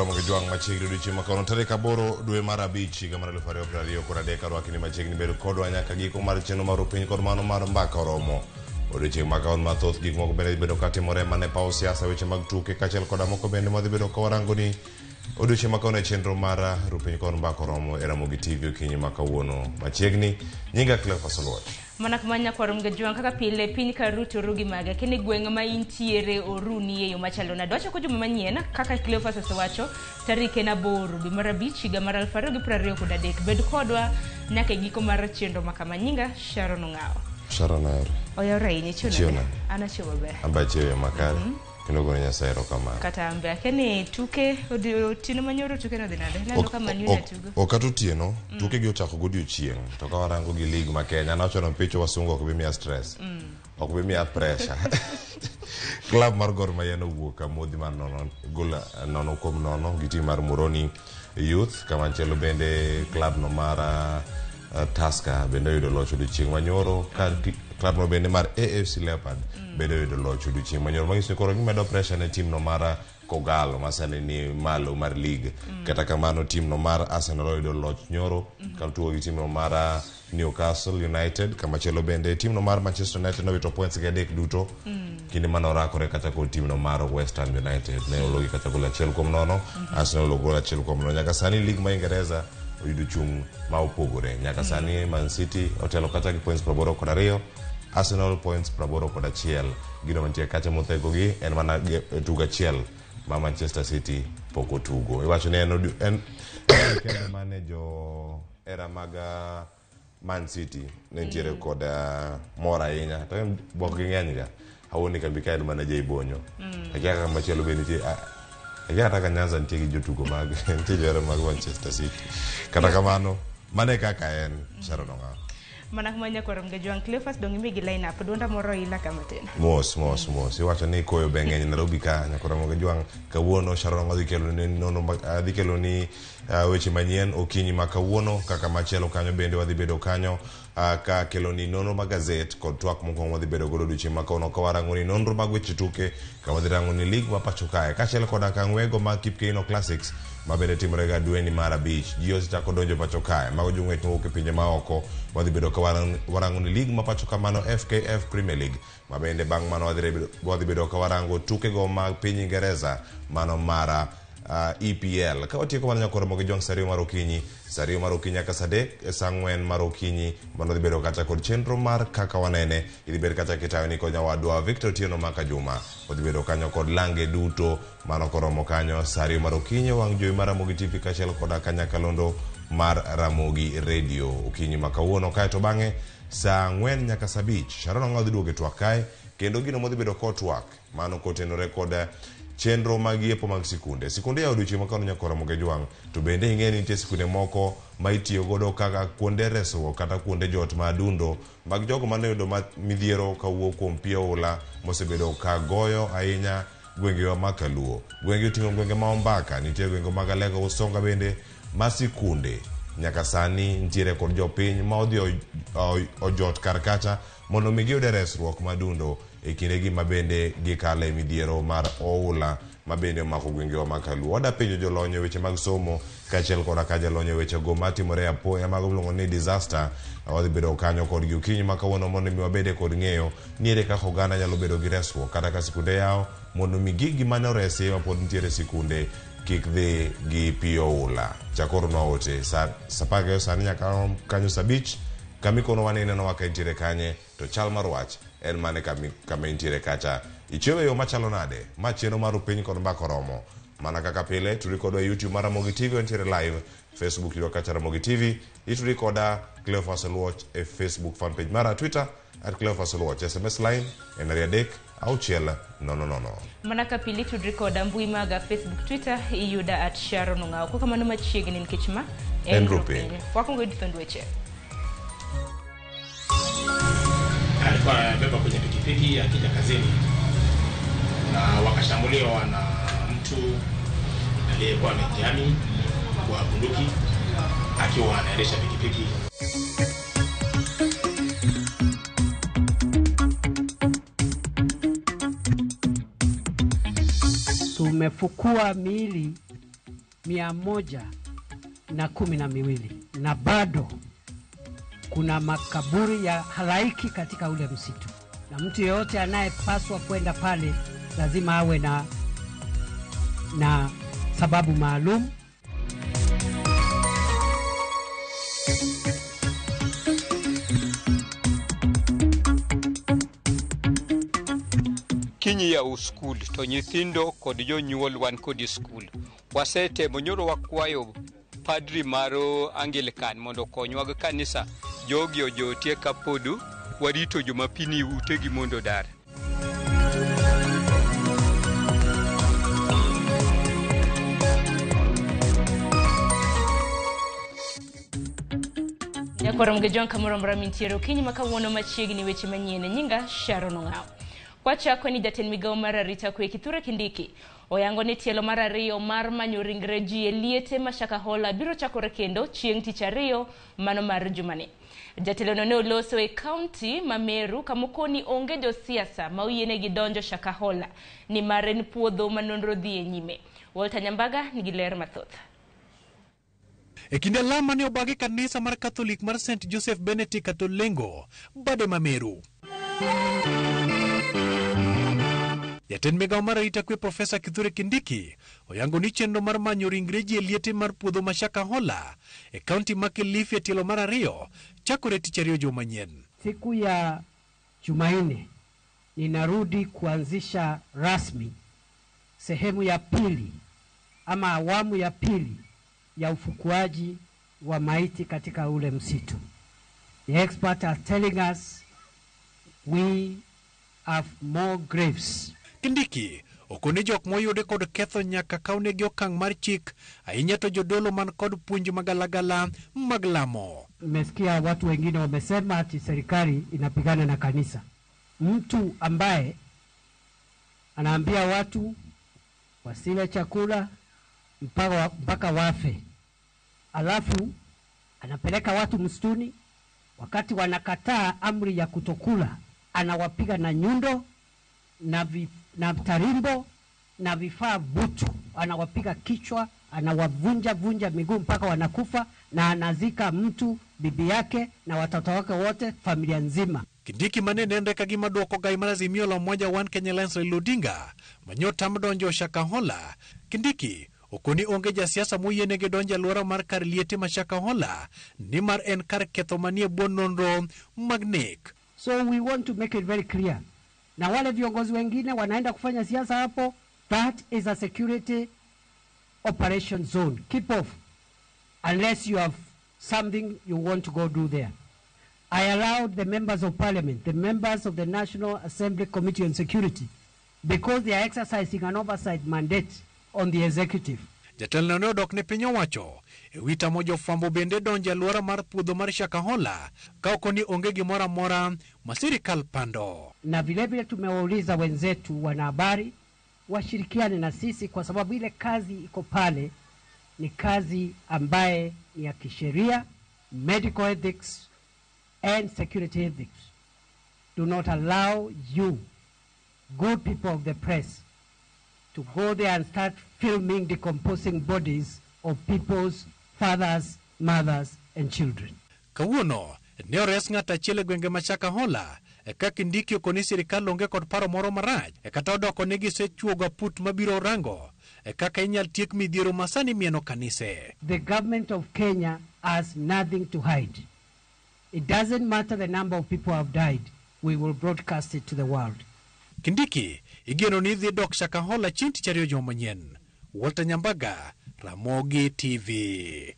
Nyakwara Ramogi Jwang' machiegni odiochieng' ma kawuono tarik 8 dwe mar 5 higa mar 2023 arwaki ni machiegni bedo kodwa nyaka giko mar chenro mar piny kod mano mar mbaka oromo. Odiochieng' ma kawuono mathoth gik moko bende dhi bedo katimore mana e paw siasa, weche mag tuke kaachiel koda moko bende madhi bedo ka warango ni odiochieng' ma kawuono e chenro mar Rupiny kod mbaka oromo e Ramogi TV okinyi ma kawuono machiegni. Nyinga Cleophas Oluoch. Mana kama nyakwar Mgajwang' kaka pile piny ka ruto oru gi mage kendo gweng' ma intiere oruni e yo machalo nade. Wachako juma manyien kaka Cleophas osewacho tarik en 8 dwe mar 5 higa mar 2023. Bed kodwa nyaka e giko mar chenro ma kama. Nyinga Sharon Ong'awo. Sharon Ahero. Oyawre ahinya, ichiew Ichiew nade? nade? An achiew maber. An be achiew e yo makare. Kendo gone Nyasaye erokamano. Kata an be akia ni tuke otieno manyoro tuke nodhi nade? Naneno ka Man U ne tugo. Ok kata otieno, tuke gi ochako godiochieng'. To ka warango gi league ma Kenya, nawacho ni picho wasungu ok bi miya stress. Ok bi miya pressure. Club mar Gor Mahia nowuok amodhi mar nono gol 0-0 gi team mar Moroni Youth. Kamachielo bende club no mar Tusker bende oyudo loch odiochieng' manyoro ka club no bende mar AFC Leopard bende oyudo loch odiochieng' manyoro. Manyiso ni koro gimedo pressure ne team no mar Kogalo ma sani ni malo mar league. Kata kamano team no mar Arsenal oyudo loch nyoro ka tugo gi team no mar Newcastle United. Kamachielo bende team no mar Manchester United nowito points gi 3 duto kinde mane orakore kata kod team no mar West Ham United ne ologi kata gol 1-0. Arsenal olo gol 1-0. Nyaka sani league ma Ingereza oyudo chung' ma opogore. Nyaka sani Man City otelo kata gi points 82, Arsenal points 81. Gino mantie kacha mothego gi en mana tugo achiel ma Manchester City pok otugo. Iwacho ni en weekend mane jo era mag Man City ne nitiere kod mor ahinya. To en bwok gi ng'eny ga. Awuon ni kambi ka en mana Jay Bonyo. Akia kaka machielo be nitie. Akia kata ka Nyanza nitie gi jotugo mag nitie johera mag Manchester City. Kata kamano mano e kaka en Sharon Ong'awo. Mana kuma nyakwar Mgajwang' Cleophas dong' imi gi line up duonda moro ila kama tin. Mos mos mos iwacho ni koyo be ng'eny Nairobi ka nyakwar Mgajwang' kawuono Sharon Ong'awo dhi kelo ni nono dhi kelo ni weche manyien okinyi ma kawuono kaka machielo kanyo bende wadhi bedo kanyo ka kelo ni nonro mag gazet kod twak mokwongo wadhi bedo godo odiochieng' ma kawuono ka warango ni nonro mag weche tuke ka wadhi rango ni league ma pacho kae kaachiel koda ka ng'wego mag Kipkeino Classics ma bende timore ga dweni mar 5 ji osechako donjo pacho kae mago jong'wech mowuok e pinje maoko wadhi bedo ka warango ni league ma pacho ka mano FKF Premier League ma bende bang' mano wadhi bedo ka warango tukego mag piny Ingereza mano mara EPL. Ka watieko mana nyakwar Ramogi Jwang' saa 2 mar okinyi, saa 2 mar okinyi nyaka saa 3, saa 4 mar okinyi mano dhi bedo kata kod chenro mar kaka wanene. Idhi bed kata kitayo ni kod nyawadwa Victor Otieno Maka Juma. Odhi bedo kanyo kod lange duto mano koromo kanyo saa 2 mar okinyi wang' jowi mar Ramogi TV kaachiel koda kanyakalondo mar Ramogi Radio okinyi ma kawuono. Kaeto bang'e saa 4 nyaka saa 5 Sharon Ong'awo dhi duogo e twak kae kendo gino modhi bedo kotwak mano kotenore kod chenro mag yepo mag sikunde. Sikunde yawo odiochieng' ma kawuono nyakwar Ramogi Jwang' to bende ing'e ni nitie sikunde moko ma itiyo godo kaka kuonde resruok kata kuonde jot ma adundo mag jogo mane oyudo midhiero kawuok kuom pi oula mosebedo ka goyo ahinya gwengewa ma Kaluo. Gwenge oting'o gwenge ma Ombaka, nitie gwenge mag Alego Usonga bende ma sikunde nyaka sani nitiere kod jopiny ma odhi ojot kar kacha mondo mi giyude resruok madundo e kindegi ma bende gikale midhiero mar oula ma bende omako gwengewa ma Kaluo. Wada penjo jolony e weche mag somo kaachiel koda ka jalony e weche go matimore apoya mago miluongo ni disaster. Wadhi bedo kanyo kodgi okinyi ma kawuono mondo mi wabede kod ng'eyo ni ere kaka oganda nyalo bedo gi resruok kata ka sikunde yawo mondo mi gigi mane oresi ma pod nitiere sikunde kik dhi gi pi oula. Chakoro ote sa 12 sani nyaka kanyo saa 5 kamikonowa ni inenowa ka intiere kanye to chal mar wach en mane kama intiere kacha. Ichiew e yo machalo nade? Ma chenro mar Rupiny kod Mbaka oromo. Mana kaka pile, tudri kodwa e YouTube mar Ramogi TV wantiere live, Facebook yudo kacha Ramogi TV, itudri koda Cleophas Oluoch e Facebook fan page mara, Twitter at Cleophas Oluoch, SMS line en 2 3 6 0 0. Mana ka pile tudri koda mbui maga Facebook, Twitter iyuda at Sharon Ong'awo. Kok kamano machiegni nikech ma En Rupiny. Wakwongo yudo thond weche. Alikuwa anabeba kwenye pikipiki akija kazini na wakashambuliwa na mtu aliyekuwa amejihami kwa bunduki akiwa anaendesha pikipiki. Tumefukua miili 112 na bado kuna makaburi ya halaiki katika ule msitu, na mtu yeyote anayepaswa kwenda pale lazima awe na sababu maalum. Kiny yawo skul to nyithindo kod jonyuol wan kod skul. Wasetemo nyoro wakwayo padri mar Anglican mondo okonywa gi kanisa jogi ojotie kapod warito joma pini utegi mondo odar. Nyakwar Mgejong kamoro amora mintiere okinyi ma kawuono machiegni weche manyien. Nyinga Sharon Ong'aw. Kwachako ni jatend migawo mar arita kwe Kithure Kindiki oyango ni tielo mar ariyo mar manyo ringre ji e liete ma Shakahola biro chakore kendo chieng' tich ariyo mano mar jumani. Jatelono ne oloso e kaunti ma Meru kamokoni onge josiasa ma oyienegi donjo Shakahola nimar en puodho ma nonro dhi e nyime. Walter Nyambaga nigi ler mathoth. E kinde lamo ne obagi kanisa mar Katholik mar St. Joseph Benedict Katolengo, bade ma Meru. Jatend migawo mar arita kwe Profesa Kithure Kindiki oyango ni chenro mar manyo ringre ji e liete mar puodho ma Shakahola e kaunti ma Kilifi e tielo mar ariyo chakore tich ariyo juma manyien. Siku ya Jumanne ninarudi kuanzisha rasmi sehemu ya pili ama awamu ya pili ya ufukuaji wa maiti katika ule msitu. The experts are telling us we have more graves. Kindiki okoni jok moyude kod ketho nyaka kawnegi okang' mar chik, ahinya to jodolo man kod puonj magalagala mag lamo. Nimesikia watu wengine wamesema ati serikali inapigana na kanisa. Mtu ambaye anaambia watu wasile chakula mpaka wafe, alafu anapeleka watu msituni, wakati wanakataa amri ya kutokula anawapiga na nyundo na tarimbo na vifaa butu, anawapiga kichwa, anawavunja vunja miguu mpaka wanakufa, na anazika mtu, bibi yake na watoto wake wote, familia nzima. Kindiki mane nenre ka gima duoko gai mar Azimio la Umoja One Kenya Alliance Raila Odinga manyotam donjo Shakahola. Kindiki okoni onge jasiasa moyienegi donjo e alwora mar kar liete ma Shakahola nimar en kar ketho manie bwo nonro mag nek. So we want to make it very clear. Na wale viongozi wengine wanaenda kufanya siasa hapo, that is a security operation zone. Keep off unless you have something you want to go do there. I allowed the members of parliament, the members of the National Assembly Committee on Security, because they are exercising an oversight mandate on the executive. Jatelono ne odok ne piny owacho e wi tamo jofwambo bende donjo e alwora mar puodho mar Shakahola ka ok ni onge gimoro amora ma sirikal pando. Na vilevile tumewauliza wenzetu wanahabari washirikiane na sisi, kwa sababu ile kazi iko pale ni kazi ambaye ni ya kisheria. Medical ethics and security ethics do not allow you, good people of the press, to go there and start filming decomposing bodies of people's fathers, mothers, and children. Kawuono ne ores ng'at achiel e gwenge ma Shakahola e ka Kindiki okoni sirikal onge kod paro moro marach e kata odoko ni gisechuogo aput mabiro rango e kaka inyal tiek midhiero ma sani mieno kanise. The government of Kenya has nothing to hide. It doesn't matter the number of people who have died, we will broadcast it to the world. Kindiki igeno ni dhi dok Shakahola chieng' tich ariyo juma manyien. Walter Nyambaga, Ramogi TV.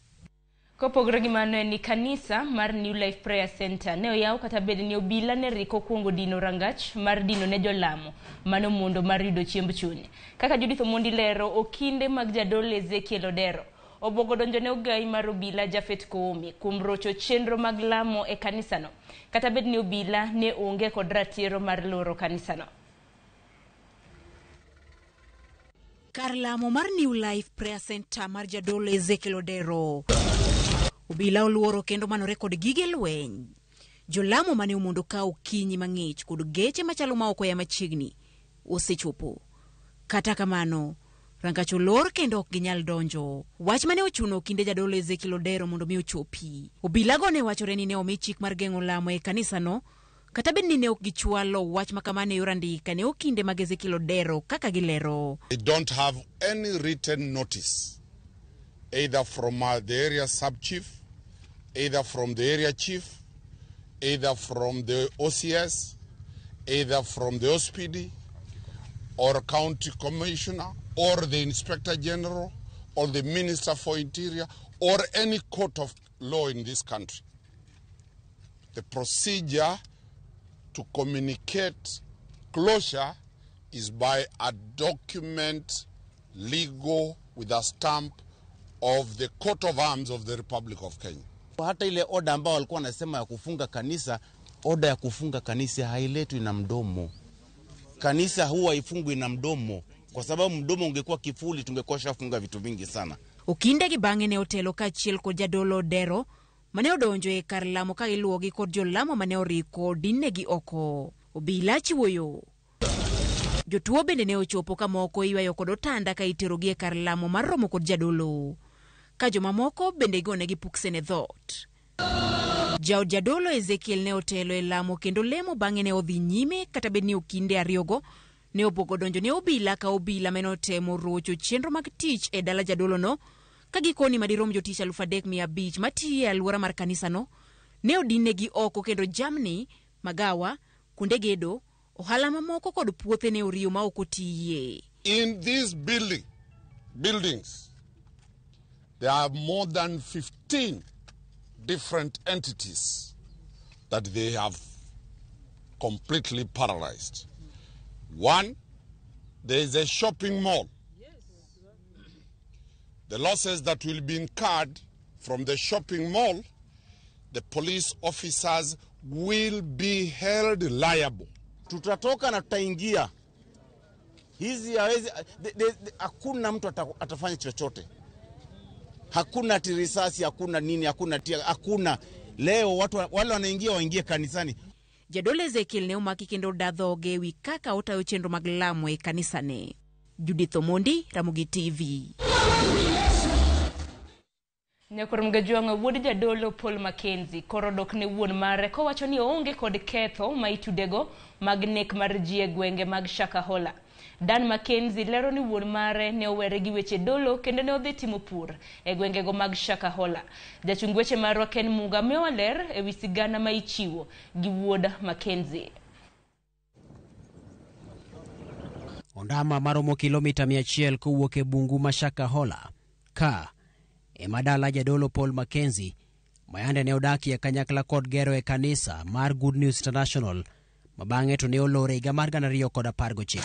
Kopogore gi mano en ni kanisa mar New Life Prayer Center ne oyaw kata bed ni obila ne rik okuongo dino rangach mar dino ne jolamo mano mondo mar yudo chiemb chuny. Kaka Judith Omondi lero, okinde mag jadolo Ezekiel Odero obuogo donjo ne ogai mar obila Japhet Koome kuom rocho chenro mag lamo e kanisano, kata bed ni obila ne onge kod ratiro mar loro kanisano. Kar lamo mar New Life Prayer Center mar jadolo Ezekiel Odero, obila oluoro kendo manore kod gige lweny. Jolamo mane omondo ka okinyi mang'ich kod geche machalo ma ok oya machiegni osechopo. Kata kamano, Rangach olor kendo ok ginyal donjo. Wach mane ochuno okinde jadolo Ezekiel Odero mondo mi ochopi. Obilago ne wachore ni ne omi chik mar geng'o lamo e kanisano, kata bed ni ne ok gichwalo wach ma kamano e yor andika ne okinde mag Ezekiel Odero kaka gilero. They don't have any written notice, either from the area sub-chief, either from the area chief, either from the OCS, either from the OSPD, or county commissioner, or the inspector general, or the minister for interior, or any court of law in this country. The procedure to communicate closure is by a document legal with a stamp of the coat of arms of the Republic of Kenya. Hata ile oda ambao walikuwa wanasema ya kufunga kanisa, oda ya kufunga kanisa hailetwi na mdomo. Kanisa huwa haifungwi na mdomo, kwa sababu mdomo ungekuwa kifuli tungekuwa shafunga vitu vingi sana. Okinde gi bang'e ne otelo kaachiel kod jadolo Odero mane odonjo e kar lamo ka giluwogi kod jolamo mane oriko dinnegi oko. Obila chiwo yo. Jotuo bende ne ochopo ka moko iywayo kod otanda ka iterogi e kar lamo mar romo kod jadolo, ka jomamoko bende igonegi puksene dhoot. Jaod jadolo Ezekiel ne otelo e lamo kendo lemo bang'e ne odhi nyime kata bed ni okinde ariyogo ne obwogo donjo ne obila ka obila mane otemo rocho chenro mag tich e dala jadolono ka gikoni madirom jotich 3,500 matiyo e alwora mar kanisano ne odinnegi oko kendo jamni, magawa, kuonde gedo, ohala mamoko kod puothe ne oriyo ma ok otiye. In these buildings, there are more than 15 different entities that they have completely paralyzed. One, there is a shopping mall. The losses that will be incurred from the shopping mall, the police officers will be held liable. Tutatoka na tutaingia. Hizi hawezi, hakuna mtu atafanya chochote. Hakuna tirisasi, hakuna nini, hakuna tia, hakuna. Leo watu wale wanaingia waingie kanisani. Jadolo Ezekiel ne omaki kendo oda dhoge ewi kaka otayo chenro mag lamo e kanisane. Judith Omondi, Ramogi TV. Nyakwar Mgajwang'a wuod jadolo Paul Mackenzie koro dok ne wuon mare kowacho ni oonge kod ketho ma itudego mag nek mar ji e gwenge mag Shakahola. Dan Mackenzie lero ni wuon mare ne owere gi weche dolo kendo ne odhi timo pur e gwengego mag Shakahola. Jachung weche marwa Ken Muga miyowa ler ewi sigana ma ichiwo gi wuod Mackenzie. Ondama maromo kilomita 100 kowuok e bungu ma Shakahola ka ema dala jadolo Paul Mackenzie mayande ne odakie kanyakla kod gero e kanisa mar Good News International ma bang'e to ne olore higa mar 2019.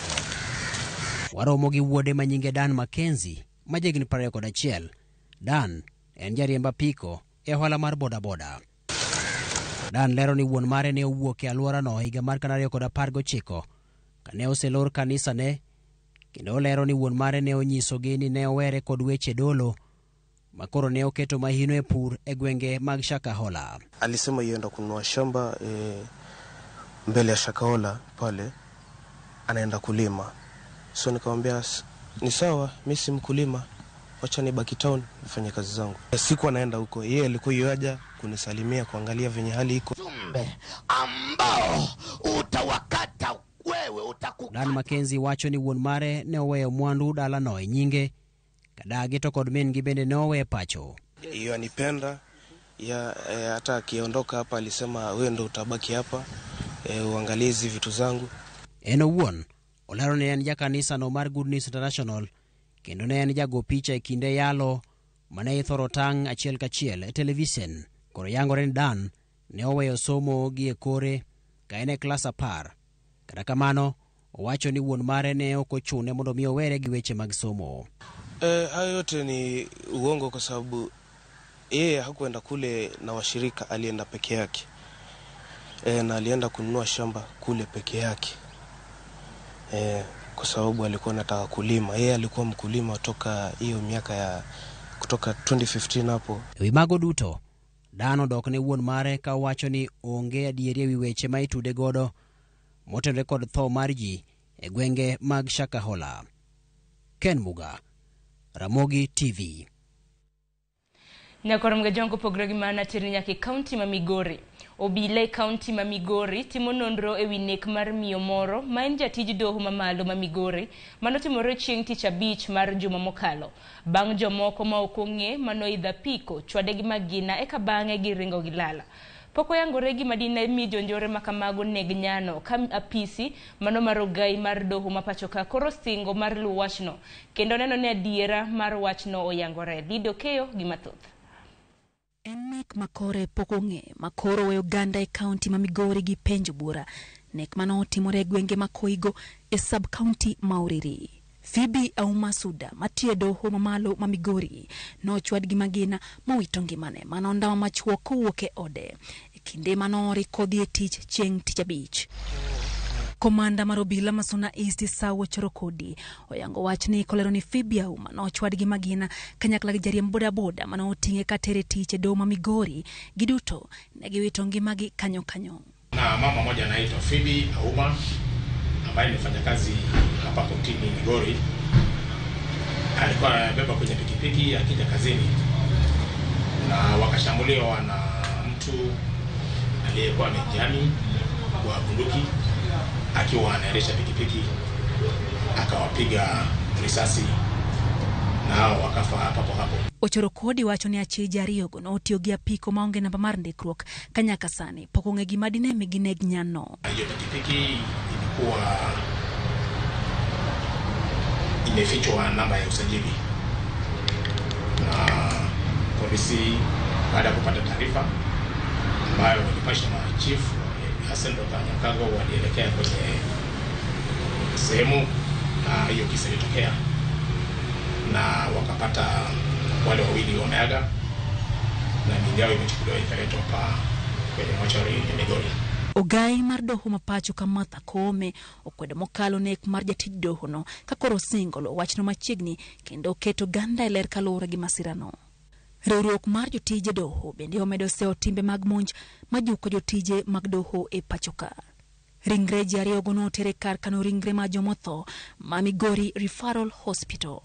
Waromo gi wuode ma nyinge Dan Mackenzie ma jahigni 21. Dan en jariemb apiko e ohala mar bodaboda. Dan lero ni wuon mare ne owuok e alworano higa mar 2019 kane oselor kanisane, kendo olero ni wuon mare ne onyisogi ni ne owere kod weche dolo makoro ne oketo mahino e pur e gwenge mag Shakahola. Alisema yenda kununua shamba mbele ya Shakahola pale, anaenda kulima. So nikamwambia ni sawa, mimi si mkulima, wacha nibaki town nifanye kazi zangu. Siku anaenda huko, yeye alikuwa yuaja kunisalimia, kuangalia venye hali iko. Ujumbe ambao utawakata wewe utakukata. Dan Mackenzie wacho ni wuon mare ne oweyo mwandu dalano e nyinge kadagi to kod min gi bende ne owe pacho. Hiyo anipenda ya, hata akiondoka hapa alisema wewe ndo utabaki hapa, uangalie hizi vitu zangu. En owuon olero ni en jakanisa no mar Good News International kendo ne en jago picha e kinde yalo mane ithoro tang' achiel kachiel e televisen. Koro yangore ni Dan ne oweyo somo gi e kore ka en e klas 10. Kata kamano owacho ni wuon mare ne ok ochune mondo mi owere gi weche mag somo. Hayo yote ni uongo kwa sababu yeye hakuenda kule na washirika, alienda peke yake. Na alienda kununua shamba kule peke yake. Kwa sababu alikuwa anataka kulima. Yeye alikuwa mkulima toka hiyo miaka ya kutoka 2015 hapo. Ewi mago duto, Dan odok ne wuon mare ka owacho ni onge adieri ewi weche ma itude godo motenore kod tho mar ji e gwenge mag Shakahola. Ken Muga, Ramogi TV. Nyakwarom Gajongo pogre gi mana tir nyaka e kaunti ma Migori. Obila e kaunti ma Migori timo nonro ewi nek mar miyo moro ma en jatij doho mamalo ma Migori manotimore chieng' tich abich mar juma mokalo. Bang' jomoko ma ok ong'e manoidho apiko chwade gi magina eka bang'e giringo gilala. Pok oyangore gima dine mi jonjore ma kamago neg nyano ka apisi mano mar ogai mar doho ma pacho ka koro singo mar luwo wachno kendo neno ni adiera mar wachno oyangore. Lido Keyo gi mathoth. En nek makore pok ong'e makoro weyo oganda e kaunti ma Migori gi penjo bura. Nek manotimore e gwenge ma Koigo e sub kaunti ma Uriri. Phoebe Auma Suda matiyo e doho mamalo ma Migori nochwad gi magina mowito ngimane mano ndawa machuok kowuok e ode e kinde manoori kodhi e tich chieng' tich abich. Komanda mar obila ma Suna East Sawo Chorokodi oyango wachni kolero ni Phoebe Auma nochwad gi magina kanyakla gi jariemb bodaboda mane oting'e katere tich e doho ma Migori. Giduto ne giwito ngimagi kanyo kanyo. Na mama moja anaitwa Phoebe Auma ambaye ni mfanyakazi hapa kotini Migori, alikuwa anabeba kwenye pikipiki akija kazini na wakashambuliwa na mtu aliyekuwa amejihami kwa bunduki akiwa anaendesha pikipiki, akawapiga risasi na hao wakafa papo hapo. Ochorokodi wacho ni achije ariyogo notiyo gi apiko maonge namba mar ndikruok ka nyaka sani pok ong'e gima dine mi gineg nyano. Hiyo pikipiki ilikuwa imefichwa namba ya usajili, na polisi baada ya kupata taarifa ambayo walipasha na chief Hassan Nyakago walielekea kwenye sehemu na hiyo kisa ilitokea, na wakapata wale wawili wameaga na miili yao imechukuliwa ikaletwa hapa kwenye mochari ya Migori. Ogai mar doho ma pacho ka Martha Koome okwedo mokalo nek mar jatij dohono ka koro osingo luwo wachno machiegni kendo oketo oganda e ler kaluwore gi masirano. Riwruok mar jotije doho bende omedo seyo timbe mag monj majuko jotije mag doho e pacho ka. Ringre ji ariyogo noter e kar kano ringre ma jomotho ma Migori Referral Hospital.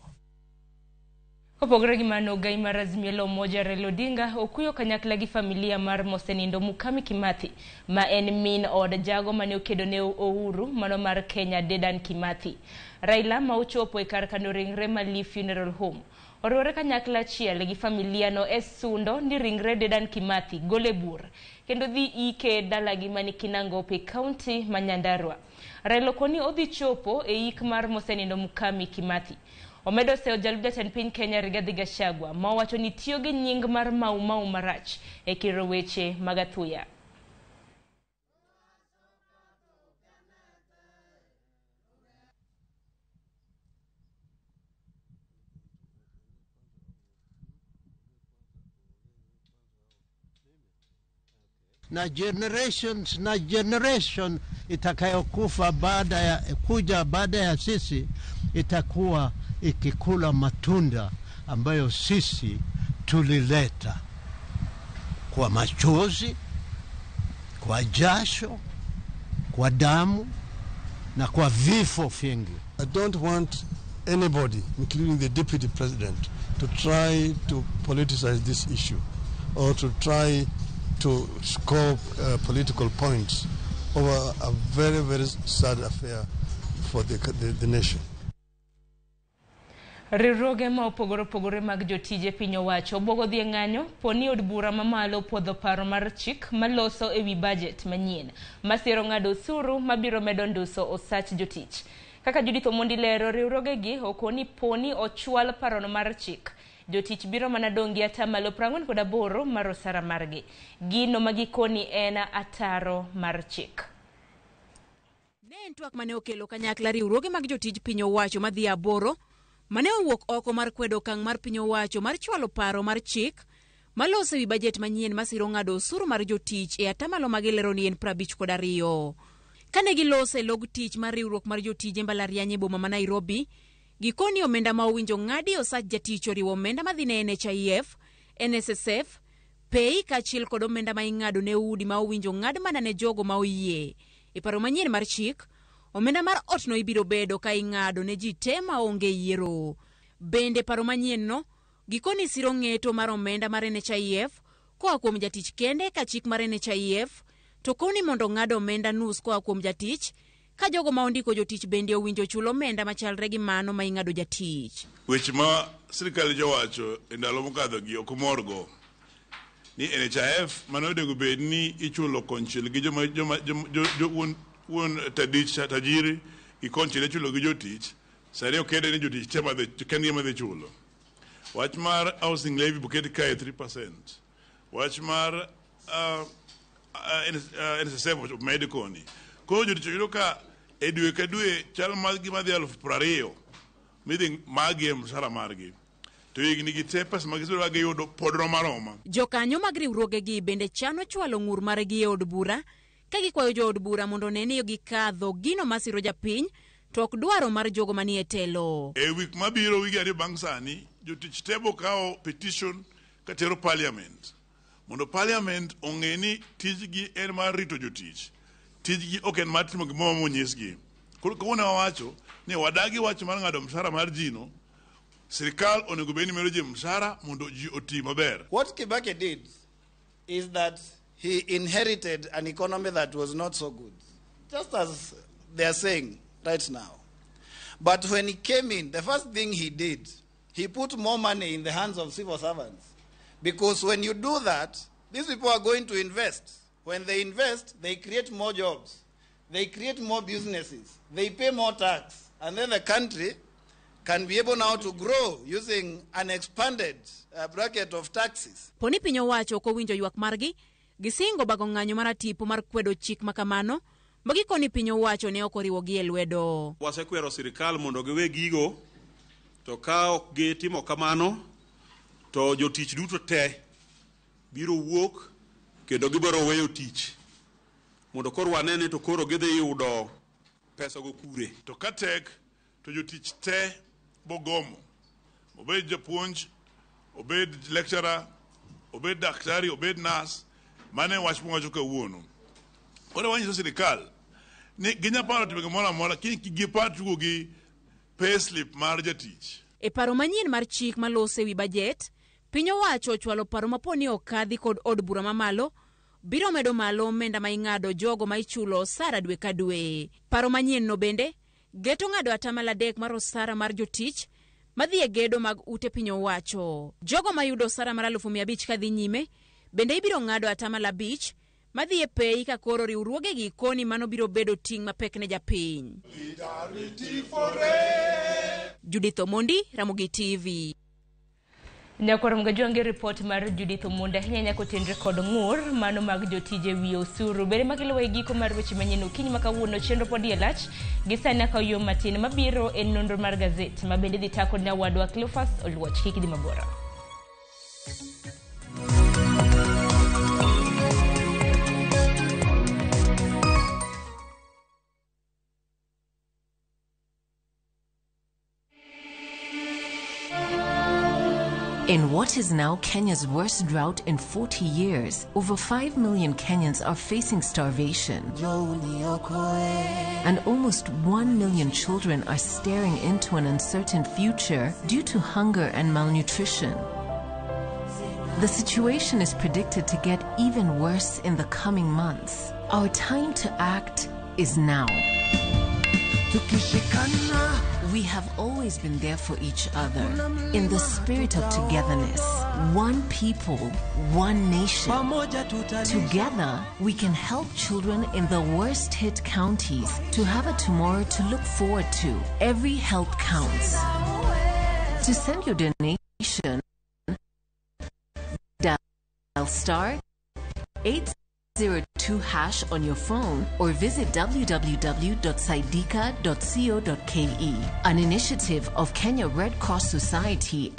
Kopogore gi mano, ogai mar Azimio la Umoja Raila Odinga okuyo kanyakla gi familia mar mosenindo Mukami Kimathi ma en min od jago mane okedo ne Uhuru mano mar Kenya Dedan Kimathi. Raila ma ochopo e kar kano ringre ma Lee Funeral Home oriwore kanyakla achiel gi familia no e sundo ni ringre Dedan Kimathi gole bur kendo dhi ike dalagi mani Kinangop e kaunti ma Nyandarua. Raila okoni odhi chopo e ik mar mosenindo Mukami Kimathi. Omedo seyo jalup jatend piny Kenya Rigathi Gachagua ma owacho ni tiyo gi nying mar Mau Mau marach e kiro weche mag athuya. Na generations na generation itakayokufa baada ya kuja baada ya sisi itakuwa ikikula matunda ambayo sisi tulileta kwa machozi, kwa jasho, kwa damu na kwa vifo vingi. I don't want anybody, including the deputy president, to try to politicize this issue or to try to score political points over a very, very sad affair for the nation. Riwruoge ma opogore opogore mag jotije piny owacho obwogo dhi e ng'anyo poni od bura mamalo puodho paro mar chik maloso ewi budget manyien masiro ng'ado osuru mabiro medo nduso osach jotich. Kaka Judith Omondi lero, riwruogegi okoni poni ochwal parono mar chik jotich biro mana dong' gi atamalo 48 mar osara margi. Gino magikoni en ataro mar chik. Ne en twak mane okelo kanyakla riwruoge mag jotij piny owacho madhi aboro mane owuok oko mar kwedo okang' mar piny owacho mar chwalo paro mar chik maloso ewi bajet manyien masiro ng'ado osuru mar jotich e atamalo magilero ni en 52. Kane gilose log tich mar riwruok mar jotije mbalariany e boma ma Nairobi, gikoni omenda ma owinjo ng'adi osach jatich oriwo omenda madhi ne NHIF, NSSF, PEI kaachiel kod omenda ma ing'ado ne udi ma owinjo ng'ad mana ne jogo ma oyie. E paro manyien mar chik, omenda mar otno ibiro bedo ka ing'ado ne ji te maonge yiero. Bende paro manyien no gikoni siro ng'eto mar omenda mar NHIF koa kuom jatich kende ka chik mar NHIF to koni mondo ng'ad omenda nus koa kuom jatich ka jogo ma ondiko jotich bende owinjo chul omenda machalre gi mano ma ing'ado jatich. Weche ma sirkal jowacho e ndalo mokadho gi ok omorgo ni NHIF mane onego bed ni ichulo konchiel gi joma joma jo, jo, wuon, wuon tadich tajiri gi konchiel ichulo gi jotich sani okede ni jotich te madhi kendgi ema dhi chulo. Wach mar housing levy boket kae 3%. Wach mar NSSF omed koni. Koro jotich yudo ka e dwe ka dwe chal mar gima dhi 20,000 midhi magi e mshahara margi. To higni gi te pesa ma gisebedo ka giyudo pod rom aroma. Jokanyo mag riwruogegi bende chano chwalo ng'ur margi e od bura ka gikwayo jood bura mondo one ni gikadho gino masiro japiny to ok dwaro mar jogo manie telo. E wik mabiro wige 2 bang' sani, jotich te bo kawo petition katero parliament. Mondo parliament ong'e ni tijgi en mar rito jotich. Tijgi ok en mar timo gimoro monyisgi. Koro kawuono wawacho ni wadagi wach mar ng'ado mshahara mar ji no, sirikal onego bed ni medo ji mshahara mondo ji oti maber. What Kibaki did is that he inherited an economy that was not so good, just as they are saying right now. But when he came in, the first thing he did, he put more money in the hands of civil servants. Because when you do that, these people are going to invest. When they invest, they create more jobs. They create more businesses. They pay more tax. And then the country can be able now to grow using an expanded bracket of taxes. Poni piny owacho ok owinjo ywak margi, gisingo bago ng'anyo mar atipo mar kwedo chik ma kamano, ma gikoni piny owacho ne ok oriwogi e lwedo. Wasekwero sirikal mondo giwe gigo, to ka ok gitimo kamano, to jotich duto te biro wuok kendo gibiro weyo tich mondo koro wane ni to koro gidhi yudo pesa go kure. To ka tek to jotich te bogomo, obed japuonj, obed lecturer, obed daktari, obed nurse, mano e wach mwawacho kawuono. Koro wanyiso sirikal ni ginya paro timo gimoro amora, lakini kik gipar tugo gi payslip mar jatich. E paro manyien mar chik maloso ewi bajet, piny owacho ochwalo paro maponi okadhi kod od bura mamalo biro medo malo omenda ma ing'ado jogo ma ichulo osara dwe ka dwe. Paro manyien no bende geto ng'ado 3% mar osara mar jotich madhi e gedo mag ute piny owacho. Jogo mayudo osara mar 500,000 kadhi nyime bende ibiro ng'ado 5% madhi e pei ka koro riwruogegi koni mano biro bedo ting' mapek ne japiny. Judith Omondi, Ramogi TV. Nyakwar Mgajwangi, ripot mar Judith Omondi ahinya nyaka otenre kod ng'ur mano mag jotije wi osuru. Bende makelowa e giko mar weche manyien okinyi ma kawuono chenro pod iye lach gi sani akaw yo matin mabiro en nonro mar gazet ma bende dhi ta kod nyawadwa Cleophas Oluoch. Kik idhi mabor. In what is now Kenya's worst drought in 40 years, over 5 million Kenyans are facing starvation. And almost 1 million children are staring into an uncertain future due to hunger and malnutrition. The situation is predicted to get even worse in the coming months. Our time to act is now. We have always been there for each other in the spirit of togetherness. One people, one nation. Together, we can help children in the worst hit counties to have a tomorrow to look forward to. Every help counts. To send your donation, dial star 802 hash on your phone or visit www.saidika.co.ke. An initiative of Kenya Red Cross Society.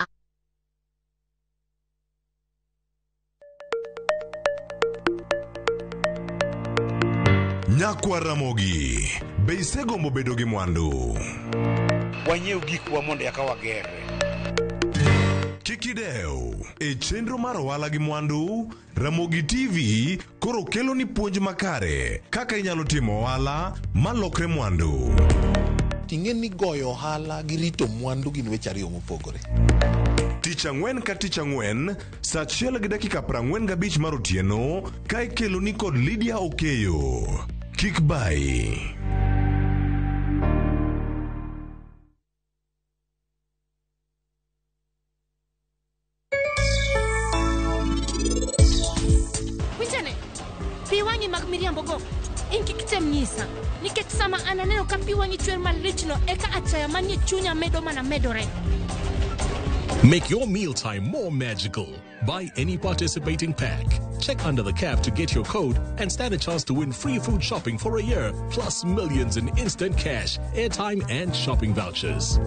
Nyakwar Ramogi, be isegombo bedo gi mwandu? Wanyiew gikwa mondo eka wagerre. Kik idew, e chenro mar ohala gi mwandu, Ramogi TV koro kelo ni puonj makare kaka inyalo timo ohala malokre mwandu. Ting'e ni goyo ohala gi rito mwandu gin weche ariyo mopogore. Tich ang'wen ka tich ang'wen, saa achiel gi dakika 45 mar otieno, ka ikeloni kod Lydia Okeyo. Kik bayi. Winjane, pi wang'i mag miriambogo in kik tem nyisa nikech sama an aneno ka pi wang'i chwer malichno eka achaya manie chunya medo mana medore. Make your mealtime more magical. Buy any participating pack. Check under the cap to get your code and stand a chance to win free food shopping for a year, plus millions in instant cash, airtime, and shopping vouchers.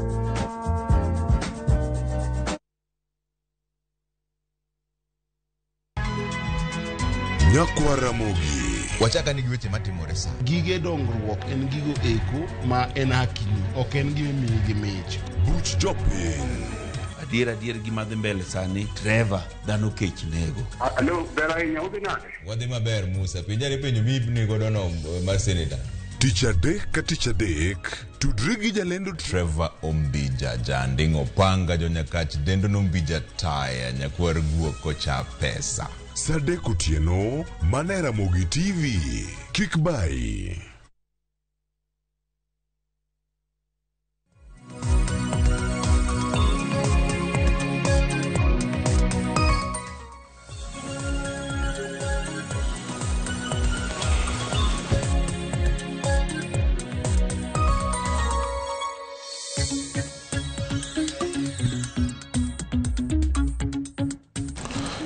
Nyakwa Ramogi. Wachaka ni gi weche matimore sa. Gige dongruok en gigo eko ma en hakini, ok en gima imiyi gi mich. Buch jopiny. Adier adier gima dhi mbele sani Trevor dhano kech nego. Alo, ber ahinya, udhi nade? Wadhi maber Musa, penjari penjo mi godo no mar senator. Tich adek ka tich adek, tudri gi jalendo Trevor Ombija, janding opanga jonyakach dendo nombija taya nyakwar guok kocha pesa. Saa adek otieno, mana e Ramogi TV. Kik bayi.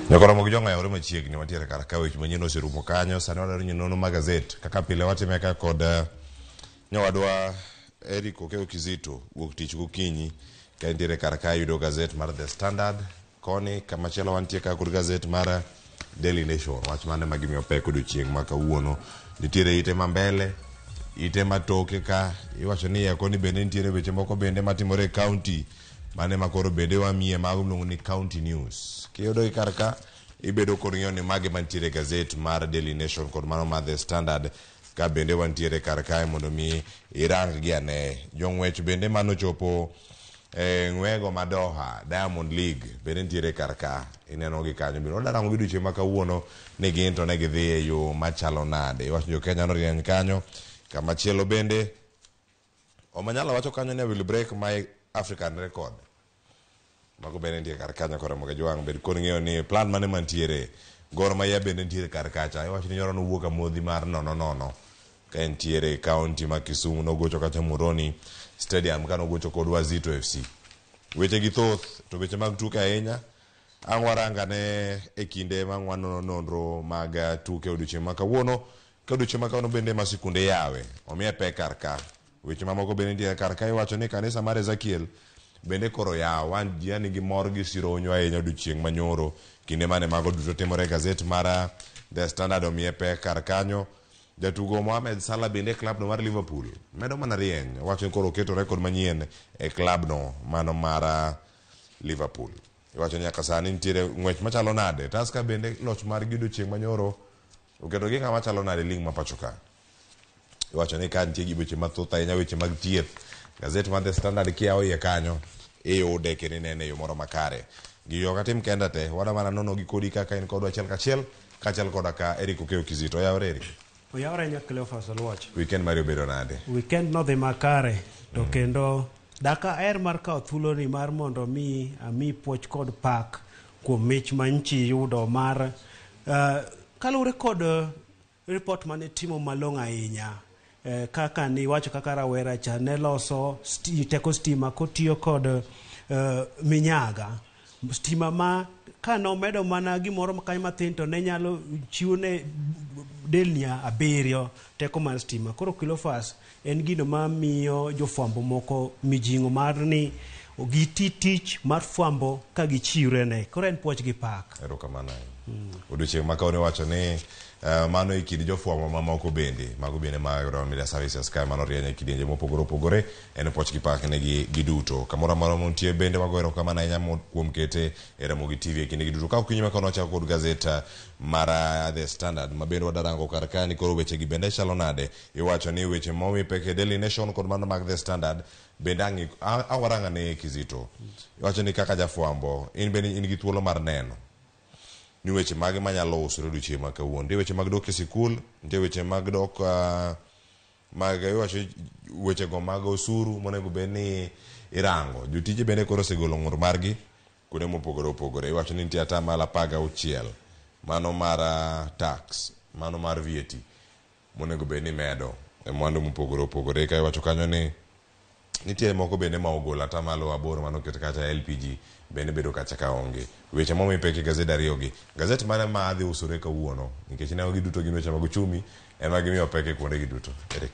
Nyakoromo gi jong'ayore machiegni wantiere kar ka weche manyien oserumo kanyo sani wadwaro ni nono magazet kaka pile watime ka kod nyawadwa Eric Okeyo Kizito wuok tich gokinyi ka entiere kar ka yudo gazet mar The Standard koni kamachielo wantie ka kod gazet mar Daily Nation wach mane ma gimiyo pek odiochieng' ma kawuono nitiere ite ma mbele ite matoke ka iwacho ni iye koni bende nitiere weche moko bende matimore e county mane ma koro bende wamiye mago miluongo ni county news kiyudo gi kar ka ibedo kod ng'eyo ni mage mantiere e gazet mar Daily Nation kod mano mar The Standard ka bende wantiere kar kae mondo mi irang gi ane jong'wech bende manochopo e ng'wego ma Doha Diamond League bende nitiere kar ka ineno gi kanyo bende wadarango gi odiochieng' ma kawuono ni gin to ne gidhi e yo machalo nade iwacho ni jo Kenya norieny kanyo kamachielo bende Omanyala wacho kanyo ni I will break my African record. Mago bende nitie kar kanyo koro moga jwang' bed kod ng'eyo ni plan mane mantiere. Gor Mahia bende nitiere kar kacha. Iwacho ni nyoro nowuok amodhi mar nono nono. Ka entiere e county ma Kisumu nogocho kacha Moroni Stadium ka nogocho kod Wazito FC. Weche gi thoth to weche mag tuke ahinya. Ang' waranga ne e kinde ma wanono nonro mag tuke odiochieng' ma kawuono. Ka odiochieng' ma kawuono bende ma sikunde yawe. Omiye pek kar ka. Weche mamoko bende nitie kar ka iwacho ni kanisa mar Ezekiel bende koro yaw wan ji nigi mor gi sironyo ahinya odiochieng' manyoro kinde mane mago duto timore e gazet mar The Standard omiye pek kar kanyo. Jatugo Mohamed Salah bende e klabno mar Liverpool medo mana rieny owacho ni koro oketo rekod manyien e klabno mano mar Liverpool. Iwacho ni nyaka sani nitiere ng'wech machalo nade Tusker bende loch margi odiochieng' manyoro oketo gi kama chalo nade lig ma pacho ka. Iwacho ni ka nitie gi weche mathoth ahinya weche mag thieth. Gazet mar The Standard kiyawo iye kanyo iyude kendo inene e yo moro makare. Gigi ok atim kenda te, wadwa mana nono gi kodi kaka in kodwa achiel kachiel kaachiel koda ka Eric Okeyo Kizito. Oyawore Eric? Oyawore nya Cleophas Oluoch. Weekend mari obedo nade? Weekend nodhi makare to kendo daka aher mar kawo thuoloni mar mondo mi ami puoch kod pak kuom mich ma nchi yudo mar kaluwore kod report mane timo malong'o ahinya kaka niwacho kaka rawera cha ne loso teko stima kotiyo kod minyaga stima ma kanomedo mana gimoro kanyo mathin to ne nyalo chiwo ne delni 7 teko mar stima. Koro Cleophas en gino mamiyo jofwambo moko mijing'o mar ni giti tich mar fwambo ka gichiwre ne. Koro en puoch gi pak. Erokamano ahinya. Odiochieng' ma kawuono iwacho ni mano e kind jofwambo mamoko bende mago bende mag Royal Media Services kae mano rieny e kidienje mopogore opogore en puoch gi pak negi giduto kamoro amora muntie bende wago erokamano ahinya kuom kete e Ramogi TV e kinde gi duto ka okinyi ma kawuono wachako kod gazet mar The Standard ma bende wadarango kar kae ni koro weche gi bende chalo nade iwacho ni weche momi pek e Daily Nation kod mano mag The Standard bende ang' warang ane Kizito iwacho ni kaka jafwambo in bende in gi thuolo mar neno ni weche mage manyalo usore odiochieng' ma kawuono. Nitie weche mag dok e sikul, nitie weche mag dok mag iwacho weche go mag osuru monego bed ni irango. Jotije bende koro osegolo ng'ur margi kuonde mopogore opogore. Iwacho ni nitie atamalo 16 mano mar tax, mano mar VAT monego bed ni imedo e mwandu mopogore opogore. Ka iwacho kanyo ni nitie moko bende ma ogol atamalo 8 manoket kacha LPG bende bedo kacha ka onge. Weche momi pek e gazet ariyogi. Gazet mane ma dhi usore kawuono nikech ineno giduto gin weche mag uchumi ema gimiyo pek e kuonde gi duto. Eric.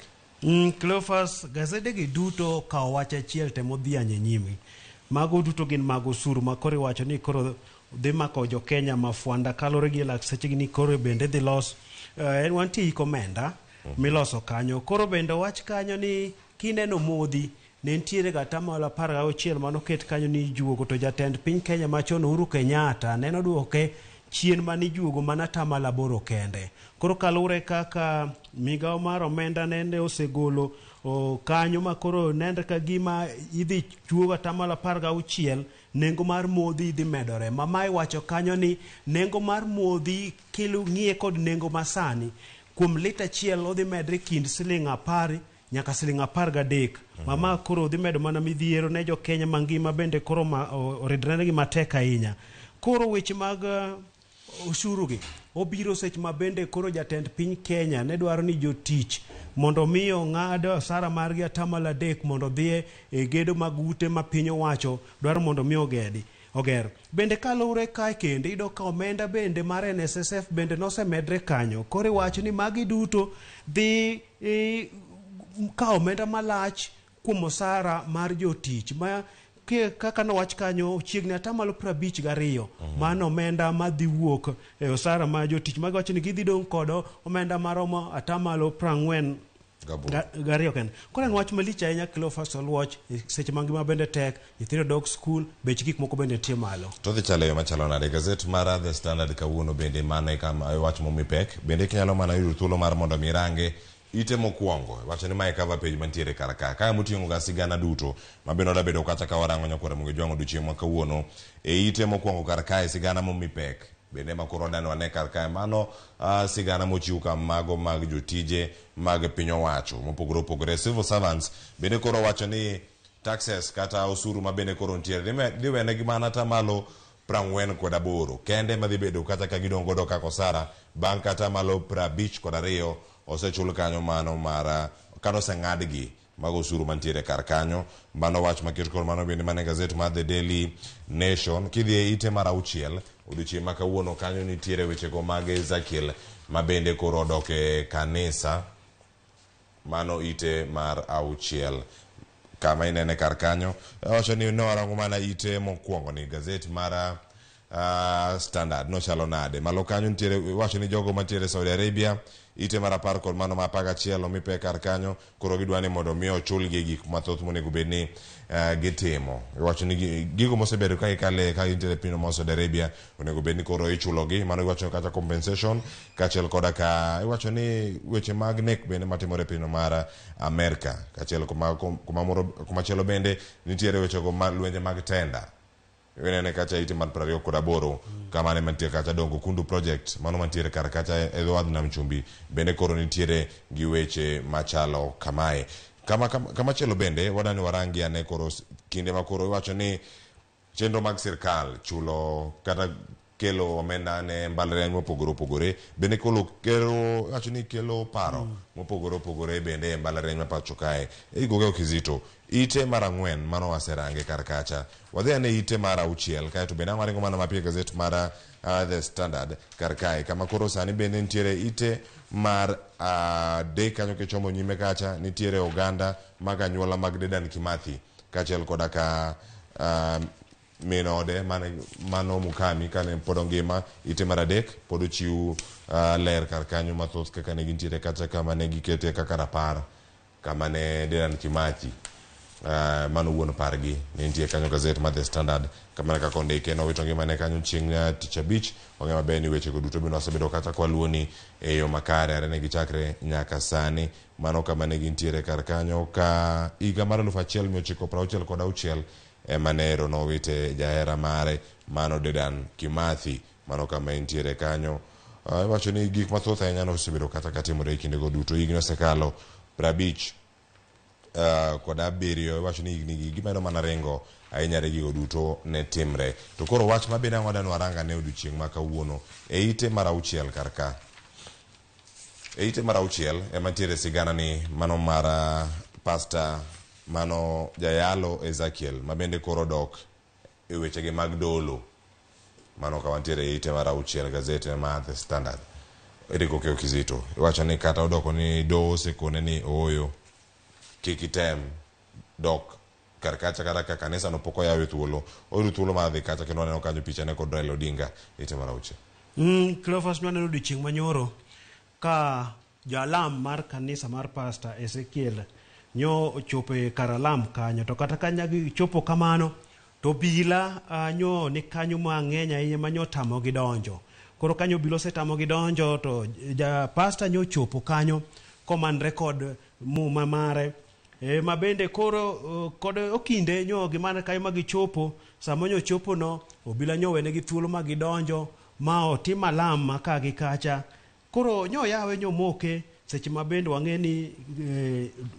Cleophas, gazede gi duto kawo wach achiel temo dhiany e nyimi. Mago duto gin mag osuru ma koro iwacho ni koro dhi mako jo Kenya mafwanda kaluwore gi lakteche gi ni koro bende dhi los. En wantie hik omenda miloso kanyo. Koro bende wach kanyo ni kineno modhi ne nitiere ga atamalo 16 manoket kanyo ni ijuogo to jatend piny Kenya machon Uhuru Kenyatta ne oduoke chien mane ijuogo mana atamalo 8 kende. Koro kaluwore kaka migawo mar omenda nende osegolo kanyo ma koro nenre ka gima idhi chuog atamalo 16 nengo mar modhi dhi medore. Ma mae wacho kanyo ni nengo mar modhi ng'iye kod nengo masani kuom lita achiel odhi medre kind siling 10 nyaka siling 13. Mama koro dhi medo mana midhiero ne jo Kenya mangima bende koro oridrenegi matek ahinya. Koro weche mag osuru gi obiro seche ma bende koro jatend piny Kenya ne dwaro ni jotich mondo mi ong'ad osara margi atamalo 3 mondo dhi e gedo mag ute ma piny owacho dwaro mondo mi ogedi. Oger. Bende kaluwore kae kendo iyudo ka omenda bende mar NSSF bende nosemedre kanyo. Koro iwacho ni magi duto dhi ka omenda malach kuom osara mar jotich ma kaka nowach kanyo chiegni atamalo 52 mano omenda madhi wuok e osara mar jotich magiwacho ni gidhi dong' kod omenda maromo atamalo 42 kende. Koro en wach malich ahinya Cleophas Oluoch seche mangima bende tek nyithindo dok skul bech gik moko bende nitie malo. To dhi chalo e yo machalo nade? Gazet mar The Standard kawuono bende mano e kama wach momi pek. Bende kinyalo mana yudo thuolo mar mondo mi irange ite mokwongo wacho ni mae cover page mantiere kar ka kae moting'o ga sigana duto ma bende odabedo kacha ka warango nyakwar Ramogi Ojwang' odiochieng' ma kawuono e ite mokwongo kar kae sigana momi pek bende ma koro wadani wane kar kae mano sigana mochiw ka mago mag jotije mag piny owacho mopogore opogore civil servants bende koro wacho ni taxes kata osuru ma bende koro nitiere dhi wenegi mana atamalo 48 kende madhi bedo kata ka gidong' godo kaka osara bang' kata malo 52 osechul kanyo mano mar kata oseng'adgi mag osuru mantiere kar kanyo. Mano wach maket kod mano bende mane gazet mar The Daily Nation. Kidhi e ite mar 6 odiochieng' ma kawuono kanyo nitiere wechego mag Ezekiel ma bende koro odok e kanisa. Mano ite mar 6 kama inene kar kanyo. Wacho ni nowarango mana ite mokwongo ni gazet mar Standard nochalo nade. Malo kanyo nitiere wacho ni jogo mantiere Saudi Arabia ite mar 10 kod mano mar 11 omi pek kar kanyo koro gidwa ni mondo mi ochulgi gik mathoth monego bed ni gitimo. Iwacho ni gigo mosebedo ka gikale ka gintiere e pinyno mar Saudi Arabia onego bed ni koro ichulogi. Mano iwacho kata compensation kaachiel koda ka iwacho ni weche mag nek bende matimore e pinyno mar Amerka. Kaachiel kumachielo bende nitiere wechego mag lwenje mag tenda. Inene kacha ite mar 28 kamane mantie kacha Dongo Kundu project mano mantiere kar kacha e dho wadh Nam Chumbi bende koro nitiere gi weche machalo kamae. Kamachielo bende wadani warangi ane koro kinde ma koro iwacho ni chenro mag sirkal chulo kata kelo omenda ne mbalariany mopogore opogore bende kolo kelo iwacho ni kelo paro mopogore opogore bende e mbalariany ma pacho kae. Igoge Kizito ite mar 4 mano waserange kar kacha. Wadhi ane ite mar 6 kaeto bende ang' waringo mana mapiyo e gazet mar The Standard kar kae kama koro sani bende nitiere ite mar 3 kanyo kichomo nyime kacha nitiere oganda mag anyuola mag Dedan Kimathi kaachiel koda ka Min ode mane mano Mukami kane pod ongima ite mar adek pod ochiw ler kar kanyo mathoth kaka ne gintiere kacha kama ne gikete kaka rapar kama ne Dedan Kimathi mano wuon pargi ne nitie kanyo. Gazet mar The Standard kamano kaka ondike nowito ngimane kanyo chieng' tich abich. Wang'eyo maber ni wechego duto bende wasebedo kata kwaluwo ni e yo makare are ne gichakre nyaka sani. Mano kama ne gintiere kar kanyo ka higa mar 1966 ema ne ero nowite jahera mare mano Dedan Kimathi. Mano kama entiere kanyo. Iwacho ni gik mathoth ahinya nosebedo kata katimore e kindego duto. Higni osekalo 57. Iwacho ni higni gi gimedo mana ringo ahinya re gigo duto ne timre. To koro wach ma bende ang' wadwa warang ane odiochieng' ma kawuono e ite mar auchiel kar ka. E ite mar auchiel ema nitiere sigana ni mano mar pastor mano jayalo Ezekiel ma bende koro dok e wechege mag dolo. Mano ka wantiere e ite mar auchiel gazet mar The Standard. Eric Okeyo Kizito iwacho ni kata odoko ni doho osekone ni ooyo kik item dok kar kacha kata ka kanisa no pok oyawe thuolo oyudo thuolo mar dhi kacha kendo waneno kanyo pichane kod Raila Odinga ite mar auchiel. Cleophas nwaneno odiochieng' manyoro ka jalam mar kanisa mar Pastor Ezekiel nyo ochopo e kar alam kanyo, to kata ka gichopo kamano to obila nyo ni kanyo mang'eny ahinya ma nyo otamogi donjo. Koro kanyo obila osetamogi donjo to ja pastor nyo ochopo kanyo komanre kod muma mare ma bende koro kod okinde nyo gimane kanyo ma gichopo. Sama nyo ochopo no obila nyo owenegi thuolo ma gidonjo ma otim alam ma ka gi kacha. Koro nyo yawe nyo moke seche ma bende wang'e ni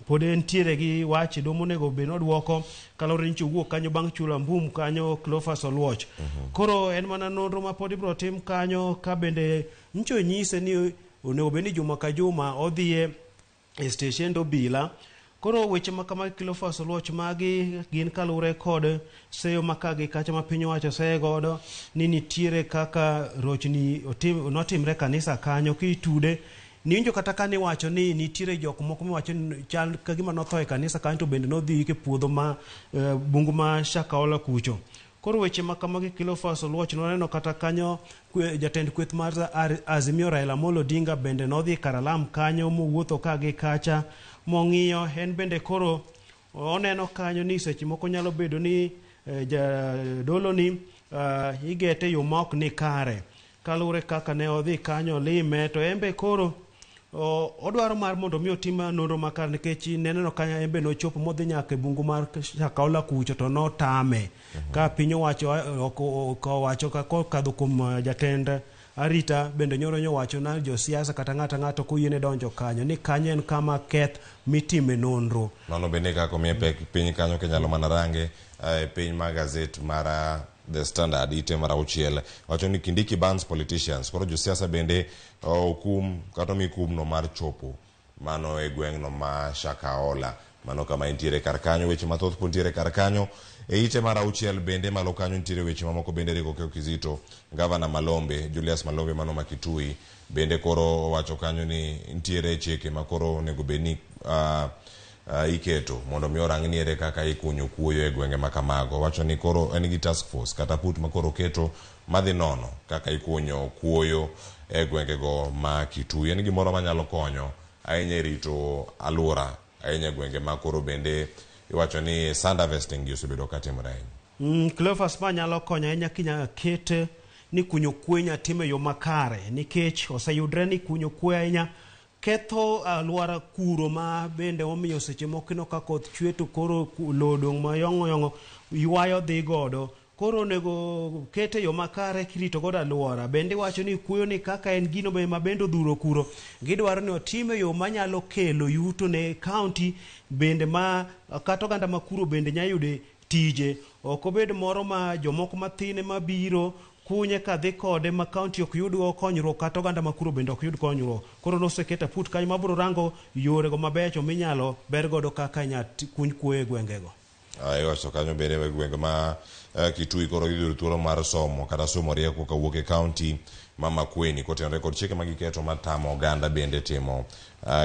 pod entiere gi wach do monego bed nodwoko kaluwore ni owuok kanyo bang' chulo ambum kanyo Cleophas Oluoch. Koro en mana nonro ma pod ibiro tim kanyo ka bende ncho nyise ni onego bed ni juma ka juma odhiye e steshend obila. Koro weche ma kamagi Cleophas Oluoch magi gin kaluwore kod seyo ma ka gi kacha ma piny owacho oseye godo ni nitiere kaka rochni notimre kanisa kanyo kitude niwinjo kata ka niwacho ni nitiere jok moko miwacho ni chal ka gima notho e kanisa kanyo to bende nodhi e puodho ma bungu ma Shakahola kucho. Koro weche ma kamagi Cleophas Oluoch nwaneno kata kanyo jatend kweth mar Azimio Raila Amolo Odinga bende nodhi kar alam kanyo mowuotho ka gi kacha mong'iyo en bende koro oneno kanyo ni seche moko nyalo bedo ni jadolo ni igete e yo ma ok ni kare kaluwore kaka ne odhi kanyo lime to en be koro odwaro mar mondo mi otim nonro makare nikech neneno kanyo en be nochopo modhi nyaka e bungu mar Shakahola kucho to notame ka piny owacho owacho kokadho kuom jatend arita bende nyoro nyowacho na josiasa kata ng'ato ang'ato koyiene donjo kanyo ni kanyo en kama keth mitime nonro. Mano bende kaka omiye pek piny kanyo kinyalo mana range e piny mar gazet mar The Standard ite mar auchiel wacho ni Kindiki bans politicians. Koro josiasa bende okum kata omi kumno mar chopo mano e gweng'no ma Shakahola. Mano kama entiere kar kanyo weche mathoth pod nitiere kar kanyo e ite mar auchiel bende malo kanyo nitiere weche mamoko bende Eric Okeyo Kizito. Gavana Malombe Julius Malombe mano ma Kitui bende koro owacho kanyo ni nitiere chike ma koro onego bed ni iketo mondo mi orang ni ere kaka ikunyo kuoyo e gwenge ma kamago. Wacho ni koro en gi task force kata put ma koro oketo madhi nono kaka ikunyo kuoyo e gwengego ma Kitui. En gimoro manyalo konyo ahinya e rito alwora ahinya e gwenge ma koro bende iwacho ni sand harvesting gi osebedo katimore ahinya. Cleophas ma nyalo konyo ahinya kinya ket ni kunyo kuoyo inya tim e yo makare nikech oseyudre ni kunyo kuoyo ahinya ketho alwora kuro ma bende omiyo seche moko ineno ka koth chwe to koro lowo odong' mayong'o yong'o ywayo dhi godo. Koro onego kete e yo makare kirito godo alwora. Bende iwacho ni kuoyo ni kaka en gino ma bende odhuro kuro, gidwaro ni otime e yo manyalo kelo yuto ne county bende ma kata oganda ma kuro bende nyalo yude tije. Ok obed moro ma jomoko mathin ema biro kunye kadhi kode ma county ok yud konyruok kata oganda ma kuro bende ok yud konyruok. Koro noseketo aput kanyo mabiro rango yorego mabecho minyalo ber godo kaka inya kuny kuoyo e gwengego. Iwacho kanyo bende e gwenge ma Kitui koro giyudo thuolo mar somo kata somo rieko kawuok e kaunti ma Makueni kotenore kod chike ma giketo matamo oganda bende timo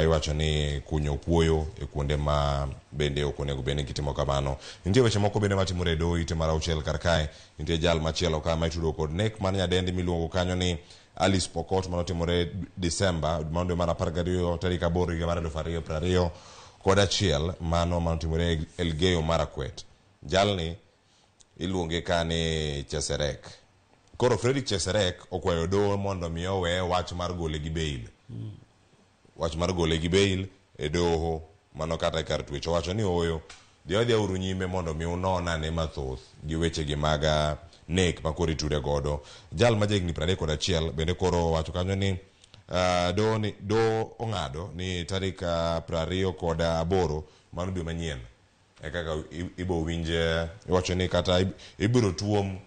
iwacho ni kunyo kuoyo e kuonde ma bende ok onego bed ni gitimo kamano. Nitie weche moko bende matimore e doho ite mar auchiel kar kae. Nitie jal machielo ka ma itudo kod nek mar nyadendi miluongo kanyo ni Alice Pokot manotimore Disemba mano dwe mar 12 tarik 8 higa mar 2021 mano manotimore Elgeyo Marakwet. Jalni iluonge ka ni Cheserek. Koro Fredrick Cheserek okwayo doho mondo mi owe wach mar gole gi bail. Wach mar gole gi bail e doho mano kata e kar twech. Owacho ni ooyo, dhi adhiya uru nyime mondo mi unon ane mathoth gi weche gi mag nek ma koro itude godo. Jal ma jahigni 31 bende koro owacho kanyo ni doho ni doho ong'ado ni tarik 28 mano dwe manyien e kaka ibo winj iwacho ni kata ibiro tuom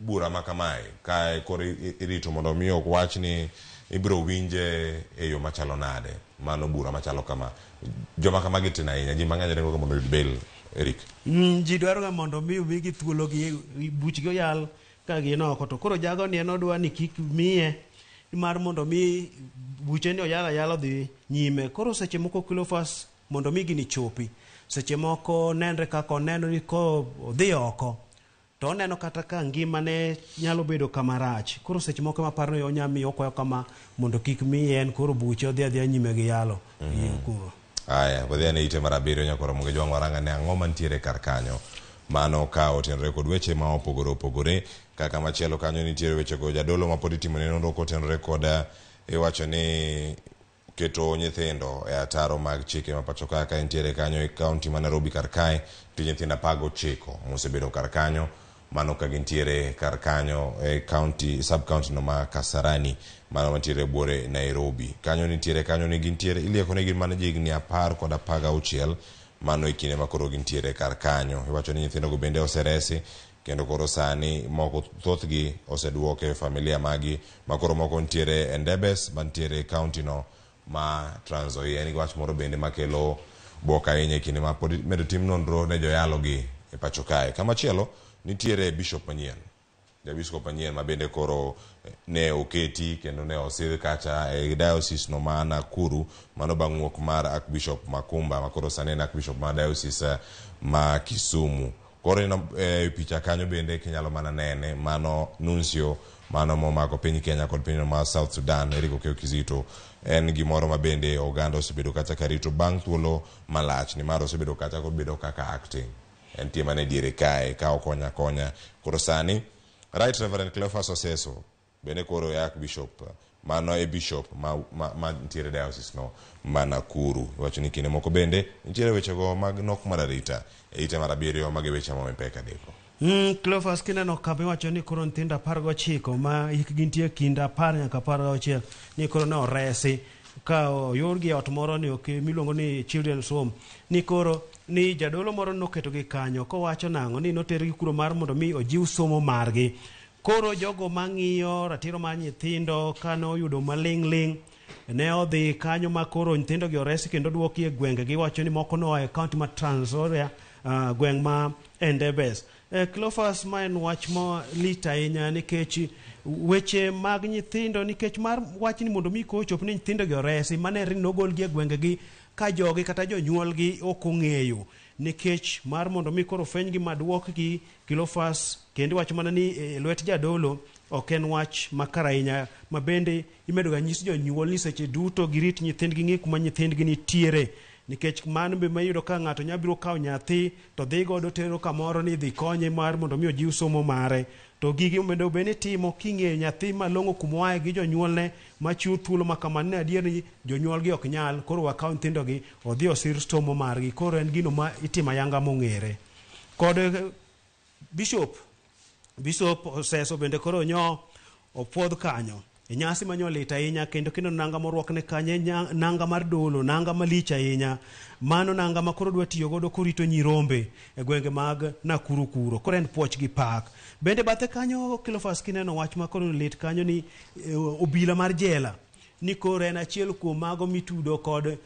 bura ma kamae kae koro irito mondo mi ok wach ni ibiro winje e yo machalo nade mano bura machalo kama joma kamagi tin ahinya ji mang'eny ringo ga mondo oyud bail Eric. Ji dwaro ga mondo mi omigi thuolo gi buchgi oyal ka gin oko to koro jago ni en odwa ni kik miye mar mondo mi buche ni oyal ayala odhi nyime. Koro seche moko Cleophas mondo mi gini chopi seche moko nenre kaka oneno ni ko odhi oko to oneno kata ka ngimane nyalo bedo kama rach. Koro seche moko ema aparo ni onya miyo okwayo kama mondo kik miye en koro buche odhi adhiya nyime gi yalo. Kuro. Aya, wadhi ane ite mar abiriyo nyakoro Ramogi Jwang' warang ane ang'o mantiere kar kanyo. Mano ka otenore kod weche ma opogore opogore. Kaka machielo kanyo nitiere wechego jadolo ma pod itimone nonro kotenore kod iwacho ni keto nyithindo e ataro mag chike ma pacho ka ka entiere kanyo e kaunti ma Nairobi kar kae nitie nyithindo 19 mosebedo kar kanyo mano ka gintiere kar kanyo e kaunti sub county no ma Kasarani mano mantiere buore Nairobi kanyo nitiere kanyo ni gintiere ilieko ni gin mana jihigni 10 kod 16 mano e kinde ma koro gintiere kar kanyo iwacho ni nyithindogo bende oseresi kendo koro sani moko thothgi oseduok e familia magi ma koro moko nitiere Endebess mantiere e kaunti no ma Trans Nzoia. En gi wach moro bende makelo bwok ahinya e kinde ma pod imedo tim nonro ne joyalo gi e pacho kae. Kamachielo nitiere bishop manyien, jabiskop manyien ma bende koro ne oketi kendo ne osidh kacha e diocese no ma Nakuru, mano bang' wuok mar Archbishop Makumba ma koro sani en Archbishop ma diocese ma Kisumu. Koro ineno e picha kanyo bende kinyalo mana nene mano nuncio mano momako piny Kenya kod pinyno ma South Sudan Eric Okeyo Kizito en gimoro ma bende oganda osebedo kacha karito bang' thuolo malach nimar osebedo kacha kobedo kaka acting entie mana e diere kae ka okonya akonya. Koro sani Right Reverend Cleophas Oseso bende koro e Archbishop mano e bishop ma, ma, ma nitiere diocese no ma Nakuru. Iwacho ni kinde moko bende nitiere wechego mag nok mar arita e ite mar abiriyo mage weche ma pek adeko. Cleophas kineno kama iwacho ni koro nyithindo 19 ma hikgi nitie kind 10 nyaka 16 ni koro ne oresi ka oyudgi e ot moro ni ok miluongo ni Children's Home ni koro ni jadolo moro noketogi kanyo kowacho nang'o ni notergi kuro mar mondo mi ojiw somo margi. Koro jogo mang'iyo ratiro mar nyithindo kane oyudo maling' ling' ne odhi kanyo ma koro nyithindo gi oresi kendo duoki e gwenge giwacho ni moko noa e kaunti ma Trans Nzoia gweng' ma Endebess. Cleophas ma en wach ma lit ahinya nikech weche mag nyithindo nikech mar wach ni mondo mi kochop ni nyithindo gi oresi manere ni nogolgi e gwengegi ka jogi kata jonyuolgi ok ong'eyo nikech mar mondo mi koro fwenygi maduokgi Cleophas kendo iwacho mana ni e lwet jadolo ok en wach makare ahinya ma bende imedo ga nyis jonyuol ni seche duto girit nyithindgi ng'i kuma nyithindgi nitiere nikech mano be mayudo ka ng'ato nyalo biro kawo nyathi to dhi godo tero kamoro ni dhi konye mar mondo mi ojiw somo mare to gigi onego bed ni timo king'eyo nyathi malong'o kuma oaye gi jonyuolne machiwo thuolo ma kamano ni adier ni jonyuolgi ok nyal koro wakaw nyithindogi odhi osir somo margi koro en gino ma itimo ayanga mong'ere kod Bishop Oseso bende koro nyo opuodh kanyo e nyasi manyo lit ahinya kendo kendo nanga morwakne kanyo nanga mar dolo nanga malich ahinya mano nanga ma koro dwa tiyo godo korito nyirombe e gwenge mag Nakuru kuro koro en puoch gi pak bende bathe kanyo Cleophas kineno wach ma koro lit kanyo ni obila mar jela ni koro en achiel kuom mago mitudo kod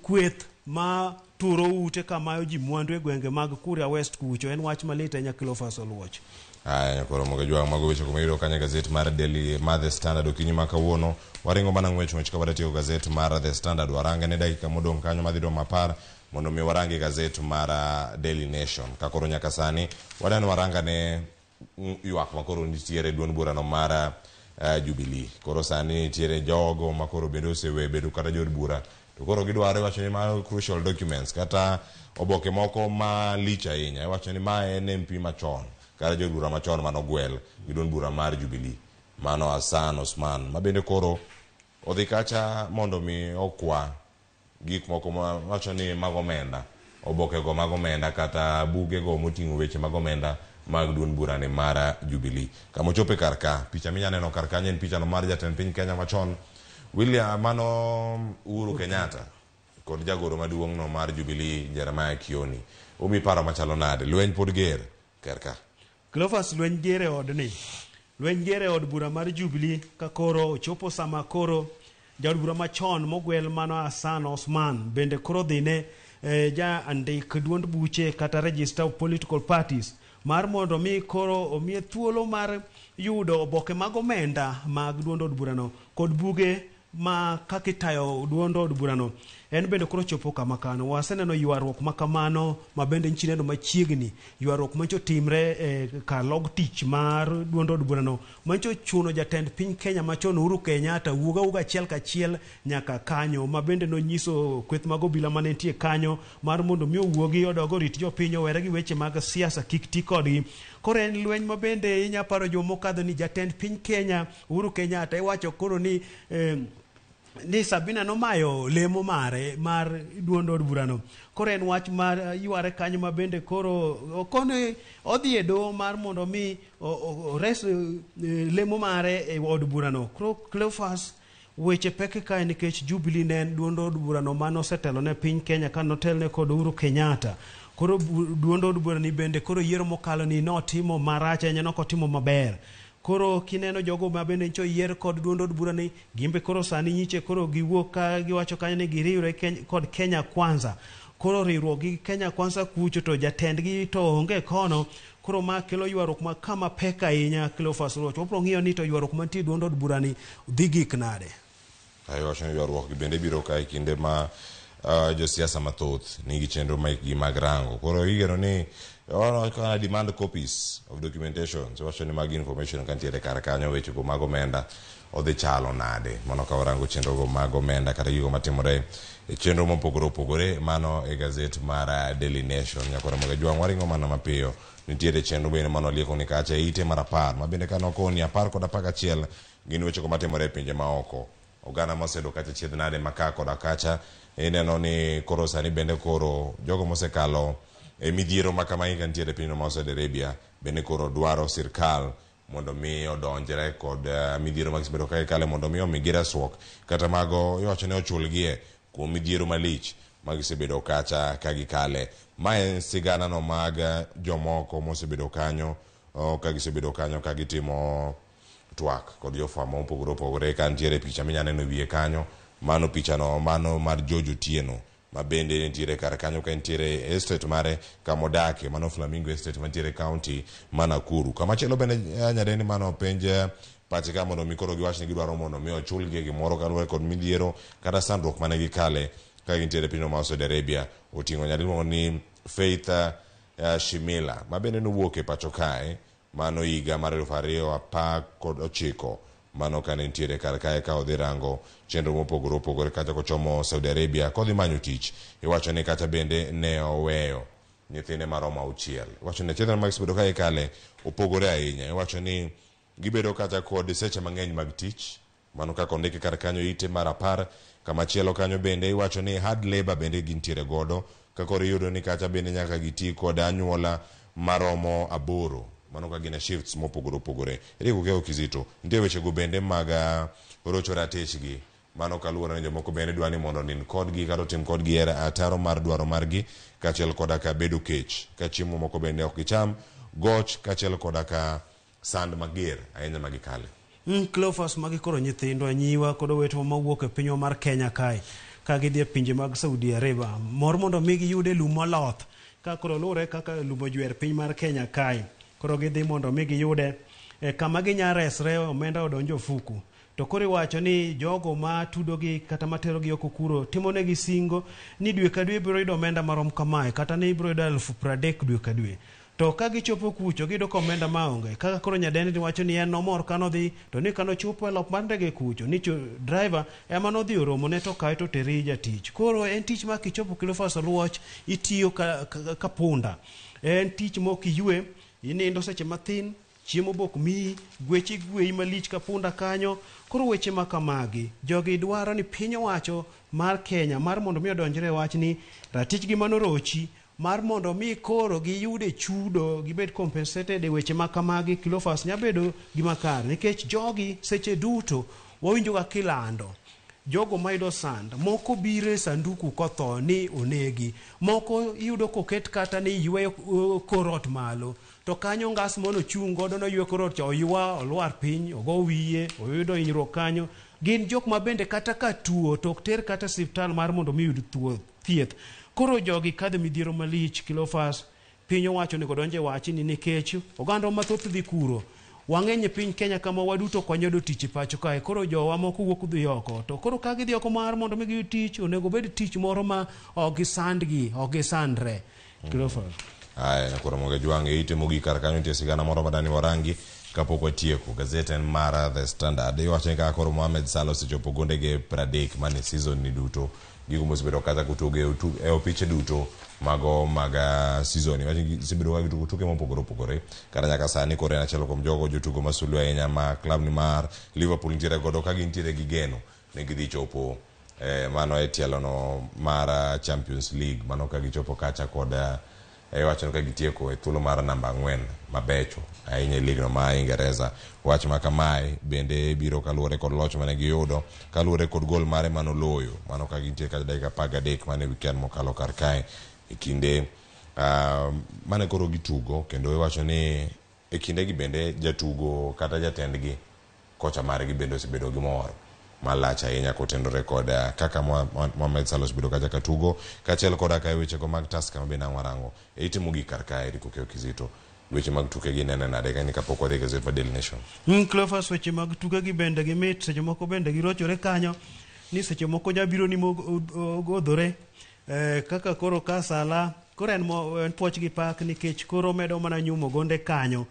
kweth ma turo ute kamayo ji mwandu e gwenge mag Kuria West kucho. En wach malit ahinya Cleophas Oluoch. Aya, koro mogo jwang' mago weche kuma iyudo kanyo e gazet mar Daily mar The Standard okinyi ma kawuono. Waringo mana ng'wech ng'wech ka wadatieko gazet mar The Standard. Warange ne dakika modong' kanyo madhi romo 10 mondo mi warangi gazet mar Daily Nation. Ka koro nyaka sani wadani waranga ne ywak ma koro nitiere duond burano mar Jubilee. Koro sani nitiere jogo ma koro bende osewe bedo kata jood bura to koro gidwaro iwacho ni ma crucial documents kata oboke moko malich ahinya. Iwacho ni ma en MP machon kata jood bura machon manogwel gi duond bura mar Jubilee mano Hassan Osman ma bende koro odhi kacha mondo mi okwa gik moko ma wacho ni mag omenda, oboke go mag omenda kata buge go moting'o weche mag omenda mag duond bura ni mar Jubilee. Kama ochope kar ka, picha minya neno kar kanyo en picha no mar jatend piny Kenya machon William mano Uhuru Kenyatta kod jagoro maduong' no mar Jubilee Jeremiah Kioni. Umi paro machalo nade? Lweny pod ger kar ka. Cleophas, lweny ger e odni. Lweny ger e od bura mar Jubilee ka koro ochopo sama koro jaod bura machon mogwel mano Hassan Osman bende koro dhine ja andik duond buche kata Register of Political Parties mar mondo mi koro omiye thuolo mar yudo oboke mag omenda mag duond od burano kod buge ma kaka itayo duond od burano. En bende koro chopo kama kano. Waseneno ywaruok ma kamano ma bende nchi neno machiegni, ywaruok mancho timre kar log tich mar duond od burano mancho chuno jatend piny Kenya machon Uhuru Kenyatta wuog awuoga achiel kachiel nyaka kanyo, ma bende nonyiso kweth mag obila mane nitie kanyo mar mondo mi owuogi odog orit jopiny owere gi weche mag siasa kik ti kodgi. Koro en lweny ma bende inya paro joma mokadho ni jatend piny Kenya Uhuru Kenyatta iwacho koro ni ni Sabina nomayo lemo mare mar duond od burano. Koro en wach mar yware kanyo ma bende koro okone odhi e doho mar mondo mi ores lemo mare e od burano. Koro Cleophas, weche pek kae nikech Jubilee ne en duond od burano mane osetelo ne piny Kenya ka notelne kod Uhuru Kenyatta. Koro duond od burani bende koro yiero mokalo ni notimo marach ahinya, nokotimo maber. Koro kineno jogo ma bende ncho yier kod duond od burani, gimbe koro sani nyiche koro giwuok ka giwacho kanyo ni giriwre kod Kenya Kwanza. Koro riwruok gi Kenya Kwanza kucho to jatendgi to onge kono. Koro ma kelo ywaruok ma kama pek ahinya Cleophas Oluoch. Wabro ng'iyo ni to ywaruok mantie e duond od burani dhi gik nade. Ayo wacho ni ywaruok gi bende biro ka e kinde ma josiasa mathoth nigi chenro mekgi mag rango. Koro igeno ni kana demand copies of documentation. So wacho ni mag information kantiere kar kanyo weche go mag omenda odhi chalo nade. Mano ka warango chenro go mag omenda kata gigo matimore e chenro mopogore opogore mano e gazet mar Daily Nation. Nyakoro mag Jwang' waringo mana mapiyo. Nitiere chenro bende mano lieko ni kacha ite mar 10 ma bende kano koni 10 kod 11 gin weche go matimore e pinje maoko. Oganda mosedo kacha chiedh nade maka koda kacha ineno ni koro sani bende koro jogo mosekalo e midhiero ma kama ka nitiere pinyno mar Saudi Arabia bende koro dwaro sirkal mondo mi odonjre kod midhiero ma gisebedo ka gikale mondo mi omigi resruok kata mago iwacho ni ochulgie kuom midhiero malich ma gisebedo kacha ka gikale. Ma en sigana no mag jomoko mosebedo kanyo ka gisebedo kanyo ka gitimo twak kod jofwambo mopogore opogore. Ka nitiere picha minya neno e wiye kanyo, mano picha no mano mar George Otieno ma bende nitiere kar kanyo ka nitiere estate mare kamodake, mano Flamingo Estate mantiere county ma Nakuru. Kamachielo bende nyadendi mano penj pache ka mondo mi koro giwach ni gidwaro mondo mi ochulgi gimoro kaluwore kod midhiero kata sandruok mane gikale ka gintiere pinyno mar Saudi Arabia. Oting'o nyadendi miluongo ni Faith Shimila ma bende nowuok e pacho kae mano higa mar 2019 mano kane nitiere kar kae ka odhi rango chenro mopogore opogore kata kochomo Saudi Arabia kodhi manyo tich. Iwacho ni kata bende ne oweyo nyithinde maromo 6. Iwacho ni achiedh mag gisebedo ka gikale opogore ahinya. Iwacho ni gibedo kata kod seche mang'eny mag tich mano kaka ondiki kar kanyo ite mar 10. Kamachielo kanyo bende iwacho ni hard labor bende gintiere godo ka koro iyudo ni kata bende nyaka giti kod anyuola maromo 8 mano ka gin e shifts mopogore opogore. Eric Okeyo Kizito, nitie wechego bende mag rocho ratichgi mano kaluwore ni jomoko bende dwa ni mondo onind kodgi kata otim kodgi e ataro mar dwaro margi kaachiel koda ka bedo kech ka chiemo moko bende ok gicham, goch kaachiel koda ka sand mager ahinya ma gikale. Cleophas, magi koro nyithindwa, nyiwa kod owetewa mawuok e pinywa mar Kenya kae. ka gidhi e pinje mag Saudi Arabia. Mor mondo mi giyude lum moloth ka koro luwore kaka lum ojwer piny mar Kenya kae. Koro gidhi mondo mi giyude e, kama ginya resre omenda odonjo ofuku. To koro iwacho ni jogo ma tudogi kata materogi oko kuro timonegi singo ni dwe ka dwe ibiro yudo omenda marom kamae kata ni ibiro yudo 30,000 dwe ka dwe. To ka gichopo kucho giyudo ka omenda maonge. Kaka koro nyadendi wacho ni en nomor kanodhi to ni kanochopo e lop mar ndege kucho ni driver ema nodhi oromone to kae to teri jatich. Koro en tich ma kichopo Cleophas Oluoch itiyo ka, ka, ka punda. En tich mok iywe, inindo seche mathin, chiemo bok miyi, gweche gweyi malich ka punda kanyo. Koro weche ma kamagi, jogi dwaro ni piny owacho mar Kenya mar mondo mi odonjre e wachni ratichgi manorochi mar mondo mi koro giyude chudo gibed compensated e weche ma kamagi Cleophas nya bedo gima kare nikech jogi seche duto wawinjo ga kilando jogo mayudo sand moko biro e sanduku kotho ni onegi moko iyudo koket kata ni yweyo kor ot malo to kanyo ngas mono chung' godo noywe kor ot cha oywa olwar piny ogo wiye oyudo hinyruok kanyo gin jok ma bende kata ka tuo to ok ter kata siptal mar mondo mi yud thieth. Koro jogi kadho midhiero malich Cleophas piny owacho onego donje wachni nikech oganda mathoth dhi kuro. Wang'eny e piny Kenya kama waduto ok wanyudo tich e pacho kae. Koro jowa moko wuok dhi oko. To koro ka gidhi oko mar mondo mi giyud tich, onego bed tich moro ma ok gisandgi, ok gisandre. Cleophas. Aya, nyakoro moga jwang' e ite mogik kar kanyo nitie sigana moro madani warangi kapok watieko. Gazet en mar The Standard. Iwacho ni kaka koro Mohamed Salah osechopo gondege 30 mane season ni duto. Gigo mosebedo kata kotugo e opiche duto mago mag season. Iwacho ni gisebedo ka gitugo tuke mopogore opogore. Kata nyaka sani koro en achiel kuom jogo jotugo masulwe ahinya ma klab ni mar Liverpool nitiere godo ka gintiere gi geno ni gidhi chopo mano e tielo no mar Champions League. Mano ka gichopo kacha kod iwacho ni ka gitieko e thuolo mar namba 4 mabecho ahinya e ligno ma Ingereza. Wach ma kamae bende biro kaluwore kod loch mane giyudo kaluwore kod gol mare manoloyo mano ka gintie kata dakika 13 mane weekend mokalo kar kae e kinde mane koro gitugo kendo iwacho ni e kindegi bende jatugo kata jatendgi kocha margi bende osebedo gi mor malach ahinya kotenore kod kaka Mohamed Salah osebedo kacha ka tugo kaachiel koda ka e wechego mag Tusker ma bende ang' warango e ite mogik kar kae Eric Okeyo Kizito weche mag tuke gi nene nade ka ni kapok wadhi e gazet mar Daily Nation. Cleophas weche mag tuke gi bende gimit seche moko bende girochore kanyo ni seche moko jabiro ni mogodhore kaka koro ka Salah koro en puoch gi pak nikech koro medo mana nyumo gonde kanyo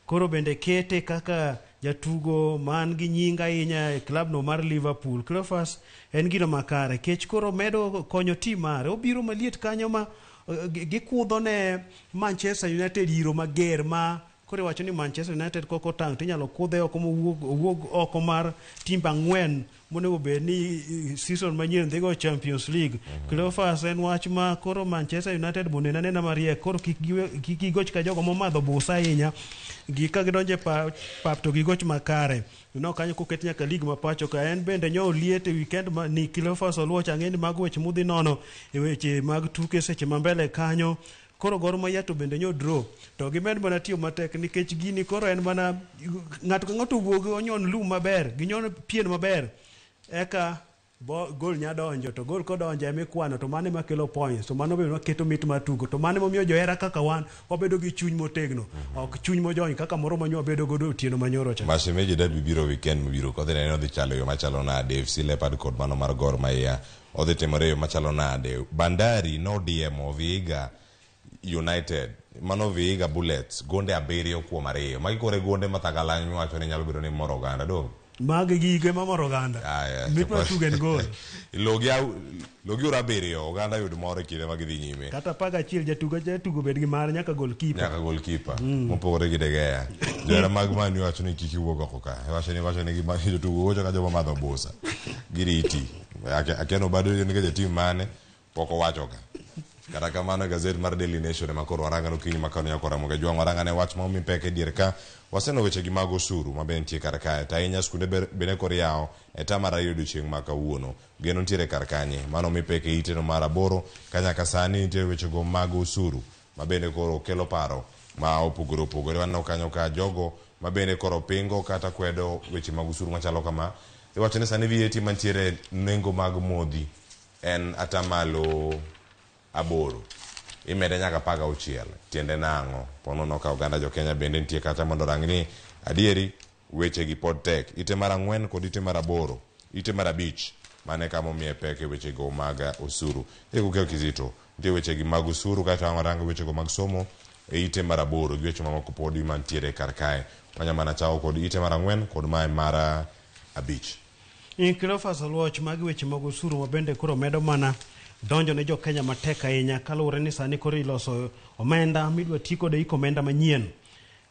koro bende kete kaka jatugo man gi nying ahinya e klab no mar Liverpool. Cleophas en gino makare kech koro medo konyo tim mare obiro maliet kanyo ma gikudho ne Manchester United iro mager ma koro iwacho ni Manchester United kok otang' tinyalo kudhe oko mowuog oko mar timbe 4 monego bed ni season manyien dhi go Champions League. Cleophas en wach ma koro Manchester United mondo anena mariek koro kik gigoch ka jogo momadho busa ahinya gi ka gidonjo e pap to gigoch makare. No kanyo koket nyaka league ma pacho ka en bende nyo oliet e weekend ma ni Cleophas Oluoch ang'e ni mago weche mudhi nono e weche mag tuke seche ma mbele kanyo. Koro Gor Mahia to bende nyo draw to gimed mana tiyo matek nikech gini koro en mana ng'ato ka ng'ato owuog onyon lum maber ginyon pien maber eka gol nya donjo to gol kodonjo ema ikwano to mano ema kelo points to mano be ema keto mit mar tugo to mano emomiyo johera kaka wan wabedo gi chuny motegno ok chuny mojony kaka moro manyo wabedo godo otieno manyoro cha. Mashemeji derby biro weekend mabiro kodhi neno dhi chalo yo machalo nade FC Leopard kod mano mar Gor Mahia odhi timore yo machalo nade Bandari nodiemo Vihiga United mano Vihiga Bullets gonde 7 kuom 2 magi kore gonde mathagalany miwacho ni nyalo bedo ni moro oganda dong magi gige mamoro oganda mit mar tugo en gol logi ura 7 oganda yud mor e kinde ma gidhi nyime kata 11 jatugo bed gi mar nyaka goalkeeper nyaka goalkeeper mopogore gi De Gea johera mag Man U wacho ni kik iwuog oko ka iwacho ni jotugo gocho ka joma madho busa giriti akiano bado nikech tim mane pok owacho ka kata kamano gazet mar Daily Nation ema koro waranga okinyi ma kawuono nyaka Ramogi Ajwang' waranga ne wach ma omi pek e dier ka waseno weche gi mag osuru ma be nitie kar kae to ahinya skunde bende koro yawo e tam mar 2 odiochieng' ma kawuono geno nitiere kar kanye mano omi pek e iteno mar 8 ka nyaka sani nitie wechego mag osuru ma bende koro kelo paro ma opogore opogore waneno kanyo ka jogo ma bende koro pingo kata kwedo weche mag osuru machalo kama iwacho ni sani VAT mantiere nengo mag modhi en atamalo 8 imede nyaka 16. Tiende nang'o? Ponono ka oganda jo Kenya bende nitie kata mondo orang ni adieri weche gi pod tek. Ite mar 4 kod ite mar 8, ite mar 5 mane kama omiye pek e weche go mag osuru. Eko Keo Kizito, nitie weche gi mag osuru kaeto ang' warango weche go mag somo e ite mar 8 gi weche mamoko podi mantiere kar kae. Wanya mana chako kod ite mar 4 kod mae mar 5. Cleophas Oluoch, magi weche mag osuru ma bende koro medo mana donjo ne jo Kenya matek ahinya kaluwore ni sani koro iloso omenda midwa ti kode iko omenda manyien.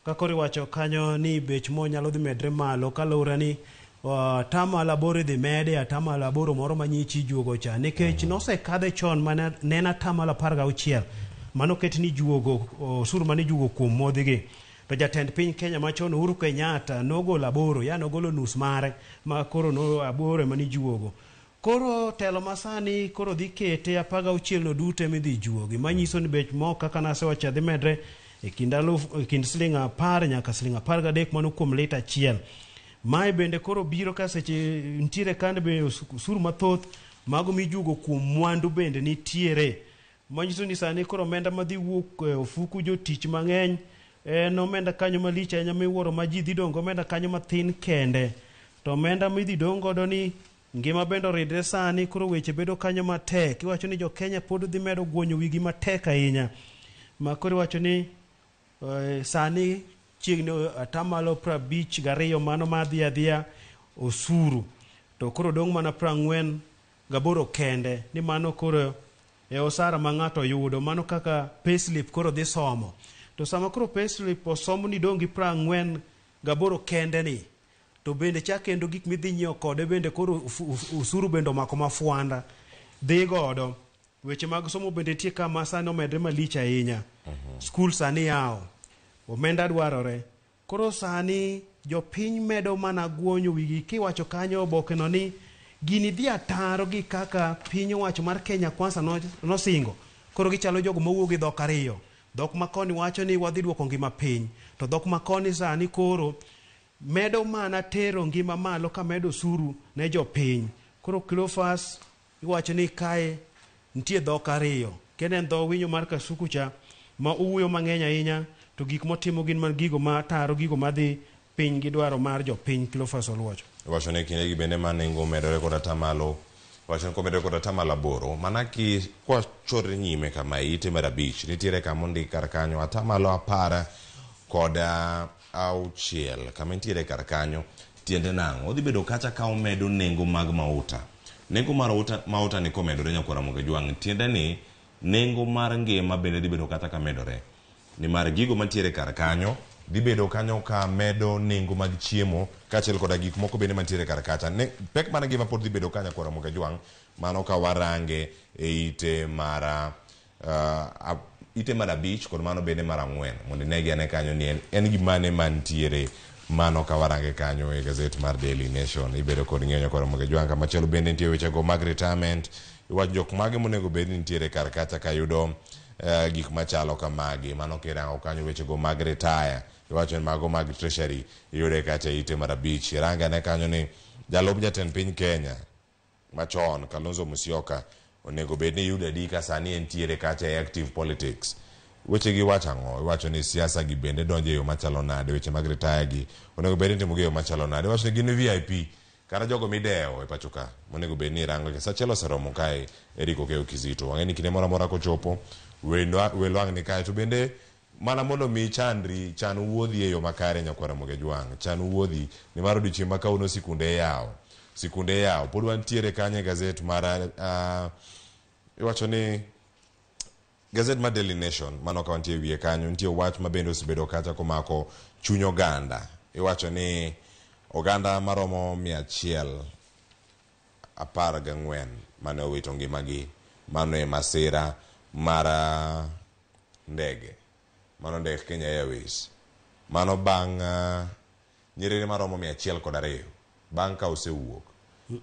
Ka koro iwacho kanyo ni bech mo nyalo dhi medre malo kaluwore ni atamalo 8 idhi mede atamalo 8 moro manyichi ijuogo cha nikech nosekadhe chon mane ne en atamalo 16 mano ket ni juogo osuru mane ijuogo kuom modhigi. To jatend piny Kenya machon Uhuru Kenyatta nogolo 8, yani ogolo nus mare ma koro no 8 ema nijuogo. Koro telo masani koro dhi kete 16 no duto ema idhi juogi, manyiso ni bech mo kaka nasewacho dhi medre e kind e kind siling 10 nyaka siling 13 mano kuom lita achiel. Mae bende koro biro ka seche nitiere kande be osuru mathoth mago mijuogo kuom mwandu bende nitiere. Manyiso ni sani koro omenda madhi wuok e ofuku jotich mang'eny en omenda kanyo malich ahinya miwuoro ma ji dhi dong' omenda kanyo mathin kende. To omenda midhi dong' godo ni ngima bende oridre sani koro weche bedo kanyo matek. Iwacho ni jo Kenya pod dhi medo guonyo wigi matek ahinya. Ma koro iwacho ni sani chiegni atamalo 52 mano madhi adhiya osuru. To koro dong' mana 48 kende ni mano koro e osara ma ng'ato yudo mano kaka payslip koro dhi somo. To sama koro payslip osom ni dong' gi 48 kende ni to bende chak kendo gik midhi nyiewo kode bende koro osuru bende omako mafuanda dhi godo. Weche mag somo bende nitie kama sani omedre malich ahinya. Skul sani yawo, omenda dwarore. Koro sani jopiny medo mana guonyo wigi kiwacho kanyo oboke no ni gini dhi ataro gi kaka piny owacho mar Kenya Kwanza nosingo. Koro gichalo jogo mawuok gi dhok ariyo. Dhok makoni wacho ni wadhi duoko ngima piny, to dhok makoni sani koro medo mana tero ngima malo ka medo osuru ne jopiny. Koro Cleophas iwacho ni kae nitie dhok ariyo. Kendo en dho winyo mar Kasuku cha ma owuoyo mang'eny ahinya to gik motimo gin mana gigo ma ataro, gigo madhi piny gi dwaro mar jopiny. Cleophas Oluoch. Iwacho ni kindegi bende ma nengo omedore kod atamalo, iwacho ni komedore kod atamalo 8, mana ki kwachore nyime kama ite mar 5 nitiere kama ondik kar kanyo atamalo 16 kama nitiere kar kanyo. Tiende nang'o? Odhi bedo kacha ka omedo nengo mag mauta. Nengo mar mauta ni komedore nyakwar Ramogi Jwang', tiende ni nengo mar ngima bende dhi bedo kata ka medore. Nimar gigo mantiere kar kanyo dhi bedo kanyo ka medo nengo mag chiemo kaachiel koda gik moko bende mantiere kar kacha. Pek mar ngima pod dhi bedo ka nyakwar Ramogi Jwang', mano ka warange e ite mar ite mar 5 kod mano bende mar 4 mondo inegi ane kanyo ni en gimane mantiere mano ka warange kanyo e gazet mar Daily Nation. Ibedo kod ng'eyo nyakwar Ramogi Jwang'. Kamachielo bende nitie wechego mag retirement. Iwacho jok mage monego bed ni nitiere kar kacha kayudo gik machalo kamagi. Mano kirango kanyo wechego mag retire, iwacho ni mago mag treasury iyude kacha ite mar 5. Irange ane kanyo ni jalup jatend piny Kenya machon Kalonzo Musyoka onego bed ni yudo adi ka sani entiere kacha e active politics. Weche gi wacho ang'o? Iwacho ni siasa gi bende donjo e yo machalo nade? Weche mag retire gi onego bed ni itimo gi e yo machalo nade? Iwacho ni gin VIP kata jogo midewo e pacho ka monego bed ni irango. Sa achiel oseromo kae Eric Okeyo Kizito. Wang'e ni kinde moro amora kochopo welo ang' ni kae to bende mana mondo mi chandri chan wuodhi e yo makare nyakwar Ramogi Jwang'. Chan wuodhi nimar odiochieng' ma kawuono sikunde iyawo. Sikunde iyawo. Pod wantiere kanyo e gazet mar iwacho ni gazet mar Daily Nation mano ka wantie wiye kanyo nitie wach ma bende osebedo kacha komako chuny oganda. Iwacho ni oganda maromo 114 mane owito ngimagi mano e masira mar ndege mano ndek Kenya Airways mano bang' nyiriri maromo 102 bang' ka osewuok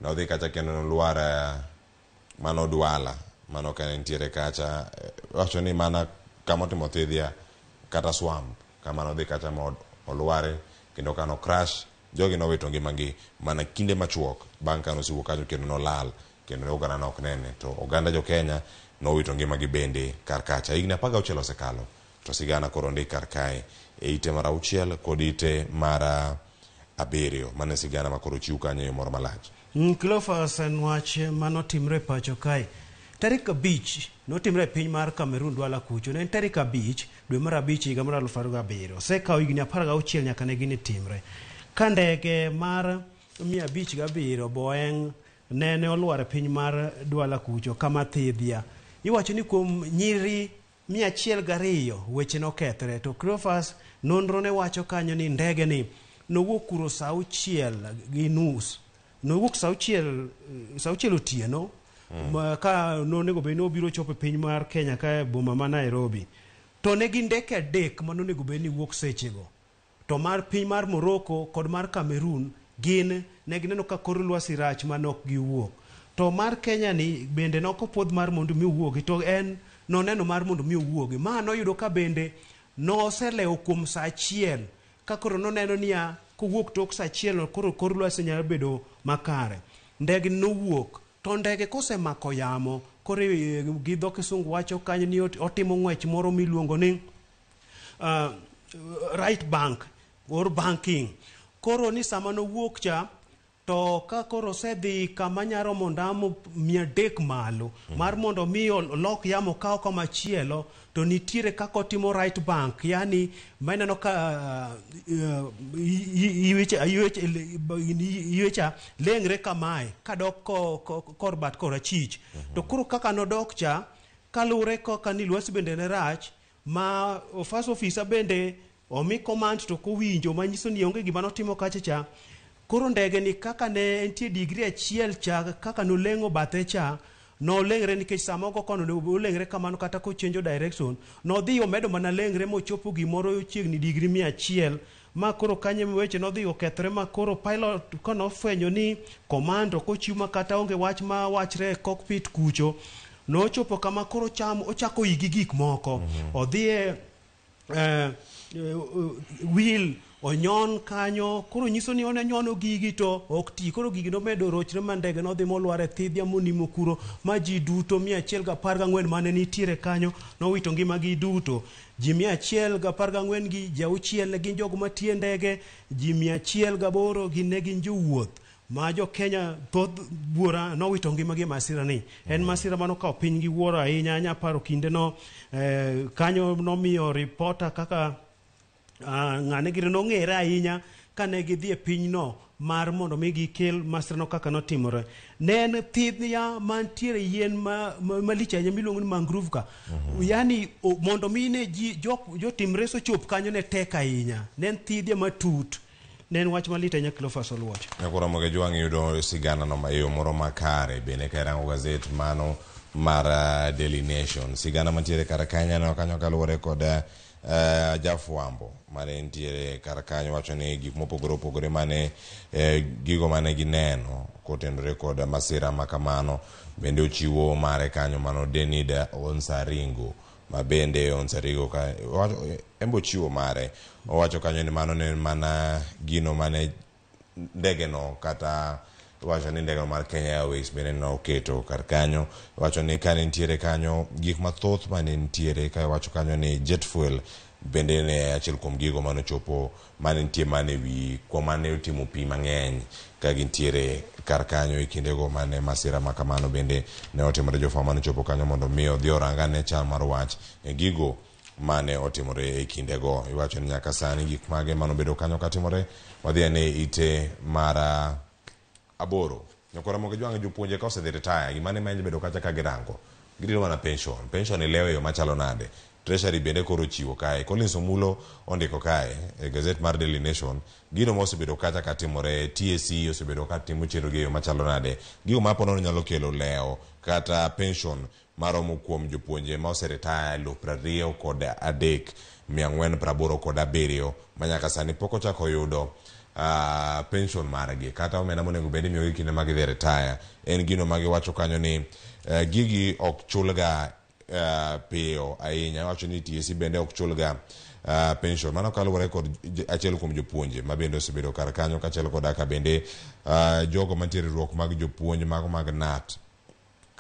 nodhi kacha kendo nolwar mano Dwala mano ka nitiere kacha wacho ni mana kama otimo thidhia kata swamp kama nodhi kacha ma olware kendo kano crash jogi nowito ngimagi mana kinde machuok bang' ka nosewuok kanyo kendo nolal. kendo oganda ne ok nene to oganda jo Kenya nowito ngimagi bende kar kacha. Higni 16 osekalo to sigana koro ondik kar kae e ite mar 6 kod ite mar 7. Mano e sigana ma koro ochiw kanyo e yo moro malach. Cleophas en wach manotimre pacho kae. Tarik 5 notimre e piny mar Cameroon Douala kucho. Ne en tarik 5 dwe mar 5 higa mar 2007. Osekawo higni 16 nyaka ne gini timre. Ka ndege mar 507 Boeing nene olwar e piny mar Douala kucho kama thidhia. Iwacho ni kuom nyiri 102 weche nokethre. To Cleophas nonro ne wacho kanyo ni ndege ni nowuok kuro saa 6:30. Nowuok saa 6 otieno. Ka nonego bed ni obiro chopo e piny mar Kenya ka e boma ma Nairobi. To ne gin ndeke 3 manonego bed ni wuok sechego. To mar piny mar Morocco kod mar Cameroon gin ne gineno ka kor lwasi rach manok giwuok. To mar Kenya ni bende nokopuodh mar mondo mi owuogi, to en noneno mar mondo mi owuogi. Ma noyudo ka bende noselewo kuom saa 1 ka koro noneno niya kowuok tok saa 1 koro kor lwasi nyalo bedo makare. Ndege nowuok. To ndege kosemako yamo, koro gi dho kisungu wacho kanyo ni otimo ng'wech moro miluongo ni right bank or banking. Koro ni sama nowuok cha, to ka koro osedhi kama nyaromo ndamo 300 malo, mar mondo mi olok yamo kaw kama chielo, to nitiere kaka otimo right bank, yani maneno ka iwecha lengre kamae kadok kor bat kor achich. To koro kaka nodok cha, kaluwore kaka ni lwasi bende ne rach, ma first officer bende omi command to kowinjo manyiso ni onge gima notimo kacha cha. Koro ndege ni kaka ne entie degree 1 cha, kaka noleng'o bathe cha, noleng're nikech sama ogo kono oleng're kamano kata kochenjo direction, nodhi omedo mana leng're mochopo gimoro chiegni degree 100, ma koro kanyo weche nodhi okethre, ma koro pilot kanofwenyo ni command ok ochiw ma kata onge wach ma wachre e cockpit kucho, nochopo kama koro cham ochako igi gik moko. Odhi e wheel onyon kanyo, koro nyiso ni onyono gigi to ok ti. Koro gigi nomedo rochre ma ndege nodhi molwar e thidhia monimo kuro, ma ji duto 114 mane nitiere kanyo nowito ngimagi duto. Ji 114 gi ji 6 ne gin jogo matiyo e ndege, ji 108 gi ne gin jowuoth ma jo Kenya thoth buora nowito ngimagi e masira ni. En masira manokawo piny gi wuoro ahinya. Anya paro kindeno kanyo nomiyo reporter kaka ng'ane gire nong'ere ahinya kane gidhi e pinyno mar mondo mi gikel masirano kaka notimore. Ne en thidhia mantiere yien malich ahinya miluongo ni mangrove ka. Yani mondo mi ne ji jotim res ochop kanyo ne tek ahinya. Ne en thidhia matut. Ne en wach malit ahinya Cleophas Oluoch. Nyakoro Ramogi Jwang' yudo sigana no e yo moro makare bende ka irango gazet mano mar Daily Nation. Sigana mantiere kar kanyo aneno kanyo kaluwore kod jafwambo mane nitiere kar kanyo wacho ni gik mopogore opogore mane gigo mane gineno kotenore kod masira ma kamano. Bende ochiwo mare kanyo mano Denida Onsaringo, ma bende Onsaringo ka embo ochiwo mare. Owacho kanyo ni mano ne mana gino mane ndege no kata wacho ni ndege mar Kenya Airways bende noketo kar kanyo. Wacho ni kane nitiere kanyo gik mathoth mane nitiere, ka wacho kanyo ni jet fuel bende ne achiel kuom gigo manochopo mane nitie mane wi kuom mane otimo pi mang'eny ka gintiere kar kanyo e kindego mane masira ma kamano bende ne otimore. Jofwambo manochopo kanyo mondo mi odhi orang ane chal mar wach e gigo mane otimore e kindego. Iwacho ni nyaka sani gik mage manobedo kanyo katimore. Wadhi ane ite mar 8. Nyakoro Ramogi Jwang' jopuonje ka osedhi retire, gima ne many bedo kacha ka girango, girito mana pension. Pension ilewo e yo machalo nade? Treasury bende koro ochiwo kae. Collins Omulo ondiko kae e gazet mar Daily Nation gino mosebedo kacha katimore. TSC osebedo katimo chenro gi e yo machalo nade? Gigo ma po nono nyalo kelo lewo kata pension maromo kuom jopuonje ma oseretire 23,487 ma nyaka sani pok ochako yudo pension margi kata omenda monego bed ni imiyogi kinde ma gidhi retire. En gino ma giwacho kanyo ni gigi ok chulga piyo ahinya. Iwacho ni TSC bende ok chulga pension. Mano kaluwore kod achiel kuom jopuonje ma bende osebedo kar kanyo kaachiel kod kaka bende jogo mantiere riwruok mag jopuonj mago mag KNUT.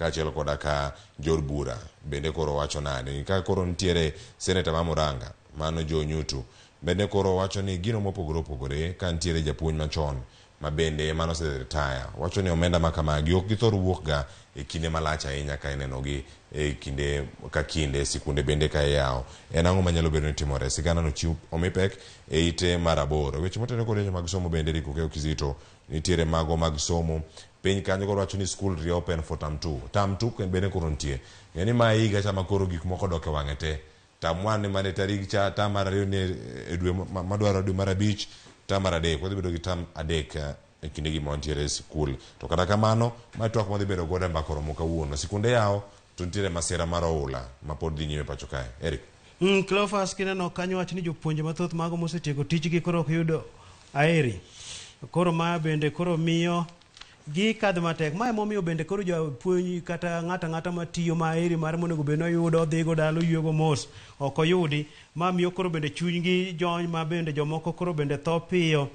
Kaachiel koda ka jood bura bende koro wacho nade. Ka koro nitiere seneta ma Murang'a mano Joe Nyutu bende koro wacho ni gino mopogore opogore ka nitiere japuonj machon ma bende mano ose retire wacho ni omenda ma kamagi ok githor wuok ga e kinde malach ahinya ka inenogi e kinde ka kinde sikunde bende ka iyawo. En ang'o manyalo bedo ni timore? Sigana no chiw omi pek e ite mar aboro. Weche motenore kod weche mag somo bende Eric Okeyo Kizito nitiere mago mag somo piny kanyo koro wacho ni school reopen for term 2. Term 2 bende koro nitie. Ng'e ni ma higa cha ma koro gik moko odok e wang'e te. Term 1 ni mane tarik cha, term mar ariyo ni e dwe madwaro dwe mar abich, term mar adek. Wadhi bedo gi term adek e kinde gi ma wantiere e sikul. To kata kamano, ma twak madhi bedo godo e mbaka oromo kawuono. Sikunde yawo to nitiere masira mar oula ma pod dhi nyime pacho kae. Eric. Cleophas kineno kanyo wach ni jopuonje mathoth mago mosetieko tijgi koro ok yud aeri. Koro ma bende koro miyo gikadho matek. Ma emomiyo bende koro japuonj kata ng'ato ang'ata matiyo ma aeri mare monego bed ni oyudo odhigo dala oyuego mos ok oyudi. Ma miyo koro bende chunygi jony ma bende jomoko koro bende tho piyo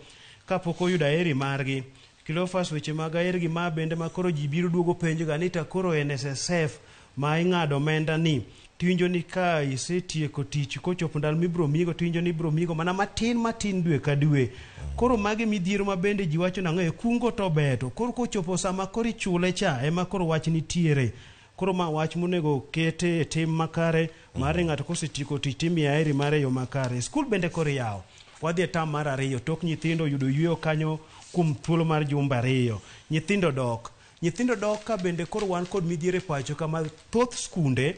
kapok oyudo aeri margi. Cleophas weche mag aeri gi ma bende ma koro ji biro duogo penjo ga ni to koro NSSF ma ing'ado omenda ni tiwinjo ni ka isetieko tich kochopo ndalo mibiro miyigo tiwinjo ni ibiro miyigo mana matin matin dwe ka dwe. Koro magi midhiero ma bende ji wacho nang'o e kungo to beto. Koro kochopo sama koro ichule cha ema koro wach nitiere. Koro ma wach monego kete e tim makare mar ni ng'ato kosetieko tich timiye aeri mare e yo makare. Skul bende koro iyawo. Wadhi e tam mar ariyo tok nyithindo oyudo yueyo kanyo kuom thuolo mar jumbe ariyo. Nyithindo dok. Nyithindo dok ka bende koro wan kod midhiero e pacho kama thoth skunde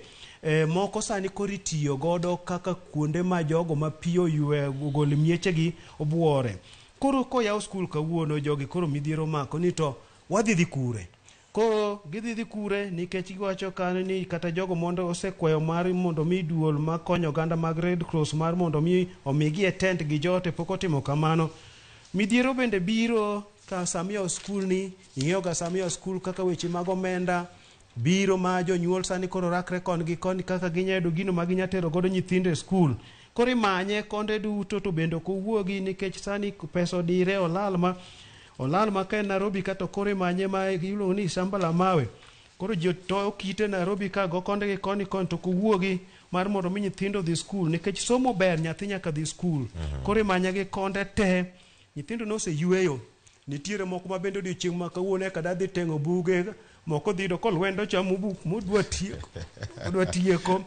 moko sani koro itiyo godo kaka kuonde ma jogo ma pi oywe ogol miechegi obuore. Koro koyaw skul kawuono jogi koro midhiero omako ni to wadhi dhi kure. Koro gidhi dhi kure nikech giwacho kanyo ni kata jogo mondo osekwayo mar mondo mi duol makonyo oganda mag Red Cross mar mondo mi omigi e tent gi jote pok otimo kamano. Midhiero bende biro ka sama iyawo skul ni ing'eyo ga sama iyawo skul kaka weche mag omenda biro ma jonyuol sani koro rakre kon gi koni kaka ginya yudo gino ma ginya tero godo nyithindo e skul. Koro imanye konde duto to bende ok owuogi nikech sani pesa odire olal ma ka en Nairobi ka to koro imanye ma iluongo ni shamba la mawe. Koro ji toyo kite Nairobi ka go konde gi koni koni to ok owuogi mar mondo mi nyithindo dhi skul nikech somo ber nyathi nyaka dhi skul. Koro imanye gi konde te. Nyithindo noseyweyo. Nitiere moko ma bende odiochieng' ma kawuono eka dadhi teng'o buge moko dhi yudo kolwendo chamo buk modwa tieko. Odwa tieko.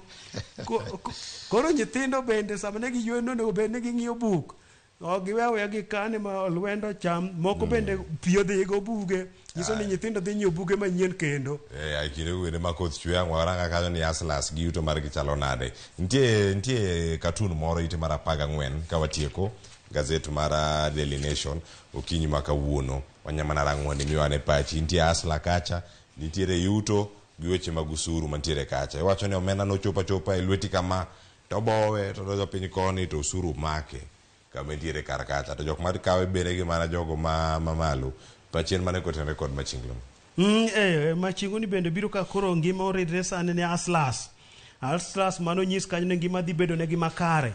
Koro nyithindo bende sama ne giyweyo onego bed ni ging'iyo buk. Ok giwe aweya gikane ma olwendo cham. Moko bende pi odhi go buge. Nyiso ni nyithindo dhi nyiewo buge manyien kendo. E kinde wende ma koth chwe ang' waranga kanyo ni Aslas gi yuto margi chalo nade. Nitie cartoon moro ite mar 14 ka watieko gazet mar Daily Nation okinyi ma kawuono. Wanyamana rango mondo mi wane pachi. Nitie Asla kacha, nitiere yuto gi weche mag usuru mantiere kacha. Iwacho ni omenda nochopo achopa e lweti kama to bowe to donjo piny koni to usuru make kama nitiere kar kacha. To jok mar kawe bende gi mana jogo ma mamalo. Pachien mane kotenore kod Machingo. Machingo ni bende biro ka koro ngima oridre sani ne Aslas. Aslas mano nyis kanyo ni ngima dhi bedo negi makare.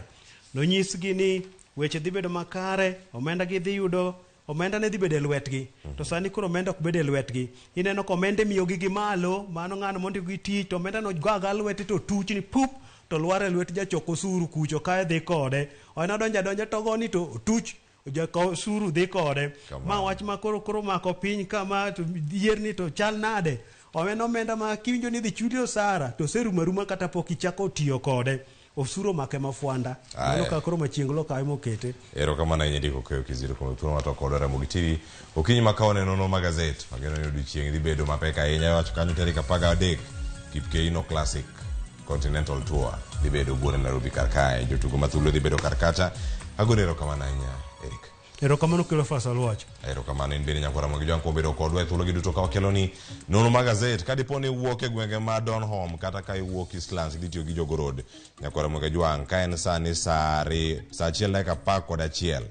Nonyisgi ni weche dhi bedo makare, omenda gi dhi yudo, omenda ne dhi bedo e lwetgi. To sani koro omenda ok bed e lwetgi. Ineno ka omenda imiyogi gi malo, mano ng'ano mondiko gi tich, to omenda no goaga lwete to tuchni pup, to lwar e lwet jachok osuru kucho kae dhi kode. En odonjo adonja to goni to otuch, jachok osuru dhi kode. Ma wach ma koro mako piny kama to yier ni to chal nade. En omenda ma kiwinjo ni idhi chuli osara to oserumo aruma kata pok ichako tiyo kode. Osuru omake mafwanda. Mano ka koro Machienglo kawe mokete. Erokamano ahinya Ndiko Keyo Kizito kuom thuolo ma to kodwa Ramogi TV. Okinyi ma kawuono en nonro mag gazet. Mageno ni odiochieng' dhi bedo mapek ahinya. Iwacho kanyo tarik 13 Kipkeino Classic Continental Tour dhi bedo buore Nairobi kar kae. Jotugo ma thuolo dhi bedo kar kacha. Agone erokamano ahinya Eric. Erokamano Cleophas Aluoch. Erokamano in bende nyakwara Ramogi Jwang' kuom bedo kodwa e thuologi duto ka wakelo ni nonro mag gazet. Ka dipo ni iwuok e gwenge ma Donholm kata ka iwuok Eastlands idhi tiyo gi Jogoo Road. Nyakwara Ramogi Jwang' ka en sani saa 1:11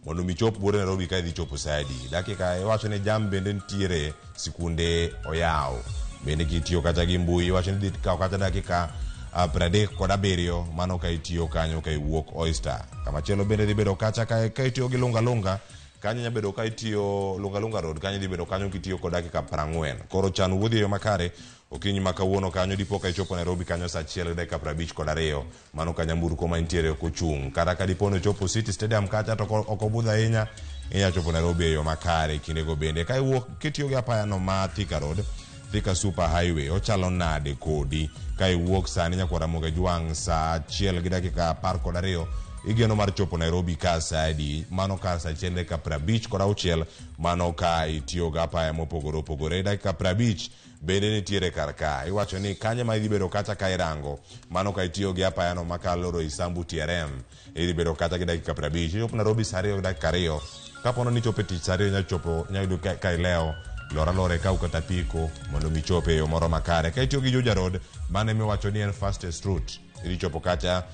mondo mi chop buore Nairobi ka idhi chopo saa adi. Dakika iwacho ni jam bende nitiere sikunde oyaw. Bende kitiyo kata gi mbui iwacho ni dhi kawo kata dakika 37 mano ka itiyo kanyo ka iwuok Oyster. Kamachielo bende dhi bedo kacha ka itiyo gi Lunga Lunga. Kanyo nya bedo ka itiyo Lunga Lunga Road, kanyo dhi bedo kanyo kitiyo kod dakika 40. Koro chan wuodhi e yo makare Okinyi ma kawuono kanyo dipo ka ichopo Nairobi kanyo saa 1:52. Mano ka nyamburko ma nitiere ok ochung'. Kata ka dipo ni ochopo City Stadium kacha to ok obudho ahinya, inya chopo Nairobi e yo makare kindego bende. Ka iwuok kitiyo gi apaya no ma Thika Road, Thika Super Highway, ochalo nade kodi? Ka iwuok sani nyakwar Ramogi Ajwang' saa 1:12, igeno mar chopo Nairobi ka saa adi? Mano ka saa 1:56, mano ka itiyo gi apaya mopogore opogore. Dakika 50 bende nitiere kar ka. Iwacho ni kanye ma idhi bedo kacha ka irango, mano ka itiyo gi apaya no makalo Roysambu TRM, idhi bedo kacha gi dakika 50. Ichopo Nairobi saa 2:02. Kapono ni ichopo e tich saa 2 inyalo chopo, inyalo yudo ka ilewo, lor alora ikaw kata apiko mondo mi ichop e yo moro makare. Ka itiyo gi Juja Road, mano emiwacho ni en fastest route, idhi chopo kacha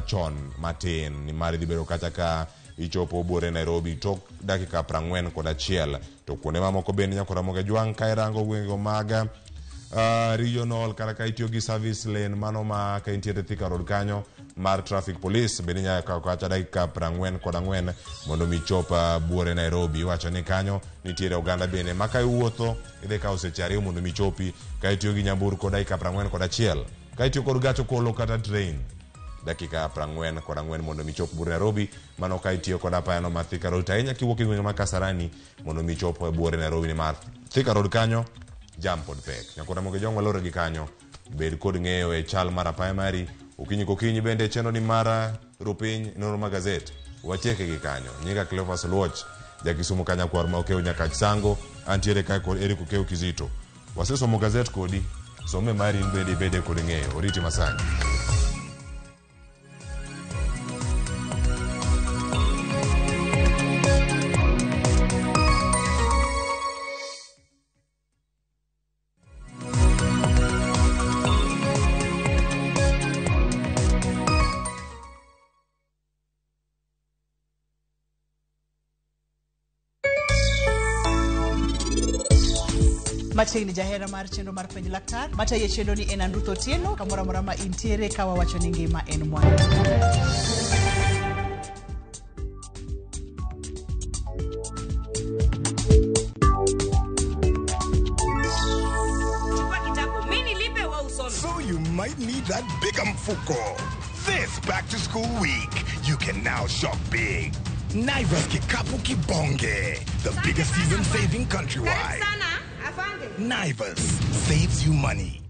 chon matin, nimar idhi bedo kacha ka ichopo Buore Nairobi tok dakika 41. To kuonde mamoko bende nyakwar Ramogi Ajwang' ka irango gwengego mag regional, kata ka itiyo gi service lane mano ma ka intiere Thika Road kanyo mar traffic police, bende inyalo kawo kacha dakika 44 mondo mi ichop Buore Nairobi. Iwacho ni kanyo nitiere oganda bende ma ka iwuotho idhi kawo seche 2 mondo mi ichopi. Ka itiyo gi nyamburko dakika 41, ka itiyo kod gach okolo kata train dakika 44 mondo mi ichop Buore Nairobi. Mano ka itiyo kod apaya no mar Thika Road, ahinya kiwuok e gwenge mag Kasarani mondo mi ichop Buore Nairobi, nimar Thika Road kanyo jam pod pek. Nyakwar Ramogi Ajwang' walore gi kanyo, bed kod ng'eyo e chal mar apaya mari okinyi kokinyi. Bende chenro ni mar rupiny nonro mag gazet watieke gi kanyo. Nyinga Cleophas Oluoch, ja Kisumu kanyakwar ma Okew Nyakach Sango, antiere kae kod Eric Okew Kizito. Wasesomo gazet kodi, some mari in bende ibede kod ng'eyo. Oriti masani. Machiegni jahera mar chenro mar penj laktar matayo chenro ni en Andruth Otieno kamoro amora ma intiere ka wawacho ni ngima en mwandu. So you might need that bigger mfuko. This back to school week, you can now shop big. Naivas Kikapu Kibonge, the biggest season saving countrywide. Naivas saves you money.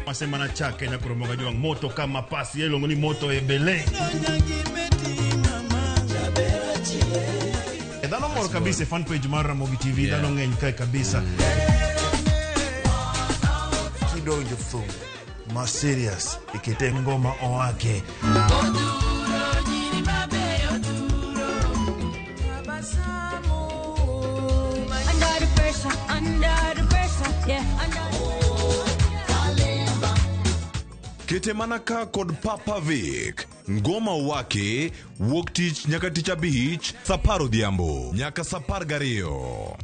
Masema chake na kuromoga jwang moto kama pasi iluongo ni moto ebele. Dhano mor kabisa e fan page mar Ramogi TV, dhano ng'eny kae kabisa. Kidonjo thum ma serious ikete ngoma owake. Under the pressure, under the pressure, yeah, under. Kete mana ka kod Papa Vic. Ngoma wake wuok tich nyaka tich abich saa 10 odhiambo nyaka saa 12.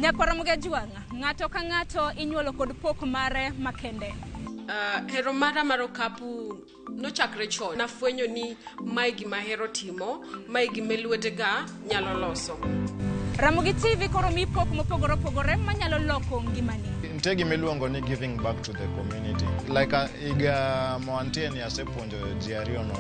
Nyakwar Ramogi Ajwang', ng'ato ka ng'ato inyuolo kod pok mare makende. Hero mara mar okapu nochakre chon. Nafwenyo ni mae gima ahero timo, mae gima lwetega nyalo loso. Ramogi TV koro mi pok mopogore opogore manyalo loko ngimani. Nitie gima iluongo ni giving back to the community. Like higa moantie ni asepuonjo ji ariyo nono.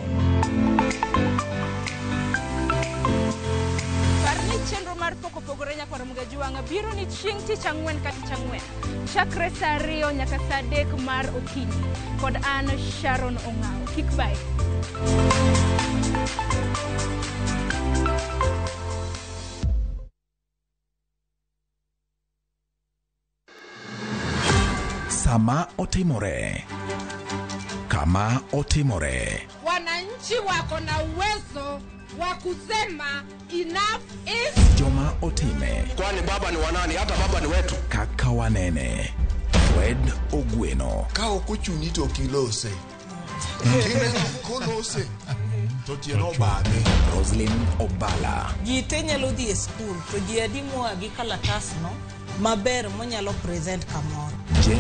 Par ni chenro mar pok opogore nyakwar Ramogi Ajwang' biro ni chieng' tich ang'wen ka tich ang'wen. Chakre saa 2 nyaka saa 3 mar okinyi. Kod an Sharon Ong'awo. Kik bai. Sama otimore. Kama otimore. Wananchi wako na uwezo wa kusema enough is Joma otime. Kwani baba ni wanani? Hata baba ni wetu. Kaka wanene. Fred Ogweno. Ka ok ochuni to ok ilose. Kineno kolose to tiende obame. Roslyn Obala. Ji te nyalo dhi e skul to ji adi moa gi kalatasno maber monyalo present kamoro. J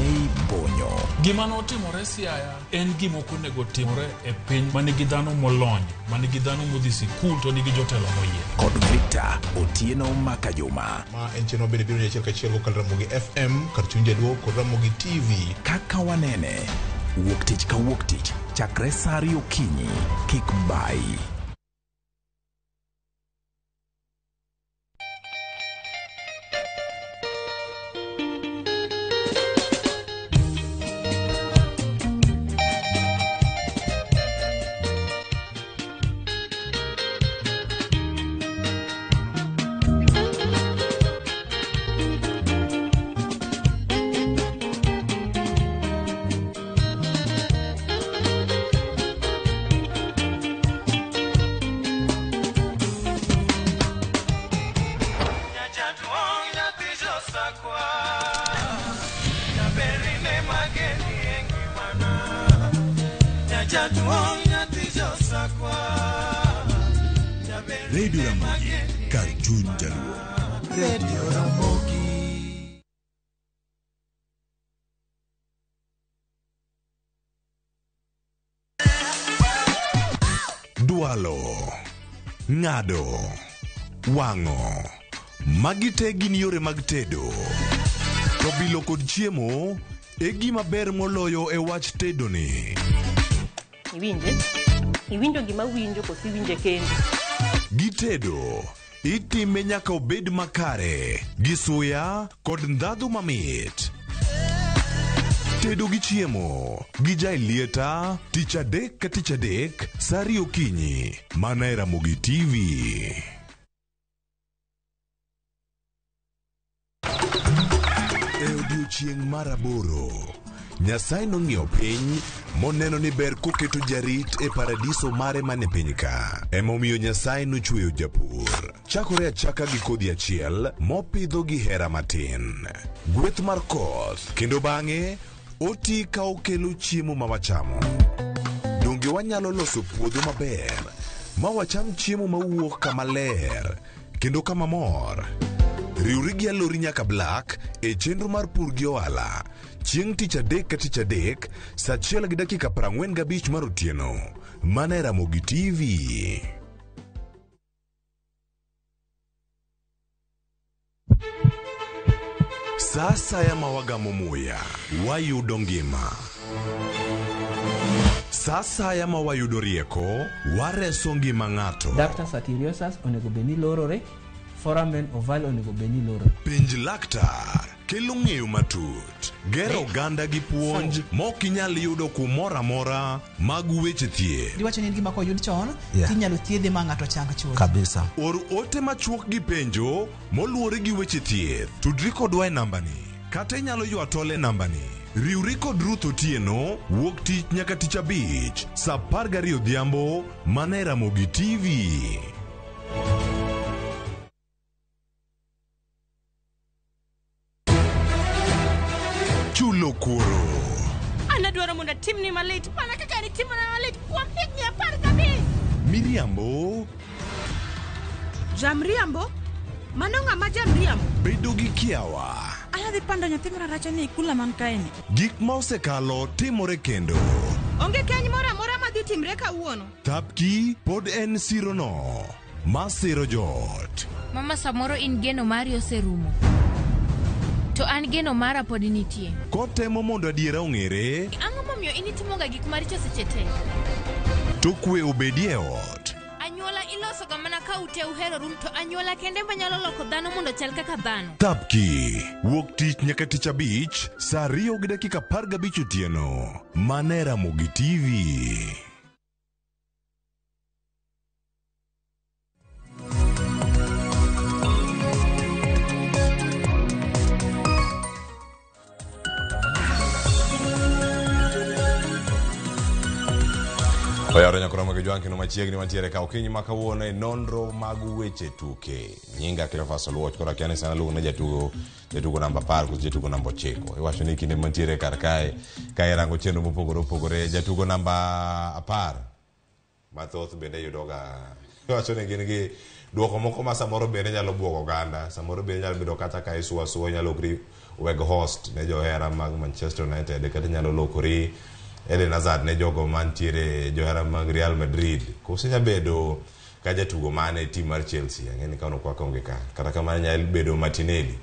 Bonyo. Gima notimore Siaya en gima ok onego timore e piny ma nigi dhano molony, ma nigi dhano modhi sikul to nigi jotelo moyier. Kod Victor Otieno Makajuma. Ma en chenro bende biro achiel kachiel kokalo Ramogi FM kar chuny jaluo kod Ramogi TV. Kaka wanene. Wuok tich ka wuok tich chakre saa ariyo okinyi. Kik bayi. Radio Ramogi, kar chuny jaluo. Radio Ramogi. Dwalo, ng'ado, wang'o. Magi te gin yore mag tedo. To bilo kod chiemo e gima ber moloyo e wach tedo ni. Iwinje? Iwinjo gima winjo koso iwinje kendi? Gitedo, itime nyaka obed makare, gi suya kod ndhadhu mamit. Tedo gi chiemo, gi jaelieta, tich adek ka tich adek, saa ariyo okinyi, mana e Ramogi TV. E odiechieng' mar aboro, Nyasaye nong'iyo piny moneno ni ber koketo jarit e paradiso mare mane piny ka. Emomiyo Nyasaye nochweyo japur. Chakore achaka gi kodhi achiel mopidho gi hera matin. Gweth mar koth kendo bang'e oti ka okelo chiemo ma wachamo. Donge wanyalo loso puodho maber ma wacham chiemo mawuok kama ler kendo kama mor? Riwri gi Alori nyaka Black e chenro mar pur gi ohala. Chieng' tich adek ka tich adek, saa achiel gi dakika 45 mar otieno. Mana e Ramogi TV. Sa asaya ma wagamo muya, wayudo ngima. Sa asaya ma wayudo rieko, wareso ngima ng'ato. Ductus arteriosus onego bed ni lorore, foramen ovale onego bed ni lorore. Penj laktar kelo ng'eyo matut, gero oganda gi puonj mok inyal yudo kumoro amora mag weche thieth. Giwacho ni en gima koyud chon Yeah. tinyalo thiedhe ma ng'ato chang chuth. Kabisa. Or ote machuok gi penjo moluwore gi weche thieth. Tudri kodwa e nambani kata inyalo ywa tol e nambani. Riwri kod Ruth Otieno wuok tich nyaka tich abich saa 12 odhiambo mana e Ramogi TV. Chulo kuoro. An adwaro mondo atimni malit mana kaka nitimona malit kuom higni 15. Miriambo Jamriambo? Mano ng'ama jamriambo? bedo gi kiawa. Anadhi pando nyathi mararacha ni e kula man kaeni. Gik ma osekalo timore kendo. Onge keny moro amora madhi timre kawuono. Thapki pod en sirono ma siro joot. Mama samoro in geno mari oserumo. To an geno mara pod nitie. Kotemo mondo adiera ong'ere, Ang'o momiyo in itimoga gik maricho seche te? to kwe obedie e ot. Anyuola ilosoga mana ka ute uheroru to anyuola kende manyalo loko dhano mondo ochal kaka dhano. Thapki wuok tich nyaka tich abich saa 2:15 otieno. Mana e Ramogi TV. Oyawore nyakora mag Jwang' kendo machiegni wantiere ka okinyi ma kawuono e nonro mag weche tuke. Nyinga Cleophas Oluoch koro akia ni sana luongo ne jatugo jatugo namba 10 koso jatugo namba 9. Iwacho ni kinde mantiere kar kae ka irango chenro mopogore opogore jatugo namba 10 mathoth bende yudoga iwacho ni gin gi duoko moko ma samoro bende nyalo buogo oganda samoro bende nyalo bedo kata ka isuo asua inyalo lokri weg host ne johera mag Manchester United kata inyalo lokori Eden Hazard ne jogo mantiere johera mag Real Madrid koso inya bedo ka jatugo mane e team mar Chelsea ang'e ni kano kwaka onge ka kata kamano inyalo bedo Martinelli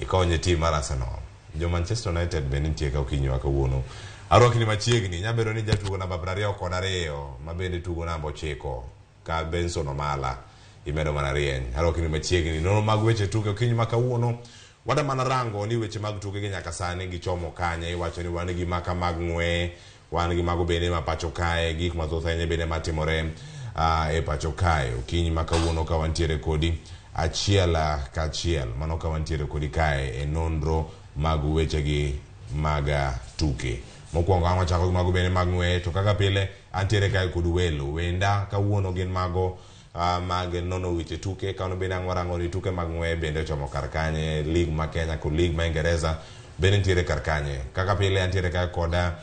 ikonye team mar Arsenal jo Manchester United bende nitie ka okinyi wa kawuono arwakni machiegni inya bedo ni jatugo namba 22 ma bende tugo namba 9 ka Benson Omala imedo mana rieny arwakni machiegni nono mag weche tuke okinyi ma kawuono wada mana rango ni weche mag tuke gi nyaka sani gichomo kanye iwacho ni wan gi maka mag ng'we wan gi mago bende ma pacho kae gik mathoth ahinya bende matimore e pacho kae okinyi ma kawuono ka wantiere kodi achiel kachiel mano ka wantiere kodi kae e nonro mag wechegi mag tuke mokwongo ang' wachako gi mago bende mag ng'we to kaka pile antiere kae kod welo wenda kawuono gin mago mag nono weche tuke kano bende ang' warango ni tuke mag ng'we bende ochomo kar kanye league ma Kenya kod league ma Ingereza bende nitiere kar kanye kaka pile antiere kae koda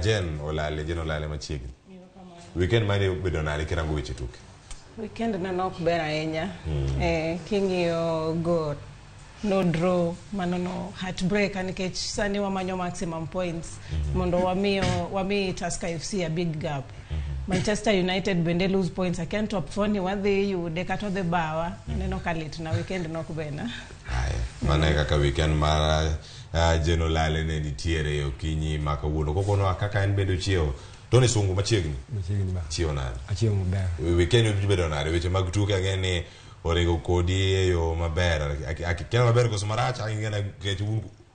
Jen Olale machiegni weekend mane obedo nade kirango weche tuke Weekend na nok ber ahinya. King'iyo Gor no draw mano no heartbreak nikech sani wamanyo maximum points mondo wami Tusker FC a big gap. Manchester United bende lose points akia top 4 ni wadhi yude kata odhi bawa aneno ka lit na weekend nok bena. Mano e kaka weekend mar Jen Olale ne nitiere okinyi ma kawuono kokono kaka en bende ochiewo Tony Sungu machiegni Machiegni ba. chiewo nade Achiewo maber. weekend obedo nade weche mag tuke ang'e ni oringo kodi e yo maber akikia maber koso marach ang'e nikech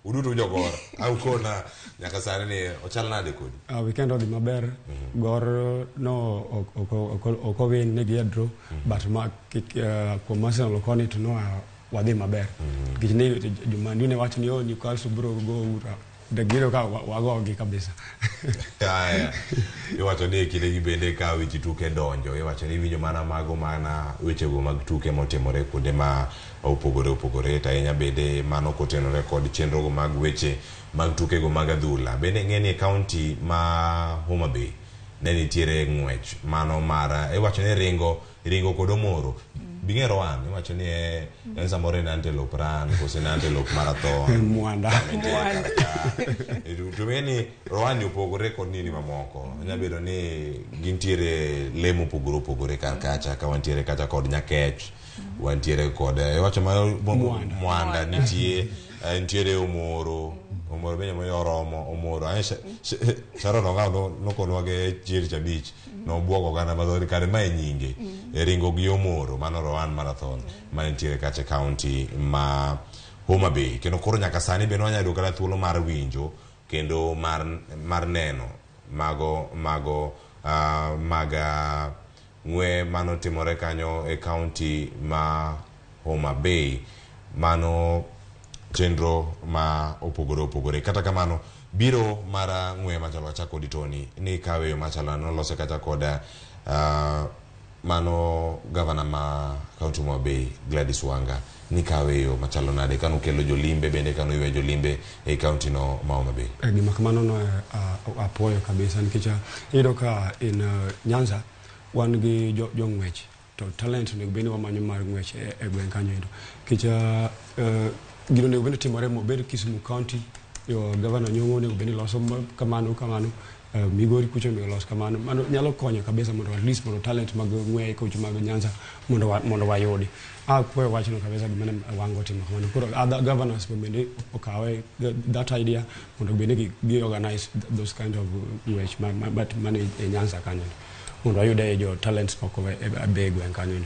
uduto jogor au kona nyaka sani ni ochal nade kodi Weekend odhi maber. Gor no ok owin ne gi draw but ma kuom Arsenal koni to no wadhi maber. Nikech ne jomandu ne wacho ni oh Newcastle biro go ura de giro ka wagogi kabisa. Aya iwacho ni e kinde gi bende ka weche tuke donjo iwacho ni iwinjo mana mago mana wechego mag tuke motimore kuonde ma opogore opogore to ahinya bende mano kotenore kod chenrogo mag weche mag tukego mag adhula bende ing'e ni e kaunti ma Homa Bay ne nitiere ng'wech mano mar iwacho ni ringo kod omoro bing'e Rowan iwacho ni en samoro en antelope run koso en antelope marathon Mwanda. To ing'e ni Rowan ni opogore kod nini mamoko nya bedo ni gintiere lee mopogore opogore kar kacha ka wantiere kacha kod nyakech wantiere kod iwacho ma Mwanda nitie nitiere omoro bende oromo omoro Sharon Ong'aw nokonwa gi chier chabich nobuogo oganda mathoth kare ma e nyinge ringo gi omoro mano Rowan Marathon manitiere kacha e kaunti ma Homa Bay kendo koro nyaka sani bende wanyalo yudo kata thuolo mar winjo kendo mar neno mago mag ng'we manotimore kanyo e kaunti ma Homa Bay mano chenro ma opogore opogore kata kamano biro mar ng'we machalo kacha kod Tony ni kawe yo machalo nolose kata kod mano gavana ma kaunti ma Homa Bay Gladys Wanga ni kawe yo machalo nade kano kelo jolimbe bende kano ywe jolimbe e kaunti no ma Homa Bay Gima kamano no apuoyo kabisa nikech iyudo ka in Nyanza wan gi jong'wech to talent onego bed ni wamanyo mar ng'wech e gweng' kanyo endo nikech gino onego bed ni timore mobed Kisumu County yo gavana Nyong'o onego bed ni loso kamano kamano Migori kucho onego los kamano mano nyalo konyo kabisa mondo at least mondo talent mag ng'wech kucho mag Nyanza mondo wayudi apuoyo wachno kabisa gima ne Wanga otimo kamano koro other governors bende okawe that idea mondo bende gi organize those kind of ng'wech mane e Nyanza kanyo mondo wayude jo talents moko be e gweng' kanyo.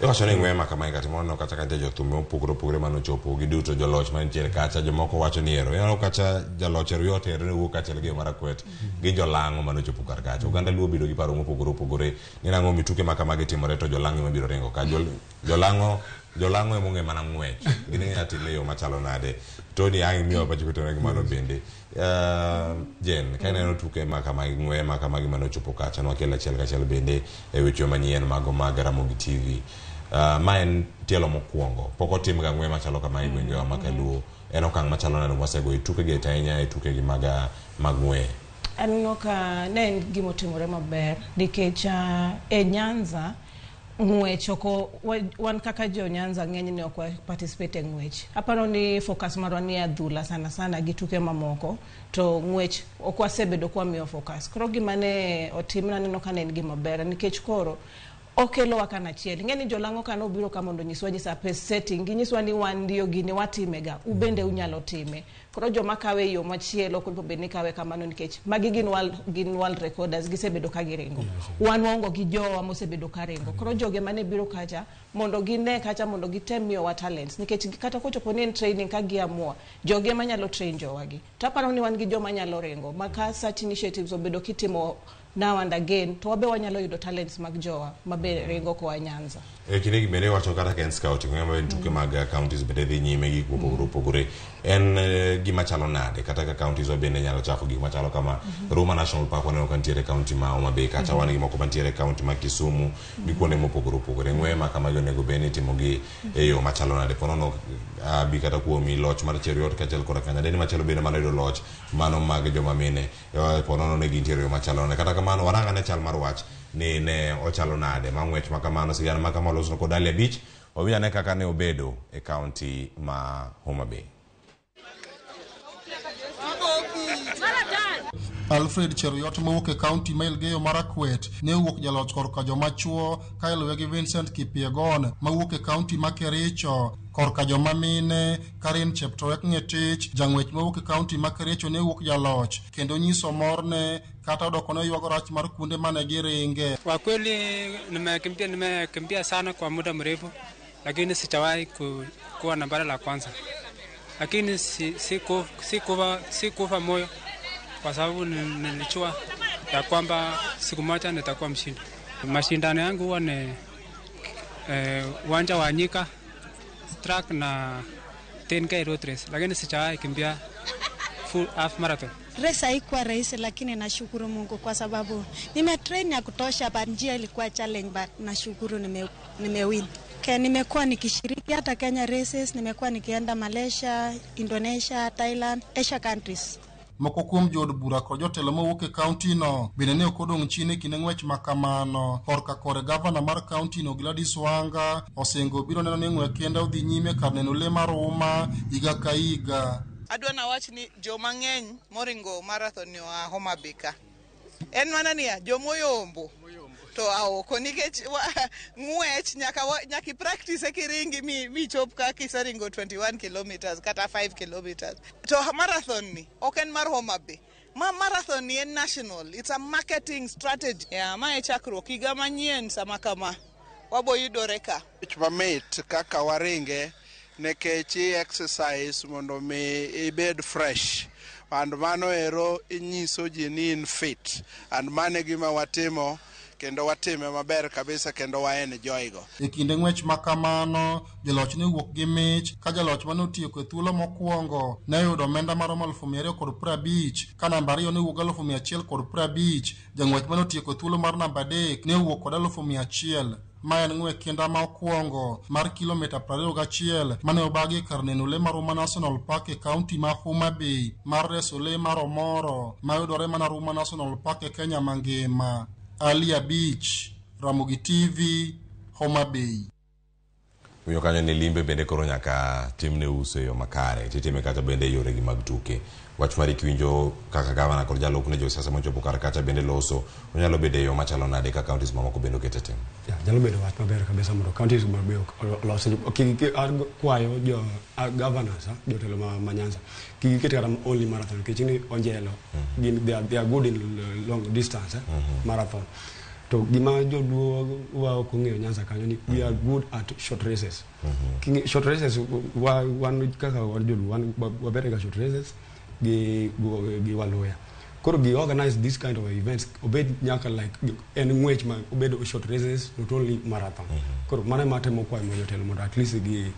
Iwacho ni ng'we ma kamae kata mono kata ka nitie jothum mopogore opogore manochopo giduto joloch manitiere kacha jomoko wacho ni ero ineno kacha jaloch ero yote ero ne wuok kaachiel gi yo marakwet gi jolang'o manochopo kar kacha oganda luo bedo gi paro mopogore opogore ni nang'o mi tuke ma kamagi timore to jolang'o ema biro ringo ka jolang'o Jolang'o ema ong'e mana ng'wech. Gin ing'e time e yo machalo nade. Tony ang' imiyo pachi kotone gi mano bende. Jen, ka ineno tuke ma kamagi, ng'weye ma kamagi mane ochopo kacha, nwakelo achiel kachiel bende e weche manyien mago mag Ramogi TV. Ma en tielo mokwongo. Pok otim ga ng'weye machalo kama e gwengewa ma Kaluo. En okang' machalo nade mwasego e tuke gi ahinya e tuke gi mag ng'weye. Aneno ka ne en gimotimore maber nikech e Nyanza ng'wech oko wan kaka jo Nyanza ng'eny ne ok wa participate e ng'wech. Aparo ni focus marwa ni adhula sana sana gi tuke mamoko to ng'wech ok wasebedo kwa miyo focus. Koro gima ne otim naneno ka ne en gima ber nikech koro okelowa kanachiel. Ing'e ni jolang'o ka nobiro ka mondo onyiswa nyisa pace setting, ginyiswa ni wan ndio gini watimega, ubende unyalo time. Koro joma kawe e yo machielo ok onego bed ni kawe kamano nikech magi gin world recorders, gisebedo ka giringo. Wan waongo gi jowa mosebedo ka ringo. Koro joge mane biro kacha mondo gine kacha mondo gitem miyowa talents nikech kata kochopo ni en training ka giamua joge manyalo train jowagi. To aparo ni wan gi joma nyalo ringo ma ka such initiatives obedo kitimo now and again to wabe wanyalo yudo talents mag jowa mabe ringo koa Nyanza. E kinde gi bende wacho kata ka en scouting ng'ama en tuke mag counties bende dhi nyime gi gik mopogore opogore. En gima chalo nade kata ka counties wa bende nyalo chako gik machalo kama. Ruma National Park waneno ka nitiere county ma Homa Bay kacha, wan gi moko mantiere county ma Kisumu gi kuonde mopogore opogore. Ng'weye ma kamagi onego bed ni itimo gi e yo machalo nade. Ponono abi kata kuomi loch mar Cheruiyot kaachiel koda Kanyadeni machielo bende mano yudo loch mano mag joma mine. Ponono ne gintiere e yo machalo nade. Kata kamano warang ane chal mar wach ni ne ochalo nade ma ng'wech ma kamano sigana ma kama olosno kod Ali Abich. Wawinj ane kaka ne obedo e county ma Homa Bay. Alfred Cheruiyot mowuok e kaunti ma Elgeyo Marakwet ne owuok jaloch korka joma chuo ka iluwe gi Vincent Kipyegon mawuok e kaunti ma Kericho. Korka joma mine, Karin Cheptoek Ng'etich jang'wech mawuok e kaunti ma Kericho ne owuok jaloch kendo nyiso morne kata odoko ne ywago rach mar kuonde mane giringe. Kwa kweli nimekimbia sana kwa muda mrefu, lakini sijawahi kuwa nambari la kwanza, lakini sikufa moyo kwa sababu nilijua ya kwamba siku moja nitakuwa mshindi. Mashindano yangu huwa ni uwanja wa Nyika track na 10K road race, lakini sijawahi kimbia full half marathon. Race haikuwa rahisi, lakini nashukuru Mungu kwa sababu nimetrain ya kutosha, but njia ilikuwa challenge, but nashukuru nimewin. Nimekuwa nikishiriki hata Kenya races, nimekuwa nikienda Malaysia, Indonesia, Thailand, Asia countries. Moko kuom jood bura kod jotelo mowuok e kaunti no bende ne ok odong' chien e kinde ng'wech ma kamano. Korka kore gavana mar kaunti no Gladys Wanga osingo biro neno ni ng'wech kende odhi nyime kar neno lee mar Ruma higa ka higa. Adwa nawach ni joma ng'eny moringo marathon ni oa Homa Bay ka. En mana niya, jomoyombo to aoko nikech ng'wech nyaka i practice kiringi mi chop ka kiseringo 21 kilometers kata 5 kilometers. To marathon ni ok en mar Homa Bay. Ma marathon ni en national, it's a marketing strategy. Yeah, ma e chakruok higa manyien sama kama wabo yudore ka. Mamit kaka waringe nikech exercise mondo mi ibed fresh. And mano ero inyiso ji ni in fit. And mano e gima watimo kendo watime maber kabisa kendo wa enjoy go. E kinde ng'wech ma kamano, joloch ne owuok gi mich ka jaloch mane otieko e thuolo mokwongo ne oyudo omenda maromo 250,000 ka namba 2 ne owuok 150,000, jang'wech mane otieko e thuolo mar namba 3 ne owuok kod 100,000. Ma en ng'wech kenda ma okwongo mar kilomita 21 mane obagi e kar neno lee mar Ruma National Park e kaunti ma Homa Bay mar reso lee mar Omoro mayudore mana Ruma National Park e Kenya mangima. Ali Abich, Ramogi TV, Homa Bay. Winjo kanyo ni limbe bende koro nyaka timne uso e yo makare, titime kata bende e yoregi mag tuke. Wach mari kiwinjo kaka gavana kod jalupne josiasa mochopo kar kacha bende loso, onyalo bedo e yo machalo nade ka counties mamoko bende okete tim? Yeah, nyalo bedo wach maber kabisa mondo counties mabe olos kwayo jo governors, jotelo ma Nyanza kik giket kata only marathon nikech ni onjelo gin they are good in long distance marathon. To gima joluo wa ok ong'eyo Nyanza kanyo ni we are good at short races. Short races wan kaka wan joluo wan waber ga short races gi Waluya. Koro gi organize this kind of events obed nyaka like en ng'wech ma obed short races, not only marathon. Koro mano ema atemo kwayo mondo jotelo mondo at least gi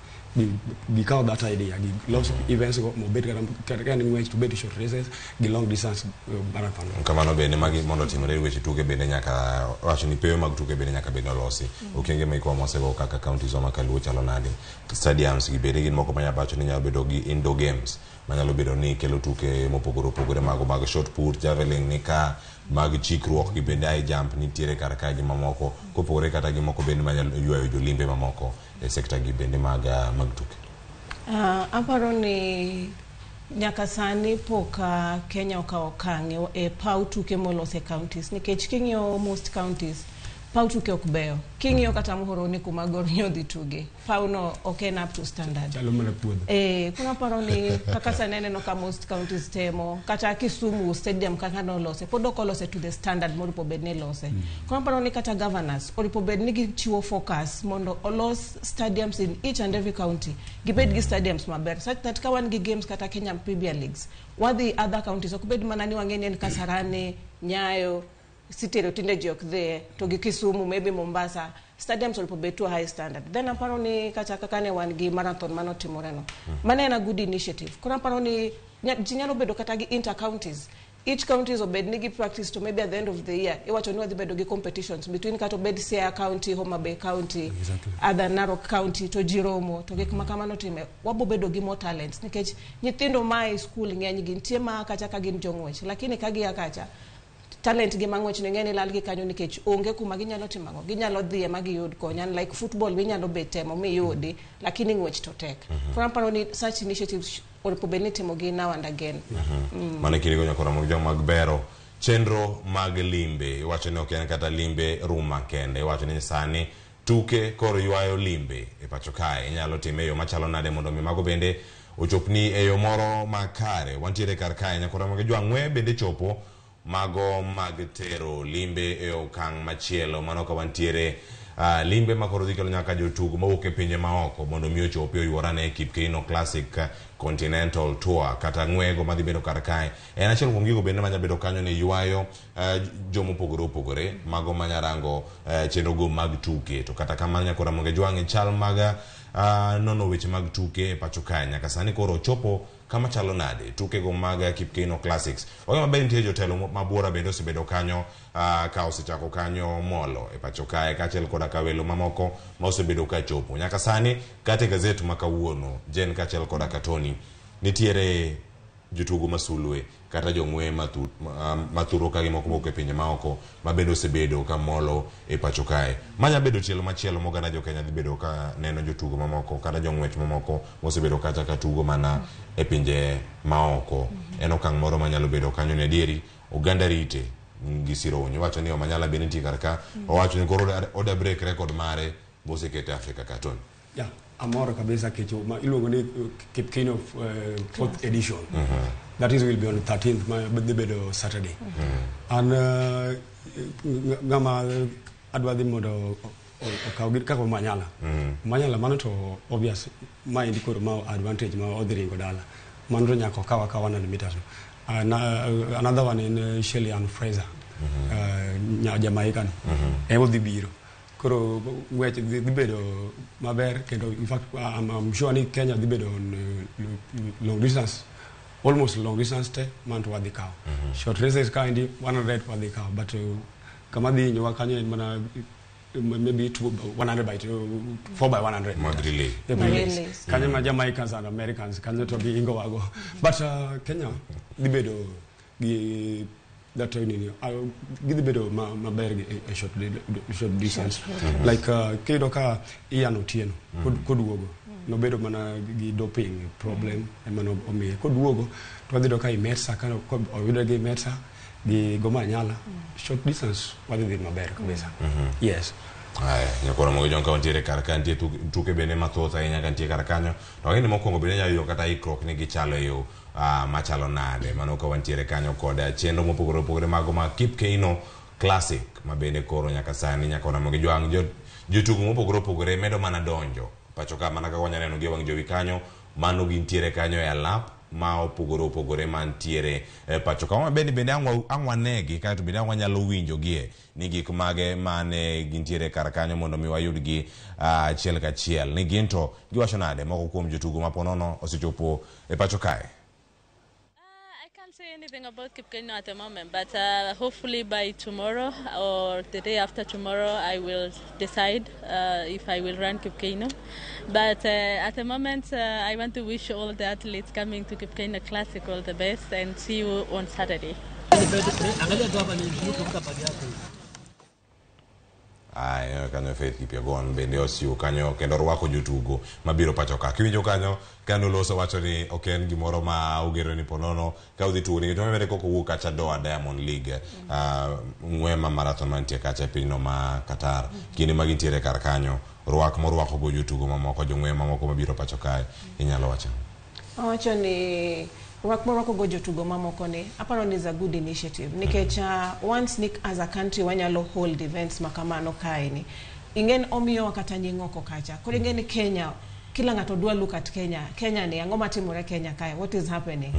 gikaw that idea, gi los events go mobed kata ka en ng'wech to obed short races gi long distance marathon. Kamano bende magi mondo otimore, weche tuke bende nyaka wacho ni pewe mag tuke bende nyaka bed olosi. Okenge mekwa mosego kaka counties wa makaluo chalo nade? Stadiums gi bende gin moko manyalo wacho ni nyalo bedo gi indoor games manyalo bedo ni kelo tuke mopogore opogore, mago mag shot put, javelin ni ka, mag chikruok gi bende, high jump nitiere kar kae gi mamoko kopogore kata gi moko bende manyalo ywayo jolimbe mamoko e sekta gi bende mag tuke. Aparo ni nyaka sani pok Kenya okawo okang' e paw tuke molos e counties, nikech king'iyo most counties, paw tuke ok beyo. King'iyo kata Muhoroni kuma Gor nyodhi tuge, pawno ok en up to standard. Chalo mana puodho. Koro aparo ni kaka sani aneno ka most counties temo, kata Kisumu stadium kaka nolose pod ok olose to the standard moripo bed ni ilose. Koro aparo ni kata governors oripo bed ni gichiwo focus mondo olos stadiums in each and every county, gibed gi stadiums maber such that ka wan gi games kata Kenya Premier Leagues, wadhi other counties, ok bed mana ni wang'e ni en Kasarani, Nyayo sitero tinde ji ok dhiye, to gi Kisumu, maybe Mombasa, stadiums oripo bed to a high standard. Then aparo ni kata kaka ne wan gi marathon manotimore no, mano en a good initiative. Koro aparo ni ji nyalo bedo kata gi inter counties, each counties obed ni gi practice, to maybe at the end of the year iwacho ni wadhi bedo gi competitions between kata obed Siaya County, Homa Bay County, other Narok County, to ji romo to gik ma kamano time wabo bedo gi more talents, nikech nyithindo ma e school ng'eny gi nitie ma kacha ka gin jong'wech, lakini ka gia kacha talent gi mang'wech ne ng'eny lal gi kanyo nikech onge kuma ginyalo timo ang'o, ginyalo dhiye ma giyud kony. And like football minyalo bet temo miyudi, lakini ng'wech to tek. Koro aparo ni such initiatives onego bed ni itimo gi now and again. Mano e kindego nyakora mag jong mag bero chenro mag limbe. Iwacho ni ok en kata limbe ruma kende, iwacho ni sani tuke koro ywayo limbe e pacho kae. Inyalo time e yo machalo nade mondo mi mago bende ochopni e yo moro makare? Wantiere kar kae nyakora mag jwang'we bende chopo mago mag tero limbe e okang' machielo. Mano ka wantiere limbe ma koro dhi kelo nyaka jotugo mawuok e pinje maoko mondo mi ochopi oyuorane e Kip Keino Classic Continental Tour kata ng'wego madhi bedo kar kae. En achiel kuom gigo bende manya bedo kanyo ni ywayo jomopogore opogore mago manya rango chenro go mag tuke. To kata kamano nyakora mondo jwang' chal mag nono weche mag tuke e pacho kae nyaka sani koro ochopo kama chalo nade tukego mag Kip Keino Classics? Wang'e maber nitie jotelo ma buora bende osebedo kanyo ka osechako kanyo molo e pacho kae, kaachiel koda ka welo mamoko ma osebedo ka chopo nyaka sani. Kata e gazet ma kawuono Jen kaachiel koda ka Tony, nitiere jotugo masulwe kata jong'we mathuro ka gi moko mowuok e pinje maoko ma bende osebedo ka molo e pacho kae. Manya bedo tielo machielo moganda jo Kenya dhi bedo ka neno jotugo mamoko kata jong'wech mamoko mosebedo kacha ka tugo mana e pinje maoko. En okang' moro manyalo bedo kanyo ni adieri oganda rite gi sironyo. Iwacho ni Omanyala bende nitie kar ka. Owacho ni koro oda break record mare moseketo e Afrika ka, Tony. Yeah, amor kabisa kech ma iluongo ni Kip Keino fourth edition. That is will be on 13th, ma dhi bedo Saturday. An ng'ama adwa dhi mondo okaw gi kaka Omanyala. Omanyala mano to obvious, maendi koro ma advantage ma odhi ringo dala. Mano to nyaka okaw akawa 100 meters. Another one en Shelly Ann Fraser. Nya Jamaica ni. Ema odhi biro. Koro ng'wech dhi bedo maber kendo in fact I'm sure ni Kenya dhi bedo on long distance, almost long distance te man to wadhi kawo. Short races kaendi 100 wadhi kawo, but kama dhi hinyowa kanyo en mana maybe two, 100 by 4 by 100. Mag relay. Yeah, relays. Relays. Kanyo ma Jamaicans and Americans kanyo to giingo wago, but Kenya dhi bedo gi that nini, gidhi bedo maber gi e short distance. Like kiyudo ka Ian Otieno koduogo nobedo mana gi doping problem ema omiye koduogo, to wadhi yudo ka Imetsa ka oyudre gi Imetsa gi Gomanyala, short distance wadhi dhi maber kabisa, yes. Aya, nyakoro mogo jon ka wantiere kar ka nitie tuke bende mathoth ahinya ka nitie kar kanyo. To ang'e ni mokwongo bende nyalo yudo kata ikruok ni gichalo e yo machalo nade. Mano ka wantiere kanyo kod chenro mopogore opogore mago ma Kip Keino Classic ma bende koro nyaka sani nyaka Ramogi Jwang' jotugo mopogore opogore medo mana donjo pacho ka mana kaka wanya neno gi e wang' jowi kanyo mano gintiere kanyo e alap. ma opogore opogore mantiere e pacho ka. Homa Bay ni bende ang' wanegi kaeto bende ang' wanyalo winjogie ni gik mage mane gintiere kar kanyo mondo mi wayudgi achiel kachiel ni gin to giwacho nade moko kuom jotugo ma ponono osechopo e pacho kae. I can't say anything about Kipkeino at the moment, but hopefully by tomorrow or the day after tomorrow, I will decide if I will run Kipkeino. But at the moment, I want to wish all the athletes coming to Kipkeino Classic all the best and see you on Saturday. Aya, kanyo Faith Kipyegon bende osiwo kanyo kendo orwako jotugo mabiro pacho ka. Kiwinjo kanyo kano loso wacho ni ok en gimoro ma ugero ni ponono ka udhi tugo nikech wamere koko wuok kacha Doha Diamond League ng'we ma marathon mantie kacha e pinyno ma Qatar. Kinde ma gintiere kar kanyo rwak morwako go jotugo mamoko jong'we mamoko mabiro pacho kae inyalo wacho. Awacho ni rwak morwako go jotugo mamoko ni aparo ni is a good initiative nikech once ni as a country wanyalo hold events makamano kae ni ing'en omiyowa kata nying oko kacha koro ing'e ni Kenya kila ng'ato dwa look at Kenya. Kenya ni ang'o matimore Kenya kae, what is happening?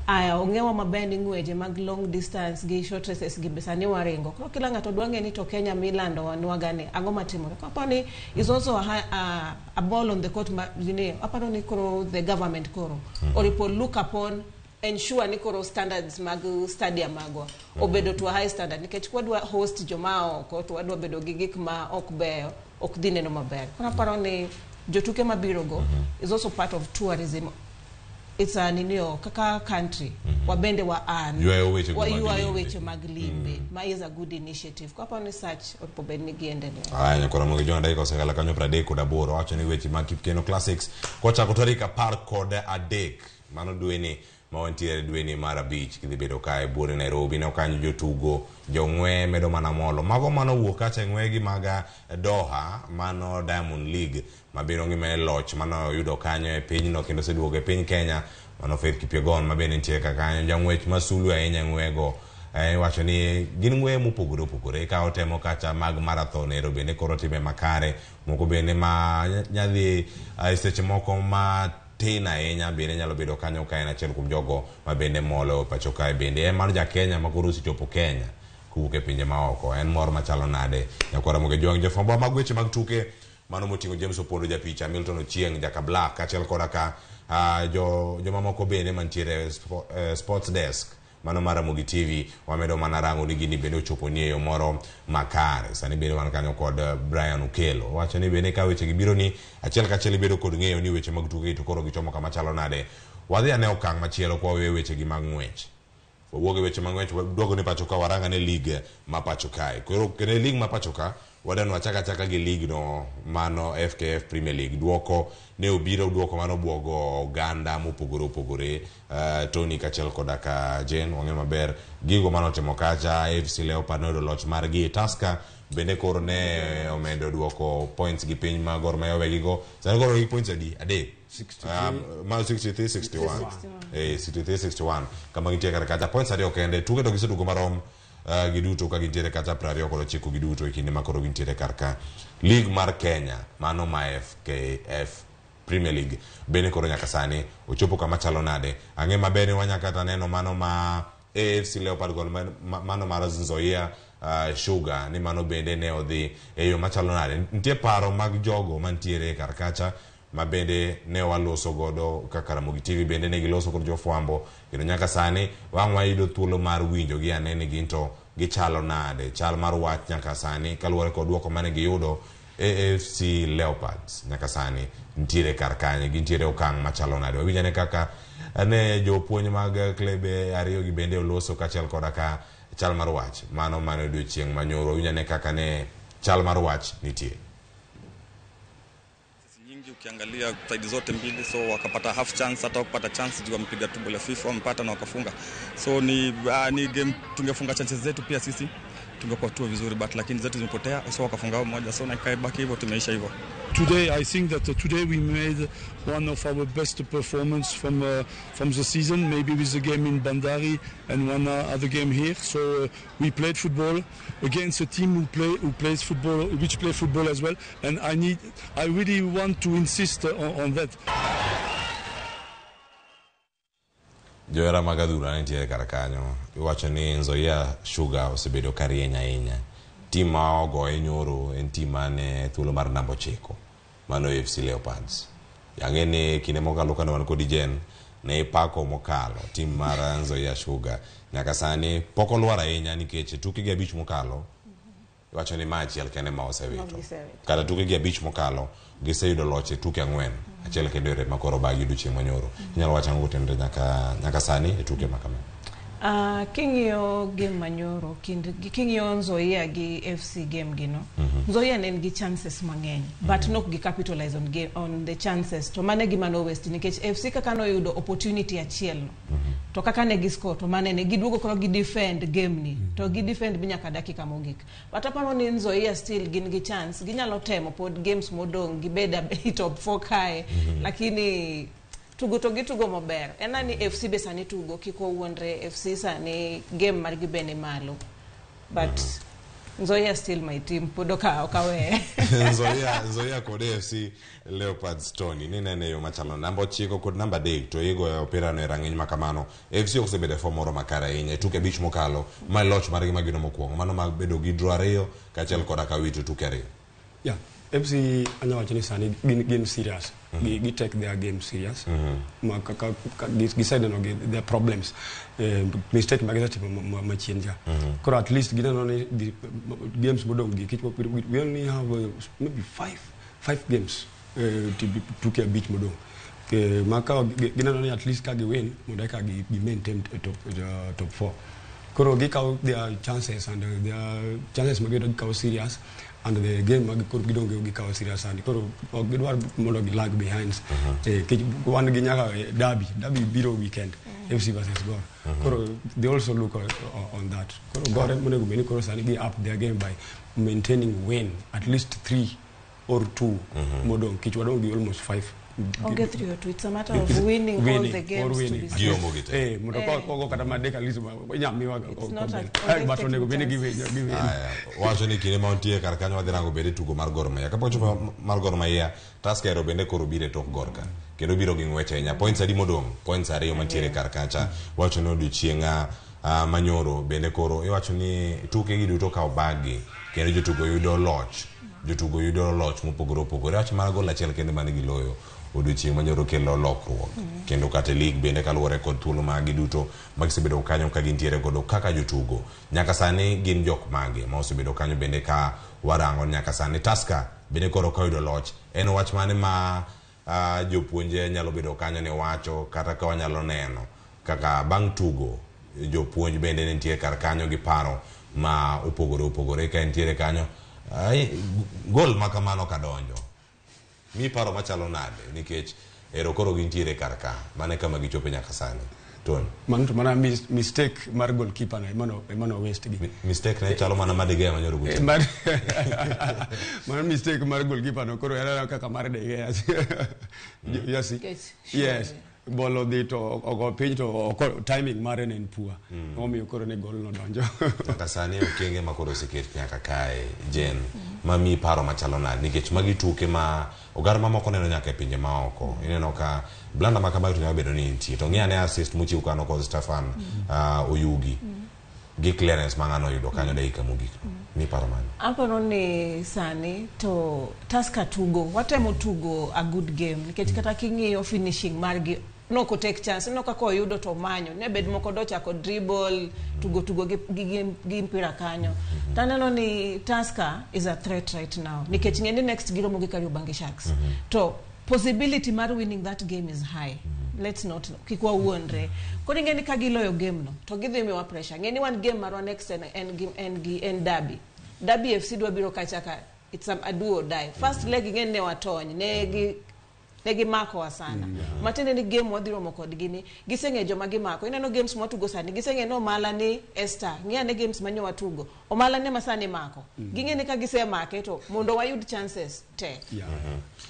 Aya ong'ewa maber ni ng'weje mag long distance gi short races gi be sani waringo. Koro kila ng'ato dwa ng'e ni to Kenya milando nwaga ni ang'o matimore. Koro aparo ni is also a ball on the court ma, ni, aparo ni koro the government koro oripo look upon ensure ni koro standards mag stadium magwa obedo to a high standard nikech kwadwa host joma oko to wadwa bedo gi gik ma ok beyo ok dhi neno maber. Koro aparo ni jotuke mabiro go is also part of tourism. It's an ninio kaka country wabende wa earn Ywayo weche go mag waywayo limbe. Weche mag limbe ma is a good initiative. Koro aparo ni such oripo bed ni giendelea. Aya, nyakora mogi jona dakika osekalo kanyo 38 wacho ni weche mag Kipkeino Classics kochako tarik 13 mano dweni ma wantiere dweni mar 5 kidhi bedo kae buore Nairobi ne kanyo jotugo jong'we medo mana molo mago mano wuok kacha e ng'wegi mag Doha mano Diamond League mabiro ngima e loch mano oyudo kanyo e pinyno kendo oseduogo e piny Kenya mano Faith Kipyegon ma bende nitie ka kanyo jang'wech masulu ahinya ng'wego iwacho ni gin ng'weye mopogore opogore ka otemo kacha mag marathon ero bende koro time makare moko bende ma nyadhi seche moko ma tin ahinya bende nyalo bedo kanyo ka en achiel kuom jogo ma bende molo pacho kae bende en mar ja Kenya ma koro osechopo Kenya kowuok e pinje maoko en mor machalo nade nyakwara Ramogi Jwang' jofwambo mag weche mag tuke mano moting'o James Opondo japicha Milton Ochieng Jaka Black kaachiel koda ka jomamoko bende mantiere sports desk mano mar Ramogi TV wamedo mana rango ni gini bende ochopo ni e yo moro makare. Sani bende wan kanyo kod Brian Okelo wacho ni bende ka weche gi biro ni achiel kachiel ibedo kod ng'eyo ni weche mag tuke to koro gichomo kama chalo nade. Wadhi ane okang' machielo kwa weyo weche gi mag ng'wech. Wawuog e weche mag ng'wech waduogo ni pacho ka waranga ne league ma pacho kae. Koro kendo e league ma pacho ka wadwa wachak achaka gi league no mano FKF Premier League. Duoko ne obiro duoko mano buogo oganda mopogore opogore. Tony kaachiel koda ka Jane wang'eyo maber gigo manotimo kacha AFC Leopard noyudo loch margi. Tusker bende koro ne omedo duoko points gi piny ma Gor Mahia owegigo. Sani koro gi points adi? Adek. Ma 63 61. 63 61 kama gintie kar kacha points ariyo kende tuke to gisetugo marom giduto ka gintiere kacha 29 giduto e kinde ma koro gintiere kar ka. League mar Kenya mano ma FKF Premier League bende koro nyaka sani ochopo kama chalo nade. Ang'e maber ni wanyaka kata neno mano ma AFC Leopard kod mano mar Nzoia Sugar ni mano bende ne odhi e yo machalo nade. Nitie paro mag jogo mantiere kar kacha ma bende ne waloso godo kaka Ramogi TV bende ne giloso kod jofwambo kendo nyaka sani wang' wayudo thuolo mar winjo gi ane ni gin to gichalo nade chal mar wach nyaka sani kaluwore kod duoko mane giyudo AFC Leopards nyaka sani nitiere kar kanye gintiere okang' machalo nade. Wawinj ane kaka ne jopuonj mag klebe ariyo gi bende oloso kaachiel koda ka chal mar wach mano mane odiochieng' manyoro. Wawinj ane kaka ne chal mar wach nitie. Nyingi ukiangalia side zote mbili, so wakapata half chance, hata wakapata chance juu wamepiga tu bola FIFA wamepata na wakafunga. So ni game tungefunga chances zetu pia sisi tungekuwa tu vizuri, but lakini zetu zimepotea, so wakafunga wao moja, so na ikaibaki hivyo, tumeisha hivyo. Today I think that today we made one of our best performance from the season, maybe with the game in Bandari and one other game here. So we played football against a team who plays football, which play football as well, and I really want to insist on that. Johera mag adhula nitiere kar kanyo. Iwacho ni Nzoia Sugar osebedo ka rieny ahinya. Tim ma ogoye nyoro en tim mane thuolo mar namba 9. Mano AFC Leopards. Ang'e ni kinde mokalo kane wan kodi Jen, ne ipako mokalo tim mar Nzoia Sugar. Nyaka sani pok olwar ahinya nikech tukegi 5 mokalo iwacho ni ma achiel kende ma osewito. Kata tukegi 5 mokalo giseyudo loch e tuke 4. Achiel kendo ere makoro bagi odiochieng' manyoro. Inyalo wacho ang'o kotenore nyaka sani e tuke ma kama? King'iyo game manyoro king'iyo Nzoia gi FC game gino. Nzoia ne nigi chances mang'eny but nok gi capitalize on game, on the chances to mane gima no waste nikech FC kaka noyudo opportunity achiel no. To kaka ne giscore to mane ne giduogo koro gi defend game ni to gi defend bi nyaka dakika mogik. But aparo ni Nzoia still gin gi chance, ginyalo temo pod games modong' gibed e top 4 kae. Lakini tugo to gitugo maber. En ni FC be sani tugo kik owuondre, FC sani game margi be ni malo. But Nzoia still my team, pod ok aweye. Nzoia kod AFC Leopards Tony ni nene yo machalo namba 9 kod namba 3 to igoyo opira no e rang'iny ma kamano. AFC ok osebedo e form moro makare ahinya e tuke 5 mokalo ma loch margi magino mokwongo mano mag bedo gi draw 2 kaachiel koda ka wito tuke 2. Yeah, FC anyalo wacho ni sani gin serious. Gi take their game serious. Ma kaka giseneno gi their problems. Mistake ma gisetimo machien cha. Koro at least gineno ni games modong' gi we only have maybe 5 games tuke 5 modong'. Ma ka gineno ni at least ka gi win mondo eka gi maintain top 4. Koro gikawo their chances and their chances ma giyudo gikawo serious. And the game mag koro gidonge gikawo serious and koro ok gidwar mondo gi lag behind. Wan gi nyaka derby biro weekend FC versus Gor. Koro they also look on that. Koro Gor monego bed ni koro sani gi up their game by maintaining win at least 3 or 2 modong' kech wadong' gi almost 5. Onge 3 or 2, it's a matter of winning all the games to be safe. Mondo kogo kata madek at least inyamiwa but onego bed ni giwin. Wacho ni kinde ma wantie kar kanyo wadhi rango bende tugo mar Gor Mahia. Kapok ochopo mar Gor Mahia, Tusker ero bende koro biro e tok Gor ka. Kendo biro gi ng'wech ahinya. Points adi modong'? Points 2 mantiere kar kacha. Wacho ni odiochieng' manyoro bende koro iwacho ni tuke gi duto ka obagi kendo jotugo yudo loch. Jotugo yudo loch mopogore opogore. Wach mar gol achiel kende mane giloyo odiochieng' manyoro kelo lokruok. Kendo kata league bende kaluwore kod thuolo magi duto magisebedo kanyo ka gintiere godo kaka jotugo. Nyaka sani gin jok mage ma osebedo kanyo bende ka warango nyaka sani. Tusker bende koro ka oyudo loch en wach mane ma jopuonje nyalo bedo kanyo ne wacho kata ka wanyalo neno kaka bang' tugo jopuonj bende nitie kar kanyo gi paro ma opogore opogore ka nitiere kanyo. Gol ma kamano kadonjo mi paro machalo nade nikech ero koro gintiere kar ka mane kama gichope nyaka sani. Tony, mano to mana mistake mar goalkeeper no emano waste gi mistake ne chalo mana mar De Gea manyoro gotieno. Mano mistake mar goalkeeper no koro era kaka mar De Gea. Yes. Bolo dhi to ogo piny to timing mare ne en poor. Omiyo koro ne gol no donjo. Nyaka sani okenge ma koro oseket nyaka kae Jen ma mi paro machalo nade nikech magi tuke ma oganda mamoko neno nyaka e pinje maoko. Ineno ka blanda ma kamae to nyalo bedo ni nitie to ng'i ane assist mochiw kano kod Stefan Oyugi gi clearance ma ng'ano oyudo kanyo dakika mogik. Mi paro mane? Aparo ni sani to Tusker tugo, watemo tugo a good game nikech kata king'iyo finishing margi nok take chance, ineno kaka oyudo to omanyo, ne bed moko dochako dribble tugo gi mpira kanyo. Taneno ni Tusker is a threat right now nikech ng'e ni next giromo gi Kariobangi Sharks. To possibility mar winning that game is high. Let's not kik wawuondre. Koro ing'e ni ka giloyo game no to gidhi miwa pressure. Ng'e ni wan game marwa next en derby. Derby FC dwa biro kacha ka it's a do or die. First leg ing'e ni ne watony, ne gimakowa sana. Matiende ni game wadhi romo kodgi ni giseng'e joma gimako. Ineno games mwatugo sani giseng'e ni Omala ni Esther. Ng'i ane games manyo watugo. Omala ne masani mako. Ging'e ni ka gisemake to mondo wayud chances tek.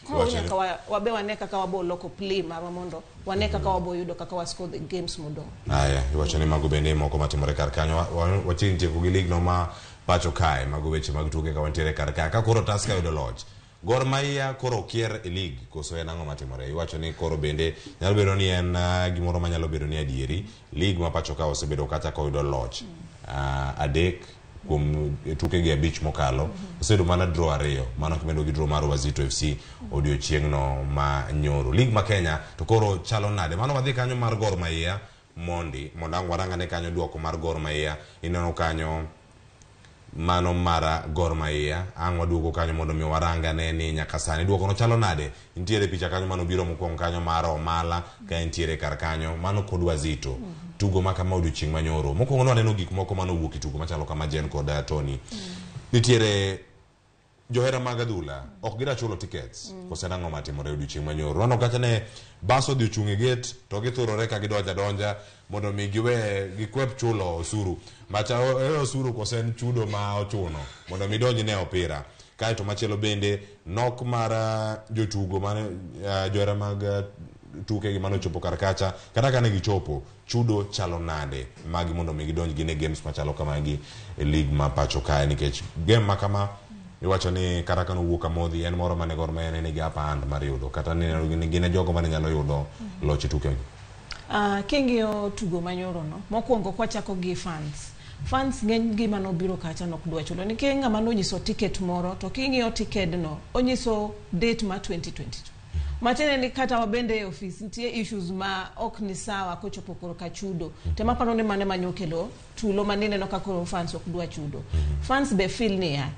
Koro nyaka wabe wane kaka wabo loko play marwa mondo wane kaka wabo yudo kaka wa score the games modong'. Aya, iwacho ni mago bende moko matimore kar kanyo. Wachiegni tieko gi league no ma pacho kae mago weche mag tuke ka wantiere kar kae. Ka koro Tusker yudo loch Gor Mahia koro kier e league koso en ang'o matimore? Iwacho ni koro bende nyalo bedo ni en gimoro manyalo bedo ni adieri. League ma pacho ka osebedo kata koyudo loch 3 kuom tuke gi 5 mokalo. Osebedo mana draw 2, mano kimedo gi draw mar Wazito FC odiochieng'no ma nyoro. League ma Kenya to koro chalo nade? Mano wadhi kanyo mar Gor Mahia mondi mondo ang' warangane kanyo duoko mar Gor Mahia. Ineno kanyo mano mara Gor Mahia ang' waduogo kanyo mondo mi warangane ni nyaka sani duoko no chalo nade. Nitiere picha kanyo mano biro mokwongo kanyo mar Omala ka entiere kar kanyo mano kod Wazito. Tugo ma kama odiochieng' manyoro mokwongo nwaneno gik moko manowuok e tugo machalo kama Jen kod Tony. Nitiere johera mag adhula ok gida chulo tickets kose nang'o matimore odiochieng' manyoro. Waneno kacha ne bas odhi ochung' e gate to githurore ka gidonja donja mondo mi giwe gikwep chulo osuru. Macha e osuru kose en chudo ma ochuno mondo mi donj ne opira. Kaeto machielo bende nok mar jotugo mane johera mag tuke gi manochopo kar kacha kata kane gichopo chudo chalo nade magi mondo mi gidonj gine games machalo kamagi e league ma pacho kae, nikech game ma kama iwacho ni kata kane owuok Amodhi en moro mane Gor Mahia ne nigi upper hand mar yudo kata ne gin e jogo mane nyalo yudo loch e tukegi. King'iyo tugo manyoro no, mokwongo kwachako gi fans. Fans ng'eny gi manobiro kacha nok dwa chulo nikech ng'ama nonyiso ticket moro to king'iyo ticket no onyiso date ma 2022. Matiende ni kata wabende e ofis nitie issues ma ok ni sawa kochopo korka chudo. Tema paro ni mane manyokelo tulo manineno ka koro fans ok dwa chudo. Fans be feel niya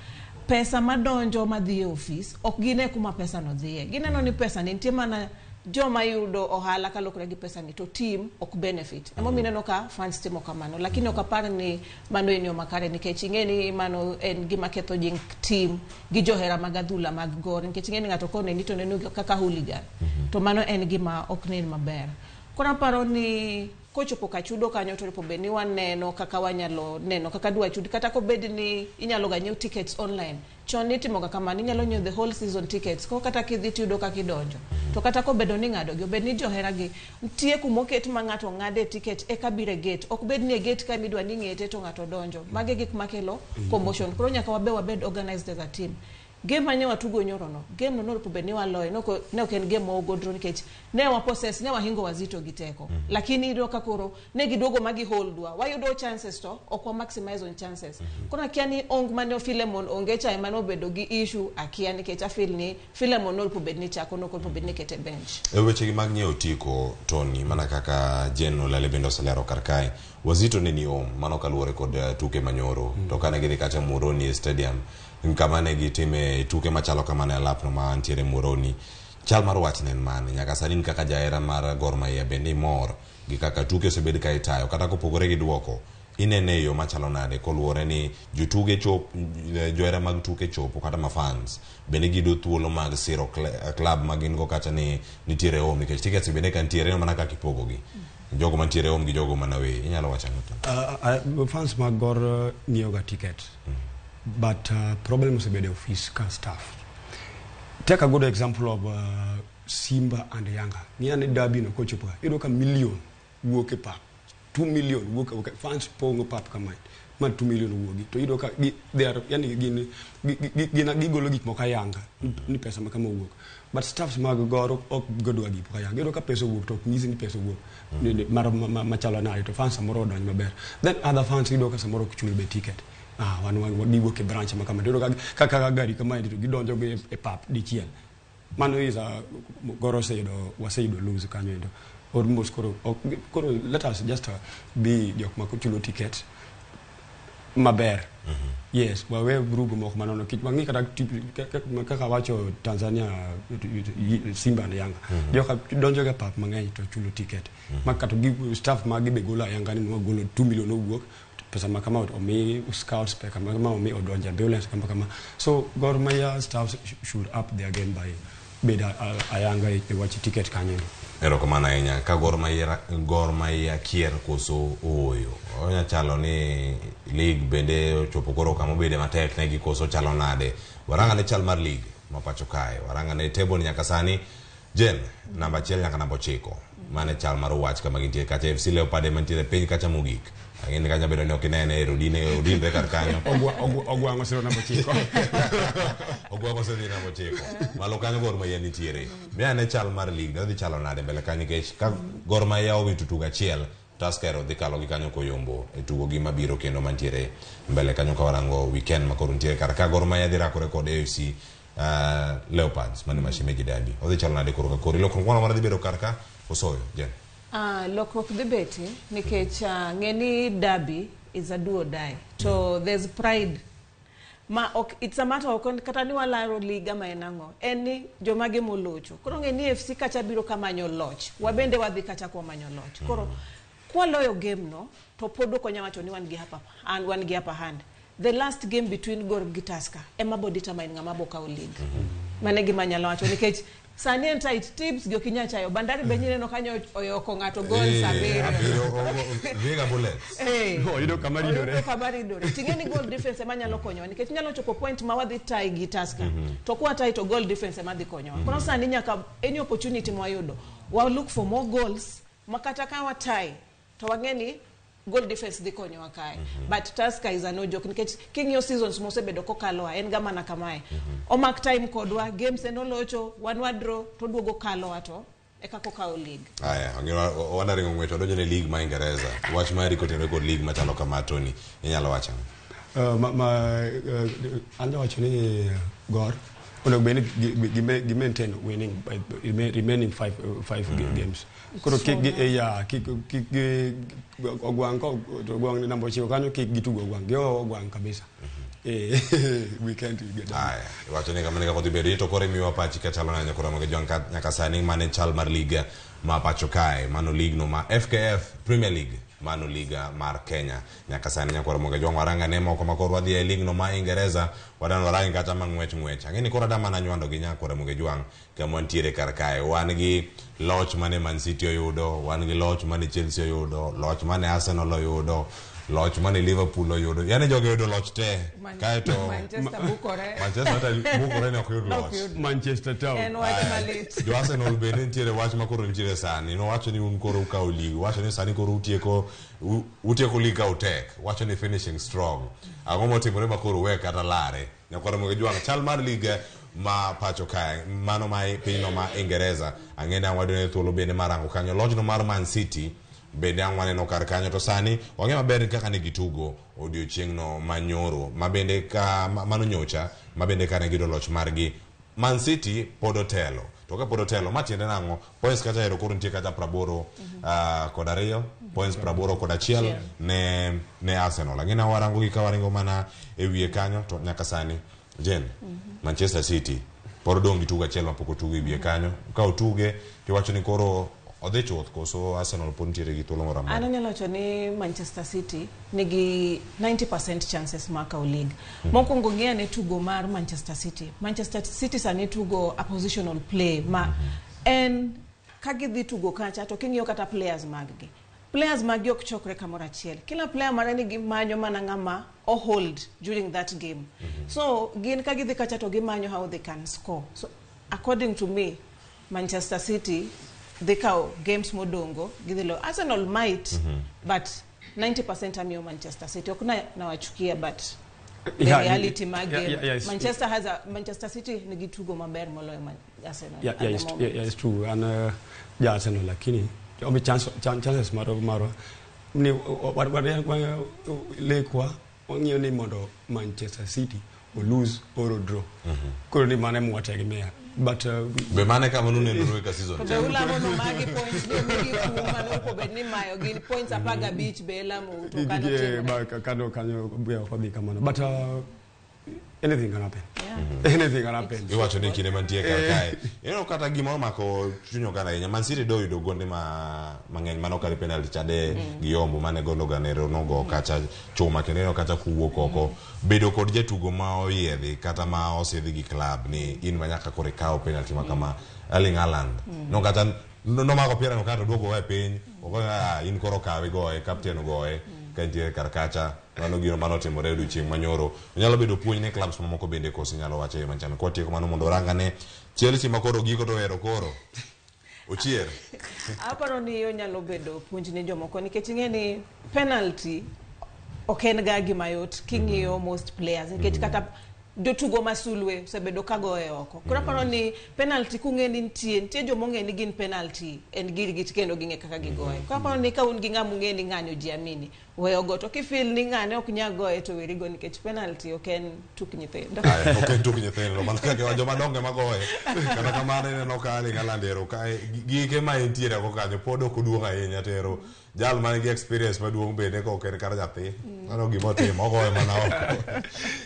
pesa madonjo madhi e ofis ok gine kuma pesa no dhiye. Gineno ni pesa ni nitie mana joma yudo ohala kalokore gi pesa ni to team ok benefit. Emomiyo ineno ka fans timo kamano, lakini ok apar ni mano en yo makare nikech ing'e ni mano en gima ketho nying team gi johera mag adhula mag Gor, nikech ing'e ni ng'ato koneni to neno kaka hooligan to mano en gima ok nen maber. Koro aparo ni kochopo ka chudo kanyo to onego bed ni waneno kaka wanyalo neno kaka dwa chud, kata kobed ni inyalo ga nyiew tickets online. Chon nitimo ga kamano, inyalo nyiew the whole season tickets, ko kata kidhi tiyudo kaka idonjo. To kata kobedo ni ng'ado gi, obed ni johera gi nitie kumoket ma ng'ato ng'ade ticket eka biro e gate. Ok bed ni e gate ka midwa ni ng'ete to ng'ato donjo. Magi e gik makelo commotion. Koro nyaka wabe wabed organized as a team. Game mane watugo nyoro no, game no nonego bed ni waloye, ne ok en game ma ogodro nikech ne wa possess, ne wahingo Wazito gi teko. Lakini iyudo ka koro ne giduogo ma giholdwa, wayudo chances to ok wa maximize on chances. Koro akia ni ong mane Philemon onge cha ema nobedo gi issue, akia nikech afeel ni Philemon nonego bed ni chako, nonego bed ni kete bench. E weche gi mag nyiewo otiko Tony, mana kaka Jen Olale bende oselero kar kae, Wazito ne ni home mano kaluwore kod tuke manyoro. To kane gidhi kacha Muhoroni Stadium kama ne gitime tuke machalo kamano e alapno ma ntiere Muhoroni, chal mar wach ne en mane? Nyaka sani in kaka jahera mar Gor Mahia bende imor gi kaka tuke osebed ka itayo kata kopogore gi duoko, inene e yo machalo nade koluwore ni jotuge chop, johera mag tuke chopo kata ma fans bende giyudo thuolo mag siro club ma gin go kacha ni nitiere home, nikech tickets bende ka nitiere mana kaka ipogogi jogo mantiere home gi jogo mana away. Inyalo wacho ang'o? Fans mag Gor nyiewo ga ticket. But problem osebedo e office ka staff. Take a good example of Simba and Yanga. Ng'iya ane derby no kochopo ka, iyudo ka million wuok e pap, 2 million wuok, okay, fans pong'o pap kamae, ma 2 million wuogi. To iyudo ka they are, yani gin gigolo gik moko ayanga ni pesa ma kama owuok. But staffs mag Gor ok godwa gik moko ayanga. Iyudo ka pesa owuok to ok nyisi ni pesa owuok mar machalo nade, to fans samoro odonjo maber. Then other fans iyudo ka samoro ok chul be ticket. Wan giwuok e branch ma kama, iyudo ka kaka gari kamae to gidonjo go e pap dichiel. Mano is a Gor oseyudo, waseyudo lose kanyo endo. Almost koro, koro let us just be jok ma chulo ticket maber. Yes, wawe vurugu moko manono kich wang'i kata kaka wacho Tanzania Simba and Yanga. Joka donjo ga pap mang'eny to chulo ticket. Ma kata gi staff magi be golo ayanga ni wagolo 2 million owuok, pesa ma kama omi scouts pesa ma kama omi odonjo ambulance kama kama. So Gor Mahia staff should up their game by bedo ayanga e wach ticket kanyo. Erokamano ahinya. Ka Gor Mahia kier koso ooyo, onya chalo ni league bende ochopo koro kama obede matek negi koso chalo nade? Waranga ne chal mar league ma pacho kae, waranga ne table nyaka sani. Jen, namba 1 nyaka namba 9 mane chal mar wach kama gintie kacha. FC Leopard ema nitiere piny kacha mogik Ang'e ni kanyo bedo ni ok inene ero odine odinre kar kanyo. Ogwang' osiro namba 9. Ogwang' osedhi namba 9. Malo kanyo Gor Mahia nitiere. Mi ane chal mar league ne dhi chalo nade mbele kanyo nikech ka Gor Mahia owito tugo achiel Tusker odhi kalo gi kanyo koyombo e tugo gi mabiro kendo mantiere mbele kanyo ka warango weekend ma koro nitiere kar ka Gor Mahia dhi rakore kod AFC Leopards mane Mashemeji Derby. Odhi chalo nade koro ka koro lokruok moro amora dhi bedo kar ka osoyo Jen. Lokruok dhi betie nikech ng'e ni derby is a do or die to there's pride ma ok it's a matter ok kata ni walaro league ama en ang'o en ni jomage molocho koro ng'e ni FC kacha biro kamanyo loch wabende wadhi kacha kwa manyo loch koro kwaloyo game no to pod ok wanyal wacho ni wan gi upper hand, wan gi upper hand. The last game between Gor gi Tusker ema bo determine ng'ama bo kawo league. Mano e gima anyalo wacho nikech sani en tight tips gi ok inyal chayo Bandari be nyineno kanyo oyoko ng'ato goals 7. Vihiga Bullets. Oyudo kama ridore. Oyudo kama ridore. Ting'e ni goal difference ema nyalo konyowa nikech nyalo chopo point ma wadhi tie gi Tusker. To kwa tie to goal difference ema dhi konyowa. Koro sani nyaka any opportunity mwayudo wa look for more goals ma kata ka wa tie to wang'e ni goal difference dhi konyowa kae. But Tusker is a no joke nikech king'iyo seasons mosebedo kokaloa en ga mana kamae. Omak time kodwa games en olocho wan wadraw to duogo kalowa to eka kokawo league. Aya, wana ringo ng'wech wadonjo ne league ma Ingereza. Wach mari kotenore kod league machalo kama Tony, inyalo wacho ang'o? An jawacho ni Gor onego bed ni gi maintain winning by remaining five games. Koro kik gi ya kik gi Ogwang' ko to Ogwang' ni namba 9 kanyo kik gitugo Ogwang'. Gi Ogwang' kabisa. Weekend get done. Aya, iwacho ni kamano kaka odhi bedo to koro imiwa pachi kachalo nade nyakora mag jwang' nyaka sani mane chal mar liga ma pacho kae mano league no ma FKF Premier League mano liga mar Kenya nyaka sani nyakwara mag jwang' waranga ne moko ma koro wadhi e league no ma Ingereza wadano warang kata ma ng'wech ng'wech ang'e ni koro adama na nywando gi nyakwara mag jwang' kama wantiere kar kae wan gi loch mane Man City oyudo wan gi loch mane Chelsea oyudo loch mane Arsenal oyudo loch mane Liverpool oyudo yani jogi oyudo loch te kaeto Manchester bukore. Manchester hata bukore ne ok yud loch. Manchester Town. En wach malit. Jo Arsenal bende nitiere wach ma koro nitiere sani nowacho ni un koro ukawo league wacho ni sani koro utieko utieko league ka utek wacho ni finishing strong ang'o motimore ma koro we kata lare nyakwara moge jwang' chal mar league ma pacho kae mano ma pinyno ma Ingereza ang'e ni ang' wadone thuolo bende mar rango kanyo lojno mar Man City bende ang' waneno kar kanyo to sani wang'e maber kaka ne gitugo odiochieng'no manyoro ma bende ka mano nyocha ma bende kane giyudo loch margi Man City pod otelo to ka pod otelo ma tiende nang'o points kacha ero koro nitie kacha 82 kod 2 points 81 ne Arsenal ang'e na warango gi ka waringo mana e wiye kanyo to nyaka sani Jen Manchester City pod odong' gi tugo achiel mapok otugo e wiye kanyo ka otuge tiwacho ni koro odhi chuth koso Arsenal pod nitiere gi thuolo moro amora. An anyalo wacho ni Manchester City nigi 90% chances mar kawo league. Mokwongo ng'i ane tugo mar Manchester City. Manchester City sani tugo a positional play ma en ka gidhi tugo kacha to king'iyo kata players mag gi. Players mag gi ok chokre kamoro achiel. Kila player mare ni gimanyo mana ng'ama o hold during that game. So gin ka gidhi kacha to gimanyo how they can score. So according to me, Manchester City dhi kawo games modongo gidhi loyo. Arsenal might, but 90% amiyo Manchester City. Ok na nawachukia but the reality mar game. Manchester has a Manchester City nigi tugo maber moloyo Arsenal at the moment. Yeah, it's true. And ja Arsenal lakini omi chances maro ni lekwa ong'iyo ni mondo Manchester City o lose or draw. Koro ni mano ema wategemea. But be mane kama nunenore ka season. To be ulamo no magi points ni omigi kum mano ok obed ni mayo gin points 15 be elamo to kano timore. Kano kanyo be ok odhi kamano. But anything can happen. Anything can happen. Iwacho ni kinde mantie kar kae. Ineno kata gima omako chuny oganda ahinya. Man City do yudo gonde mang'eny mano kar penalty chande gi Yombo mane golo ganero nogo kacha chuma kendo ineno kata kuwuok oko. Bedo kod jatugo ma oyiedhi kata ma osedhi gi club ni in ma nyaka koro ikaw penalty ma kama Erling Haaland. No kata nomako pira no kata duogo e piny. Ogo in koro kawe goye captain goye. Ka nitiere kar kacha mano gino manotimore e odiochieng' manyoro onyalo bedo puonj ne clubs mamoko bende koso inyalo wacho e machano kwatieko mano mondo orangane Chelsea ma koro giko to ohero koro ochier. Aparo ni onyalo bedo puonj ne jomoko nikech ing'e ni Penalty ok en ga gima yot king'iyo most players nikech kata jotugo masulwe osebedo ka goye oko. Koro aparo ni penalty kung'e ni nitie joma ong'e ni gin penalty en girgi kendo ging'e kaka gigoye. Koro aparo ni ka un gi ng'ama ung'e ni ng'ani ojiamini, weyo go to kifeel ni ng'ane ok nyal goye to weri go nikech penalty ok en tuk nyithindo. Aya, ok en tuk nyithindo mana kaka joma dongo ema goye kata kamano ineno ka Erling Haaland ero ka gike ma entiere go kanyo pod ok oduong' ahinya to ero jal man gi experience maduong' bende ka ok en kata nyathi mano gima otimo ogoye mana oko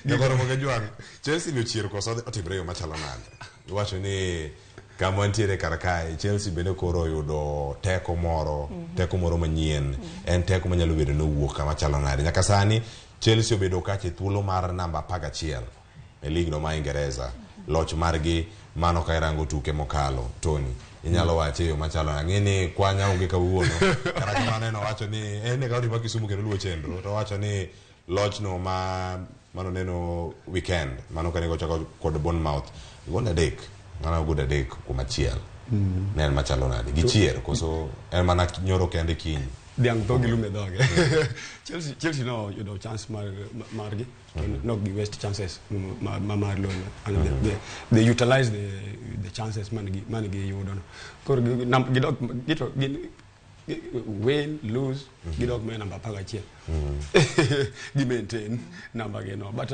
Nyakoro Mogejwang' Chelsea ni ochier koso otimre e yo machalo nade iwacho ni kama wantiere kar kae Chelsea bende koro oyudo teko moro teko moro manyien en teko manyalo bedo ni owuok kama chalo nade nyaka sani Chelsea obedo kacha e thuolo mar namba 11 e lig no ma Ingereza loch margi mano ka irango tuke mokalo Tony inyalo wache e yo machalo nade ang'e ni kwanya onge kawuono kata kamano en owacho ni en e kaunti ma Kisumu kendo luwo chenro to owacho ni lochno ma mano neno weekend mano kane gochako kod Bournemouth gol adek mano gol adek kuom achiel ne en machalo nade gichier koso en mana nyoro kende kiny dhiang' tho gi lum e dhoge Chelsea no yudo chance mar margi to nok gi waste chances ma mar loyo and they utilize the chances man gi yudo no koro gidok gito gin win lose gidok mana namba 11 gi maintain namba gi no but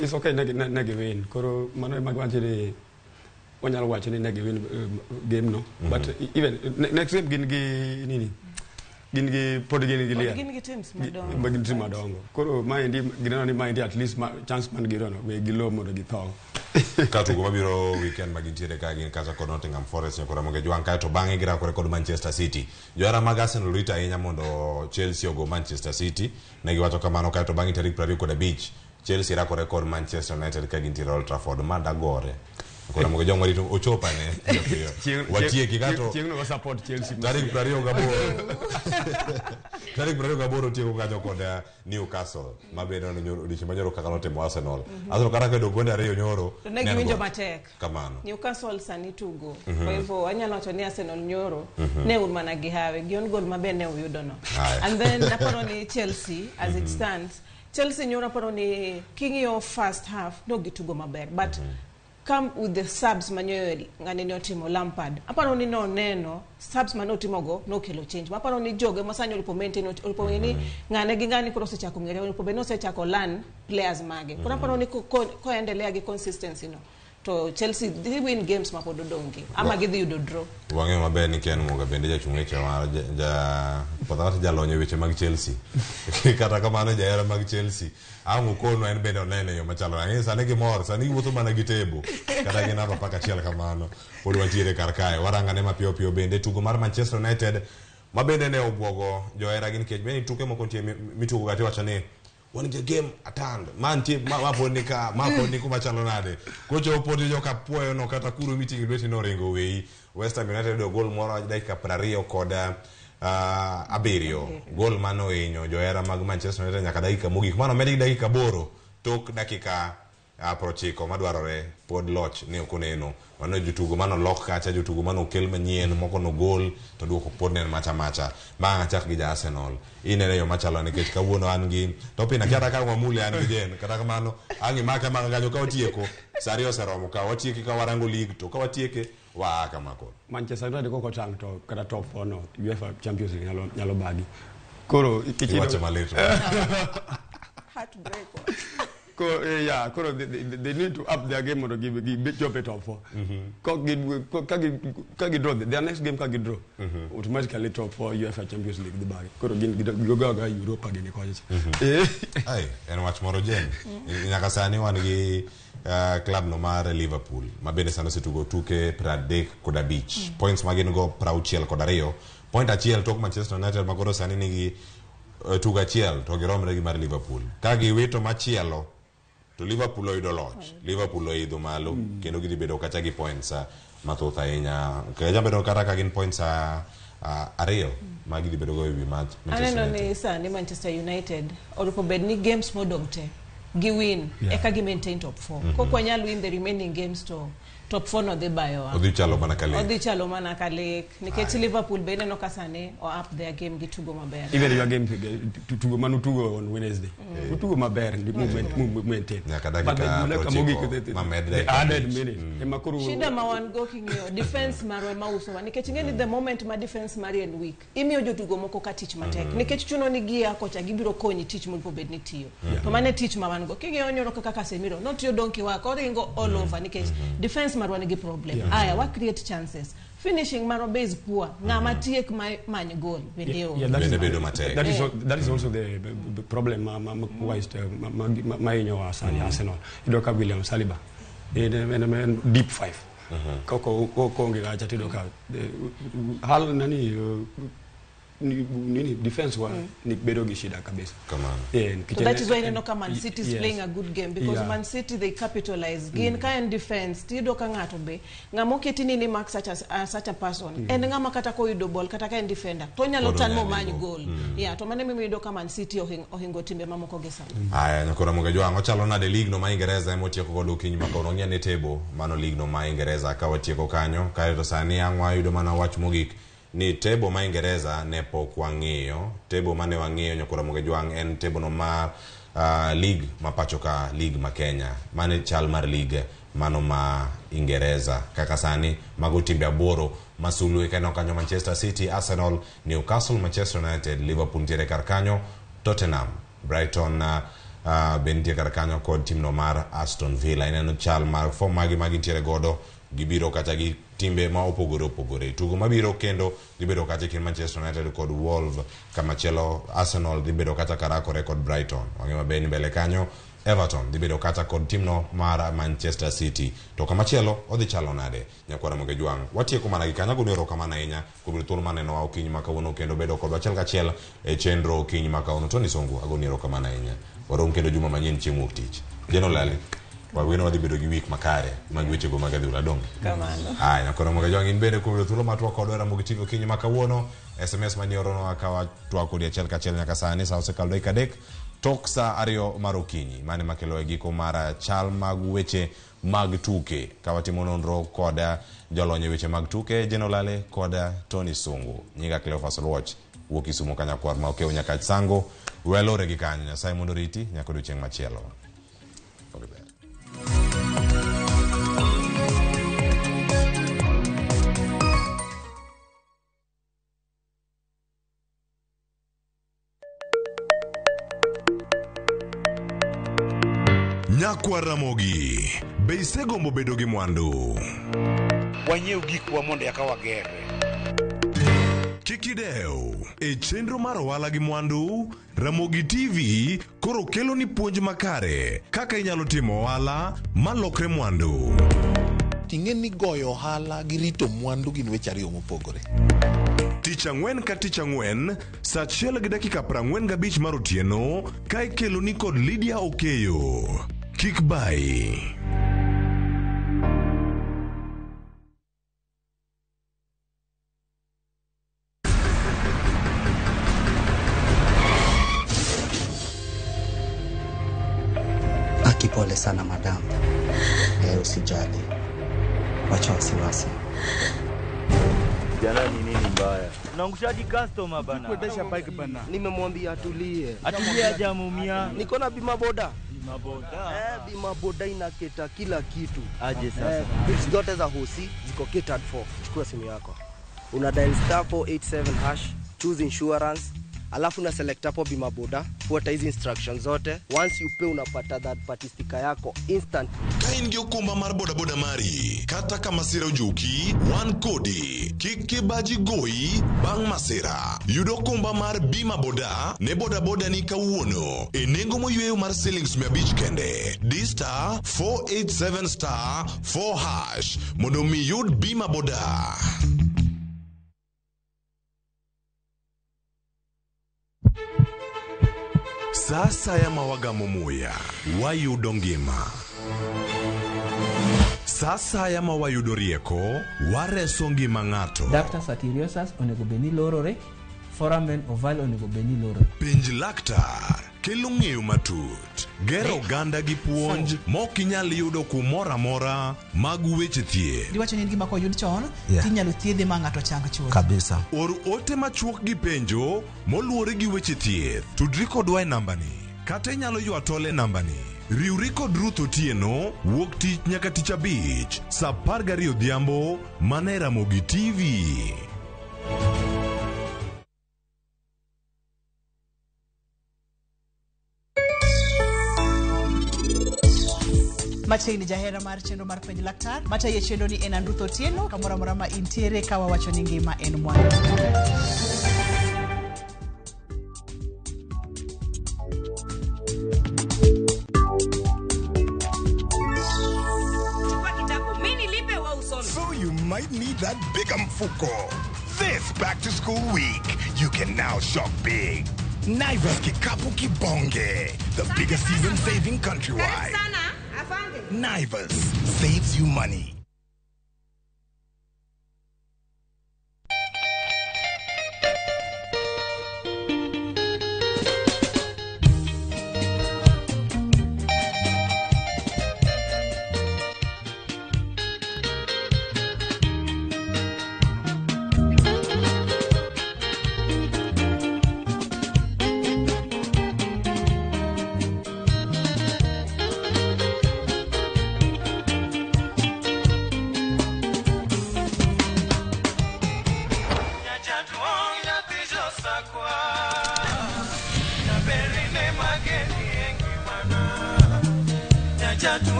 it's okay ne gi win koro mano ema giwacho ni wanyalo wacho ni ne gi win game no but even next game gin gi nini gin gi pod gin gi Pod liel gin gi teams madongo. Ma gin team madongo koro maendi gineno ni maendi at least chance man girono we gilo mondo githo ka tugo mabiro weekend ma gintiere ka gin kacha kod Nottingham Forest nyakora Mogejwang' kaeto bang'e girakore kod Manchester City johera mag Arsenal rito ahinya mondo Chelsea ogo Manchester City ne giwacho kamano kaeto bang'e tarik 25 Chelsea rakore kod Manchester United ka gintiere Old Trafford ma dagore nyakora Mogejwang' warito ochopane piyo piyo watieki kato chieng'no wa support Chelsea tarik 28 tarik 28 tieko kanyo kod Newcastle mabedo odiochieng' manyoro kaka notimo Arsenal Arsenal kata koyudo gonde ariyo nyoro To ne ne en giwinjo got. matek. kamano Newcastle sani tugo. Kwa hivyo wanyalo wacho ni Arsenal nyoro ne un mana gi hawi gi on goal maber ne uyudo no. Aya. And then aparo ni Chelsea as it stands Chelsea nyoro aparo ni king'iyo first half no gitugo maber but come with the subs manyoyo ng'ani ne otimo Lampard aparo ni noneno subs mane otimogo nokelo change aparo ni joge ma sani oripo maintain oripo ng'e ni ng'ane gi ng'ani koro osechako ng'ere oripo bed ni osechako learn players mage koro aparo ni koendelea gi consistency no to Chelsea dhi win games ma pod odong' gi ama gidhi yudo draw. Wang'eyo maber ni Ken Muga bende jachung' weche mar ja ja jalony e weche mag Chelsea kata kamano jahera mag Chelsea ang' ukonwa en bende onene e yo machalo nade. Ang'e sani gimor sani giwuotho mana gi table kata gi namba 11 kamano pod wantiere kar kae warangane mapiyo piyo bende tugo mar Manchester United ma bende ne obwogo johera gi nikech bende tuke moko nitie mitugo ga tiwacho ni wan gi game atand ma nitie ma pod ni ka ma pod ni kuma chalo nade kochopo to joka puoyo no kata kuro miting'o lweti no oringo weyi West Ham United oyudo gol moro dakika 27 gol mane ohinyo johera mag Manchester United nyaka dakika mogik mano omedgi dakika 8 tok dakika 90 madwarore pod loch ne ok oneno mano jotugo mano lok kacha jotugo mano okel manyien moko nogol to duoko pod ne en macha macha bang' achak gi ja Arsenal inene yo machalo nikech kawuono an gi topina kata ka wamule an gi Jen kata kamano ang' imake amaka kanyo ka watieko sa ariyo oseromo ka watieke ka warango league to ka watieke waa kama koro Manchester United kok otang' to kata top 4 no UEFA Champions League nyalo bagi koro iwacho malit Heartbreak. Yeah, koro they need to up their game mondo gi chop e top 4 ka gi draw their next game ka gi draw automatically top 4 UEFA Champions League dhi bagi koro gin gigo ga Europa gini kocha. Ai, en wach moro Jen nyaka sani wan gi club no mar Liverpool ma bende sani osetugo tuke 35 points ma gin go 62 point achiel tok Manchester United ma koro sani nigi tugo achiel to giromre gi mar Liverpool ka giwito machielo to Liverpool oyudo loch Liverpool oidho malo kendo gidhi bedo kacha gi points mathoth ahinya kanya bedo kata ka gin points ariyo ma gidhi bedo go ewi Manchester Aneno United ni sani Manchester United orupo bed ni games modong' te gi win eka gi maintain top 4. Kok wanyal win the remaining games to Top 4 no dhi bayowa. Odhi chalo mana ka lek. Odhi chalo mana ka lek nikech Liverpool be ineno ka sani o up their game gitugo maber. Even your game tugo manu tugo on Wednesday. Utugo maber ndi movement maintain. Nyaka dakika But the 90 mogik, mamed the dakika added abich. minute. Ema koro Shida ma wan go king'iyo defense marwa ema usowa nikech ing'e ni the moment ma defense mari en weak imiyo jotugo moko ka tich matek nikech chuno ni gia kocha gibiro konyi tich monego bed ni tiyo. To mano e tich ma wan go king'iyo nyoro kaka Casemiro notiyo donkey work oringo all over nikech defense marwa nigi problem. Aya wa create chances, finishing marwa be is poor, ng'ama tiek ma many goal bende onge. Yeah, that is, Bende bedo matek. That is, that is also the problem ma ma hinyowa sani Arsenal. Iyudo ka William Saliba en deep five. Koko onge gacha tiyudo ka hal nani nini defense wa ni bedo gi shida kabisa. Kamano. Yeah, nikech So that is why ineno ka Man City is playing a good game because Man City they capitalize. Gin ka en defense tiyudo ka ng'ato be ng'ama oketi ni mark such a person en ng'ama kata koyudo ball kata ka en defender to onyalo Pod turn onyalo momany go. goal. Yeah, to mano emomiyo iyudo ka Man City ohingo timbe mamoko gi sani. Aya, nyakora Moga Jwang', ochalo nade league no ma Ingereza ema otieko godo okinyi ma kawuono. Ng'i ane table mano league no ma Ingereza ka watieko kanyo. Kaeto sani ang' wayudo mana wach mogik ni table ma Ingereza ne pok wang'iyo. Table mane wang'iyo nyakora Moga Jwang' en table no mar league ma pacho ka, league ma Kenya. Mane chal mar league mano ma Ingereza. Kaka sani mago timbe aboro masulwe kaneno kanyo Manchester City, Arsenal, Newcastle, Manchester United, Liverpool nitiere kar kanyo, Tottenham, Brighton be nitie kar kanyo kod timno mar Aston Villa. Ineno chal mar form magi ma gintiere godo gibiro kata gi timbe ma opogore opogore. Tugo mabiro kendo dhi bedo kata e kind Manchester United kod Wolves, kamachielo Arsenal dhi bedo kata karakore kod Brighton. Wang'e maber ni mbele kanyo Everton dhi bedo kata kod timno mar Manchester City. To kamachielo odhi chalo nade? Nyakwara Moge Jwang'. Watieko mana gi kanyo, agoni erokamano ahinya kuom thuolo manenowa okinyi ma kawuono kendo bedo kodwa achiel kachiel e chenro okinyi ma kawuono. Tony Songo, agoni erokamano ahinya. Warom kendo juma manyien chieng' wuok tich. Jeno Lali. Wagweno wadhi bedo gi week makare mag wechego mag adhula donge. Kamano. Aya, nyakwara Moge Jwang' in bende kuom yudo thuolo mar twak kodwa e Ramogi TV okinyi ma kawuono. SMS mani oronwa ka watwak kodi achiel kachiel nyaka sani sa osekalo dakika 3 tok sa 2 mar okinyi. Mane makelo e giko mar chal mag weche mag tuke ka watimo nonro kod jolony e weche mag tuke Jeno Lale kod Tony Sungu. Nyinga Cleophas Oluoch wuok Kisumo kanyakwar ma okew nyaka Sango. Welore gi kanyo. Nyasaye mondo oriti nyaka odiochieng' machielo. Ok ber. Nyakwar Ramogi, be isegombo bedo gi mwandu? Wanyiew gikwa mondo eka wagerre. Kik idew. E chenro mar ohala gi mwandu, Ramogi TV koro kelo ni puonj makare kaka inyalo timo ohala malokre mwandu. Ting'e ni goyo ohala gi rito mwandu gin weche ariyo mopogore. Tich ang'wen ka tich ang'wen, sa 1:45 mar otieno, ka ikeloni kod Lydia Okeyo. Kik bayi. Aki, pole sana madam. Usijali, wacha wasiwasi. Jana ni nini mbaya? Unaangushaji customer bana. Kuendesha bike bana. Nimemwambia atulie. Atulie aje ameumia. Niko na bima boda. Bima boda. Bima boda inacater kila kitu. Aje sasa. Bills zote za hosi ziko catered for. Chukua simu yako. Una dial star 487 hash, choose insurance, alafu una select hapo bima boda, fuata hizi instructions zote. Once you pay unapata third party sticker yako instant. Ka in gi okumba mar bodaboda mari, kata ka masira ojuki, wan kodi. Kik kibaji goyi bang' masira. Yud okumba mar bima boda ne bodaboda ni kawuono e nengo moyweyo mar silings 500 kende. Di star 487 star 4 hash mondo mi yud bima boda. Sa asaya ma wagamo muya, wayudo ngima. Sa asaya ma wayudo rieko, wareso ngima ng'ato. Ductus arteriosus onego bed ni lorore, foramen ovale onego bed ni lorore. Penj laktar. kelo ng'eyo matut, gero oganda gi puonj mok inyal yudo kumoro amora mag weche thieth. Giwacho ni en gima koyud chon Yeah. tinyalo thiedhe ma ng'ato chang chuth. Kabisa. Or ote machuok gi penjo moluwore gi weche thieth. Tudri kodwa e nambani kata inyalo ywa tol e nambani. Riwri kod Ruth Otieno wuok tich nyaka tich abich saa 12 odhiambo mana e Ramogi TV. Machiegni jahera mar chenro mar penj laktar matayo chenro ni en Ruth Otieno kamoro amora ma intiere ka wawacho ni ngima en mwandu. Chukua kitabu, mi nilipe wewe usome. So you might need that big mfuko. This back to school week, you can now shop big. Naivas Kikapu Kibonge, the biggest season saving countrywide. Sana, afande. Naivas saves you money.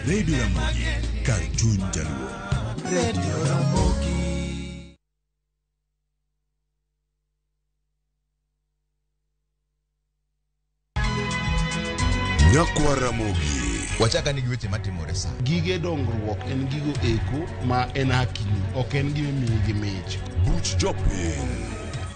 Radio Ramogi, kar chuny jaluo. Radio Ramogi. Nyakwa Ramogi. Wachaka ni gi weche matimore sa. Gige dongruok en gigo eko ma en hakini, ok en gima imiyi gi mich. Buch jopiny.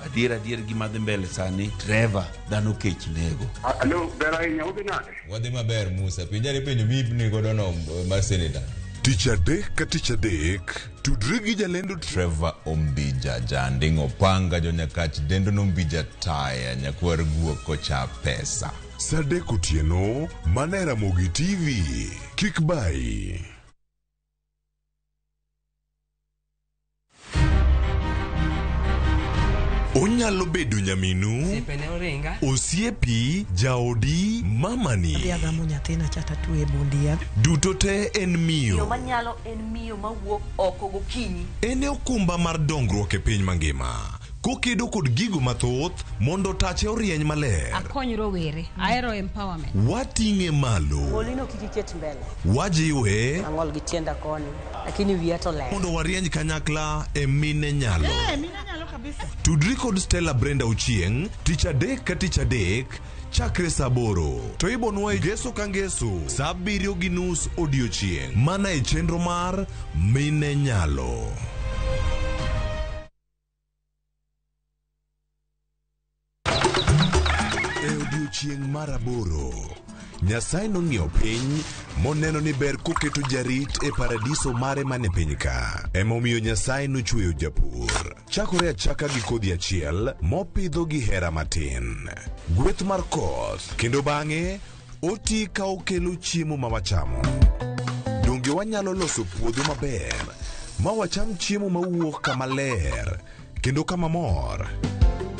Adier adier gima dhi mbele sani Trevor dhano kech nego. Alo, ber ahinya, udhi nade? Wadhi maber Musa, penjari penjo miipni godo no mar seneta. Tich adek ka tich adek, tudri gi jalendo Trevor Ombija, janding' opanga jonyakach dendo nombija taya nyakwar guok kocha pesa. Saa adek otieno, mana e Ramogi TV. Kik bayi. Onyalo bedo nyaminu, Osiepe ne oringa. osiepi, jaodi, mamani. Adhi agamo nyathina cha tatwe e bund yath. Duto te en Miyo miyo. manyalo en miyo mawuok oko gokinyi. En e okumba mar dongruok e piny mangima. Kokedo kod gigo mathoth mondo tache orieny maler. Akony rowere. Ahero empowerment. Wating'e malo. Golino kik iket mbele. Wajiwe Ang'ol gi tienda koni, lakini wiya to ler. mondo warieny kanyakla e mine nyalo. mine nyalo kabisa. Tudri kod Stella Brenda Ochieng' tich adek ka tich adek chakre saa aboro to ibonwa e ngeso ka ngeso saa abiriyo gi nus odiochieng' mana e chenro mar Mine Nyalo. E odiochieng' mar aboro, Nyasaye nong'iyo piny moneno ni ber koketo jarit e paradiso mare mane piny ka. Emomiyo Nyasaye nochweyo japur. Chakore achaka gi kodhi achiel mopidho gi hera matin. Gweth mar koth kendo bang'e oti ka okelo chiemo ma wachamo. Donge wanyalo loso puodho maber ma wacham chiemo mawuok kama ler kendo kama mor?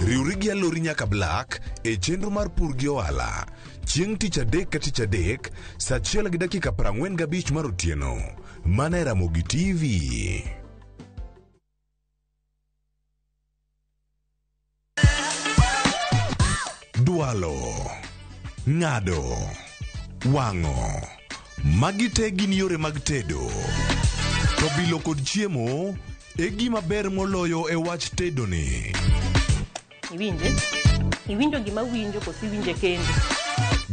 Riwri gi Alori nyaka Black e chenro mar pur gi ohala chieng' tich adek ka tich adek saa achiel gi dakika 45 mar otieno mana e Ramogi TV. Dwalo, ng'ado, wang'o. Magi te gin yore mag tedo. To bilo kod chiemo e gima ber moloyo e wach tedo ni. Iwinje? Iwinjo gima winjo koso iwinje kende?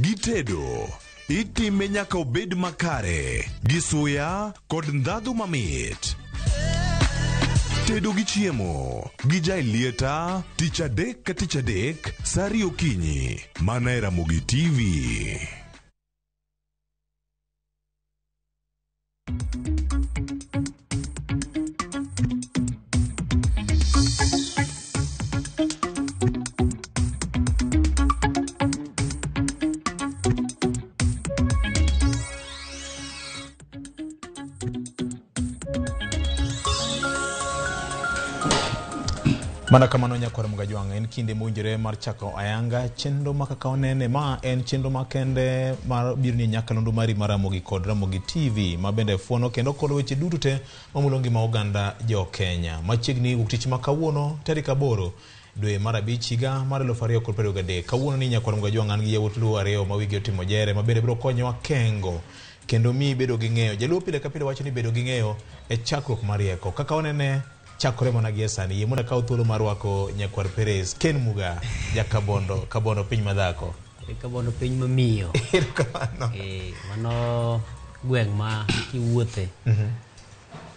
Gitedo itime nyaka obed makare gi suya kod ndhadhu mamit. Tedo gi chiemo gi jaelieta tich adek ka tich adek saa ariyo okinyi mana e Ramogi TV. Mana kamano nyakwar Mugajwang', en kinde mowinjore mar chako ayanga chenro ma kaka onene. Ma en chenro makende mar biro ni nyakalondo mari mar Ramogi kod Ramogi TV ma bende fuono kendo kolo weche duto te mamulo ngima oganda jo Kenya. Machiegni wuok tich ma kawuono tarik 8 dwe mar 5 higa mar 2023. Kawuono ni nyakwar Mugajwang' an gi yawuot Luo ariyo ma wigi otimo jere ma bende biro konyowa kengo kendo mi bedo gi ng'eyo. Jaluo pile ka pile wacho ni bedo gi ng'eyo e chakruok mar rieko. Kaka onene chakore mana gi e sani. Yie mondo akaw thuolo mar rwako nyakwar Perez Ken Muga jakabondo Kabondo piny madhako. Kabondo piny mamiyo. Erokamano. Mano gweng' ma kiwuothe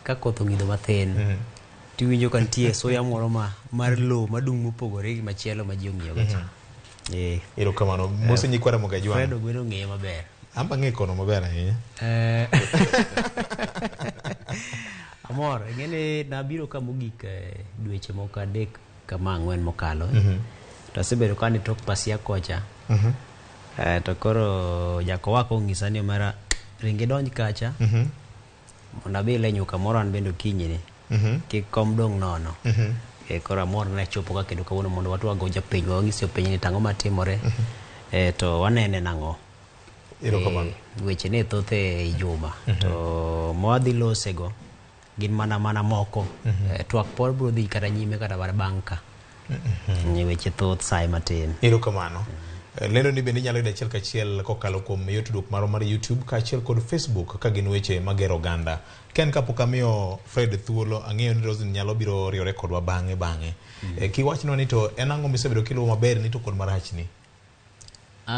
ka koth ong'idho mathin tiwinjo ka nitie suya moro ma mar lowo madung' mopogore gi machielo ma ji ong'iyo go cha. Erokamano. Mose nyikwara Mugajwang'. Fred Ogweno ong'eye maber. An be ang'e kono maber ahinya. Amor, ing'eni nabiro ka mogik dweche moko 3 kama 4 mokalo. To asebedo ka an e tok pasia kocha. To koro jakowako ong'isa ni omera ringi donj kacha mondo abi ile nyuka moro an bende okinyi ni. Kik kom dong' nono. Koro amor ni achopo ka kendo kawuono mondo watwag go jopiny, wang'is jopiny ni tang'o matimore. To wanene nang'o. Erokamano. Weche ne thoth e juma. To mwadhi losego gin mana moko. Twak pod biro dhi kata nyime kata bang' ka. Weche thoth sae matin. Erokamano. Lendo ni bende inyalo yudo achiel kachiel kokalo kuom yo tudruok marwa mar YouTube kaachiel kod Facebook ka gin weche magero oganda. Ken kapok amiyo Fred thuolo, ang'eyo ni Roslyn nyalo biro riwore kodwa bang'e. Kiwachnwa ni to en ang'o misebedo kiluwo maber ni to kod marachni?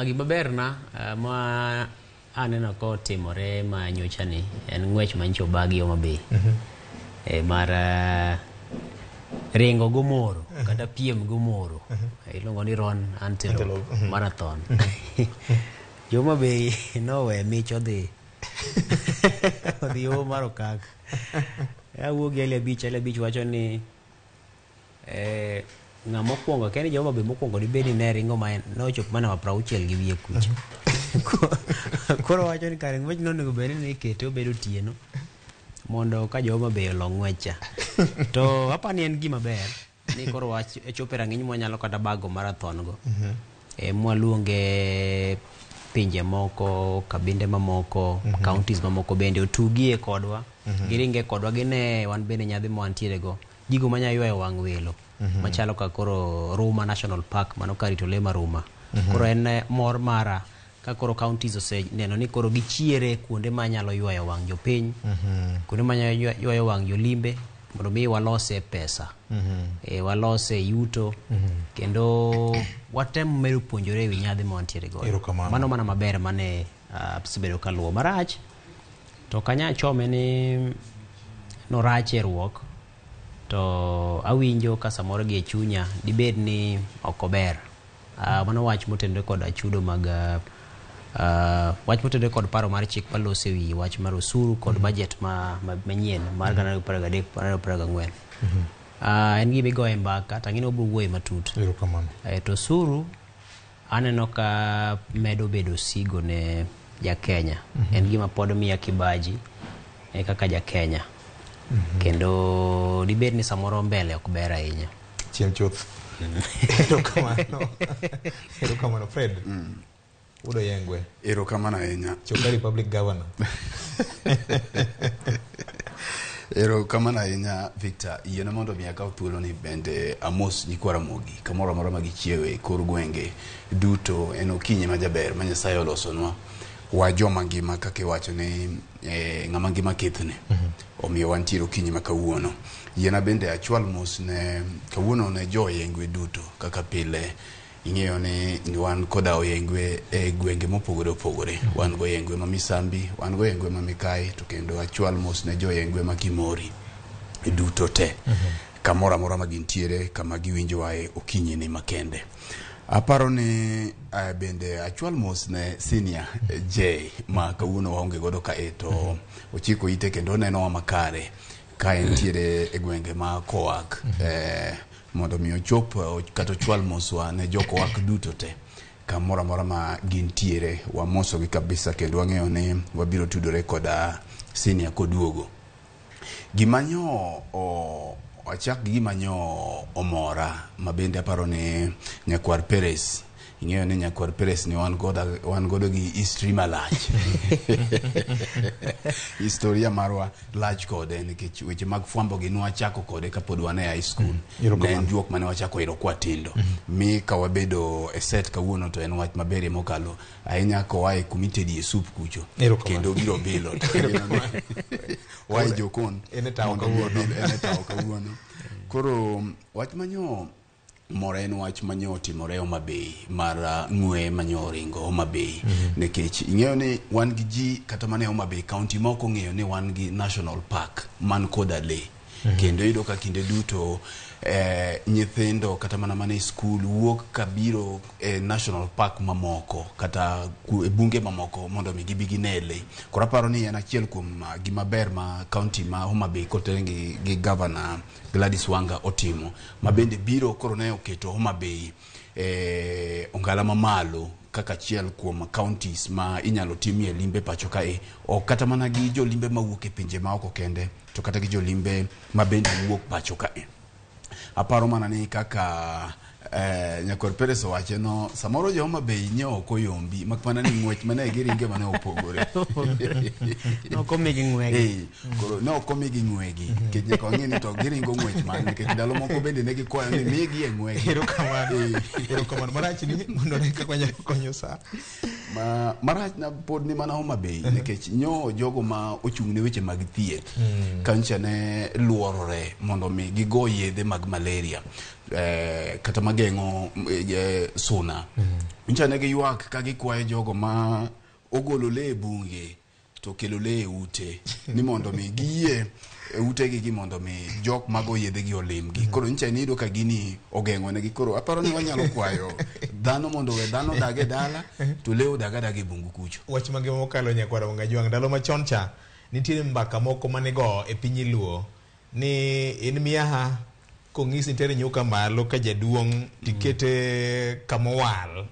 Gima berna ma aneno kotimore ma nyocha ni en ng'wech manyicho obagi Homa Bay. Mar ringo gomoro kata piem gomoro. Iluongo ni Ron Antelope Marathon. Jo Homa Bay nowe mich odhi yo mar okak. Awuok gi Ali abich wacho ni ng'ama okwongo akia ni jo Homa Bay mokwongo dibed ni ne ringo ma nochopo mana 60 gi wiye kucha. Koro wacho ni kare ng'wech nonego bed ni ikete obed otieno mondo ka jo Homa Bay olo ng'wech cha. To apa ni en gima ber ni koro wach chopo e rang'iny mwanyalo kata bago marathon go. Mwaluonge pinje moko, kabinde mamoko, counties mamoko bende otugie kodwa, giringe kodwa, gine wan bende nyadhi ma wantiere go. Gigo manya ywayo wang' welo machalo ka koro Ruma National Park mano kar rito lee ma Ruma. Koro en mor mara ka koro counties oseneno ni koro gichiere kuonde manyalo ywayo wang' jopiny, kuonde manyalo ywayo wang' jolimbe mondo mi walose pesa, walose yuto, kendo watem medo puonjore ewi nyadhi ma wantiere godo. Mano mana maber mane asebedo kaluwo. Marach to ok anyal chome ni norach e ruok, to awinjo ka samoro gi e chunya dibed ni ok ober. Mano wach motenore kod chudo mag wach motenore kod paro mar chik maloso ewi wach mar osuru kod budget manyien mar 2023-2024. En gima igoye mbaka to ang'e ni wabiro wuoye matut. To osuru aneno ka medo bedo sigo ne ja Kenya. En gima pod miya kibaji kaka ja Kenya. Kendo dibed ni samoro mbele ok ber ahinya. Chieng' chuth. Erokamano. Erokamano Fred. Udo Yengwe. Erokamano ahinya. Choka Republic Governor. Erokamano ahinya Victor. Yiena mondo mi akaw thuolo ni bende amos nyikwa Ramogi kamoro amora ma gichiewe kor gwenge duto. En okinyi ma jaber ma Nyasaye olosonwa. Wa joma ngima kaka iwacho ni ng'ama ngima kethne. Omiyo wantiere okinyi ma kawuono. Yiena bende achwal mos ne kawuono ne jo Oyengwe duto kaka pile. Ing'eyo ni wan koda Oyengwe e gwenge mopogore opogore. Wan go Oyengwe ma Misambi, wan go Oyengwe ma Mikai, to kendo achwal mos ne jo Oyengwe ma Kimori duto te. Kamoro amora ma gintiere, kama giwinjowae okinyi ni makende. Aparo ni bende achwal mos ne Senior J ma kawuono waonge godo kae to ochiko ite kendo onenowa makare ka entiere e gwenge ma Kowak. Mondo mi ochop kata ochwal moswa ne jo Kowak duto te kamoro amora ma gintiere. Wamosogi kabisa kendo wang'eyo ni wabiro tudore koda Senior koduogo. Gima nyo Wachak gi gima nyo omora ma bende aparo ni Nyakwar Perez ing'eyo ni Nyakwar Perez ni wan godo wan godo gi history malach historia marwa lach kode nikech weche mag fwambo gi nwachako kode kapod wan e high school ne en juok mane wachako ero kwatindo mi ka wabedo e set kawuono to en wach maberie mokalo ahinya koa e kumitedie sup kucho kendo biro bilo wae jokon En e tawo mondo mi kawuono. obil, en e tawo kawuono koro wach manyo moro en wach manyo otimore Homa Bay mar ng'we manyo oringo Homa Bay nikech ing'eyo ni wan gi ji kata mana e Homa Bay county ma ok ong'eyo ni wan gi national park man koda lee kendo iyudo ka kinde duto nyithindo kata mana mana e skul wuok kabiro e national park mamoko kata e bunge mamoko mondo mi gibi gine lee. Koro aparo ni en achiel kuom gima ber ma county ma Homa Bay kotenore gi governor Gladys Wanga otimo ma bende biro koro ne oketo Homa Bay ongala mamalo kaka achiel kuom counties ma inyalo timie limbe pacho kae ok kata mana gi jolimbe mawuok e pinje maoko kende to kata gi jolimbe ma bende wuok pacho kae. Aparo mana ni kaka Nyakwar Perez owache no samoro jo Homa Bay nye ok oyombi mak mana ni ng'wech mane giringe mane opogore. Ne ok omigi ng'wegi. Koro ne ok omigi ng'wegi nikech nyaka wang'e ni to giringo ng'wech mane nikech ndalo moko bende ne gikwayo ni migi e ng'wegi. Erokamano. Erokamano. Marach ni mondo ne kaka wanyalo konyo sa. Ma marach na pod ni mana Homa Bay nikech nyo jogo ma ochung' ne weche mag thieth kancha ne luorore mondo mi gigo yedhe mag malaria kata mageng'o suna. Nyocha ne giywak ka gikwayo jogo ma ogolo lee e bunge to kelo lee e ute ni mondo mi giyie e utegi gi mondo mi jok mago yedhe gi olimgi. Koro nyocha niyudo ka gini ogeng'o negi. Koro aparo ni wanyalo kwayo dhano mondo we dhano odag e dala to lee odag adaga e bungu kucho. Wach mangima mokalo nyakwara Mangajwang' ndalo machon cha nitiere mbaka moko manigo e piny Luo ni in miaha kong'isi nitiere nyuka malo ka jaduong' tikete kamowal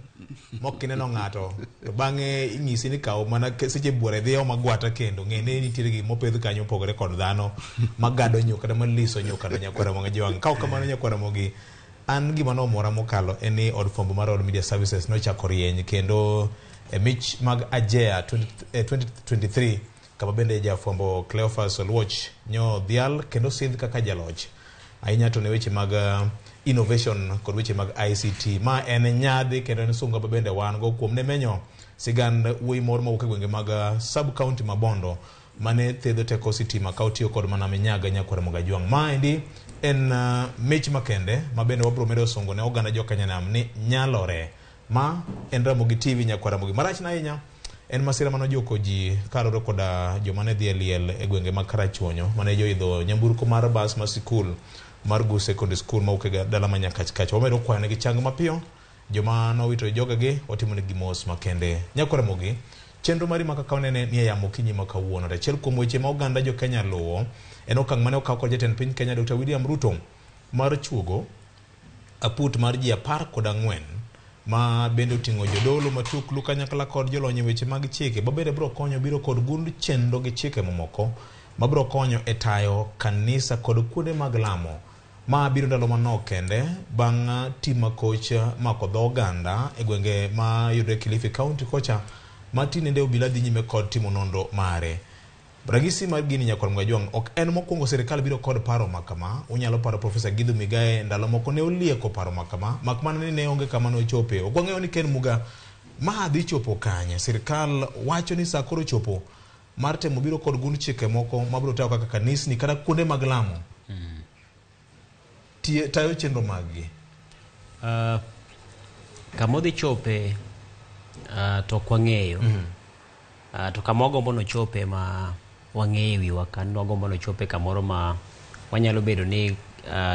mok ineno ng'ato to bang'e inyisi ni kaw mana seche buora idhi omo agwata kendo ng'e ni nitiere gik mopidh kanyo mopogore kod dhano magado nyuka kata maliso nyuka no nyakwara Mangajwang'. Ka ok kamano nyakwara Ramogi an gima nomora mokalo en ni od fwambo mar All Media Services nochako rieny kendo e mich mag Ajea 2023 kama bende jafwambo Cleophas Oluoch nyo dhial kendo sidh kaka jaloch ahinya to ne weche mag innovation kod weche mag ICT. Ma en nyadhi kendo en sunga ma bende wan go kuom ne menyo sigand wuoyi moro mawuok e gwenge mag sub county ma Bondo mane thedho teko sitima ka otiyo kod mana minyaga nyakwar Mogajwang'. Ma endi en mich makende ma bende wabro medo sungo ne oganda jo Kenya nam ni nyalore. Ma en Ramogi TV nyakwar Ramogi. Marach na ahinya en masira mane ojoko ji kaluwore koda joma ne dhi e liel e gwenge mag Karachuonyo mane joidho nyamburko mar bas mar sikul mar Gu Secondary School mawuok e dala ma Nyakach kacha. Wamedo kwayo negi chang mapiyo joma nowito jogegi watimo negi mos makende. Nyakwar Ramogi, chenro mari ma kaka wanene ni e yamo okinyi ma kawuono. To achiel kuom weche ma oganda jo Kenya luwo en okang' mane okaw kod jatend piny Kenya Dr. William Ruto mar chuogo aput mar ji 14 ma bende oting'o jodolo matuklu kanyakla kod jolony e weche mag chike ma bende biro konyo biro kod gund chenro gi chike mamoko mabiro konyo e tayo kanisa kod kuonde mag lamo ma biro ndalo manok kende bang' tim makoch mako dho oganda e gwenge ma yudore Kilifi County kocha ma tinende obila dhi nyime kod timo nonro mare. Ranyisi mar gini nyakwar Mgajwang' ok en mokwongo sirikal biro kod paro makama. Unyalo paro Profesa Githu Migae ndalo moko ne olieko paro makama mak mana ni ne onge kama nochope. Ok wang'eyo ni Ken Muga ma dhi chopo kanye. Sirikal wacho ni saa koro chopo mar temo biro kod gund chike moko mabiro tayo kaka kanisni kata kuonde mag lamo. Tayo chenro mag gi. Kama odhi chope to ok wang'eyo. To kama wagombo nochope ma wang'eyo e wiwa ka wagombo nochope kamoro ma wanyalo bedo ni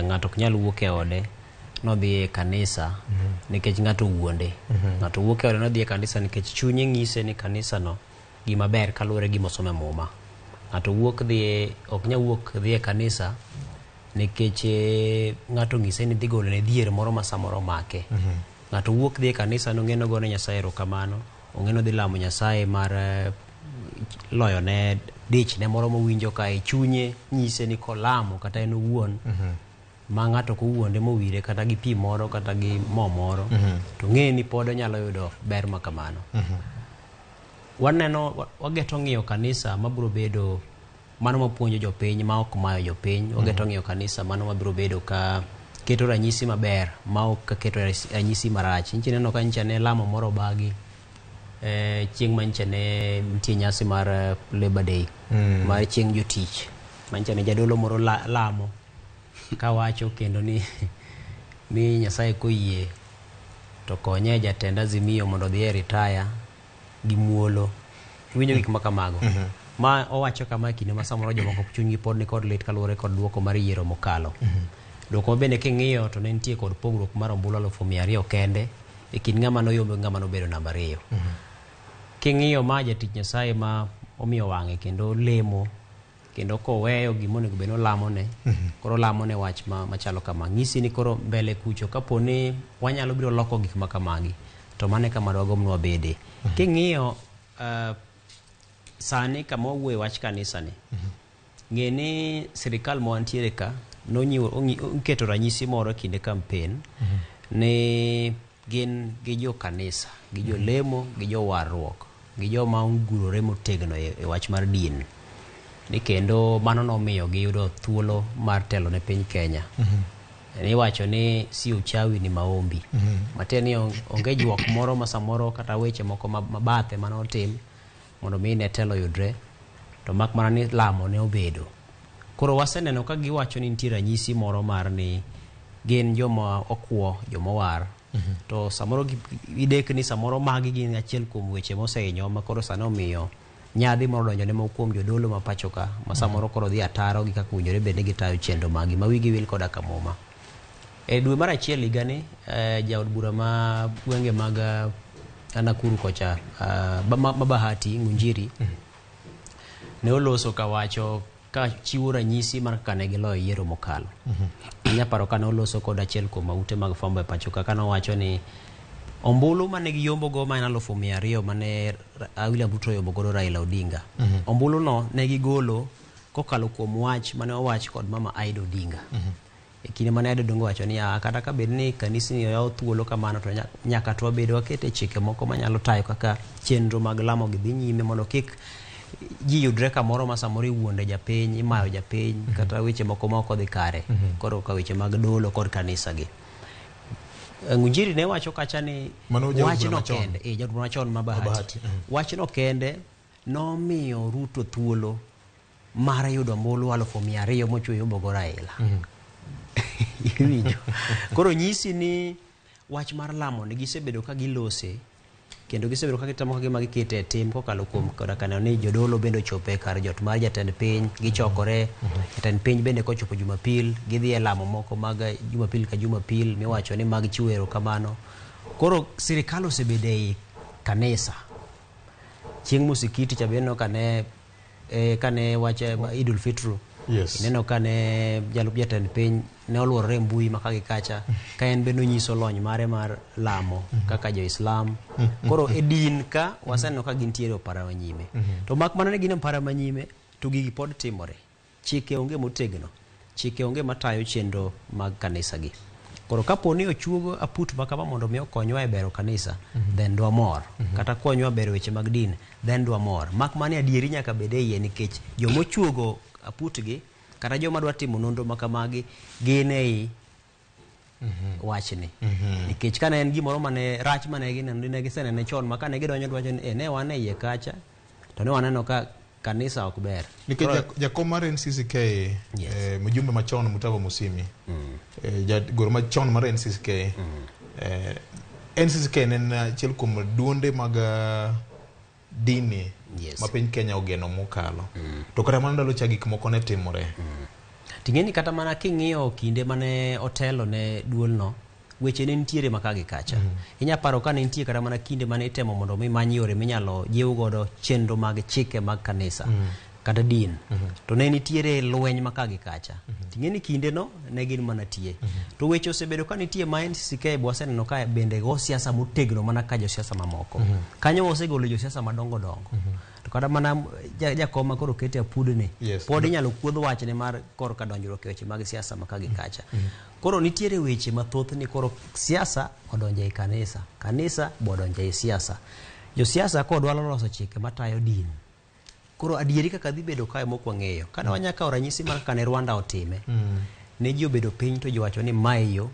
ng'ato ok nyal wuok e ode nodhi e kanisa nikech ng'ato wuonde. Ng'ato wuok e ode nodhi e kanisa nikech chunye ng'ise ni kanisa no gima ber kaluwore gi gima osomo e muma. Ng'ato wuok dhi ok nyal wuok dhi e kanisa nikech ng'ato ng'ise ni dhi golo ne dhier moro ma samoro omake. Ng'ato wuok dhi e kanisa nong'e ni ogone Nyasaye erokamano, ong'e ni odhi lamo Nyasaye mar loyo ne dich ne moro mowinjo ka e chunye nyise ni kolamo kata en owuon Ma ng'ato kowuonde mowire kata gi pi moro kata gi mo moro to ng'e ni pod onyalo yudo ber ma kamano. Waneno wageto ng'iyo kanisa mabiro bedo mano mapuonjo jopiny ma ok mayo jopiny. Wageto ng'iyo kanisa mano mabiro bedo ka keto ranyisi maber ma ok ka keto ranyisi marach. Nyicha ineno ka nyicha ne lamo moro obagi chieng' ma nyicha ne nitie nyasi mar Labor Day mar chieng' jotich ma nyicha ne jadolo moro lamo kawacho kendo ni Nyasaye koyie to konye jatend Azimio mondo odhi e retire gi muolo. Iwinjo gik ma kamago. Ma owacho kama e kinde ma samoro jomoko chunygi pod nikod lit kaluwore kod duoko mar yiero mokalo. Duoko ma bende king'iyo to ne nitie kod pogruok mar ombulu 200,000 kende e kind ng'ama noyombo gi ng'ama nobedo namba 2. King'iyo ma jatich Nyasaye ma omiyo wang'e kendo lemo kendo koweyo gima onego bed ni olamone, koro olamone wach machalo kama. Ng'isi ni koro mbele kucho kapo ni wanyalo biro loko gik ma kamagi to mano e kama dwagomb ni wabede. King'iyo sani kama wawuoye wach kanisa ni, ng'e ni sirikal ma wantiere ka nonyiwo oketo ranyisi moro e kinde campaign ni gin gi jo kanisa, gi jolemo, gi jowarruok, gi joma ongurore motegno e wach mar din. Ni kendo mano nomiyo giyudo thuolo mar telo ne piny Kenya. Iwacho ni si uchawi ni maombi. Matiende ni onge juok moro ma samoro kata weche moko mabathe mane otim mondo mi ne telo yudre, to mak mana ni lamo ne obedo. Koro waseneno ka giwacho ni nitie ranyisi moro mar ni gin joma okwo, joma owar. To samoro idek ni samoro magi gin achiel kuom weche mosehinyo ma koro sani omiyo nyadhi moro donjo ne moko kuom jodolo ma pacho ka ma samoro koro dhi ataro gi kaka owinjore bed ni gitayo chenro magi ma wigi wil koda ka muma. E dwe mar achiel higani, jaod bura ma gwenge mag Nakuru kocha, ma Bahati Ngunjiri, ne oloso kawacho ka chiwo ranyisi mar kaka ne giloyo yiero mokalo. Anya paro ka ne oloso kod achiel kuom ute mag fwambo e pacho ka nowacho ni ombulu mane giyombo go ma en 200,000 mane William Ruto oyombo godo Raila Odinga. Ombulu no ne gigolo kokalo kuom wach mane owach kod mama Aida Odinga. E kinde mane Aida Odinga owacho ni kata ka bed ni kanisni oyawo thuolo kamano to nyaka to wabed wakete chike moko manyalo tayo kaka chenro mag lamo gi dhi nyime mondo kik ji yudre kamoro ma samoro iwuonde japiny, imayo japiny, kata weche moko ma ok odhi kare. Koro ka weche mag dolo kod kanisa gi. Ngunjiri ne wacho kacha ni wachno kende, jaod bura machon ma Bahati. Wachno kende nomiyo Ruto thuolo mar yudo ombulu 200,000 mochwe yombo go Raila. Iwinjo. Koro nyisi ni wach mar lamo ni gisebedo ka gilose kendo gisebedo ka gitemo ka gima gikete e tim kokalo kuom koda ka neno ni jodolo bende ochopo e kar jot mar jatend piny, gichokore. Jatend piny bende kochopo Jumapil, gidhi e lamo moko mag Jumapil ka Jumapil miwacho ni mag chiwo erokamano. Koro sirikal osebedo ei kanisa. Chieng' musikiti cha be ineno kane wach Idul Fitru. Ineno kane jalup jatend piny ne oluorore e mbui ma ka gi kacha ka en bende onyiso lony mare mar lamo kaka jo-Islam. Koro e din ka waseneno ka gintiere opara manyime. To mak mana ni gin opara manyime to gigi pod timore. Chike onge motegno, chike onge matayo chenro mag kanisa gi. Koro kapo ni ochuogo aput ma kama mondo mi okonywa e bero kanisa, then dwamor. Kata konywa bero weche mag din, then dwamor. Mak mana ni adieri nyaka bed e iye nikech jomochuogo aput gi kata joma dwa timo nonro ma kamagi gin ei wachni. Nikech kane en gimoro mane rach mane gineno ne gisenene chon ma kane gidonjo dwacho ni ne wan e iye kacha to ne waneno ka kanisa ok ber. Nikech jakom mar NCCK, mjumbe machon Mutava Musimi, jagoro machon mar NCCK, NCCK ne en achiel kuom duonde mag dini ma piny Kenya ogeno mokalo. To kata mana ndalo cha gik moko ne timore. Ting'eni kata mana king'iyo kinde mane otelo ne duolno, weche ne nitiere ma ka gi kacha. Inya paro ka ne nitie kata mana kinde mane itemo mondo mi many yore minyalo jiw godo chenro mag chike mag kanisa kata din. To ne nitiere lweny ma ka gi kacha. Ting'eni kinde no ne gin mana tie. To weche osebedo ka nitie ma NCCK bo waseneno ka bende go siasa motegno mana ka josiasa mamoko. Kanyo wasegolo josiasa madongo dongo. To kata mana jakom ma koro okete apudni pod inyalo kuodh wachne mar korka donjruok e weche mag siasa ma ka gi kacha. Koro nitiere weche mathoth ni koro siasa odonjo ei kanisa, kanisa be odonjo ei siasa. Josiasa kodwaro loso chike matayo din. Koro adieri kaka dhi bedo kae mok wang'eyo. Kane wanya kawo ranyisi mar kaka ne Rwanda otime, ne ji obedo piny to ji owacho ni mae yo,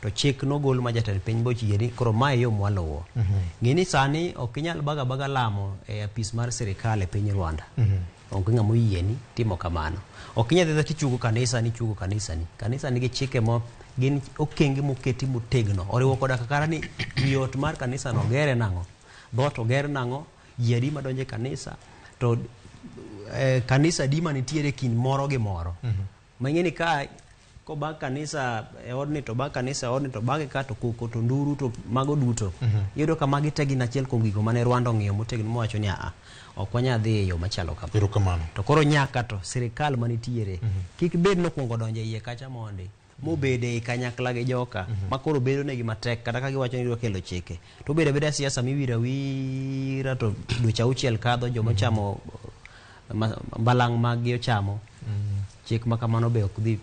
to chik nogol ma jatend piny boyie ni koro mae yo mwaluwo. Ng'e ni sani ok inyal baga baga lamo e apis mar sirikal e piny Rwanda. Onge ng'ama oyieni timo kamano. Ok inyal dhi tichugo kanisa ni chugo kanisa ni. Kanisa nigi chike mo gin okenge moketi motegno. Oriwo koda kaka ni wi ot mar kanisa no ogere nang'o, dhoot oger nang'o, ji adi madonjo e kanisa, to kanisa adi manitiere kind moro gi moro. Ma ing'e ni ka kobag kanisa e odni to bag kanisa e odni to bage ka to koko to nduru to mago duto. Iyudo ka magi te gin achiel kuom gigo mane Rwanda ong'iyo motegno mowacho ni aa ok wanyal dhi e yo machalo kama. Erokamano. To koro nyaka to sirikal manitiere kik bed nokwongo donjo e iye kacha mondi mobede ei kanyakla gi joka ma koro bedo negi matek kata ka giwacho ni gidwa kelo chike to obedo abeda siasa miwiro awira to dweche auchiel kadho joma ochamo mbalang' mag gi ochamo chik ma kamano be ok dhi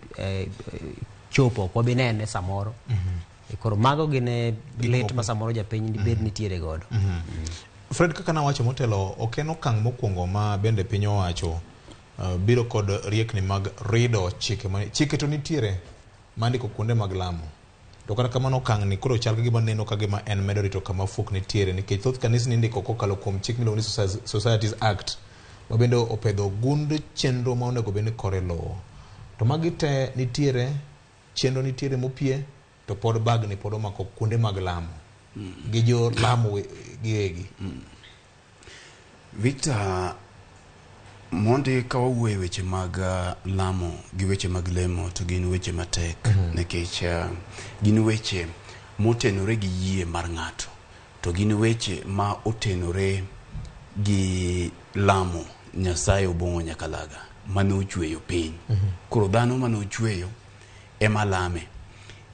chopo ok wabi nene samoro. Koro mago gin lit ma samoro japiny dibed nitiere godo. Fred, kaka nawacho motelo, ok en okang' mokwongo ma bende piny owacho biro kod riekni mag rido chike chike to nitiere mandiko kuonde mag lamo. To kata kamano okang' ni koro chal ka gima neno ka gima en medo rito kama fuok nitiere nikech thoth kanisni indiko kokalo kuom chik miluongo ni Societies Act ma bende opedho gund chenro ma onego bed ni kore luwo. To magi te nitiere, chenro nitiere mopie, to pod bagni pod omako kuonde mag lamo gi jo lamo giwegi. Victor, mondi ka wawuoyo e weche mag lamo gi weche mag lemo to gin weche matek nikech gin weche motenore gi yie mar ng'ato to gin weche ma otenore gi lamo Nyasaye Obong'o Nyakalaga mane ochweyo piny. Koro dhano mane ochweyo ema lame.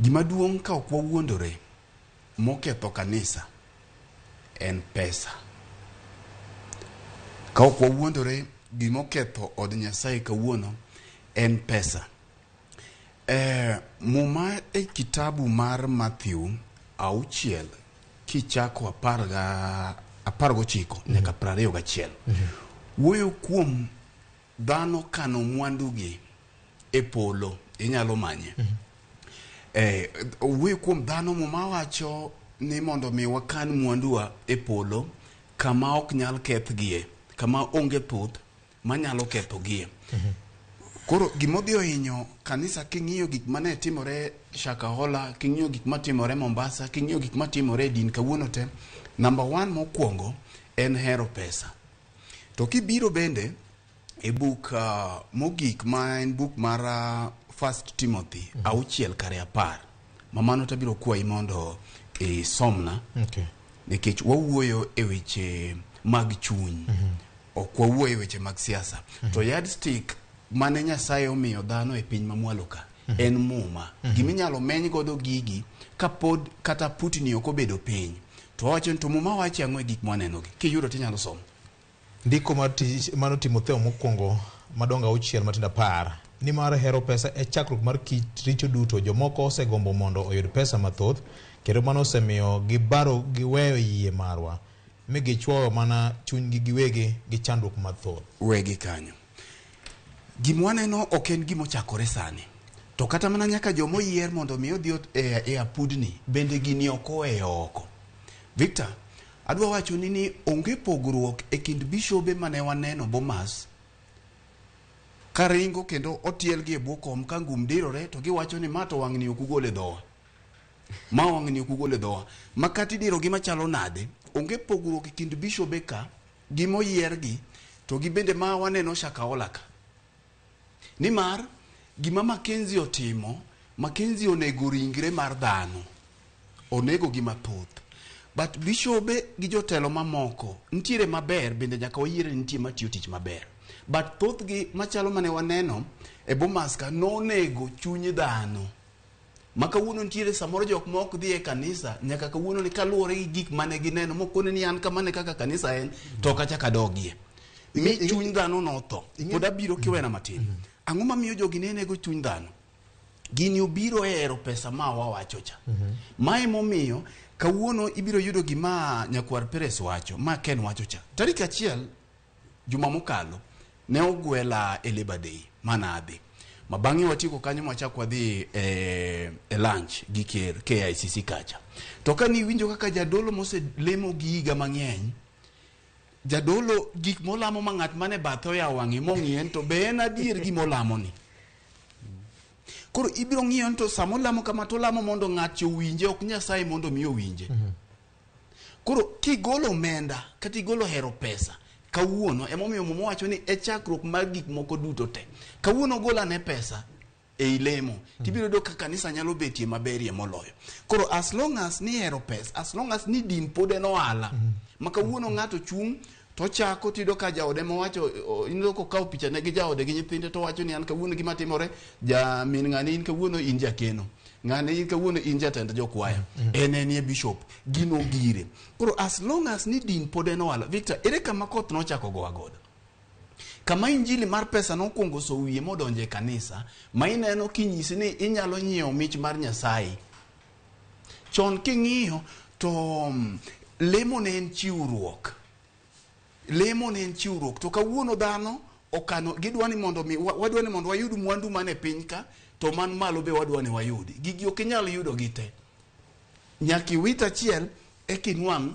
Gima duong' ka ok wawuondore moketho kanisa en pesa. Ka ok wawuondore gimoketho od Nyasaye kawuono en pesa. Muma e kitabu mar Matthew 6 kichako 19 nyaka 21 wuoyo kuom dhano kano mwandugi e polo inyalo manye. Wuoyo kuom dhano Muma wacho ni mondo mi wakan mwanduwa e polo kama ok nyal kethgie, kama onge thuth manyalo kethogie. Koro gimodhi ohinyo kanisa king'iyo gik mane timore Shakahola, king'iyo gik matimore Mombasa, king'iyo gik matimore e din kawuono te, number 1 mokwongo en hero pesa. To kibiro bende e buk mogik ma en buk mar First Timothy 6:10 ma mano tabiro kwayi mondo isomna. Nikech wawuoyo e weche mag chuny. Ok wawuoyo e weche mag siasa. To yardstick mane Nyasaye omiyo dhano e piny mamwalo ka en Muma. Giminyalo meny godo gigi kapod kata Putin ok obedo piny. To wawacho ni to Muma wacho ang'o e gik mwanenogi? Kiyudo tinyalo somo. Ndiko mar tich mano Timotheo mokwongo madongo 6 matindo 10 nimar hero pesa e chakruok mar kit richo duto. Jomoko osegombo mondo oyud pesa mathoth kendo mano osemiyo gibaro giweyo yie marwa mi gichwoyo mana chunygi giwegi gi chandruok mathoth. Wegi kanyo. Gima waneno ok en gima ochakore sani. To kata mana nyaka joma oyier mondo mi odhi e apudni bende gini ok oweyo oko. Victor, adwa wacho ni onge pogruok e kind bishobe mane waneno Bomas karingo kendo otielgi e bwo kom ka ngum dirore to giwacho ni ma to wang'ni ok ugol e dhowa. Ma wang'ni ok ugol e dhowa. Ma kata idiro gi machalo nade, onge pogruok e kind bishobe ka gi moyiergi to gi bende ma waneno Shakahola ka. Nimar gima Mackenzie otimo, Mackenzie onego ringre mar dhano. Onego gi mathoth. But bishobe gi jotelo mamoko nitiere maber bende nyaka wayiere ni nitie matiyo tich maber. But thothgi machalo mane waneno e Bomas ka nonego chuny dhano. Ma kawuono nitiere samoro jok ma ok dhi e kanisa nyaka kawuono ni kaluwore gi gik mane gineno mokone ni an kamane kaka kanisa en to ok achak adogie. Mi chuny dhano notho. Pod abiro kiwena matin. Ang'o mamiyo jogi ne nego chuny dhano? Gini obiro hero pesa ma wawacho cha. Mae momiyo kawuono ibiro yudo gima nyakwar Perez wacho, ma Ken wacho cha. Tarik 1 juma mokalo ne ogwela e Labor Day mana adhi. Ma bang'e watieko kanyo mwachako wadhi e lunch gi ker KICC kacha. To ka niwinjo kaka jadolo moselemo gi higa mang'eny, jadolo gik molamo ma ng'at mane bathe oyawo wang'e mong'iye to be en adier gimolamo ni. Koro ibiro ng'iyo to sama olamo kama to olamo mondo ng'at owinje, ok Nyasaye mondo mi owinje. Koro kigolo omenda kata igolo hero pesa kawuono, emomiyo Muma wacho ni e chakruok mar gik moko duto te. Kawuono gol ane pesa ei lemo, tibiro yudo ka kanisa nyalo betie maberie moloyo. Koro as long as ni hero pesa, as long as ni din pod en ohala, ma kawuono ng'ato chung' to chako tiyudo ka jaode mowacho, ineno kokawo picha ne gi jaode gi nyithinde to wacho ni an kawuono gima timore, ja min ng'ani in kawuono in jakeno, ng'ani in kawuono in jatend jokwaya, en enie bishop, gino gire. Koro as long as ni din pod en ohala, Victor, ere kama koth nochako gowa godo? Kama injili mar pesa nokwongo so wiye modonjo e kanisa, ma ineno kinyisi ni inyalo nyiewo mich mar Nyasaye. Chon king'iyo to lemo ne en chiwruok. Lemo ne en chiwruok. To kawuono dhano okano, gidwa ni mondo mi, wadwa ni mondo wayud mwandu man e piny ka, to man malo be wadwa ni wayudi. Gigi ok inyal yudo gi te. Nyaka iwit achiel eka inwang'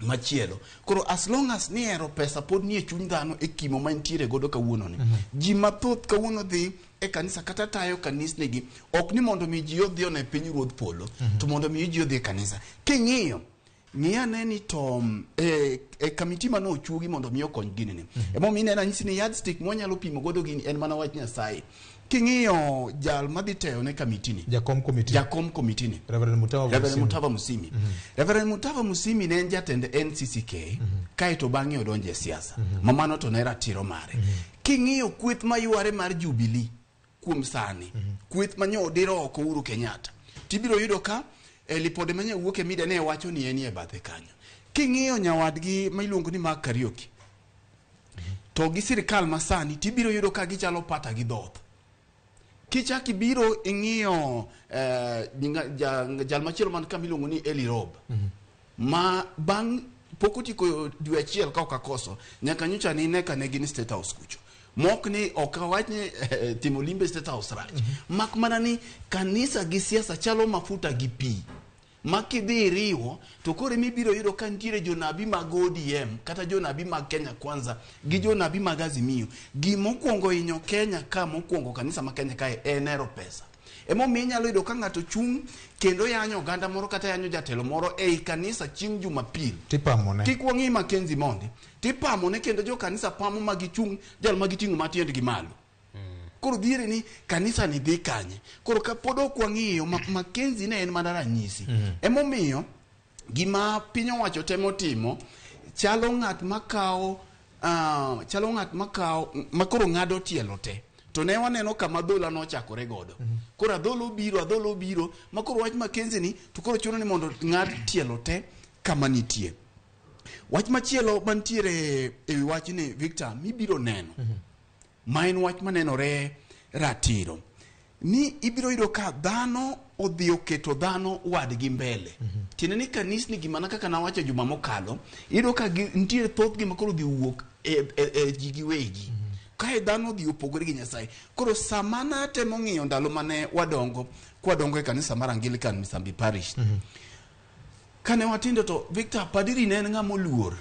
machielo. Koro as long as ni hero pesa pod nie chuny dhano e kimo ma nitiere godo kawuono ni. Ji mathoth kawuono dhi e kanisa kata tayo kanisnigi, ok ni mondo mi ji odhi one piny ruodh polo, to mondo mi ji odhi e kanisa. King'iyo, ng'i ane ni to e kamiti mane ochuogi mondo mi okony gini ni. Emomiyo ineno anyisi ni yardstick mwanyalo pimo godo gini en mana wach Nyasaye. King'iyo jal madhi teyo ne kamiti ni. Jakom komiti. Jakom komiti ni. Reverend Mutava Reverend Musimi. Mutava Musimi. Reverend Mutava Musimi ne en jatend NCCK, kaeto bang'e odonjo e siasa. Ma mano to ne ratiro mare. King'iyo kweth mayware mar Jubilee kuom sani, kweth manyo odiro oko Uhuru Kenyatta, tibiro yudo ka lipode manye wuok e media ne wacho ni en e bathe kanyo. King'iyo nyawadgi ma iluongo ni Mark Kariuki, to gi sirikal masani tibiro yudo ka gichalo pata gi dhoth. Kichak ibiro ing'iyo jal machielo man ka miluongo ni Eli Rob, ma bang' pok otieko dwe achiel ka ok akoso, nyaka nyocha nine ka ne gin State House kucho. Mok ni ok awach ni timo limbe State House rach. Mak mana ni kanisa gi siasa chalo mafuta gi pi. Ma kidhi iriwo to koro mibiro yudo ka nitiere jonabi mag ODM kata jonabi mag Kenya Kwanza gi jonabi mag Azimio. Gimokwongo hinyo Kenya ka mokwongo kanisa ma Kenya kae en hero pesa. Emomiyo inyalo yudo ka ng'ato chung' kendo yanyo oganda moro kata yanyo jatelo moro ei kanisa chieng' Jumapil. Tipamone. Kik wang'i Mackenzie mondi. Tipamone kendo jo kanisa pamo ma gichung' jal ma giting'o matiendgi malo. Koro dhiere ni kanisa ni dhi kanye. Koro ka pod ok wang'iyo Mackenzie ne en mana ranyisi. Emomiyo gima piny owacho temo timo chalo ng'at makawo chalo ng'at makawo makoro ng'ado tielo te. To ne waneno kama adhola nochakore godo. Koro adhola obiro makoro wach Mackenzie ni to koro chuno ni mondo ng'ad tielo te kama nitie. Wach machielo mantiere e wi wachni Victor mibiro neno. Ma en wach manenore ratiro ni ibiro yudo ka dhano odhi oketo dhano wadgi mbele. Tiende ni kanisni gi mana kaka nawacho juma mokalo, iyudo ka nitiere thothgi ma koro odhi owuok e ji giwegi. Kae dhano odhi opogore gi Nyasaye. Koro sama natemo ng'iyo ndalo mane wadongo, kwadongo e kanisa mar Anglican Misambi Parish. Kane watindo to Victor, padiri ne en ng'ama oluor.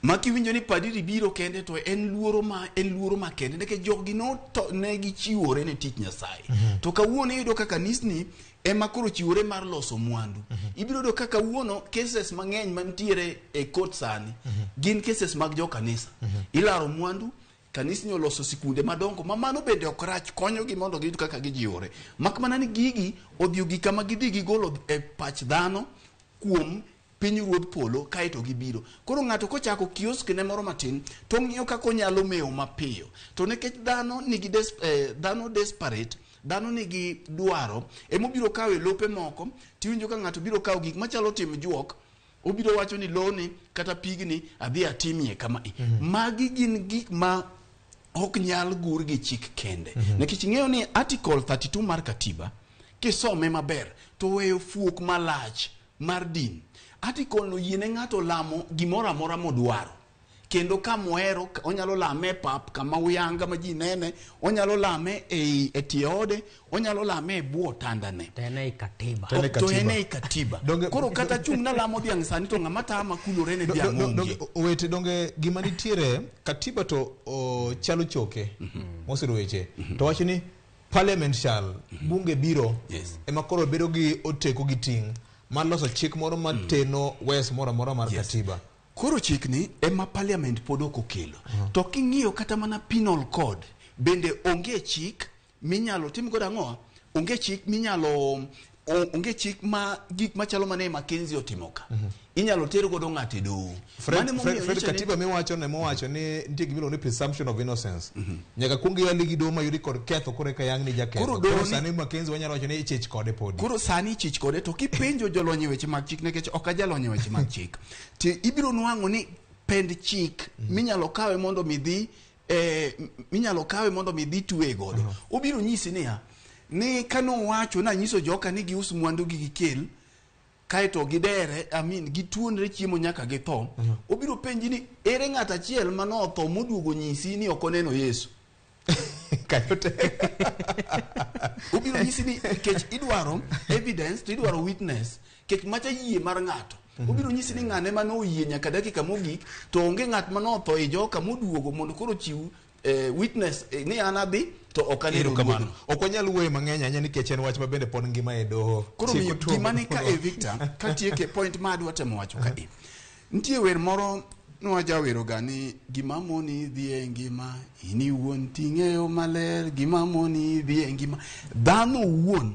Ma kiwinjo ni padiri biro kende to en luoro ma kende nikech jogi ne gichiwore ne tich Nyasaye. To kawuono iyudo ka kanisni ema koro chiwore mar loso mwandu. Ibiro yudo ka kawuono cases mang'eny mantiere e court sani gin cases mag jo kanisa. Ilaro mwandu, kanisni oloso sikunde madongo ma mano bende ok rach, konyogi mondo giyud kaka gijiwore. Mak mana ni gigi odhi ogik kama gidhi gigolo e pach dhano kuom piny ruodh polo kaeto gibiro. Koro ng'ato kochako kiosk ne moro matin to ng'iyo kaka onyalo mewo mapiyo. To nikech dhano nigi dhano desperate, dhano nigi dwaro, emobiro kawo e lope moko, tiwinjo ka ng'ato biro kawo gik machalo tim juok, Obiro wacho ni loni kata pigni adhi atimie kama. Magi gin gik ma ok nyal gur gi chik kende. Nikech ing'eyo ni article 32 mar katiba kisome maber to weyo fuok malach mar din. Article no yiene ng'ato lamo gimoro amora modwaro. Kendo kamohero onyalo lame e pap kama uyanga ma ji nene, onyalo lame ei e tie ode, onyalo lame e bwo otandane. To en ei katiba. To en ei katiba. Koro kata chung' nalamo dhiang' sani to ng'ama tama kulore ne dhiang' onge. Owete donge gima nitiere katiba to o, chalo choke mosiro weche to wacho ni parliament shall bunge biro ema koro bedo gi oteko gi ting' mar loso chik moro mateno wes moro amora mar katiba. Koro chikni ema parliament pod ok okelo. To king'iyo kata mana penal code bende onge chik minyalo tim godo ang'o? Onge chik minyalo onge chik ma gik machalo mane Mackenzie otimo ka. Inyalo ter godo ng'ato e doho. Fred, Mano emomiyo Fred, Fred nyiso ni- katiba miwacho ne mowacho ni nitie gimiluongo ni presumption of innocence. Nyaka kuong yali gi doho mayudi kod ketho koro eka yang ni jaketho. Koro doho Koro ni- sani Mackenzie wanyalo wacho ni ichich kode podi. Koro sani ichich kode to kipenjo jolony e weche mag chik nikech ok ajalony e weche mag chik to ibiro nwang'o ni pend chik minyalo kawe mondo mi dhi minyalo kawe mondo mi dhi tweye godo. Obiro nyisi niya ni kanowacho nanyiso joka ni gius mwandu gi gikel kaeto gidere I mean, gituonre chiemo nyaka githo. Obiro penji ni ere ng'at achiel manotho moduogo nyisi ni ok oneno Yesu. Obiro nyisi ni kech idwaro evidence to idwaro witness kech macha yie mar ng'ato. Obiro nyisi ni ng'ane mane oyie nyaka dakika mogik to onge ng'at mane otho e joka moduogo mondo koro chiw witness ni an adhi to ok aneno Erokamano. ruodhno. Ok wanyal wuoyo mang'eny ahinya nikech en wach ma bende pod ngima e doho. Koro Chik miyo otuomo. gima ni ka e Victor katieke point ma adwa temo wacho ka e. Nitie wer moro nwajawero ga ni gima moni dhi e ngima in iwuon ting'eyo maler gima moni dhi e ngima. Dhano owuon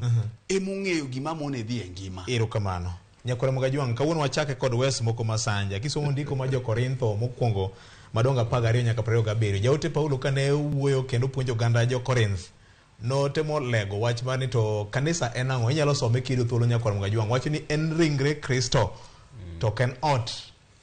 emong'eyo gima mone dhi e ngima. Erokamano. Nyakwar Mgajwang', kawuono wachake kod wes moko masanja. Kisomo ndiko ma jo-Korintho mokwongo madongo 12 nyaka 27. Jaote Paulo kane wuoyo kendo puonjo oganda jo-Korinth, notemo lego wach mar ni to kanisa en ang'o? Inyalo some kiyudo thuolo Nyakwar Mgajwang'. Wacho ni en ringre Kristo to ok en ot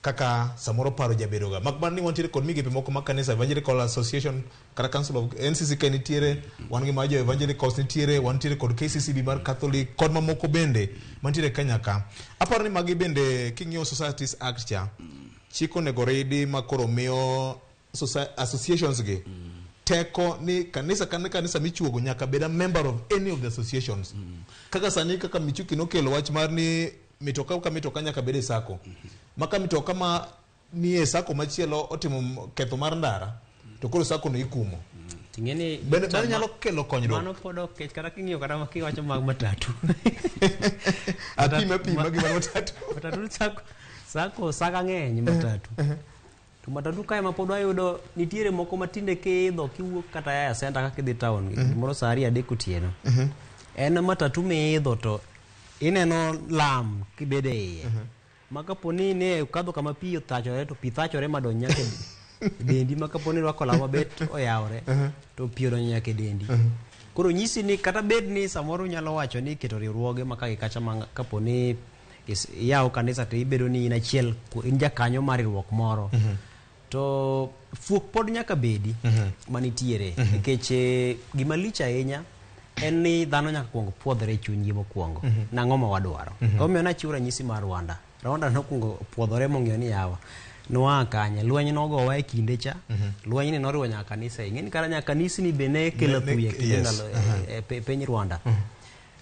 kaka samoro paro jabedoga. Mak mana ni wantiere kod migepe moko mag kanisa Evangelical Association kata Council of NCCK nitiere, wan gi mar jo Evangelicals nitiere, wantiere kod KCCB mar Catholic kod mamoko bende mantiere Kenya ka. Aparo ni magi bende king'iyo Societies Act cha, chik onego ridi ma koro miyo associations gi teko ni kanisa ka kanisa michuogo nyaka bed a member of any of the associations. Kaka sani kaka Michuki nokelo wach mar ni mitoka ka mitoka nyaka bed e sako. Ma ka mitoka ma nie sako machielo otimo ketho mar ndara to koro sako no ikumo. Ting'eni Bende mano nyalo kelo konyruok. Mano pod ok kech kata king'iyo kata ma kiwacho mag matatu. Apima apima gi mar matatu. Matatu sako sako saka ng'eny matatu. To matatu kae ma pod wayudo nitiere moko matinde kiidho kiwuok kata ya center kaka idhi town gimoro saa 2 3 otieno. En matatu miidho to ineno lam kibedo e iye. Ma kapo ni ne okadho kama pi othachore to pi thachore madonj nyaka e dendi ma kapo ni irwako law mabet oyawore to pi odonjo nyaka e dendi. Koro nyisi ni kata bed ni samoro unyalo wacho ni iketo riwruoge ma ka gi kacha ma kapo ni iyawo kanisa to ibedo ni in achiel in jakanyo mar riwruok moro. To fuok pod nyaka bedi manitiere nikech gima lich ahinya en ni dhano nyaka kuong puodhre e chunygi mokwongo. Nang'o ma wadwaro? Omiyo nachiwo ranyisi mar Rwanda. Rwanda nokwongo puodhore mong'eyo ni yawa noa kanye lweny nogowa e kinde cha. Lweny ni noriwo nyaka kanisa. Ing'e ni kata nyaka kanisni be ne kelo thuya e kinde ndalo e piny Rwanda.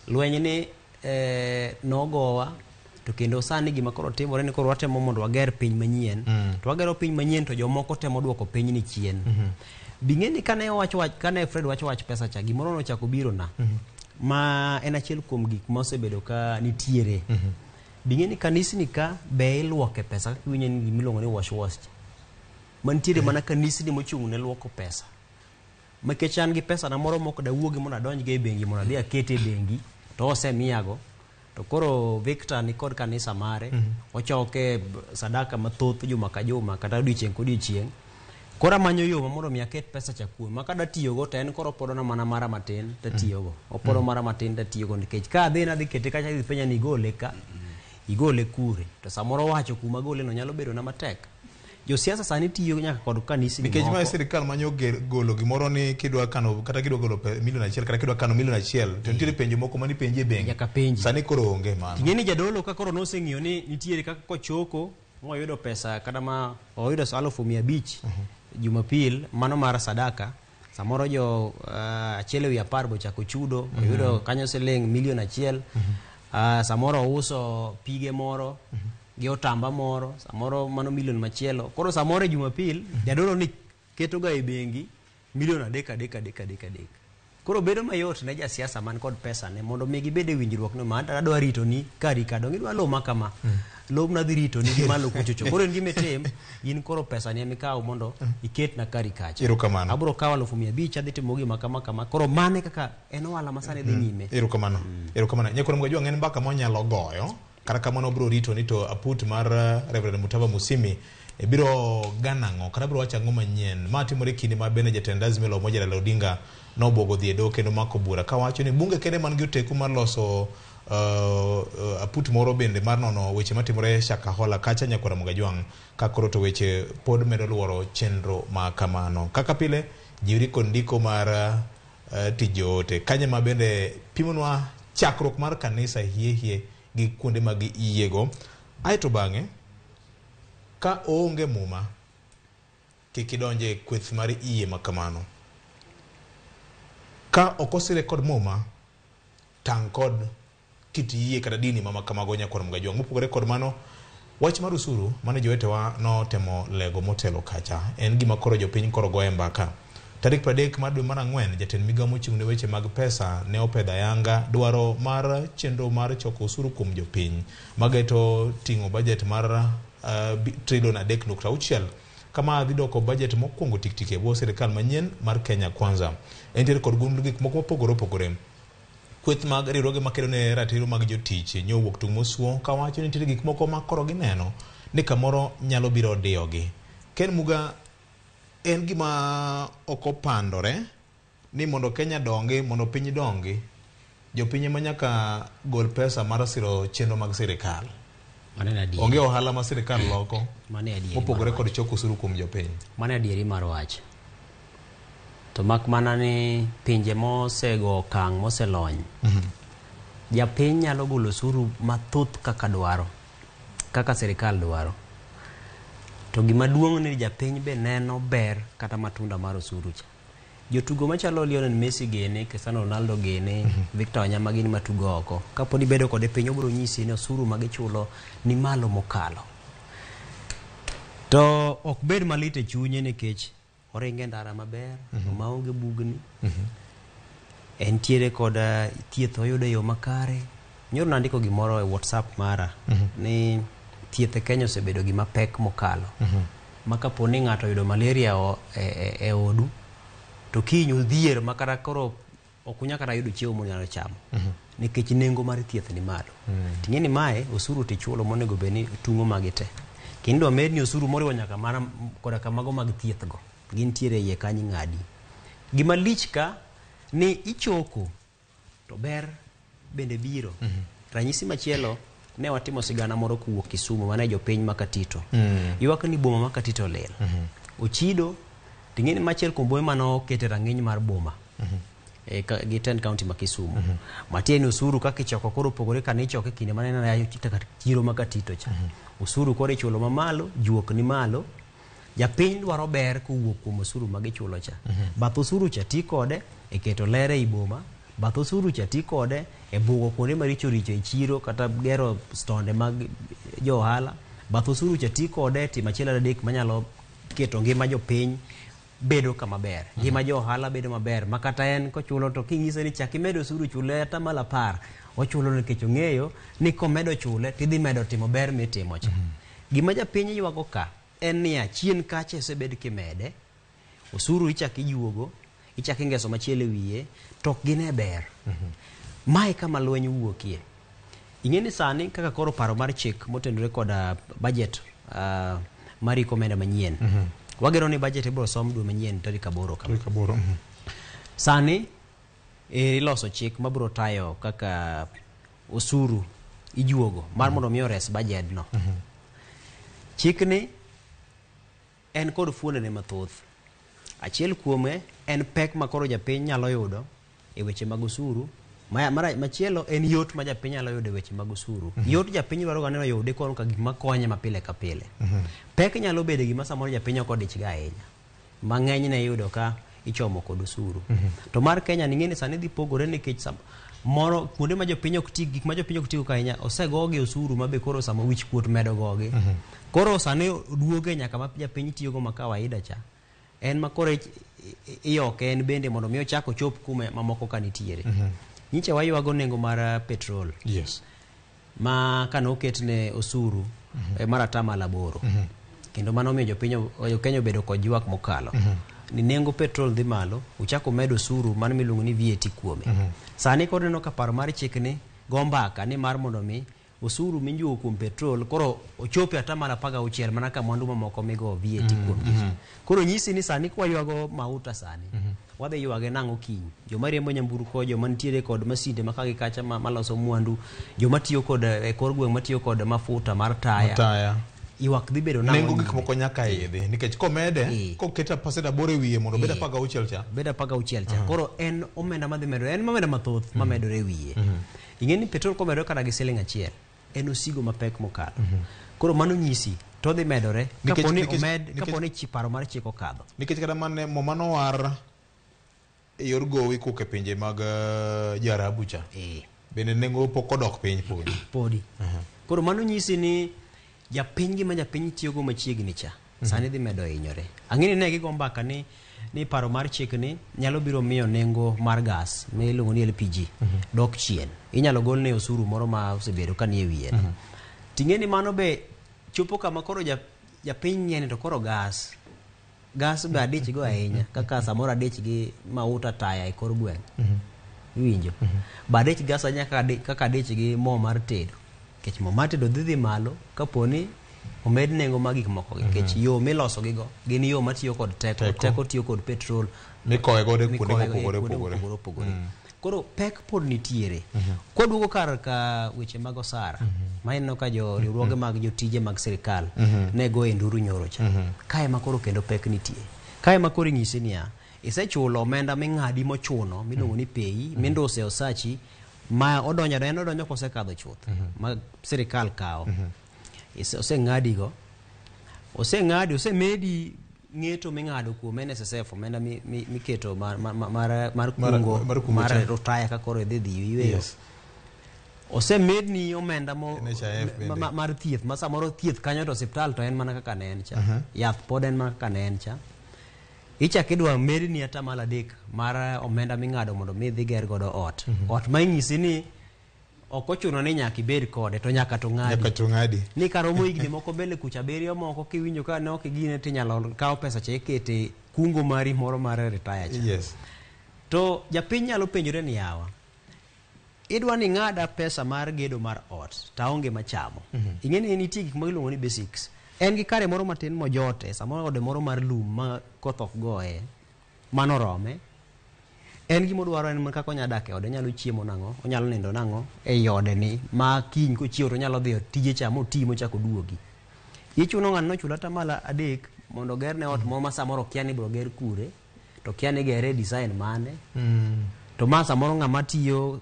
Lweny ni nogowa to kendo sani gima koro timore ni koro watemo mondo wager piny manyien. To wagero piny manyien to jomoko temo duoko piny ni chien. Bing'e ni kane owacho wach kane Fred wacho wach pesa cha gimoro nochako biro na. Ma en achiel kuom gik ma osebedo ka nitiere. Bing'e ni kanisni ka be iluoke pesa kaka iwinjo ni gimiluongo ni wash wash. Mantiere mana kanisni mochung' ne luoko pesa. Nikech an gi pesa na moro mok dawuogi mondo adonjgo e bengi mondo adhi akete e bengi to osemiyago. To koro Victor ni kod kanisa mare, ochoke sadaka mathoth juma ka juma kata odiochieng' ka odiochieng'. Koro amanyo yo ma mondo mi aket pesa cha kuome. Ma kada tiyogo to en koro opodo na mana mara matin tatiyogo. Opodo mara matin tatiyogo nikech ka adhi nadhi kete kacha idhi penja ni igole ka. Igole kure? To samoro wacho kuma gole no nyalo bedo na matek. Josiasa sani tiyo nyaka kod kanisni Nikech moko. ma sirikal manyo golo gimoro ni kidwa kano kata kidwa golo milion 1 kata kidwa kano milion 1 to nitiere penjo moko mani penji e bengi. Nyaka penji. Sani koro onge mano. Ting'e ni jadolo ka koro noseng'iyo ni nitiere kaka kochoko moyudo pesa kata ma oyudo 500,000 Jumapil mano mar sadaka samoro jo 1/10 bochako chudo oyudo kanyo siling milion 1. Samoro ouso pige moro gi otamba moro samoro mano milion machielo. Koro samoro e Jumapil jadolo ni ketoga e bengi milion 3 3 3 3 3. Koro bedo mayot ne jasiasa man kod pesa ne mondo mi gibed e winjruok no ma adwa rito ni kari ka dong idwa lowo ma kama. Lobna dhi rito ni gi malo kuchocho. Koro en gima itim in koro pesa ni emikawo mondo iketna kari kacha. Erokamano. Abiro kawo 500,000 adhi timo gima kama kama. Koro mane kaka en ohala ma sani dhi nyime. Erokamano. Erokamano. Nyakwar Mgajwang' en mbaka mwanyalo goyo. Kata kamano obiro rito ni to aput mar Reverend Mutava Musimi biro ganang'o kata biro wacho ang'o manyien. Ma timore kinde ma bende jatend Azimio la Umoja Raila Odinga nobuogo dhi e doho kendo mako bura kawacho ni bunge kende man gi oteku mar loso aput moro bende mar nono weche matimore Shakahola kacha Nyakwar Mgajwang' ka koro to weche pod medo luoro chenro ma kamano. Kaka pile jiwri kod ndiko mar tij joote kanye ma bende pimonwa chakruok mar kanisa hie hie gi kuonde mag yiego. Aeto bang'e ka oonge muma kik idonje kweth mar yie ma kamano. Ka ok osire kod muma tang' kod kit yie kata dini ma kamago Nyakwar Mgajwang'. Mopogore kod mano, wach mar osuru mane jowetewa notemo lego motelo kacha en gima koro jopiny koro goye mbaka. Tarik 30 mar dwe mar 4 jatend migawo mochung' ne weche mag pesa ne opedho ayanga dwaro mar chenro mar choko osuru kuom jopiny mageto ting'o bajet mar trilion 3.6 kama dhi doko bajet mokwongo tiktik e bwo sirikal manyien mar Kenya Kwanza. Entiere kod gund gik moko mopogore opogore. Kweth mag riwruoge makedo ne ratiro mag jotich nyowuok tung' mosuo kawacho ni nitiere gik moko ma koro gineno ni kamoro nyalo biro diyogi. Ken Muga, en gima ok opandore ni mondo Kenya dongi, mondo piny dongi, jopiny ema nyaka gol pesa mar siro chenro mag sirikal. Onge ohala ma sirikal loko mopogore kod choko osuru kuom jopiny. Mano adieri mar wach. To mak mana ni pinje mosego okang' moselony, japiny nyalo golo osuru mathoth kaka dwaro, kaka sirikal dwaro. To gima duong' ni japiny be neno ber kata matunda mar osuru cha. Jotugo machalo Lionel Messi gene, Cristiano Ronaldo gene, Victor Wanyama gin matugo oko. Kapod ibedo kode piny obiro nyisi ni osuru ma gichulo ni malo mokalo. To ok bed malit e chunye nikech oringe ndara maber, maonge bugni. Entiere kod thieth oyudo e yo makare. Nyoro nandiko gimoro e WhatsApp mara ni thieth e Kenya osebedo gima pek mokalo. Ma kapo ni ng'ato oyudo malaria e odu, to kiny odhier ma kata koro ok unyal kata yudo chiemo munyalo chamo. Nikech nengo mar thieth ni malo. Ting'e ni mae osuru tichulo monego bed ni tung'o magi te. Kendo omedni osuru moriwo nyaka mana koda kamago mag thieth go. Gintiere iye kanyo ing'adi. Gima lich ka ni ichoko to ber bende biro. Ranyisi machielo ne watimo sigana moro kowuok Kisumu mane jopiny ma Katito. Ywak ni boma ma Katito lil. Ochido ting'e ni machiel kuom bombe mane okete rang'iny mar boma. Gi 10 county ma Kisumu. Matiende ni osuru kaka ichoko koro opogore kane ichoke kinde mane en chiro ma Katito cha. Osuru koro ichulo mamalo, juok ni malo. Japiny dwaro ber kowuok kuom osuru ma gichulo cha. Bath osuru cha ti kode e keto ler ei boma, bath osuru cha ti kode e bugo kuonde maricho richo e chiro kata gero stonde mag jo ohala. Bath osuru cha ti kode e timo achiel adek manyalo keto ngima jopiny bedo kama ber. Ngima jo ohala bedo maber ma kata en kochulo to king'ise ni chak imedo osuru chule 10%, ochulo nikech ong'eyo ni komedo chule tidhi medo timo ber mitimo cha. Gima japiny ywago ka en niya chien kacha osebed kimede osuru ichak ijuogo, ichak ingeso machielo e wiye to ok gine ber. Mae kama lweny wuokie. Ing'e ni sani kaka koro paro mar chik motenore kod budget mar iko omenda manyien. Wageno ni budget ibiro som dwe manyien tarik 8 kama. Tarik 8. Sani iloso chik mabiro tayo kaka osuru ijuogo mar mondo mi ores budget no. Chikni en kod fuondene mathoth. Achiel kuome en pek ma koro japiny nyalo yudo e weche mag osuru. Machielo en yot ma japiny nyalo yudo e weche mag osuru. Yot japiny dwaro ga ni oyude kono ka gik makonye ma pile ka pile. Pek nyalo bedo gima samoro japiny ok odich ga ahinya. Ma ng'enyne iyudo ka ichomo kod osuru. To mar Kenya ni ng'eni sani dhi pogore nikech moro kuonde ma jopiny ok ti gik ma jopiny ok tigo ka ahinya osegogi osuru ma be koro sama wich kuot medo gogi. Koro sani duoge nyaka ma japiny tiyogo ma kawaida cha. En ma koro iyoke en bende mondo mi ochak ochop kuma mamoko ka nitiere. Nyicha waywago nengo mar petrol. Yes. Ma kane oketne osuru mar 8%. Kendo mano omiyo jopiny jo Kenya obedo kod ywak mokalo. Ni nengo petrol dhi malo, uchako med osuru mano miluongo ni VAT kuome. Sani koro ineno ka paro mar chikni go mbaka ni mar mondo mi osuru mijuogo kuom petrol koro ochopo e 16% mana ka mwandu mamoko migo VAT kuomgi. Koro nyisi ni sani kwaywago mauta sani, wadhi ywage nang'o kiny? Joma riembo nyamburko, joma nitiere kod masinde ma kagi kacha maloso mwandu, joma tiyo kod e kor gweng' matiyo kod mafuta mar taya. Taya. Ywak dhi bedo nang'o Nengo nyime? gik moko nyaka idhi nikech komede koket 8% e wiye mondo obed 16 cha. Bed 16 cha. Koro en omenda madhi medore, en omenda mathoth mamedore e wiye. Ing'e ni petrol komedore kata gi siling 1 en osigo mapek mokalo. Koro mano nyisi to dhi medore kapo ni omed kapo ni paro mar chik okadho. Nikech kata mane mo manowar e yor gowi kowuok e pinje mag Joarabu cha. Bende nengo pok odok piny podi. Podi. Koro mano nyisi ni japiny gima japiny tiyogo machiegni cha sani dhi medo hinyore. Ang'e ni ne gigo mbaka ni paro mar chik ni nyalo biro miyo nengo mar gas miluongo ni LPG dok chien. Inyalo golne osuru moro ma osebedo ka nie wiye. Ting'e ni mano be chopo kama koro japiny ng'e ni to koro gas be adich go ahinya kaka samoro adich gi mauta taya e kor gweng'. Iwinjo? Be adich gas ahinya kaka adich gi mo mar tedo. Nikech mo mar tedo dhi malo kapo ni omed nengo mag gik moko gi. Nikech yo miloso gigo gin yo matiyo kod teko. Teko tiyo kod petrol. Mikowe godo e kuonde mopogore mopogore opogore. Koro pek pod nitiere. Kwaduogo kar ka weche mag osara, ma ineno ka jo riwruoge mag jotije mag sirikal ne goyo nduru nyoro cha. Kae ma koro kendo pek nitie. Kae ma koro inyisi niya, isechulo omenda ming'adi mochuno miluongo ni pei, minduse osachi, ma odonjo en odonjo kosekadho chuth, ma sirikal kawo. Oseng'adigo. Oseng'adi, osemedi ng'eto ming'ado kuom NSSF, omenda miketo mar kungo mar rutaya ka koro idhi dhi yweyo. Yes. Osemedni omenda mar thieth, ma samoro thieth kanyo to osiptal to en mana kaka ne en cha. Yath pod en mana kaka ne en cha. Ichak idwa medni 3% mar omenda ming'ado mondo mi idhi ger godo ot. Ot ma inyisi ni ok ochuno ni nyaka ibed kode to nyaka to ng'adi. Nyaka to ng'adi. Ni karomo higni moko mbele kucha 7 moko kiwinjo ka ne ok igine tinyalo kawo pesa cha ikete kungo mari moro mar retire cha. Yes. To japiny nyalo penjore ni yawa, idwa ni ng'ada pesa mar gedo mar ot to aonge machamo. Ing'e ni nitie gik ma iluongo ni basics. En gi kare moro matin mojote, samoro ode moro mar lum ma koth ok goye, mano rome. En gima odwaro en kaka onyalo dak e ode, onyalo chiemo nang'o, onyalo nindo nang'o ei ode ni, ma kiny kochiewo to onyalo dhi e tije cha moti mochak oduogi. Ichuno ng'ano nochul 3% mondo ogerne ot moro ma samoro okia ni ibiro ger kure, to okia ni igere e design mane. To ma samoro ng'ama tiyo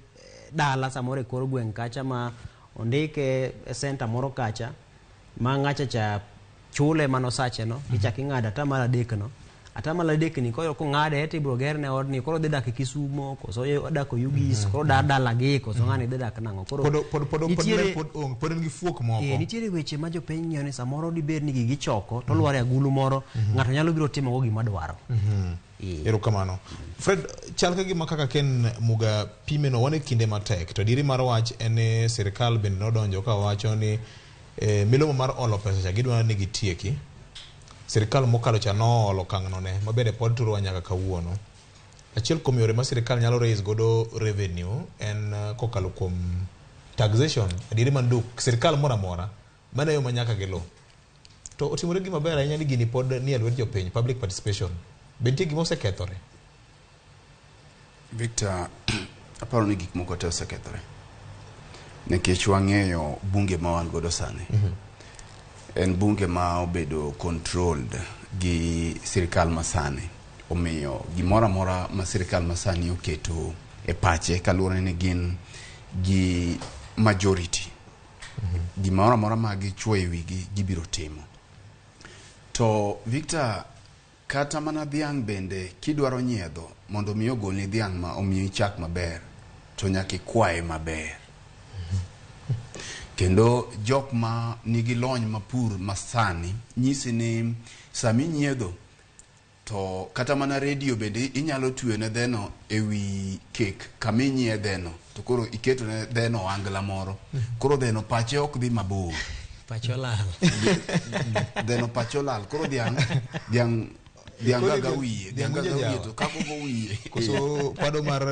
dala samoro e kor gweng' kacha ma ondike e center moro kacha, ma ng'acha cha chule mano sache no, ichak ing'ado 3% no. 3% ni koro kong'ade to ibiro gerne odni, koro dhi dak e Kisumo, koso odak Oyugis, koro dar dalagi, koso ng'ani dhi dak nang'o. Koro pod en gi fuok moko. Nitiere weche ma jopiny ng'iyo ni samoro dibed ni gigi choko to lwar e agulu moro, ng'ato nyalo biro timo go gima dwaro. Erokamano. Fred, chal ka gima kaka Ken Muga pimeno, wan e kinde matek, to adieri mar wach en ni sirikal bende nodonjo ka wacho ni milomo mar olo pesa cha gidwa ni gitieki. Sirikal mokalo cha noolo okang'no ne, ma bende pod turowa nyaka kawuono. Achiel kuom yore ma sirikal nyalo raise godo revenue en kokalo kuom taxation. Adieri man duk, sirikal moro amora, mano e yo ma nyaka giluw. To otimore gima ber ahinya ni gini pod nie lwet jopiny, public participation. Be nitie gima osekethore? Victor, aparo ni gik moko te osekethore. Nikech wang'eyo bunge ma wan godo sani. En bunge ma obedo controlled gi sirikal masani. Omiyo gimoro amora ma sirikal masani oketo e pache kaluwore ni gin gi majority. Gimoro amora ma gichuo e wigi gibiro timo. To Victor, kata mana dhiang' bende kidwaro nyiedho mondo mi ogolni dhiang' ma omiyi chak maber to nyaka ikwaye maber. Kendo jok ma nigi lony mapur masani nyisi ni sami nyiedho to kata mana redio bende inyalo tweyo ne dheno ewi kek kama inyiedheno to koro iketo ne dheno ohangla moro. Koro dheno pache ok dhi mabor. Pache olal. Dheno pache olal. Koro dhiang' dhiang' dhiang' gaga wiye, dhiang' gaga wiye to kako go wiye. Koso pado mar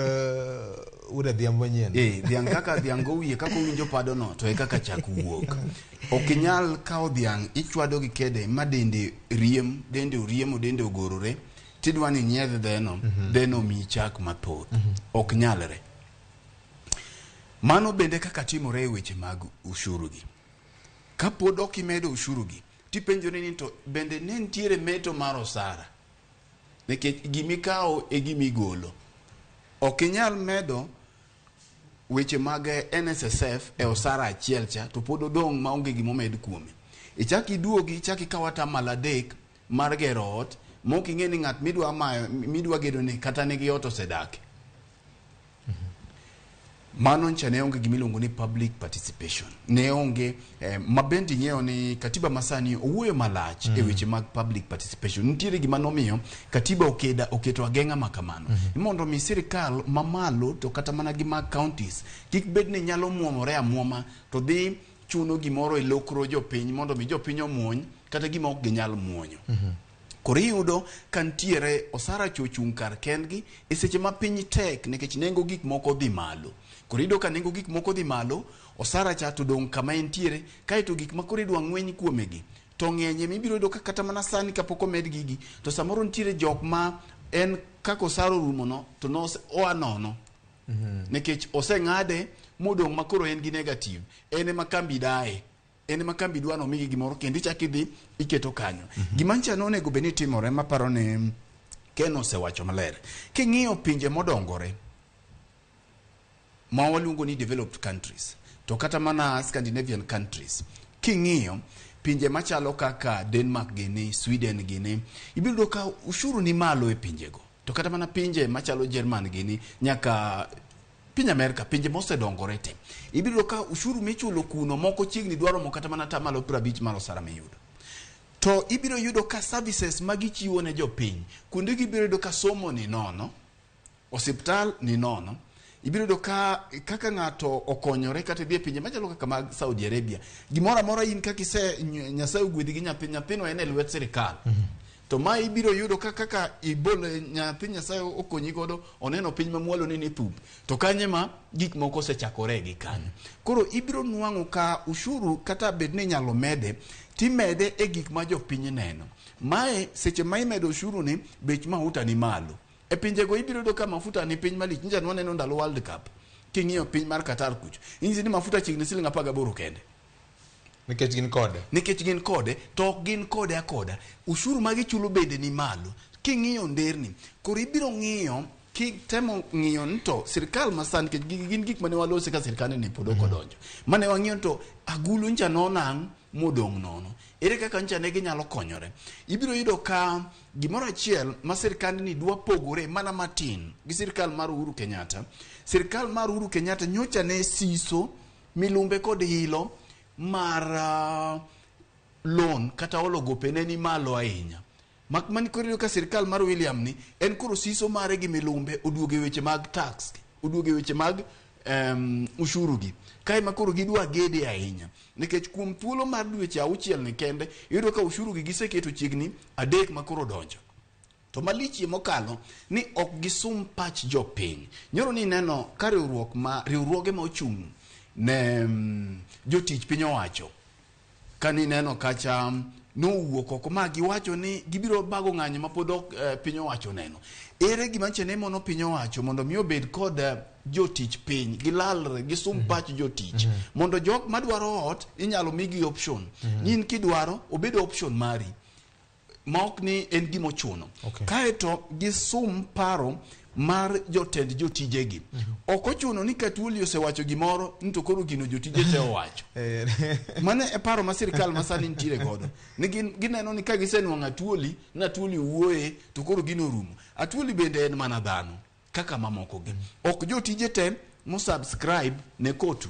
wuod adhiambo manyien. Dhiang' kaka dhiang' go wiye kaka owinjo pado no to e kaka chak wuok. Ok inyal kawo dhiang' ichwado gi kede ma dende riem, dende oriemo, dende ogorore, tidwa ni inyiedh dheno, dheno omiyi chak mathoth. Ok nyalre. Mano bende kaka timore e weche mag ushuru gi. Kapod ok imedo ushuru gi, tipenjori ni to bende ne nitiere meto mar osara. Nikech gimikawo e gimigolo. Ok inyal medo weche mag NSSF e osara achiel cha to pod odong' maonge gimomed kuome. Ichak iduogi ichak ikaw atamalo 3 mar gero ot mok ing'e ni ng'at midwa mayo midwa gedo ne kata nigi ot osedake. Mano ncha ne onge gimiluongo ni public participation. Ne onge ma bende ing'eyo ni katiba masani owuoyo malach e weche mag public participation. Nitiere gima nomiyo katiba okeda oketo ageng'a ma kamano. Mondo mi sirikal mamalo to kata mana gi mag counties kik bed ni nyalo muomore amuoma to dhi chuno gimoro e lokro jopiny mondo mi jopiny omuony kata gima ok ginyal muonyo. Koro iyudo ka nitiere osara cha ochung' kar kendgi e seche ma piny tek nikech nengo gik moko dhi malo. Koro iyudo ka nengo gik moko dhi malo, osara cha to dong' kama entiere, kaeto gik ma koro idwa ng'weny kuome gi to ng'enye mibiro yudo ka kata mana sani kapok omed gigi to samoro nitiere jok ma en kaka osara orumo no to no oa nono. Nikech oseng'ade modong' ma koro en gi negative, en ema kambi daye. En ema kambi dwa nomigi gimoro kendo ichak idhi iketo kanyo. Gima ncha nonego bed ni timore maparo ni Ken osewacho maler. King'iyo pinje modongore ma waluongo ni developed countries to kata mana Scandinavian countries king'iyo pinje machalo kaka Denmark gini, Sweden gini, ibiro yudo ka ushuru ni malo e pinjego. To kata mana pinje machalo German gini nyaka piny Amerika, pinje mosedongore te, ibiro yudo ka ushuru michulo kuno moko chiegni dwaro mo kata mana atamalo 50 mar osara miyudo. To ibiro yudo ka services ma gichiwo ne jopiny, kuonde gi ibiro yudo ka somo ni nono, osiptal ni nono, ibiro yudo ka kaka ng'ato okonyore kata idhi e pinje machalo kaka mag Saudi Arabia, gimoro amora in kaka ise Nyasaye ogwedhi gi nyathi, nyathino en e lwet sirikal. To ma ibiro yudo ka kaka ibolo nyathi Nyasaye okonyi godo oneno piny mamwalo ni thup to kanye ma gik moko osechakore gi kanyo. Koro ibiro nwang'o ka ushuru kata bed ni inyalo mede timede e gik ma jopiny neno. Mae seche ma imedo ushuru ni bech mafuta ni malo. E pinjego ibiro yudo ka mafuta ni piny malich. Nyicha nwaneno ndalo World Cup. King'iyo piny mar Qatar kucho. Inyisi ni mafuta chiegni siling 18 kende. Nikech gin kode. Nikech gin kode, to ok gin kode akoda. Ushuru ma gichulo bende ni malo. King'iyo nderni, koro ibiro ng'iyo, kitemo ng'iyo ni to sirikal masani, nikech gigi gin gik mane walose ka sirikal ni pod ok odonjo. Mane wang'iyo to agulu ncha nonang' modong' nono. Ere kaka ncha ne ginyalo konyore? Ibiro yudo ka gimoro achiel ma sirikal ni dwa pogore mana matin gi sirikal mar Uhuru Kenyatta. Sirikal mar Uhuru Kenyatta nyocha ne siso milumbe kod hilo mar loan kata olo gope ne ni malo ahinya. Mak mani koro iyudo ka sirikal mar William ni en koro siso mare gi milumbe oduogo e weche mag tax, oduogo e weche mag ushuru gi. Kae ma koro gidwa gede ahinya. Nikech kuom thuolo mar dweche 6 ni kende, iyudo ka ushuru gi giseketo chiegni 3 ma koro donjo. To malichie mokalo ni ok gisum pach jopiny. Nyoro ni neno ka riwruok ma riwruoge ma ochung' ne jotich piny owacho. Ka ni neno kacha Nowuok oko ma giwacho ni gibiro bago ng'anyo ma pod ok piny owacho neno. Ere gima nche ne mono piny owacho mondo mi obed kod jotich piny gilalre gisum pach jotich mondo jok madwaro ot inyalo migi option ni in kidwaro obed option mari ma ok ni en gima ochuno. Kaeto gisum paro mar jotend jotijegi. Ok ochuno ni ka Tuoli osewacho gimoro ni to koro gino jotije te owacho. Mano e paro ma sirikal ma sani nitiere godo. Ni gin gineno ni ka gisenwang'o Atuoli, ni Atuoli owuoye to koro gino orumo. Atuoli bende en mana dhano kaka mamoko gi. Ok jotije te mosubscribe ne kotu.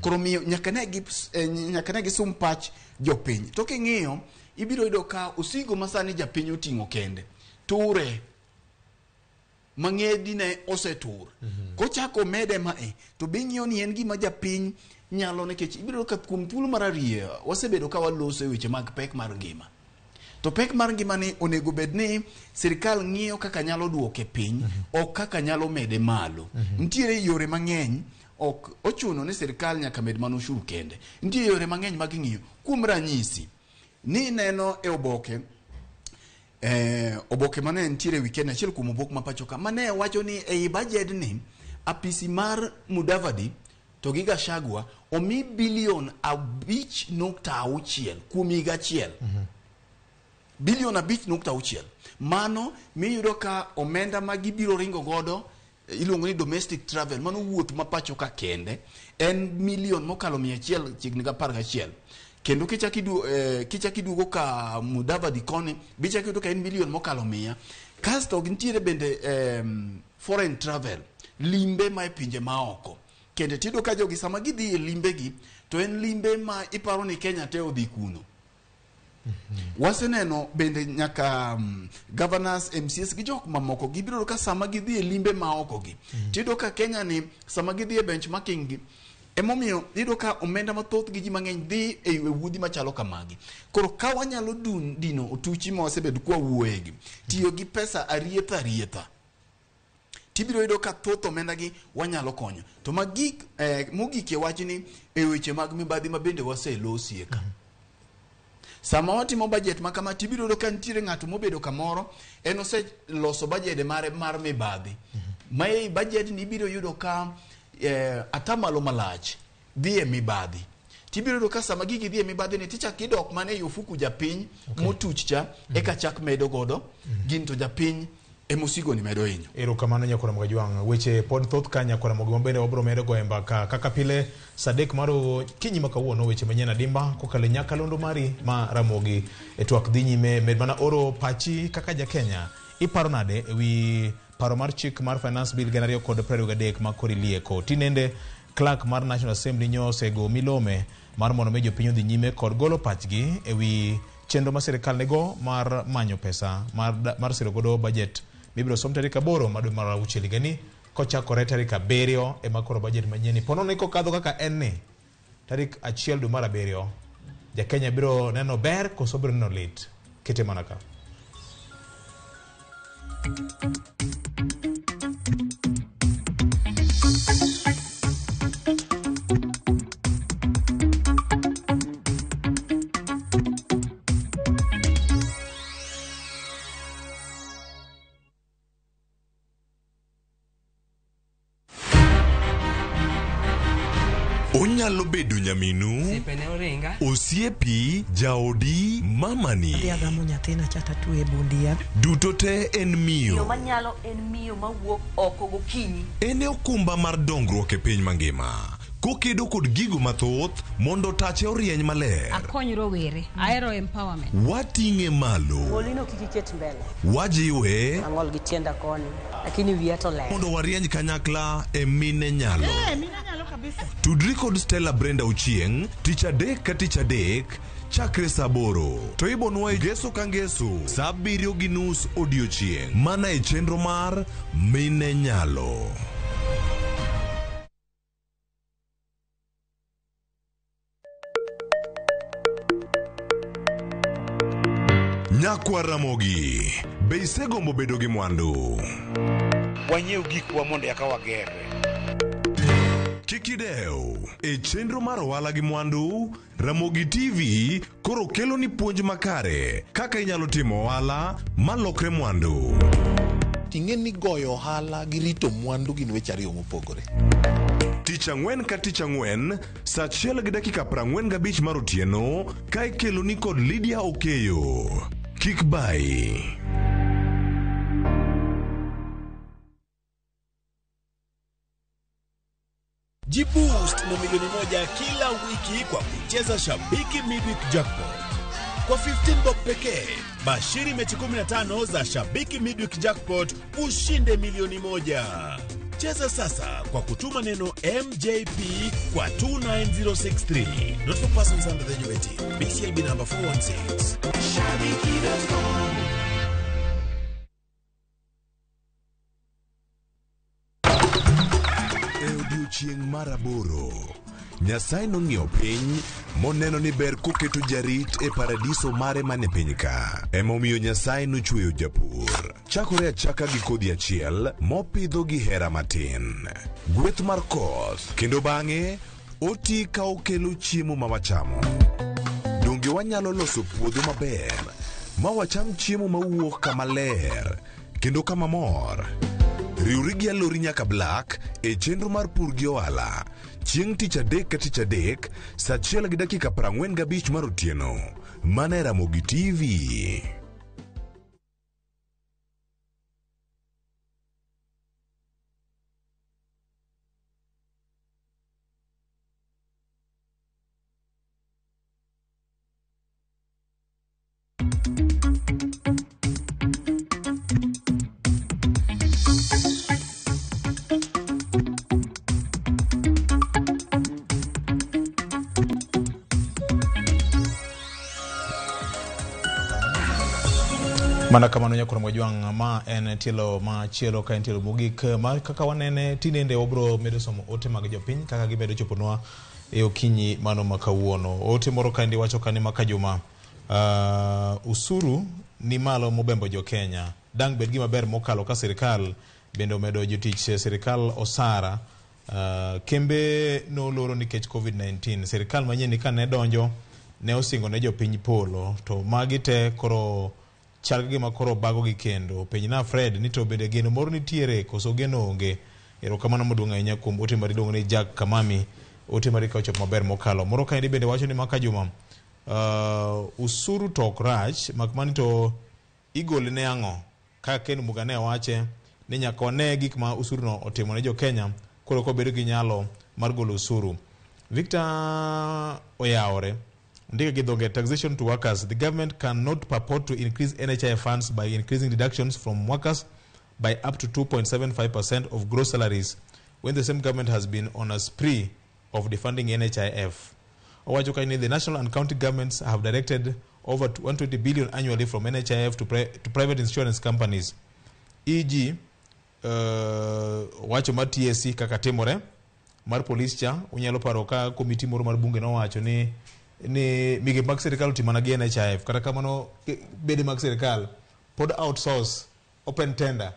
Koro miyo nyaka ne gi nyaka ne gisum pach jopiny. To king'iyo ibiro yudo ka osigo ma sani japiny oting'o kende ture mang'edi ne osetur. Kochako mede mae to be ing'iyo ni en gima japiny nyalo nikech ibiro yudo ka kuom thuolo mar ariyo wasebedo ka waloso e weche mag pek mar ngima. To pek mar ngima ni onego bed ni sirikal ng'iyo kaka nyalo duoke piny ok kaka nyalo mede malo. Nitiere yore mang'eny ok ochuno ni sirikal nyaka med mana ushuru kende. Nitie yore mang'eny mag ng'iyo. Kuom ranyisi, ni neno e oboke oboke mane nitiere e weekend achiel kuom obok ma pacho ka mane wacho ni ei budget ni apisi mar Mudavadi to gi Gachagua omi bilion 5.6 kuom higa achiel. Bilion 5.6. Mano miyudo ka omenda ma gibiro ringo godo iluongo ni domestic travel, mano wuoth ma pacho ka kende en milion mokalo 100 chiegni gi 11. Kendo kichak iduogo ka Mudavadi koni bichak iyudo ka en milion mokalo 100. Kasto nitiere bende foreign travel, limbe ma e pinje maoko. Kendo tiyudo ka jogi sama gidhi e limbegi to en limbe ma iparo ni Kenya te odhi kuno. Waseneno bende nyaka governors, MCAs gi jok mamoko gibiro yudo ka sama gidhi e limbe maoko gi tiyudo ka Kenya ni sama gidhi e benchmarking gi emomiyo iyudo ka omenda mathoth gi ji mang'eny dhi e wuodhi machalo kamagi. Koro ka wanyalo dino otuchi ma wasebedo kwa wuoye gi tiyo gi pesa arietha arietha tibiro yudo ka thoth omenda gi wanyalo konyo. To magik mogik e wachni e weche mag mibadhi ma bende waselosie ka. Sama watimo budget ma kama tibiro yudo ka nitiere ng'ato mobedo kamoro en oseloso budget mare mar mibadhi. Ma ei budget ni ibiro yudo ka atamalo malach dhi e mibadhi. Tibiro yudo ka sama gigi dhi e mibadhi ni tichak idok mana ei ofuku japiny motuch cha eka chak medo godo gin to japiny emosigo ni medo hinyo. Erokamano Nyakwar Ramogi Ajwang'. Weche pod thoth ka Nyakwar Ramogi ma bende wabiro medo goyo mbaka kaka pile saa 3 mar okinyi ma kawuono weche manyien adimba kokalo e nyakalondo mari ma Ramogi e twak dhi nyime. Med mana oro pachi kaka ja Kenya. Iparo nade ewi paro mar chik mar Finance Bill 2023 ma koro ilieko? Tinende clerk mar National Assembly nyo osego milome mar mondo mi jopiny odhi nyime kod golo pachgi ewi chenro ma sirikal nigo mar manyo pesa mar siro godo budget mibiro som tarik 8 mar dwe mar auchiel higani kochakore tarik 7 ema koro budget manyien ni. Ponono ni kokadho kaka en ni tarik 1 dwe mar 7 ja Kenya biro neno ber koso biro neno lit? Kete mana ka. Onyalo bedo nyaminu, Osiepe ne oringa. osiepi, jaodi, mamani. Adhi agamo nyathina cha tatwe e bund yath. Duto te en Miyo miyo. manyalo en miyo mawuok oko gokinyi. En e okumba mar dongruok e piny mangima. Kokedo kod gigo mathoth mondo tache orieny maler. Akony rowere. Ahero empowerment. Wating'e malo. Golino kik iket mbele. Wajiwe Ang'ol gi tienda koni, lakini wiya to ler. mondo warieny kanyakla e mine nyalo. Mine nyalo kabisa. Tudri kod Stella Brenda Ochieng' tich adek ka tich adek chakre saa 8 to ibonwa e ngeso ka ngeso saa 7:30 odiochieng' mana e chenro mar Mine Nyalo. Nyakwar Ramogi, be isegombo bedo gi mwandu? Wanyiew gikwa mondo eka wagerre. Kik Kik idew. E chenro mar ohala gi mwandu, Ramogi TV koro kelo ni puonj makare kaka inyalo timo ohala malokre mwandu. Ting'e ni goyo ohala gi rito mwandu gin weche ariyo mopogore. Tich ang'wen ka tich ang'wen, saa achiel gi dakika 45 mar otieno, ka ikeloni kod Lydia Okeyo. Kik bayi. Jiboost na milioni 1 kila wiki kwa kucheza Shabiki Midweek Jackpot. Kwa 15 bob pekee, bashiri mechi 15 za Shabiki Midweek Jackpot ushinde milioni 1. Cheza sasa kwa kutuma neno MJP kwa 29063. Not for persons under the age of 18. BCLB number 416. Shabiki.com. E odiechieng' mar aboro, Nyasaye nong'iyo piny moneno ni ber koketo jarit e paradiso mare mane piny ka. Emomiyo Nyasaye nochweyo japur. Chakore achaka gi kodhi achiel mopidho gi hera matin. Gweth mar koth kendo bang'e oti ka okelo chiemo ma wachamo. Donge wanyalo loso puodho maber ma wacham chiemo mawuok kama ler kendo kama mor? Riwri gi Alori nyaka Black e chenro mar pur gi ohala chieng' tich adek ka tich adek saa achiel gi dakika 45 mar otieno mana e Ramogi TV. Mana kamano nyakwar Mwajwang', ma en tielo machielo ka en tielo mogik mar kaka wanene tinende wabro medo somo ote mag jopiny kaka gimedo choponwa e okinyi mano ma kawuono. Ote moro kaendi wacho kani ma kajuma usuru ni malo mobembo jo Kenya. Dang' bed gima ber mokalo ka sirikal bende omedo jotich sirikal osara. Kembe noloro nikech COVID-19. Sirikal manyien ni kane donjo ne osingo ne jopiny polo to magi te koro chal ka gima koro bago gi kendo. Penjna Fred ni to bende geno moro nitiere koso geno onge. Erokamano maduong' ahinya kuom ote mari iluongo ni Jack Kamami. Ote mari ka ochopo maber mokalo. Moro kaendi bende wacho ni maka Juma, usuru to ok rach mak mana to igole ne ang'o? Kaka Ken Muga ne wache ni nyaka wane gik ma usuru no otimo ne jo Kenya koro kobedo gi nyalo mar golo usuru. Victor Oyawore ndike gi dhoge, taxation to workers. The government cannot purport to increase NHIF funds by increasing deductions from workers by up to 2.75% of gross salaries when the same government has been on a spree of defunding NHIF. Owacho kae ni the national and county governments have directed over 120 billion annually from NHIF to private insurance companies. E.g., wacho mar TSC kaka timore mar police cha unyalo paro ka komiti moro mar bunge nowacho ni migepe mag sirikal otimo mana gi NHIF kata kamano bede mag sirikal pod outsource open tender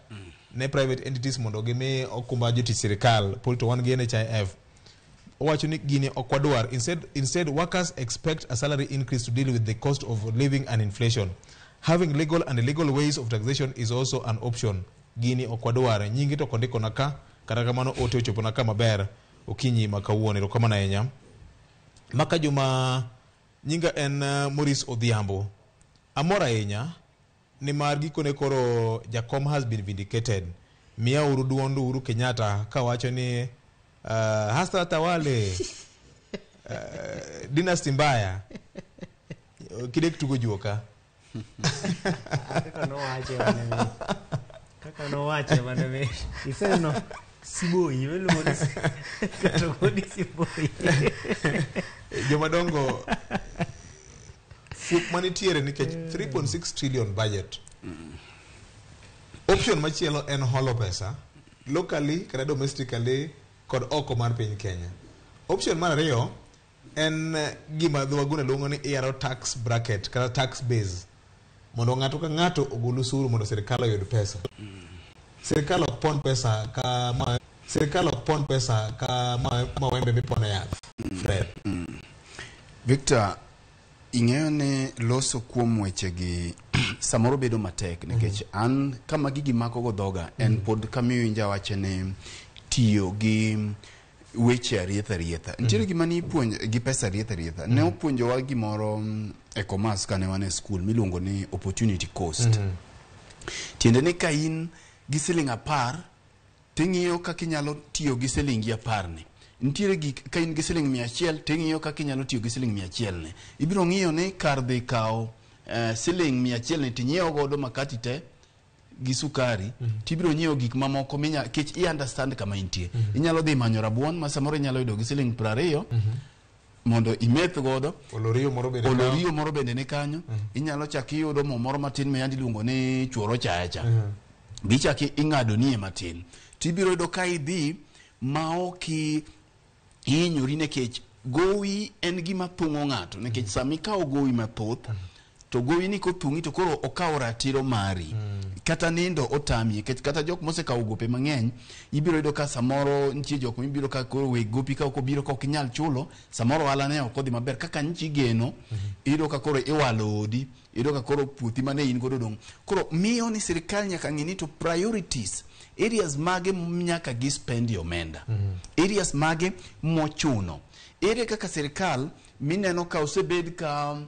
ne private entities mondo gimi okumba jotich sirikal pod to wan gi NHIF. Owacho ni gini ok wadwar. Instead workers expect a salary increase to deal with the cost of living and inflation. Having legal and illegal ways of taxation is also an option. Gini ok wadwar. Nyingi to kondiko na ka kata kamano ote ochopo na ka maber okinyi ma kawuono. Erokamano ahinya. Maka Juma nyinga en Maurice Odhiambo. Amor ahinya nimar gikone koro Jakom has been vindicated. Miya uru duond Uhuru Kenyatta kawacho ni hasta tawale dynasty mbaya kidek tugo juoka. Kaka nowache mane kaka nowache mane mi iseneno siboi iluongo ni kata ni siboi. Jomadongo fuok manitiere nikech 3.6 trillion budget. Option machielo en holo pesa locally kata domestically kod oko mar piny Kenya. Option mar ariyo en gima dho wagunda luongo ni iyaro tax bracket kata tax base mondo ng'ato ka ng'ato ogol usuru mondo sirikal oyud pesa. Sirikal ok pon pesa ka ma Sirikal ok pon pesa ka mawembe mipone yath. Fred. Victor, ing'eyo ni loso kuom wechegi samoro bedo matek nikech an kama gigi mako go dhoga en pod kama iwinjo awacho ni tiyo gi weche arietha arietha. Nitiere gima ni ipuonjo gi pesa arietha arietha. Ne opuonjowa gimoro e commerce kane wan e school miluongo ni opportunity cost. Tiende ni ka in gi siling 10 ting'iyo kaka inyalo tiyo gi silingi 10 ni. Nitiere gik ka in gi siling 100 ting'iyo kaka inyalo tiyo gi siling 100 ni. Ibiro ng'iyo ni kar dhi kawo siling 100 ni tinyiewo godo makati te gi sukari, tibiro nyiewo gik mamoko minya kech i understand kama intie. Inyalo dhi manyo rabuon ma samoro inyalo yudo gi siling 20 mondo imeth godo. Olorio moro bende Olorio moro bende ni kanyo. Inyalo chak iyudo mo moro matin ma yandi iluongo ni chuoro chae cha. Gichak ing'ado nie matin. Tibiro yudo ka idhi ma ok ihinyori nikech gowi en gima thung'o ng'ato nikech sama ikawo gowi mathoth to gowi ni kothung'i to koro okawo ratiro mari. Kata nindo otami nikech kata jok mosekawo gope mang'eny ibiro yudo ka samoro nitie jok mibiro ka koro weg gopi ka ok obiro ka ok inyal chulo, samoro ohala ne ok odhi maber kaka nchi geno. Iyudo ka koro iwalo odi, iyudo ka koro puothi mane in godo dong'. Koro miyo ni sirikal nyaka ng'i ni to priorities areas mage nyaka gi spend omenda, areas mage mochuno. Ere kaka sirikal mineno ka osebed ka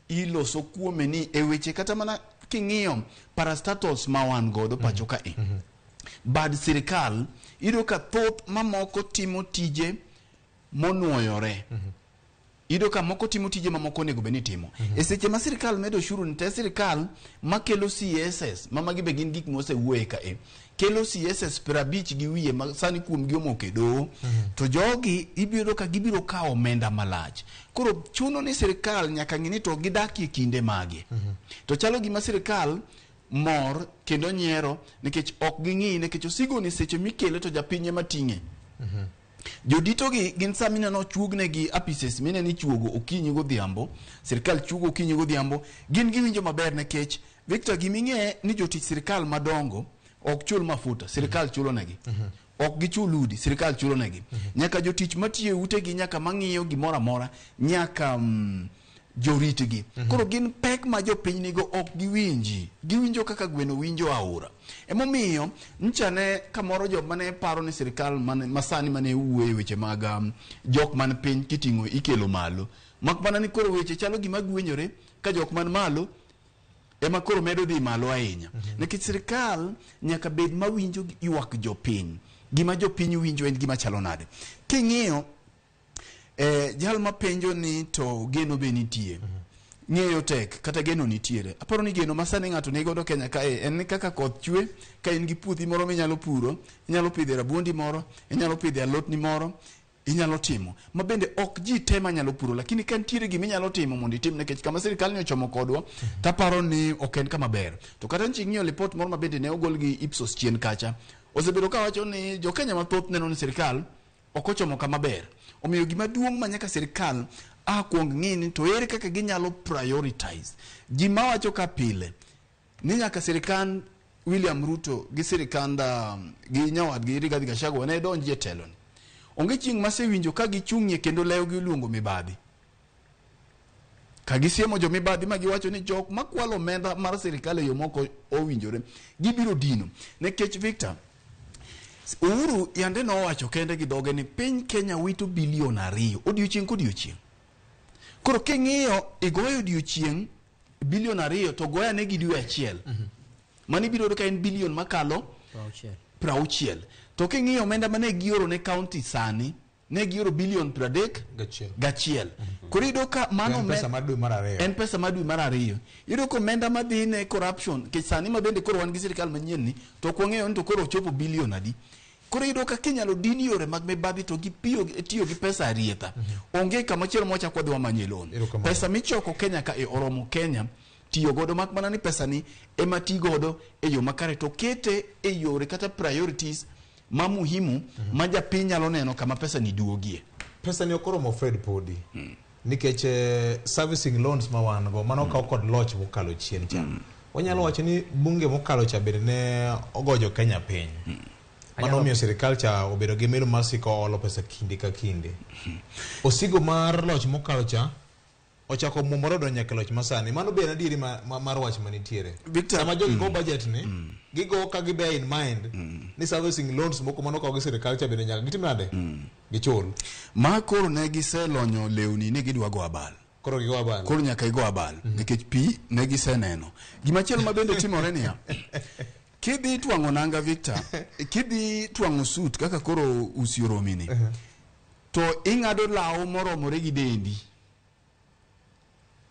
iloso kuome ni e weche kata mana king'iyo parastatals ma wan godo pacho ka e bad sirikal, iyudo ka thoth mamoko timo tije monuoyore. Iyudo ka moko timo tije mamoko onego bed ni timo. E seche ma sirikal medo ushuru ni te sirikal makelo CSS, ma magi be gin gik mosewuoye ka e. Kelo CSS 50 gi wiye ma sani kuom gi omoko e doho. To jogi ibiro ka gibiro kawo omenda malach. Koro chuno ni sirikal nyaka ng'i ni to gidakie kinde mage. To chalo gima sirikal mor kendo nyiero nikech ok ging'i nikech osigo ni seche mikele to japiny ema ting'e. Jodito gi gin sama ineno chuognegi apises mineno ichuogo okinyi godhiambo, sirikal chuogo okinyi godhiambo, gin giwinjo maber nikech Victor giming'e ni jotich sirikal madongo ok chul mafuta, sirikal chulo negi. Ok gichul udi, sirikal chulo negi. Nyaka jotich matiyo e utegi, nyaka mang'iyo gimoro amora, nyaka joritgi. Koro gin pek ma jopiny nigo ok giwinji. Giwinjo kaka gweno winjo aora. Emomiyo ncha ne kamoro jok mane paro ni sirikal masani mane wuoye weche mag jok man piny kiting'o ikelo malo. Mak mana ni koro weche chalo gima gwenyore ka jok man malo ema koro medo dhi malo ahinya. Nikech sirikal nyaka bed mawinjo ywak jopiny. Gima jopiny winjo en gima chalo nade. King'iyo jal mapenjo ni to geno be nitie. Ng'eyo tek kata geno nitiere. Aparo ni geno masani ng'ato nigodo Kenya kae en ni kaka koth chwe, ka in gi puothi moro minyalo puro, inyalo pidhe rabuondi moro, inyalo pidhe alotni moro, inyalo timo. Ma bende ok ji te manyalo puro, lakini ka nitiere gima inyalo timo mondo itim nikech kama sirikal ni ochomo kodwa, taparo ni ok en kama ber. To kata nchi ng'iyo lipot moro ma bende ne ogol gi Ipsos chien kacha, osebedo ka wacho ni jo Kenya mathoth neno ni sirikal ok ochomo kama ber. Omiyo gima duong' ma nyaka sirikal a kuong ng'i ni to ere kaka ginyalo prioritize. Gima wacho ka pile ni nyaka sirikand William Ruto gi sirikand gi nyawadgi Rigathi Gachagua ne donji e telo ni. Onge chieng' masewinjo ka gichung'ie kendo lewgi oluongo mibadhi. Ka gisiemo jo mibadhi ma giwacho ni jok makwalo omenda mar sirikal e yo moko owinjore, gibiro dino. Nikech Victor, Uhuru yande nowacho kende gi dhoge ni piny Kenya wito bilion 2 odiochieng' kodiochieng'. Koro king'iyo igoyo odiochieng' bilion 2 to goyane gi dwe achiel. Mano ibiro yudo ka en bilion makalo 60. To king'iyo omenda mane gioro ne county sani, ne gioro bilion 31. Koro iyudo ka mano En pesa mar dwe mar 2. En pesa mar dwe mar 2. Iyudo ka omenda madhi ne corruption, nikech sani ma bende koro wan gi sirikal manyien ni, to ok wang'eyo ni to koro ochopo bilion adi. Koro iyudo ka kinyalo din yore mag mibadhi to gi piyo, tiyo gi pesa arietha. Onge kama chielo mwachako wadhi wamanye loan. Pesa michoko Kenya ka e oromo Kenya tiyo godo, mak mana ni pesa ni ema ti godo e yo makare to kete e yore kata priorities ma muhimu ma japiny nyalo neno kama pesa ni duogie. Pesa ni ok oromo Fred podi. Nikech servicing loans ma wan go mano okaw kod loch mokalo chien cha. Wanyalo wacho ni bunge mokalo cha bende ne ogojo Kenya piny. Mano omiyo sirikal cha obedo gi milo mar siko olo pesa kinde ka kinde. Osigo mar loch mokalo cha ochako muomore odonjo nyaka e loch masani. Mano be en adieri mar wach manitiere. Victor, Sama jogi go budget ni, gigo ka gi bear in mind ni servicing loans moko manokaw gi sirikal cha bende nyaka gitim nade? Gichul. Ma koro ne giselonyo lewni ni gidwa go abal. Koro gigo abal. Koro nyaka igo abal nikech pi ne giseneno. Gimachielo ma bende timore niya, kidhi twang'o nanga Victor, kidhi twang'o suit kaka koro usi oromini, to ing'ado law moromore gi dendi.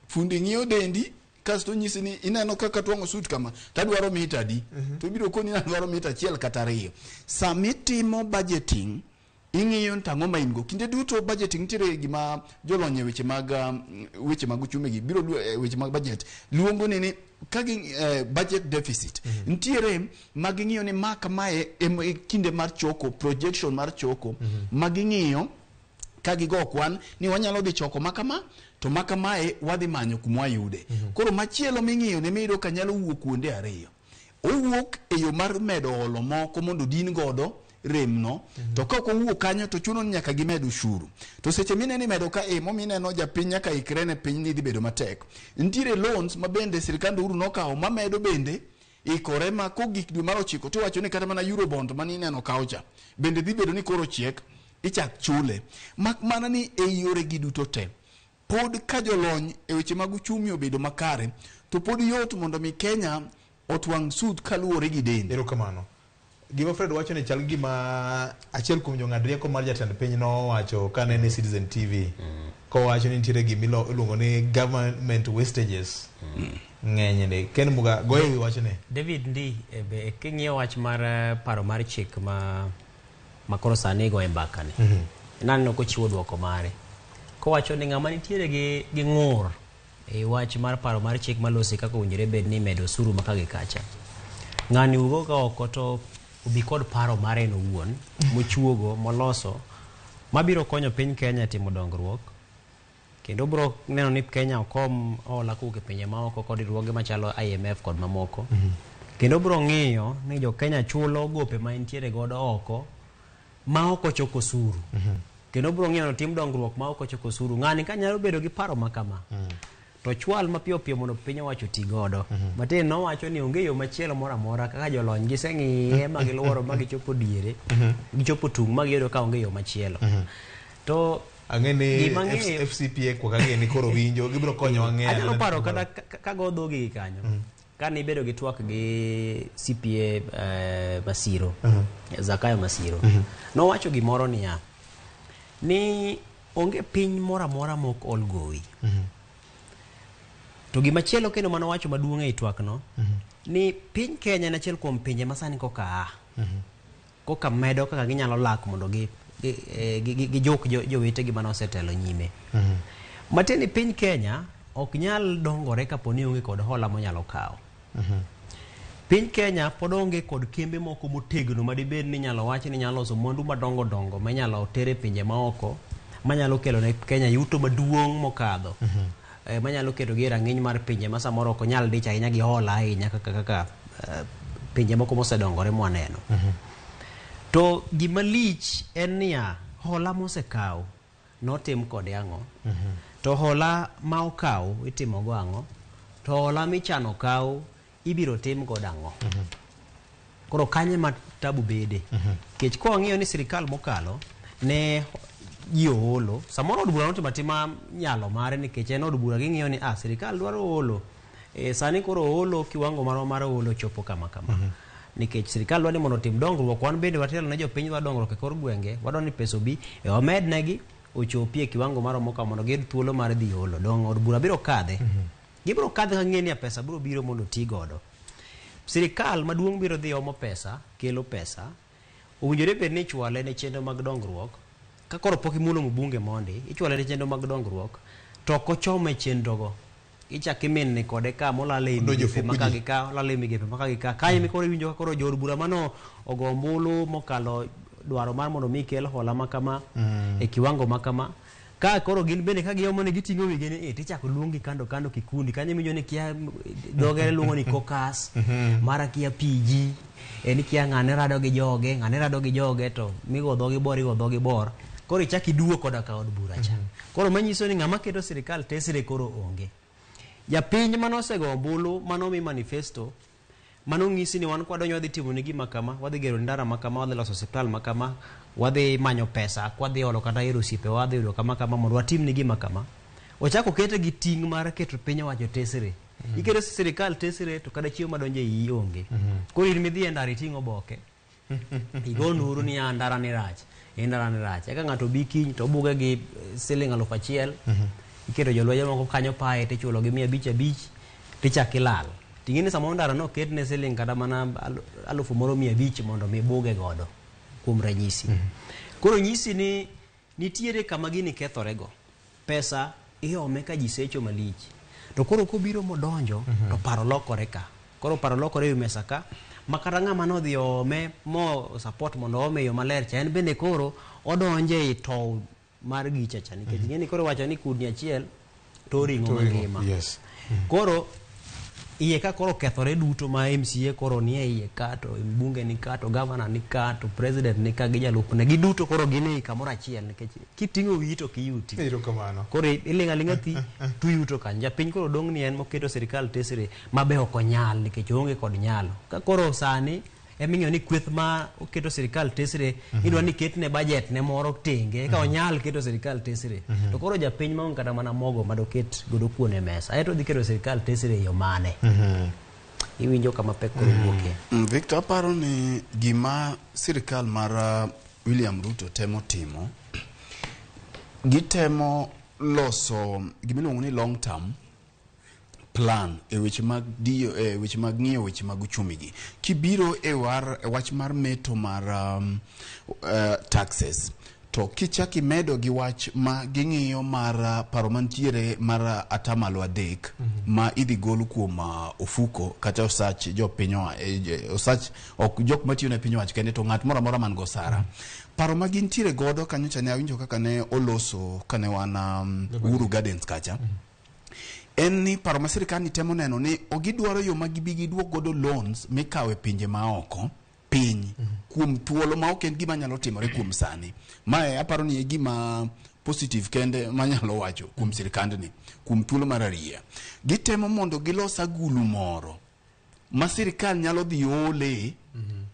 Fundi ng'iyo dendi kasto onyisi ni ineno kaka twang'o suit kama tadwaro mita adi, to ibiro koni ni adwaro mita 1 kata 2. Samitimo budgeting ing'iyo ni tang'o ma in go. Kinde duto budgeting nitiere gima jolony e weche mag weche mag uchumi gi biro weche mag budget luongo ni ka gi budget deficit. Nitiere ma ging'iyo ni ma kamae e kinde mar choko, projection mar choko, ma ging'iyo ka gigo kwan ni wanyalo dhi choko ma kama to ma kamae wadhi manyo kuma wayude. Koro machielo ming'iyo ne miyudo ka nyalo wuok kuonde ariyo. Owuok e yo mar medo holo moko mondo odin godo remno, to ka ok owuok kanyo to chuno ni nyaka gimed ushuru. To seche mineno imedo ka e momineno japiny nyaka ikre ne piny ni dhi bedo matek. Nitiere loans ma bende sirikand Uhuru nokawo mamedo bende ikore ma kogik dwe mar 9 tiwacho ni kata mana Eurobond mane ineno kawo cha bende dhi bedo ni koro chiek ichak chule. Mak mana ni e yore gi duto te pod ka jolony e weche mag uchumi obedo makare to pod yot mondo mi Kenya otwang' sud kaluwore gi dende. Erokamano. Gima Fred wacho ni chal gi gima achiel kuom jong'ad rieko mar jatend piny nowacho kane en e Citizen TV. Kowacho ni nitiere gima iluongo ni government wastages. Ng'eny ni. Ken Muga, goye wi wachni. David Ndi, be king'iyo wach mar paro mar chik ma koro sani igoye mbaka ni. Naneno kochiwo dwoko mare. Kowacho ni ng'ama nitiere gi ng'ur e wach mar paro mar chik malosi kaka owinjore bed ni imedo osuru ma ka gi kacha. Ng'ani wuok ka oko to obi kod paro mare en owuon, mochuogo, moloso, mabiro konyo piny Kenya timo dongruok. Kendo biro neno ni Kenya okom hola kowuok e pinje maoko kod riwruoge machalo IMF kod mamoko. Kendo biro ng'iyo ni jo Kenya chulo gope ma entiere godo oko ma ok ochoko osuru. Kendo biro ng'iyo ni otim dongruok ma ok ochoko osuru. Ng'ani ka nyalo bedo gi paro ma kama, to chwal mapiyo piyo mondo piny owacho oti godo. Matin nowacho ni onge yo machielo moro amora kaka jolony giseng'iye ma giluoro ma gichopo diere, gichopo tung' ma giyudo ka onge yo machielo. To ang'e ni gima ang'eyo- FCPA kwa kang'e ni koro winjo gibiro konyowa ng'eyo. Anyalo paro kata ka go dhogi gi kanyo. Kane ibedo gi twak gi CPA Masiro, Zakayo Masiro, nowacho gimoro niya, ni onge piny moro amora mok ol gowi. To gimachielo kendo manowacho maduong' ei twak no, ni piny Kenya en achiel kuom pinje ma sani koka a. Koka medo kaka ginyalo lak mondo gijuk jowetegi mane osetelo nyime. Matiende ni piny Kenya ok nyal dongore kapo ni onge kod hola monyalo kawo. Piny Kenya pod onge kod kembe moko motegno madibed ni inyalo wach ni nyalo loso mwandu madongo dongo minyalo ter e pinje maoko manyalo kelo ne Kenya yuto maduong' mokadho. Manyalo keto gi e rang'iny mar pinje ma samoro ok onyal dich ahinya gi hola ahinya kaka pinje moko mosedongore mwaneno. To gima lich en niya, hola mosekaw notim kode ang'o? To hola ma okaw itimo go ang'o? To hola michano kaw ibiro tim godo ang'o? Koro kanye ma tabu bede? Nikech kwa wang'iyo ni sirikal mokalo ne ji oolo, samoro od bura notimo atima nyalo mare nikech en od bura ging'iyo ni sirikal dwaro olo. Sani koro oolo kiwango marwa mar olo chopo kama kama. Nikech sirikal dwaro ni mondo otim dongruok, wan bende watelo ne jopiny dwaro dongruok e kor gwenge, wadwaro ni pesa obi, wamednegi ochopi e kiwango maromo kama mondo giyud thuolo mar dhi olo. Dong od bura biro kadhe. Gibiro kadhe ka ging'e ni pesa biro biro mondo oti godo. Sirikal maduong' biro dhi omo pesa, kelo pesa. Owinjore bed ni ichwale ne chenro mag dongruok. Ka koro pok imulo mbunge mondi, ichwale ne chenro mag dongruok, to ok ochome chenrogo. Ichak iminni kode ka molal e Odonjo migepe fuku ma ka ji. gi ka, olal e migepe ma ka gi ka. Kae ema koro iwinjo ka koro jood bura mano ogo ombulu mokalo dwaro mar mondo mi kel hola ma kama, e kiwango ma kama. Ka koro gin bende ka giomo ni giting'o wigi ni eh, tichako luongi kando kando kikundi kanyo iwinjo ni kia dhogere luongo ni caucus mara kia PG en kia ng'ane rado gi joge ng'ane rado gi joge to migo dhogi bor igo dhogi bor koro ichak iduo koda ka od bura cha koro manyiso ni ng'ama keto sirikal tesre koro onge japiny manosego ombulu manomi manifesto manong'isi ni wan kwadonjo wadhi timo ni gima kama wadhi gero ndara ma kama wadhi loso osiptal ma kama wadhi manyo pesa kwadhi olo kata ir osiepewa wadhi yudo kama kama mondo watim ni gima kama ochako okete gi ting' mar keto piny owacho tesre iketo sirikal tesre to kata chiemo madonjo e iyi onge koro in midhi e ndara iting' oboke igo nduru ni "Ah, ndara ni rach eh, ndara ni rach eka ng'ato bi kiny to obuge gi siling 1000 iketo jolwenje moko kanyo pae tichulo gi 500 500 tichak ilal ting'e ni samoro ndara noket ne siling kata mana 1500 mondo mi buge godo kuom ranyisi koro nyisi ni nitiere kama gini kethorego pesa iome ka ji secho malich to koro kobiro modonjo to paro lokore ka koro paro lokore ewi mesa ka ma kata ng'ama nodhi oome mo support mondo oome e yo maler cha en bende koro odonje ei tow mar gicha cha nikech ing'e ni koro iwacho ni kudni achiel to ring'o To ring'o, mangima yes. koro iye ka koro okethore duto ma MCA koro nie iye ka to mbunge ni ka to gavana ni ka to president ni ka gi jalupne giduto koro gin ei kamoro achiel nikech kiting'o wiyi to kiyuti Erokamano. koro iling' aling'a thi tuyuto kanyo japiny koro dong' ni en moketo sirikal tesre mabe ok onyal nikech oonge kod nyalo ka koro sani eming'eyo ni kweth ma oketo sirikal tesre idwa ni ketne budget ne moro tenge eka onyal keto sirikal tesre to koro japiny maonge kata mana mogo madoket godo kuon e mesa aeto odhi keto sirikal tesre e yo mane iwinjo kama pek koro wuokie Victor, aparo ni gima sirikal mar William Ruto temo timo, gitemo loso gimiluongo ni long term plan e weche mag diyo e weche mag ng'iyo weche mag uchumi gi. Kibiro e war, e wach mar meto mar taxes to kichak imedo gi wach ma ging'iyo mar paro mantiere mar atamalo 3 ma idhi gol kuom ofuko kata osach jopiny osach ok jok matiyo ne piny owacho kende to ng'at moro amora man gosara paro ma gintiere godo kanyo cha ne awinjo kaka ne oloso kane wan Uhuru Gardens kacha en ni paro ma sirikal ni temo neno ni gidwaro yo ma gibi giduok godo loans mikawo e pinje maoko piny kuom thuolo ma ok en gima nyalo timore kuom sani. Mae aparo ni e gima positive kende manyalo wacho kuom sirikandni kuom thuolo mar ariya. Gitemo mondo gilos agulu moro ma sirikal nyalo dhi ole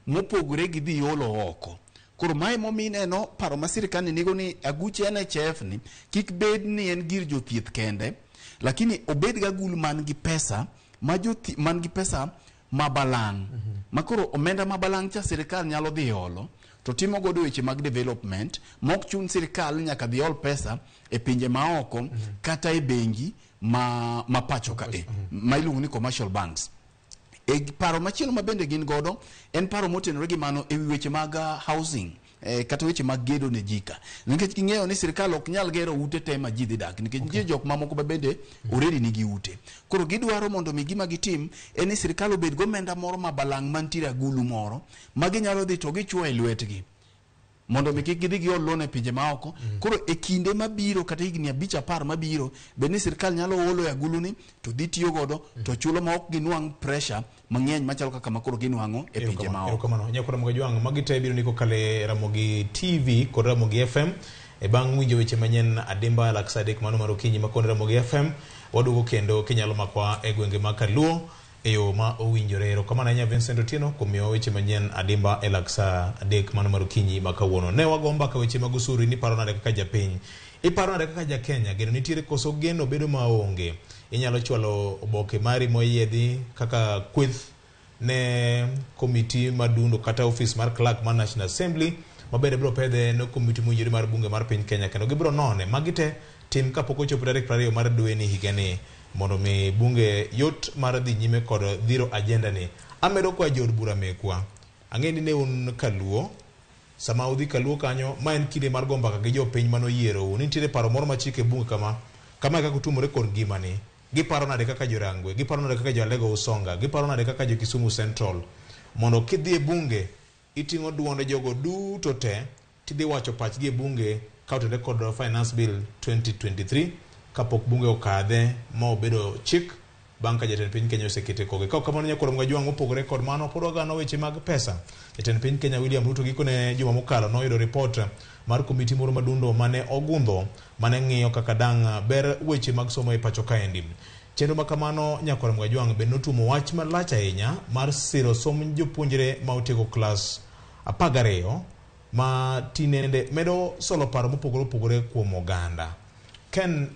mopogore gi dhi olo oko. Koro mae momiyo ineno paro ma sirikal ni nigo ni aguch NHIF ni kik bed ni en gir jothieth kende, lakini obed gi agulu man gi pesa ma jothi, man gi pesa mabalang' ma koro omenda mabalang' cha sirikal nyalo dhi olo to timo godo weche mag development mok chun sirikal nyaka dhi ol pesa e pinje maoko kata e bengi ma pacho ka e ma iluongo ni commercial banks. E paro machielo ma bende gin godo en paro motenore gi mano e wi weche mag housing kata weche mag gedo ne ji ka nikech ging'eyo ni sirikal ok nyal gero ute te ma ji dhi dak nikech nitie jok mamoko ma bende already nigi ute. Koro gidwaro mondo mi gima gitim en ni sirikal obed gomenda moro ma balang' mantiere agulu moro ma ginyalo dhi to gichuo e lwetgi mondo mi kik gidhi giol loan e pinje maoko. Koro e kinde mabiro kata higni 5 10 mabiro bed ni sirikal nyalo olo e agulu ni to dhi tiyo godo to chulo ma ok ginwang' pressure mang'eny machalo kaka ma koro ginwang'o e pinje maoko. Erokamano. Nyakwar Ramogi Jwang', magi te biro ni kokalo e Ramogi TV kod Ramogi FM. E bang' winjo weche manyien adimba lak sa 3 mano mar okinyi ma kod Ramogi FM, waduogo kendo kinyalo makwa e gwenge mag Kaluo e yo ma owinjore. Erokamano ahinya Vincent Otieno kuom miyowa weche manyien adimba e lak sa 3 mano mar okinyi ma kawuono. Ne wago mbaka weche mag osuru, in iparo nade kaka japiny? Iparo nade kaka ja Kenya? Geno nitiere koso geno bedo maonge? Inyalo chwalo oboke mari moyiedhi kaka kweth ne komiti madundo kata ofis mar clerk mar National Assembly mabende biro pedhe ne komiti mowinjore mar bunge mar piny Kenya kendo gibiro none. Magi te tim kapok ochopo tarik 20 mar dweni higani mondo mi bunge yot mar dhi nyime kod dhiro agenda ni. Amedo kwa jood bura mekwa. Ang'e ni ne un Kaluo, sama udhi Kaluo kanyo, ma en kinde mar go mbaka gi jopiny manoyierou. Nitiere paro moro machiko e bunge kama, kama e kaka utumore kod ngimani. Giparo nade kaka Jorangwe, giparo nade kaka jo-Alego Usonga, giparo nade kaka jo-Kisumu Central. Mondo kidhi e bunge, iting'o duonde jogo duto te, tidhi wacho pachgi e bunge, ka otenore kod Finance Bill 2023 kapok bunge okadhe ma obedo chik bang' ka jatend piny Kenya osekete koge. Ka ok kamano nyakwar Mgajwang' mopogore kod mano pod wagano weche mag pesa. Jatend piny Kenya William Ruto gikone juma mokalo noyudo ripot mar komiti moro madundo mane ogundho mane ng'iyo kaka dang' ber weche mag somo e pacho kaendi. Chenro ma kamano nyakwar Mgajwang' bende notuomo wach malach ahinya mar siro somb jopuonjre ma otieko klas 12 ma tinende medo solo paro mopogore opogore kuom oganda. Ken,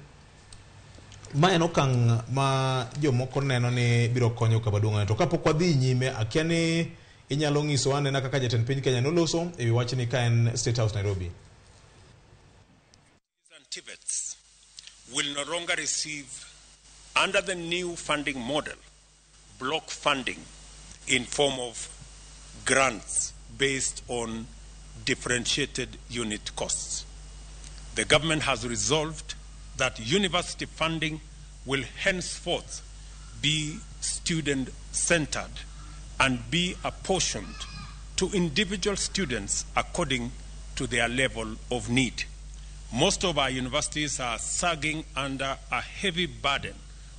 ma en okang' ma jomoko neno ni biro konyo kama duong' to kapok wadhi nyime akia ni inyalo nyisowa anena kaka jatend piny Kenya noloso e wi wachni ka en State House Nairobi. And TVETs will no longer receive, under the new funding model, block funding in form of grants based on differentiated unit costs. The government has resolved that university funding will henceforth be student-centered and be apportioned to individual students according to their level of need. Most of our universities are sagging under a heavy burden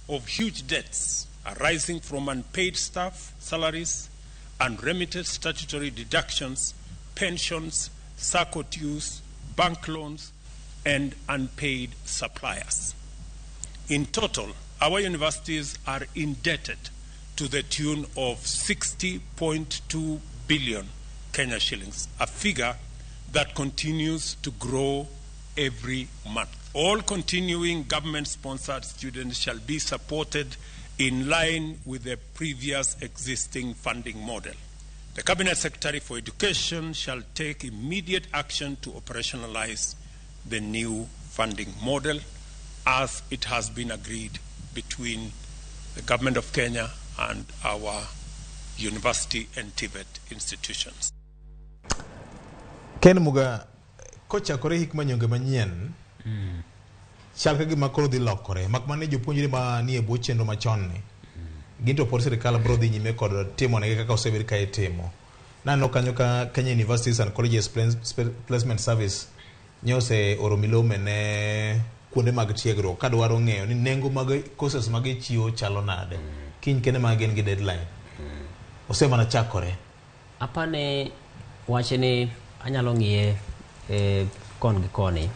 of huge debts arising from unpaid staff salaries, unremitted statutory deductions, pensions, SACCO dues, bank loans, and unpaid suppliers. In total, our universities are indebted to the tune of 60.2 billion Kenya shillings, a figure that continues to grow every month. All continuing government-sponsored students shall be supported in line with the previous existing funding model. The Cabinet Secretary for Education shall take immediate action to operationalize the new funding model as it has been agreed between the government of Kenya and our university and TVET institutions. Ken Muga, kochakore hik manyonge manyien, chal ka gima koro dhi lokore, mak mana ni jopuonjre ma nie bwo chenro machon ni, gin to pod sirikal biro dhi nyime kod timonegi kaka osebed ka itimo. Naneno kanyo ka Kenya Universities and Colleges Placement Service nyo oseoro milome ne kuonde mag tiegruok kadwaro ng'eyo ni nengo mag courses ma gichiwo chalo nade. Kiny kende ma gin gi deadline. Osemana chakore. Apani wachni anyalo ng'iye kon gi koni,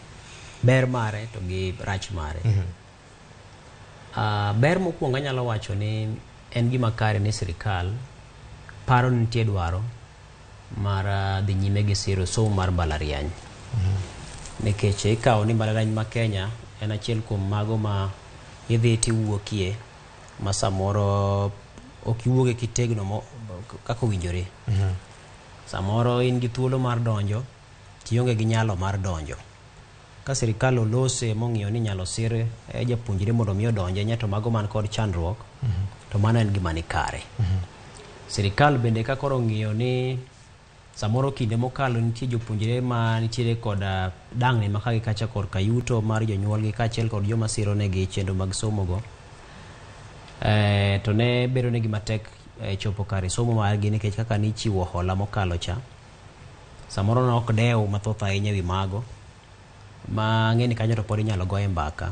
ber mare to gi rach mare. Ber mokwongo anyalo wacho ni en gima kare ni sirikal paro ni nitie dwaro mar dhi nyime gi siro somo mar mbalariany. Nikech ikawo ni mbalariany ma Kenya en achiel kuom mago ma idhi tiwuokie ma samoro ok iwuoge kitegno kaka owinjore. Samoro in gi thuolo mar donjo tionge gi nyalo mar donjo. Ka sirikal olose mong'iyo ni inyalo sir japuonjre mondo mi odonje nyato mago man kod chandruok, to mano en gima nikare. Sirikal bende ka koro ong'iyo ni samoro kinde mokalo nitie jopuonjre ma nitiere kod dang'ni ma ka gi kacha korka yuto mar jonyuolgi kaachiel kod joma siro negi chenro mag somo go, to ne bedo negi matek chopo kare somo margi nikech kaka nichiwo hola mokalo cha samoro ne ok dew mathoth ahinya ewi mago ma ang'e ni kanyo to pod inyalo goye mbaka.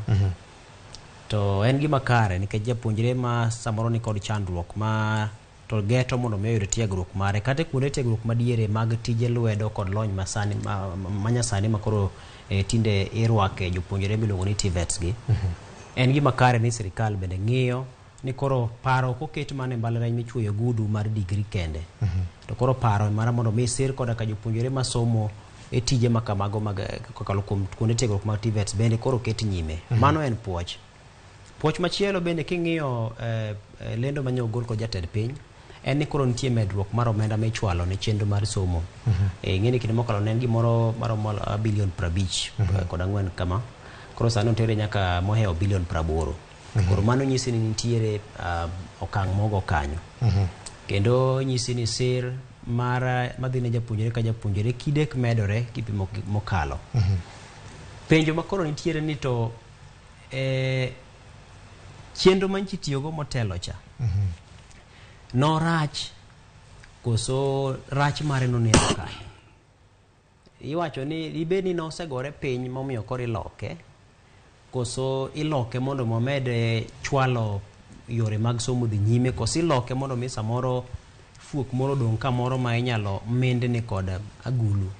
To en gima kare nikech japuonjre ma samoro nikod chandruok ma to geto mondo mi oyud tiegruok mare kata e kuonde tiegruok madiere mag tije lwedo kod lony masani manyasani ma koro tinde irwake jopuonjre miluongo ni TVETs gi. En gima kare ni sirikal bende ng'iyo ni koro paro ok oket mana e mbalariany michuoyo ogudu mar degree kende. To koro paro mar mondo mi sir koda ka jopuonjre masomo e tije ma kamago mag kokalo kuom kuonde tiegruok mag TVETs bende koro oket nyime. Mano en puoch. Puoch machielo bende king'iyo lendo mane ogol kod jatend piny en ni koro nitie medruok mar omenda michwalo ne chenro mar somo. Ing'e ni kinde mokalo ne en gimoro maromo bilion 54 kod 4 kama. Koro sani otere nyaka mohewo bilion 80. Koro mano nyisi ni nitiere okang' mogo kanyo. Kendo nyisi ni sir mar madhi ne japuonjre ka japuonjre kidek medore kipimo mokalo. Penjo makoro nitiere ni to chenro manchi tiyogo motelo cha norach koso rach mare noneno kanyo. Iwacho ni dibed ni nosegore piny momiyo koro iloke, koso iloke mondo momed chwalo yore mag somo dhi nyime, koso iloke mondo mi samoro fuok moro odong' kamoro ma inyalo mindni kod agulu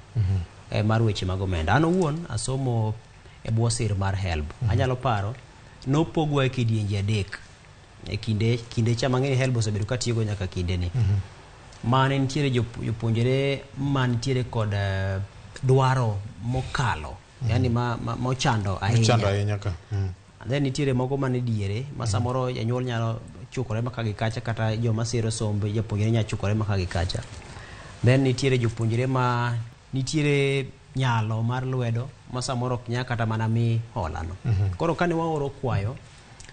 mar weche mag omenda. An owuon asomo e bwo sir mar HELB. Anyalo paro nopogwa e kidienje adek e kinde cha mang'e ni HELB osebedo katiyogo nyaka kindeni. Mane nitiere jopuonjre manitiere kod dwaro mokalo, yani mochando ahinya. Mochando ahinya ka. Then nitiere moko mane diere ma samoro janyuol nyalo chukore maka gi kacha, kata joma siro sombe japuonjre nyalo chukore maka gi kacha. Then nitiere jopuonjre ma nitiere nyalo mar lwedo ma samoro ok nyal kata mana mi hola no. Koro kane waoro kwayo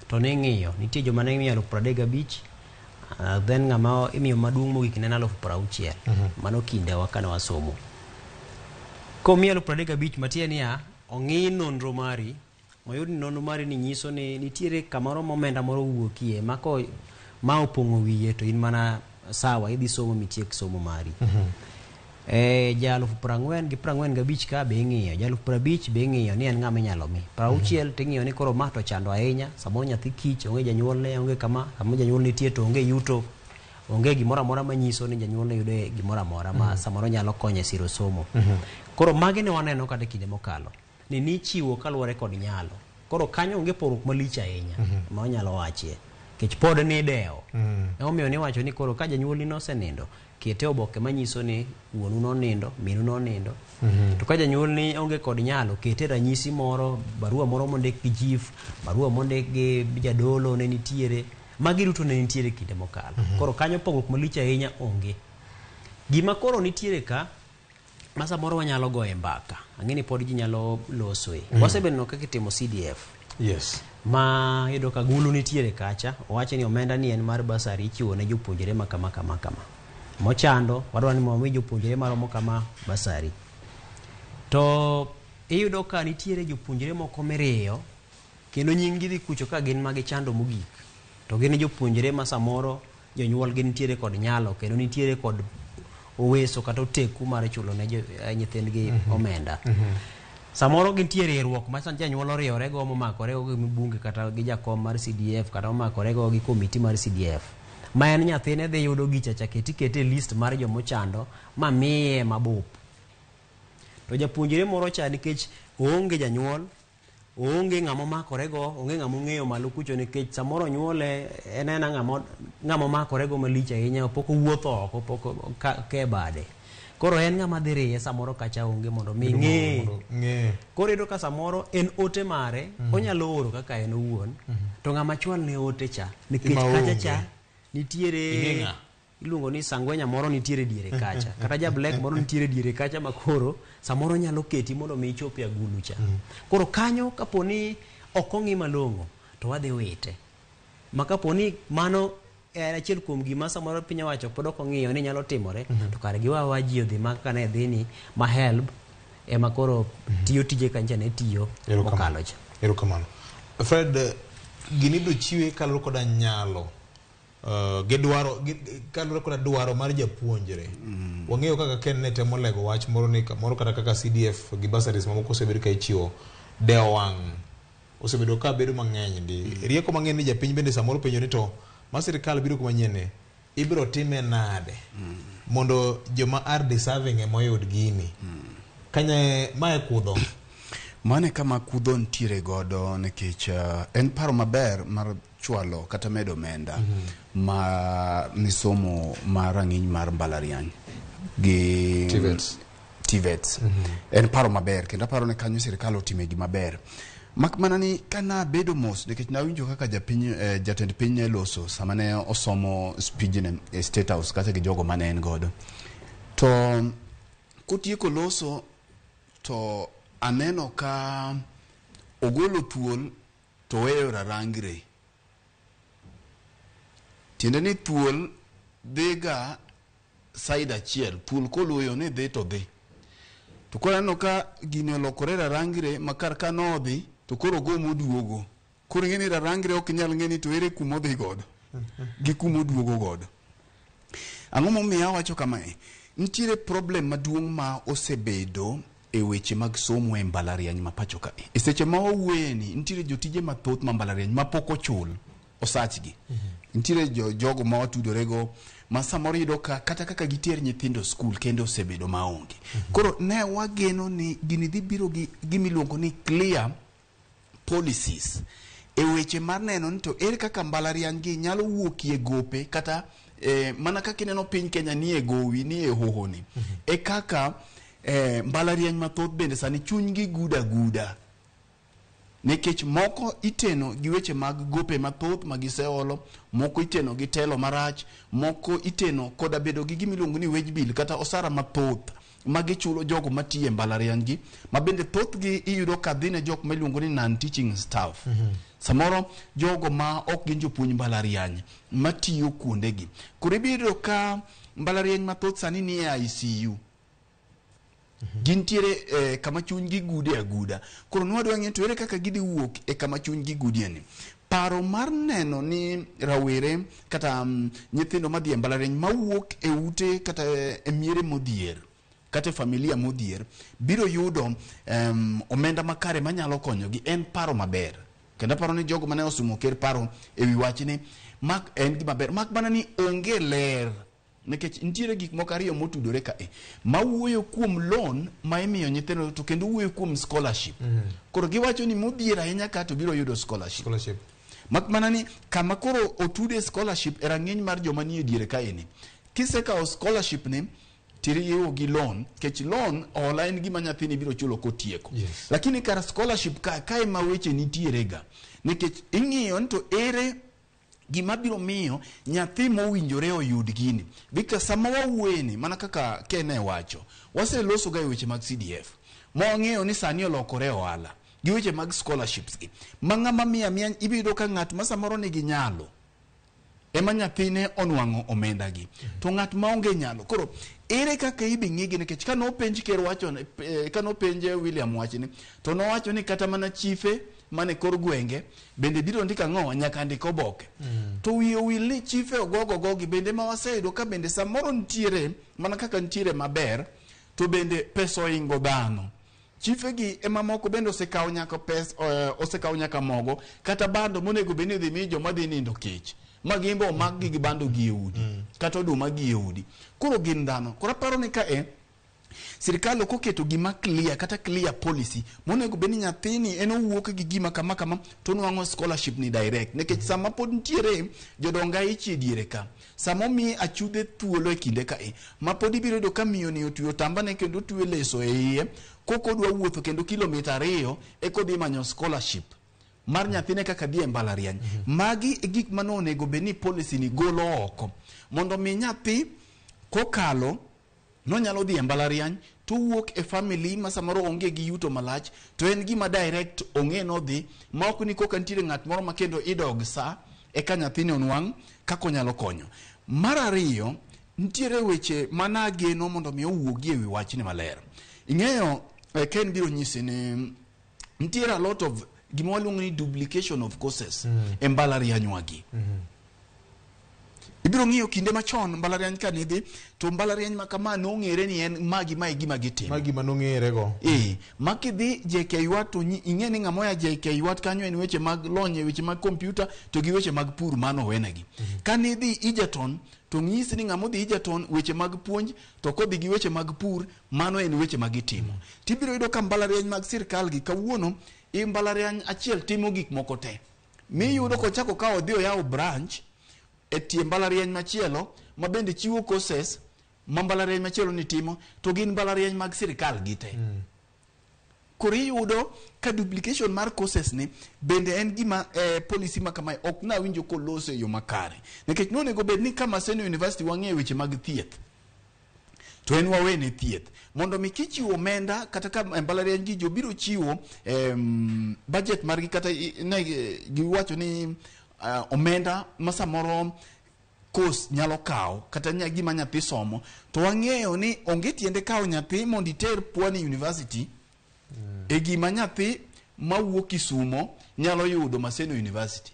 to ne ng'iyo nitie joma ne imiyo 35,000, then ng'ama imiyo maduong' mogik ne en 60,000. Mano kindewa kane wasomo. Komiyo 35,000 matiende niya ong'i nonro mari moyud ni nonro mari ni nyiso ni nitiere kamoro momenda moro wuokie ma ko ma opong'o wiye to in mana sawa idhi somo mitiek somo mari. Ja 40,000 gi 45 ka be ing'iyo, ja 50,000 be ing'iyo ni en ng'ama inyalo mi. 60 to ing'iyo ni koro ma to chando ahinya, samoro nyathi kich onge janyuolne, onge kama janyuol nitie to onge yuto, onge gimoro amora manyiso ni janyuolne yudo gimoro amora ma samoro nyalo konyo e siro somo. Koro magi ne waneno kata kinde mokalo ni nichiwo kaluwore kod nyalo. Koro kanyo onge pogruok malich ahinya ma wanyalo wachie nikech pod nidewo. Emomiyo niwacho ni koro ka janyuolni nosenindo, kete oboke manyiso ni wuonu nonindo, minu nonindo. To ka janyuolni onge kod nyalo, kete ranyisi moro, barua moro mondik gi chief, barua mondik gi jadolo ne nitiere. Magi duto ne nitiere kinde mokalo. Koro kanyo pogruok malich ahinya onge. Gima koro nitiere ka ma samoro wanyalo goye mbaka, ang'e ni pod ji nyalo losoe. Wasebedo kaka itimo CDF. Ma yudo ka gulu nitiere kacha, owacho ni omenda ni en mar basari ichiwo ne jopuonjre ma kama kama kama. Mochando, wadwaro ni mondo wami jopuonjre maromo kama basari. To iyudo ka nitiere jopuonjre moko miriyo, kendo nying gi dhi kucho ka gin ma gichando mogik. To gin jopuonjre ma samoro jonyuolgi nitiere kod nyalo, kendo nitiere kod oweso kata oteku mar chulo ne nyithindgi omenda. Samoro gintie riwruok ma janyuol oriwore go momakore go gi mbunge kata gi jakom mar CDF kata momakore go gi komiti mar CDF. Ma en nyathine dhi yudo gicha cha keti kete e list mar jomochando ma miye mabup. To japuonjre moro cha nikech oonge janyuol, oonge ng'ama omakore go, onge ng'ama ong'eyo malo kucho nikech samoro onyuole en ena ng'ama omakore go malich ahinya, pok owuotho oko, pok ke bade. Koro en ng'ama dhi riye samoro kacha onge mondo mi ng'e. Koro iyudo ka samoro en ote mare, onyalo oro kaka en owuon, to ng'ama chwal ne ote cha, nikech kacha cha nitiere iluongo ni sangwenya moro nitiere diere kacha, kata ja black moro nitiere diere kacha ma koro samoro nyalo keti mondo mi ichop e agulu cha. Koro kanyo kapo ni ok ong'i malong'o to wadhi wite. Ma kapo ni mano en achiel kuom gima samoro piny owacho pod ok ong'iyo ni nyalo timore, to kare giwawa ji odhi ma kaka ne dhi ni ma HELB ema koro tiyo tije kancha ne tiyo mokalo cha. Erokamano. Fred, gini ibiro chiwe kaluwore koda nyalo gi dwaro kaluwore koda dwaro mar japuonjre. Wang'eyo kaka Ken ne temo lego wach moro ni moro kata kaka CDF gi bursaries mamoko osebedo ka ichiwo, dewo wang' osebedo ka bedo mang'eny ndi. Rieko mang'eny ni japiny bende samoro penjo ni to ma sirikal biro kuma nyien ni ibiro time nade mondo joma are deserving ema oyud gini. Kanye mae kudho. Mano e kama kudho nitiere godo nikech en paro maber mar chwalo kata medo omenda ma ni somo mar rang'iny mar mbalariany gi TVETs. TVETs. En paro maber kendo aparo ni kanyo sirikal otime gima ber. Mak mana ni kana bedo mos nikech nawinjo kaka japiny jatend piny ne loso sama ne osomo speech ne e State House kacha gi jogo mane en godo. To kotieko loso to aneno ka ogolo thuol to weyo rarangre. Tiende ni thuol dhiga side achiel, thuol koluwo ni dhi to dhi. To koro aneno ka gini olokore rarangre ma kar ka nodhi to koro ogomo oduogo. Koro ing'e ni rarangre ok inyal ng'e ni to ere kuma odhi godo gi kuma oduogo godo. Ang'o momiyo awacho kamae? Nitiere problem maduong' ma osebedo e weche mag somo e mbalariany ma pacho ka. E seche ma wawuoye ni nitiere jotije mathoth ma mbalariany ma pok ochul osachgi. Nitiere jogo ma watudorego ma samoro iyudo ka kata kaka giter nyithindo skul kendo osebedo maonge. Koro ne wageno ni gini dhi biro gi gimiluongo ni clear policies e weche mar neno ni to ere kaka mbalariany gi nyalo wuokie gope kata mana kaka ineno piny Kenya nie gowi nie hohoni e kaka mbalariany mathoth bende sani chunygi guda guda nikech moko iteno gi weche mag gope mathoth ma giseolo, moko iteno gi telo marach, moko iteno koda bedo gi gimiluongo ni wage bill kata osara mathoth ma gichulo jogo matiyo e mbalariany gi, ma bende thothgi iyudo ka dhi ne jok ma iluongo ni non teaching staff. Samoro jogo ma ok gin jopuonj mbalariany matiyo kuondegi. Koro ibiro ka mbalariany mathoth sani ni e ICU. Gintiere kama chunygi gude aguda. Koro nwadwa ng'eyo to ere kaka gidhi wuok e kama chunygi gudie ni. Paro mar neno ni rawere kata nyithindo madhi e mbalariany mawuok e ute kata e miere modhier kata e familia modhier biro yudo omenda makare manyalo konyogi en paro maber. Kendo aparo ni jogo mane osumo ker paro e wi wachni mak en gima ber, mak mana ni onge ler nikech nitiere gik moko ariyo motudore kae mawuoyo kuom loan ma imiyo nyithindo to kendo wuoyo kuom scholarship. Koro giwacho ni modhier ahinya ka to biro yudo scholarship. Mak mana ni kama koro otude scholarship e rang'iny mar joma nie diere kaeni. Kisekawo scholarship ni tiriwo gi loan, kech loan hola en gima nyathini biro chulo kotieko. Lakini kar scholarship ka kae ma weche nitiere ga nikech ing'iyo ni to ere gima biro miyo nyathi mowinjore oyud gini. Victor, sama wawuoyeni mana kaka Ken wacho, waseloso ga e weche mag CDF ma wang'eyo ni sani olokore ohala gi weche mag scholarships gi ma ng'ama miya miya ibiro ka ng'at ma samoro nigi nyalo ema nyathine onwang'o omenda gi to ng'at maonge nyalo. Koro ere kaka ibi ng'igi nikech kane openj ker wacho kane openj William wachni to nowacho ni kata mana chife mane kor gwenge bende biro ndiko ang'o nyaka ndik oboke. To wiye owil ni chife ogogo gogi bende ma waseyudo ka bende samoro nitiere mana kaka nitiere maber to bende pesa oingo dhano. Chife gi ema moko bende osekawo nyaka pesa, osekawo nyaka mogo kata bando monego bed ni idhi mi joma dhi nindo kech ma gin be omakgi gi bando gi e udi kata oduma gi e udi. Koro gin dhano. Koro aparo ni kae sirikal ok oketo gima clear kata clear policy monego bed ni nyathini en owuok gi gima kama kama to onwang'o scholarship ni direct nikech sama pod nitiere jodongo aichi e diere ka sama omi achudhe thuolo e kinde kae ma pod ibiro yudo ka miyo ni otweyo otambane kendo otwe leso e iye kok odwa wuotho kendo kilomita 2 eka odhi manyo scholarship mar nyathine kaka dhi e mbalariany. Magi e gik mane onego bed ni policy ni golo oko mondo mi nyathi kokalo nonyalo dhi e mbalariany to wuok e family ma samoro onge gi yuto malach to en gima direct ong'e nodhi ma ok ni koka nitiere ng'at moro ma kendo idog sa eka nyathini onwang' kaka onyalo konyo. Mar ariyo, nitiere weche manageno mondo mi owuogi e wi wachni maler. Ing'eyo Ken biro nyisi ni nitiere a lot of gima waluongo ni duplication of courses e mbalarianywa gi. Ibiro ng'iyo kinde machon mbalariany ka nidhi to mbalariany ma kama nong'ere ni en magi ma e gima gitimo. Magi ma nong'ere go. Ma kidhi JKUAT to ing'e ni ng'ama oya JKUAT kanyo en weche mag lony e weche mag kompyuta to gi weche mag pur mano owenegi. Ka nidhi Egerton to ng'isi ni ng'ama odhi Egerton weche mag puonj to kodhi gi weche mag pur mano en weche ma gitimo. Tibiro yudo ka mbalariany mag sirkal gi kawuono i mbalariany achiel timo gik moko te. Miyudo kochako ka odhi oyawo branch e tie mbalariany machielo ma bende chiwo courses ma mbalariany machielo ni timo to gin mbalariany mag sirkal gi te. Koro iyudo ka duplication mar courses ni bende en gima policy ma kamae ok nawinjo koloso e yo makare. Nikech nonego bed ni ka Maseno University wang'eyo weche mag thieth to en wawene thieth mondo mi kichiwo omenda kata ka mbalariany gi jobiro chiwo budget margi kata ne giwacho ni omenda ma samoro course nyalo kawo kata gima nyathi somo to wang'eyo ni onge tiende kawo nyathi mondo iter Pwani University e gima nyathi mawuok Kisumo nyalo yudo Maseno University.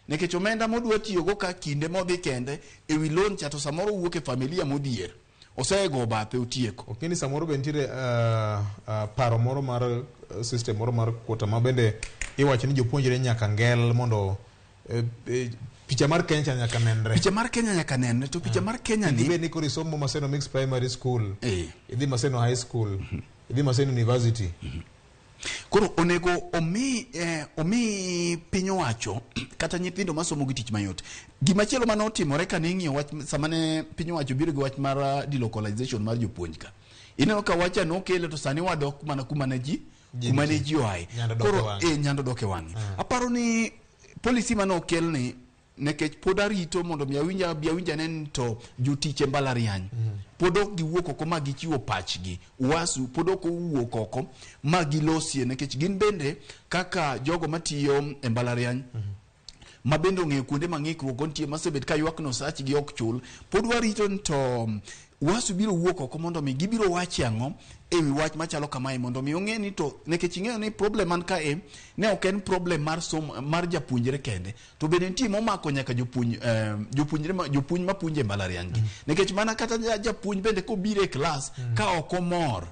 Nikech omenda modwa tiyogo ka kinde modhi kende e wi loan cha to samoro wuok e familia modhier. Osego bathe otieko. Ok ni samoro be nitiere paro moro mar system moro mar quota ma bende iwacho ni jopuonjre nyaka ngel mondo picha mar Kenya nyaka nenre. Picha mar Kenya nyaka nenre, to picha mar Kenya ni Ibed ni koro isomo Maseno Mixed Primary School, idhi Maseno High School, idhi Maseno University. Koro onego omi piny owacho kata nyithindo masomo gi tich mayot. Gimachielo mane otimore kane ing'iyo wach sama ne piny owacho biro gi wach mar delocalization mar jopuonj ka. Ineno ka wacha nokele to sani wadok mana kuma ne ji oaye. Koro nyando dok e wang'e. Aparo ni policy mane okelni nikech pod arito mondo mi awinja nen to jotich e mbalariany pod ok giwuok oko ma gichiwo pachgi. UASU pod ok owuok oko ma gilosie nikech gin bende kaka jogo matiyo e mbalariany ma bende ong'eyo kuonde ma ng'ikruok nitie masebet ka ywak no sachgi ok chul, pod warito to UASU biro wuok oko mondo mi gibiro wache ang'o ewi wach machalo kamae mondo mi ong'e ni to nikech ing'eyo ni problem man kae ne ok en problem mar somo mar japuonjre kende to bende nitie momako nyaka jopuonj jopuonjre jopuonj mapuonje mbalariany gi nikech mana kata japuonj bende kobiro e klas ka ok omor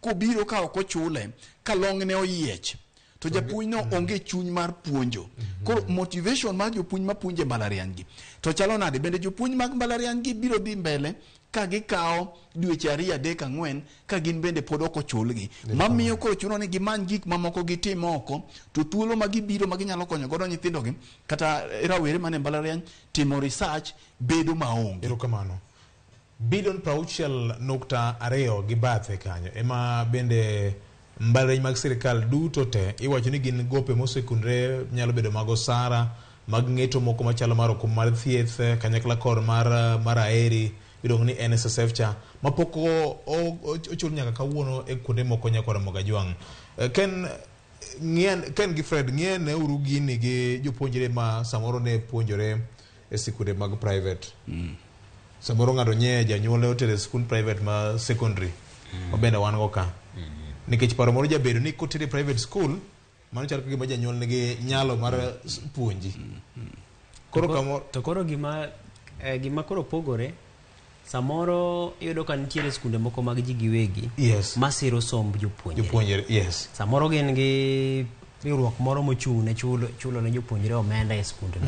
kobiro ka ok ochule ka long ne oyiech to japuonj no onge chuny mar puonjo. Koro motivation mar jopuonj mapuonje mbalariany gi to chalo nade? Bende jopuonj mag mbalariany gi biro dhi mbele ka gikawo dweche 2, 3, 4 ka gin bende pod ok ochulgi, mamiyo koro chuno ni gimany gik mamoko gitim oko to thuolo ma gibiro ma ginyalo konyo godo nyithindogi kata rawere mane mbalariany timo research bedo maonge. Erokamano. Bilion 60.2 gi bathe kanyo ema bende mbalariany mag sirikal duto te iwacho ni gin gope mosekundre nyalo bedo mag osara mag ng'eto moko machalo mar okumba mar thieth kanyakla kod mar aeri iluongo ni NSSF cha mapok ochul nyaka kawuono e kuonde moko nyakwar Ramogi Ajwang'. Ken gi Fred, ng'iane uru gini gi jopuonjre ma samoro ne puonjore e sikunde mag private. Samoro ng'ato nye janyuol otere e sikund private ma secondary ma bende wan go ka. Nikech paro moro jabedo ni kotere private school mano chal ka gima janyuol nigi nyalo mar puonji. Koro to koro gima koro pogore samoro iyudo ka nitiere skunde moko mag ji giwegi masiro somb jopuonjre. Yes. Samoro gin gi riwruok moro mochung' ne chulo ne jopuonjre omenda e skundno.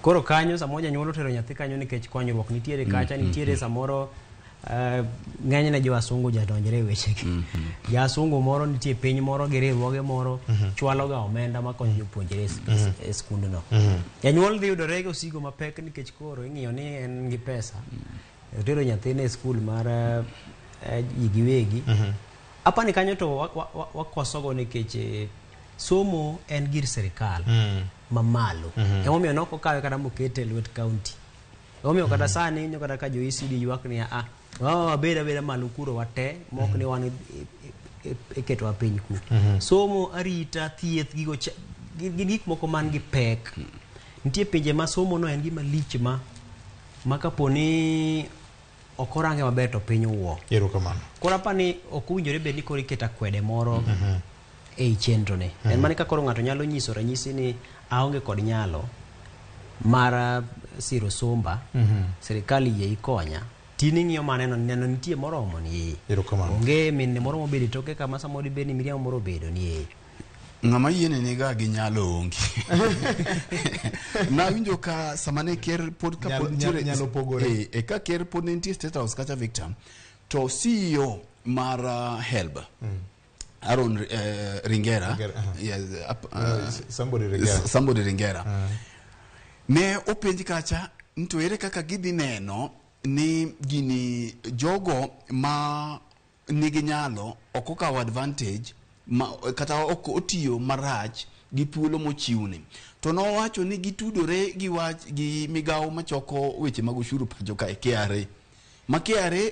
Koro kanyo samoro janyuol otero nyathi kanyo nikech konyruok nitiere kacha, nitiere samoro ng'enyne jo asungu jadonjre e wechegi. Jasungu moro nitie piny moro gi riwruoge moro chwalo ga omenda makonyo jopuonjre e skundno. Janyuol dhi yudore gi osigo mapek nikech koro ing'iyo ni en gi pesa. Otero nyathine e skul mar ji giwegi. Apani kanyo to wakosogo nikech somo en gir sirikal mamalo. Emomiyo nok okawe kata mokete e lwet county. Emomiyo kata sani inyo kata ka jo ECD ywak ni a wabed abeda malo kuro wate mok ni wan iketowa piny ku. Somo, arita, thieth, gigo gin gik moko man gi pek. Nitie pinje ma somo no en gima lich ma kapo ni ok orange maber to piny owuo. Erokamano. Koro apani ok owinjore bed ni koro iketo akwede moro ei chenro ne. En mana ka koro ng'ato nyalo nyiso ranyisi ni aonge kod nyalo mar siro somba, sirikal yie ikonya. Tini ng'iyo maneno neno nitie moromo ni. Erokamano. Onge min moro mobedo e toke kama samoro dibed ni miriambo moro obedo ni. Ng'ama yiene niga gi nyalo onge. Nawinjo ka sama ne ker pod ka pod nitiere nyalo pogore. Ka ker pod ne nitie State House kacha Victor, to CEO mar HELB Aaron Ringera, yes, somebody Ringera. Somebody Ringera. Ne openj kacha to ere kaka gidhi neno ni gini jogo ma nigi nyalo ok okawo advantage ma, kata ok otiyo marach gi thuolo mochiwne. To nowacho ni gitudore gi wach gi migawo machoko weche mag ushuru pacho kae KRA. Ma KRA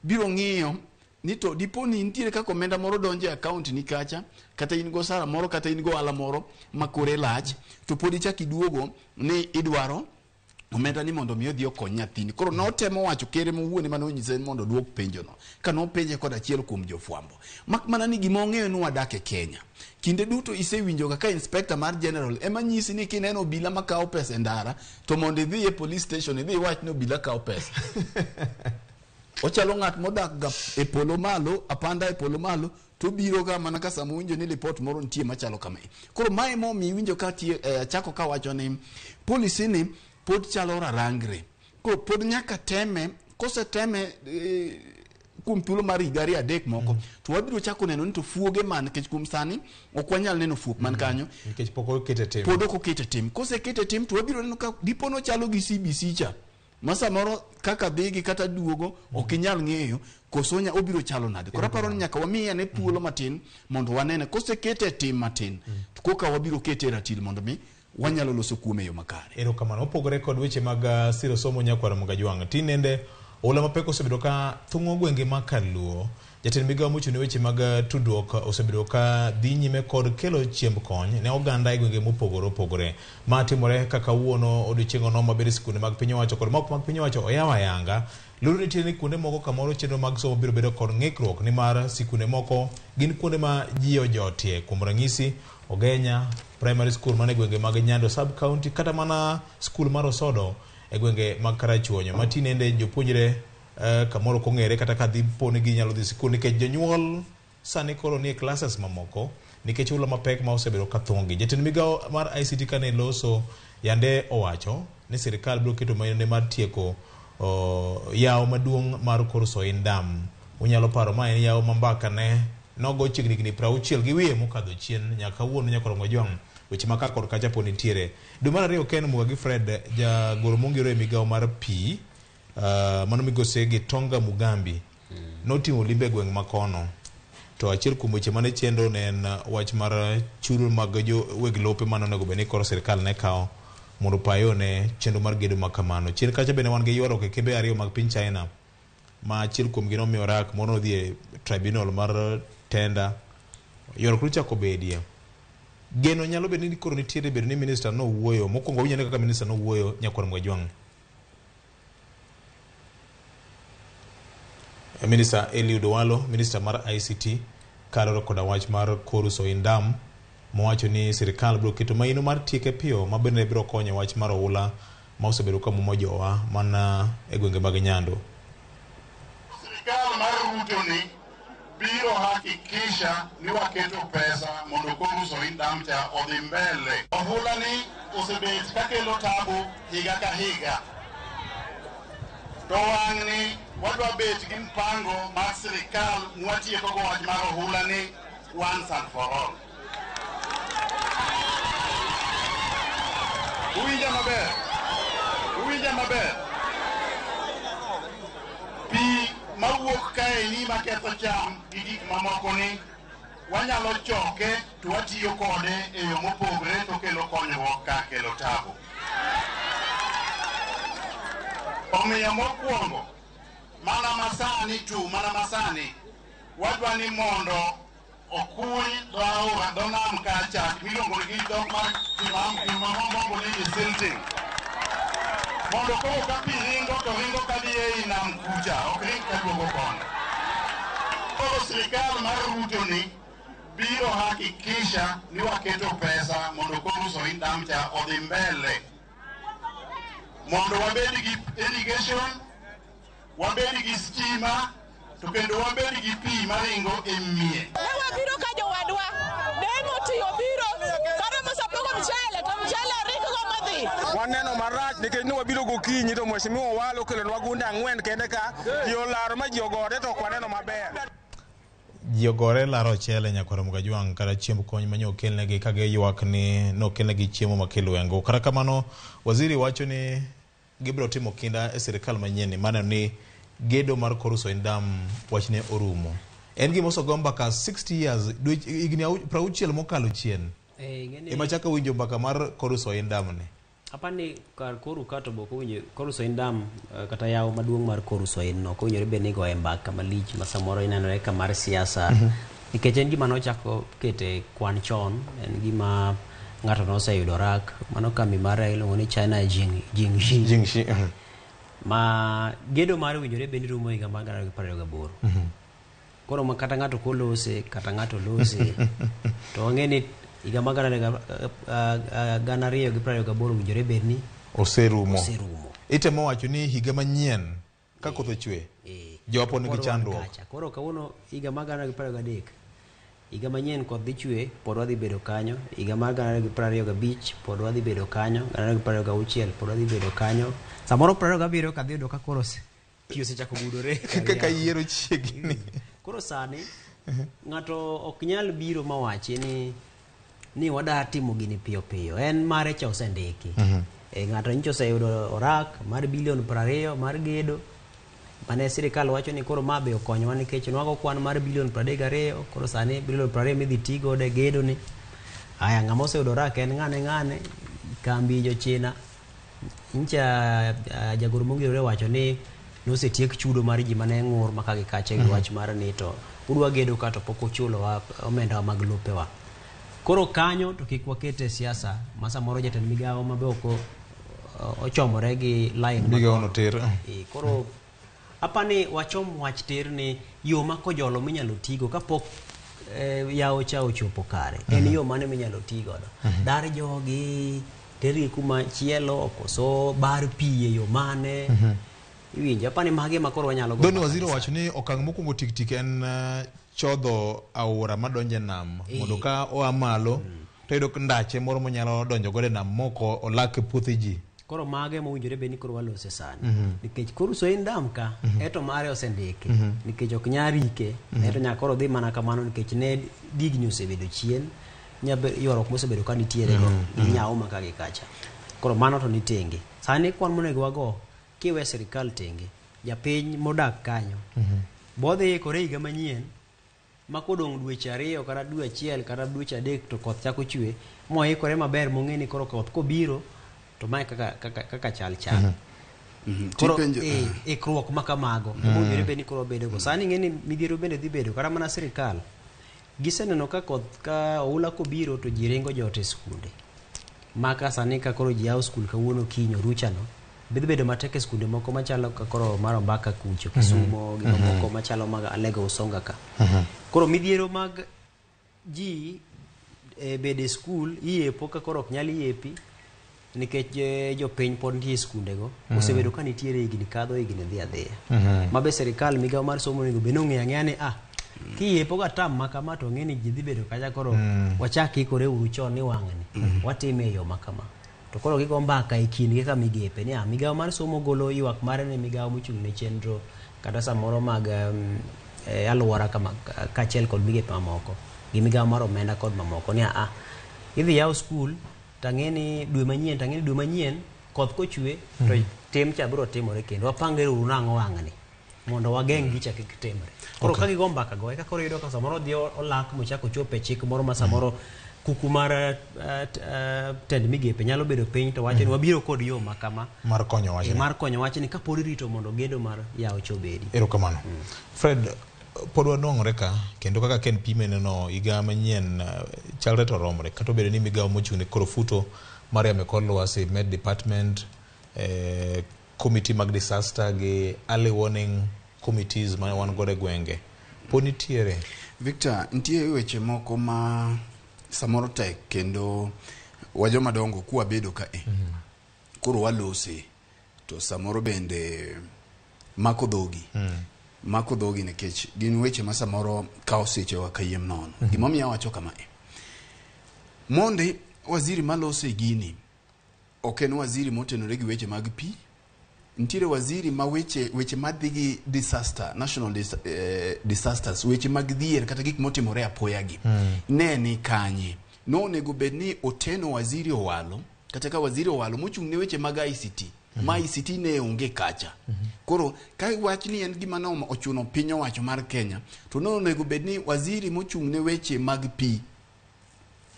biro ng'iyo ni to dipo ni nitiere kaka omenda moro donjo e account ni kacha, kata in go sara moro, kata in go ohala moro ma kore lach, to pod ichak iduogo ni idwaro omenda ni mondo mi odhi okony nyathini. Koro notemo wacho kere mowuon ema nonyise mondo oduok penjono. Ka nopenje kod achiel kuom jofwambo. Mak mana ni gima ong'eyo ni wadak e Kenya. Kinde duto isewinjoga ka inspector mar general ema nyisi ni kineno obila makawo pesa e ndara to mondo idhi e police station idhi iwach ni obila kawo pesa. Ochalo ng'at modak ga e polo malo, apanda e polo malo, to biro ga mana ka sama owinjo ni lipot moro nitie machalo kama. Koro mae momiyo iwinjo ka achako kawacho ni policy ni pod chalo rarangre. Koro pod nyaka teme, koseteme kuom thuolo mar higa ariyo adek moko, to wabiro chako neno ni to fuoge man, nikech kuom sani ok wanyal neno fuok man kanyo nikech pok okete tim. Pod ok okete tim. Kosekete tim to wabiro neno ka dipo nochalo gi CBC cha, ma samoro kaka dhigi kata duogo ok inyal ng'eyo koso obiro chalo nade. Koro aparo ni nyaka wamiye ane thuolo matin mondo wanene kosekete tim matin, to koka wabiro kete e ratil mondo mi wanyalo loso kuome e yo makare. Erokamano. Opogore kod weche mag siro somo nyakwar Mugajwang', tinende oula mapek osebedo ka thung'o gwenge ma Kaluo. Jatend migawo mochung' ne weche mag tudruok osebedo ka dhi nyime kod kelo chiemb kony ne oganda e gwenge mopogore opogore. Ma timore kaka kawuono odiochieng' ono maber sikunde mag piny owacho kod mok mag piny owacho oyaw ayanga. Luoro nitie ni kuonde moko kamoro chenro mag somo biro bedo kod ng'ikruok nimar sikunde moko gin kuonde ma ji ojotie. Kuom ranyisi, Ogenya Primary School mane gwenge mag Nyando Sub County kata mana skul mar Osodo e gwenge mag Karachuonyo ma tinende jopuonjre kamoro kong'ere kata ka dhi po ni ginyalo dhi sikul nikech jonyuol sani koro nie classes mamoko nikech oula mapek ma osebedo ka thung'ogi. Jatend migawo mar ICT kane loso yande owacho ni sirikal biro keto maino mar tieko yawo maduong' mar kor Soin Dam. Unyalo paro ma en yawo ma mbaka ne nogo chiegni higni 60 gi wiye mokadho chien nyaka kawuono nyaka Ojwang' weche ma ka kod kacha pod nitiere. Dwe mar ariyo Ken Muga gi Fred jagoro mongiro e migawo mar pi mano migosi Gitonga Mugambi notimo limbe e gweng' makono. To achiel kuom weche mane chendo ne en wach mar chudo mag jo weg lope mane onego bed ni koro sirikal ne kawo mondo opayo ne chenro mar gedo ma kamano. Chien kacha bende wan gi ywaruok e kembe ariyo mag piny China ma achiel kuomgi nomiyo rak moro nodhi e tribunal mar tender. Ywaruok nochako bedie. Geno nyalo bedo ni koro nitiere bedo ni minister nowuoyo. Mokwongo winjo kaka minister nowuoyo nyakwar Mugajwang'. Minister Eliud Owalo, minister mar ICT, kaluwore koda wach mar kor Soin Dam, mowacho ni sirikal biro keto maino mar tieke piyo ma bende biro konyo wach mar oula ma osebedo ka muomo jowa mana e gwenge mag Nyando. Sirikal mar Ruto ni biro hakikisha ni waketo pesa mondo kor Soin Dam cha odhi mbele. Ohula ni osebet kakelo tabu higa ka higa. To wang'ni wadwa bet gi mpango mar sirikal mwatiekogo wach mar ohula ni once and for all. Uwinja maber? Uwinja maber? Pi mawuok kaeni maketho cham gi gik mamoko ni wanyalo choke to watiyo kode e yo mopogre to kelo konyruok kar kelo tabu. Omiyo mokwongo, mana masani tu, mana masani, wadwa ni mondo okuny dho aora, dho nam kacha, miluongo gi dhok mar kimombo ni desilting. Mondo koro ka pi ringo to ringo kadhi ei nam kucha, ok ring kaduogo koni. Koro sirikal mar Ruto ni biro hakikisha ni waketo pesa mondo kor Soin Dam cha odhi mbele. Mondo wabed gi irrigation, wabed gi stima, to kendo wabed gi pi maringo e mie. Ne wabiro ka jowadwa, demo tiyo biro, kata mosapogo mchele, to mchele ringo madhi. Waneno marach nikech ne wabiro gokinyi to Mheshimiwa Owalo okelonwa gunde 4 kende ka, ji olaro ma ji ogore to ok waneno maber. Ji ogore laro ochele nyakwar Mugajwang' kata chiemb kony mane okelnegi ka giywak ni nokelnegi chiemo makilwengo. Kata kamano, waziri wacho ni gibiro timo kinda e sirikal manyien ni maneno ni gedo mar kor Soin Dam wachne orumo. En gima osego mbaka 60 years, higni 60 mokalo chien. Ema chako winjo mbaka mar kor Soin Dam ni. Apani kar koru ka to bok owinjo kor Soin Dam kata yawo maduong' mar kor Soin no ok owinjore bed ni igoye mbaka malich ma samoro inenore ka mar siasa. Nikech en gima nochako kete kwan chon, en gima ng'ato noseyudo rak, mano kambi mar iluongo ni China Jingxi. Jingxi. Ma gedo mar owinjore bed ni rumo higa mar 2028. Koro ma kata ng'ato kolose, kata ng'ato lose, to wang'e ni higa mar 2028 owinjore bed ni oserumo. Oserumo. Itemo wacho ni higa manyien ka koth ochwe, Jowa pod nigi Pod wan chandruok. kacha. Koro kawuono higa mar 2023 higa manyien koth dhi chwe pod wadhi bedo kanyo. Higa mar 2025 pod wadhi bedo kanyo. 2026 pod wadhi bedo kanyo. Samoro 27 kadhi yudo ka koro pi osechako gudore. Kaka yiero chiegni. Koro sani ng'ato ok nyal biro mawachi ni wada timo gini piyo piyo. En mare cha osendiki. Ng'ato nyicho oseyudo orak mar bilion 20 mar gedo. Mane sirikal wacho ni koro ma be okonyowa nikech nwago kwan mar bilion 32, koro sani bilion 20 midhi ti godo e gedo ni. Aya, ng'ama oseyudo orak en ng'ane kambi jo China. Nyicha jagoro mongirore wacho ni nosetiek chudo mar ji mane ng'ur maka gi kacha e wach mar ni to udwa gedo ka to pok uchulowa omendawa mag lopewa. Koro kanyo to kik wakete siasa ma samoro jatend migawo ma be ok ochomore gi line Migawo no tir. Koro apani wachom wach tir ni yo ma Kojolo minyalo tigo kapok yawo cha ochopo kare. En yo mane minyalo ti godo. Dar jogi tergi kuma chielo koso bar pi e yo mane. Iwinjo apani magi ema koro wanyalo go. Dhoni waziri owacho ni okang' mokwongo tik tik en chodho aora madonjo e nam mondo ka oa malo to yudo ndache moro monyalo donjo godo e nam moko olak e puothe ji. Koro mage mowinjore bed ni koro walose sani. Nikech koro Soin Dam ka eto mare osendiki. Nikech ok nyal rike. Eto nyaka koro dhi mana kamano nikech ne digni osebedo chien. Ywaruok mosebedo ka nitiere go gi nyawo ma ka gi kacha. Koro mano to ni tenge. Sani kwan monego wago kiwe sirikal tenge. Japiny modak kanyo. Bodhi ikore higa manyien ma kodong' dweche 2 kata dwe 1 kata dweche 3 to koth chako chwe moikore maber mong'e ni koro koth kobiro to mae kaka chal chal. Koro ikruok ma kamago mowinjore bed ni koro bedogo. Sani ing'e ni midhiero bende dhi bedo kata mana sirikal giseneno ka koth ka oula kobiro to ji ringo jot e skunde. Maka sani ka koro ji yawo skul kawuono kiny oruchano bidhi bedo matek e skunde moko machalo ka koro mar Ombaka kucho Kisumo gi mamoko machalo mag Alego Usonga ka. Koro midhiero mag ji bedo e skul iepo ka koro ok nyal iepi nikech jopiny pod nitie e skundego osebedo ka nitiere higni kadho higni dhi adhiya. Ma be sirikal migawo mar somo onego bed ni ong'eyo ang'eya ni kiepo ga tam ma kama to ng'e ni ji dhi bedo kacha koro wachak ikore uru chon ni wang'ni watime e yo ma kama. To koro gigo mbaka e kindgi ka migepe ni migawo mar somo golo ywak mare ne migawo mochung' ne chenro kata samoro mag alwora kama kaachiel kod migepe mamoko gi migawo mar omenda kod mamoko ni idhi yaw skul tang'e ni dwe manyien koth kochwe to tim cha biro timore kendo wapangre uru nang'o wang'ni mondo wageng' gicha kik timre. Koro ka gigo mbaka go eka koro iyudo ka samoro odhi olak mochako ochopo e chik moro ma samoro kuku mar tend migepe nyalo bedo piny to wacho ni wabiro kod yo ma kama mar konyo wachni. Mar konyo wachni kapod irito mondo gedo mar yawo cha obedi. Erokamano. Fred, pod wanwang'ore ka kendo kaka Ken pime neno higa manyien chalre to romre kata obedo ni migawo mochung' ne koro futo mar yamo e kor lwasi, Met Department, committee mag disaster gi early warning committees ma wan godo e gwenge pod nitiere. Victor, nitie weche moko ma samoro tek kendo wa joma dongo kwabedo ka koro walose to samoro bende mako dhogi. Mako dhogi nikech gin weche ma samoro kawo sechewa kayiem nono. Gimomiyo awacho kamae, mondi waziri malose gini ok en waziri motenore gi weche mag pi. Nitiere waziri ma weche madhi gi disaster, national disasters, weche mag dhier kata gik motimore apoya gi. Ne ni kanye? Nonego bed ni oteno waziri Owalo, kata ka waziri Owalo mochung' ne weche mag ICT. Ma ICT ne onge kacha. Koro ka wach ni en gima no ochuno piny owacho mar Kenya, to nonego bed ni waziri mochung' ne weche mag pi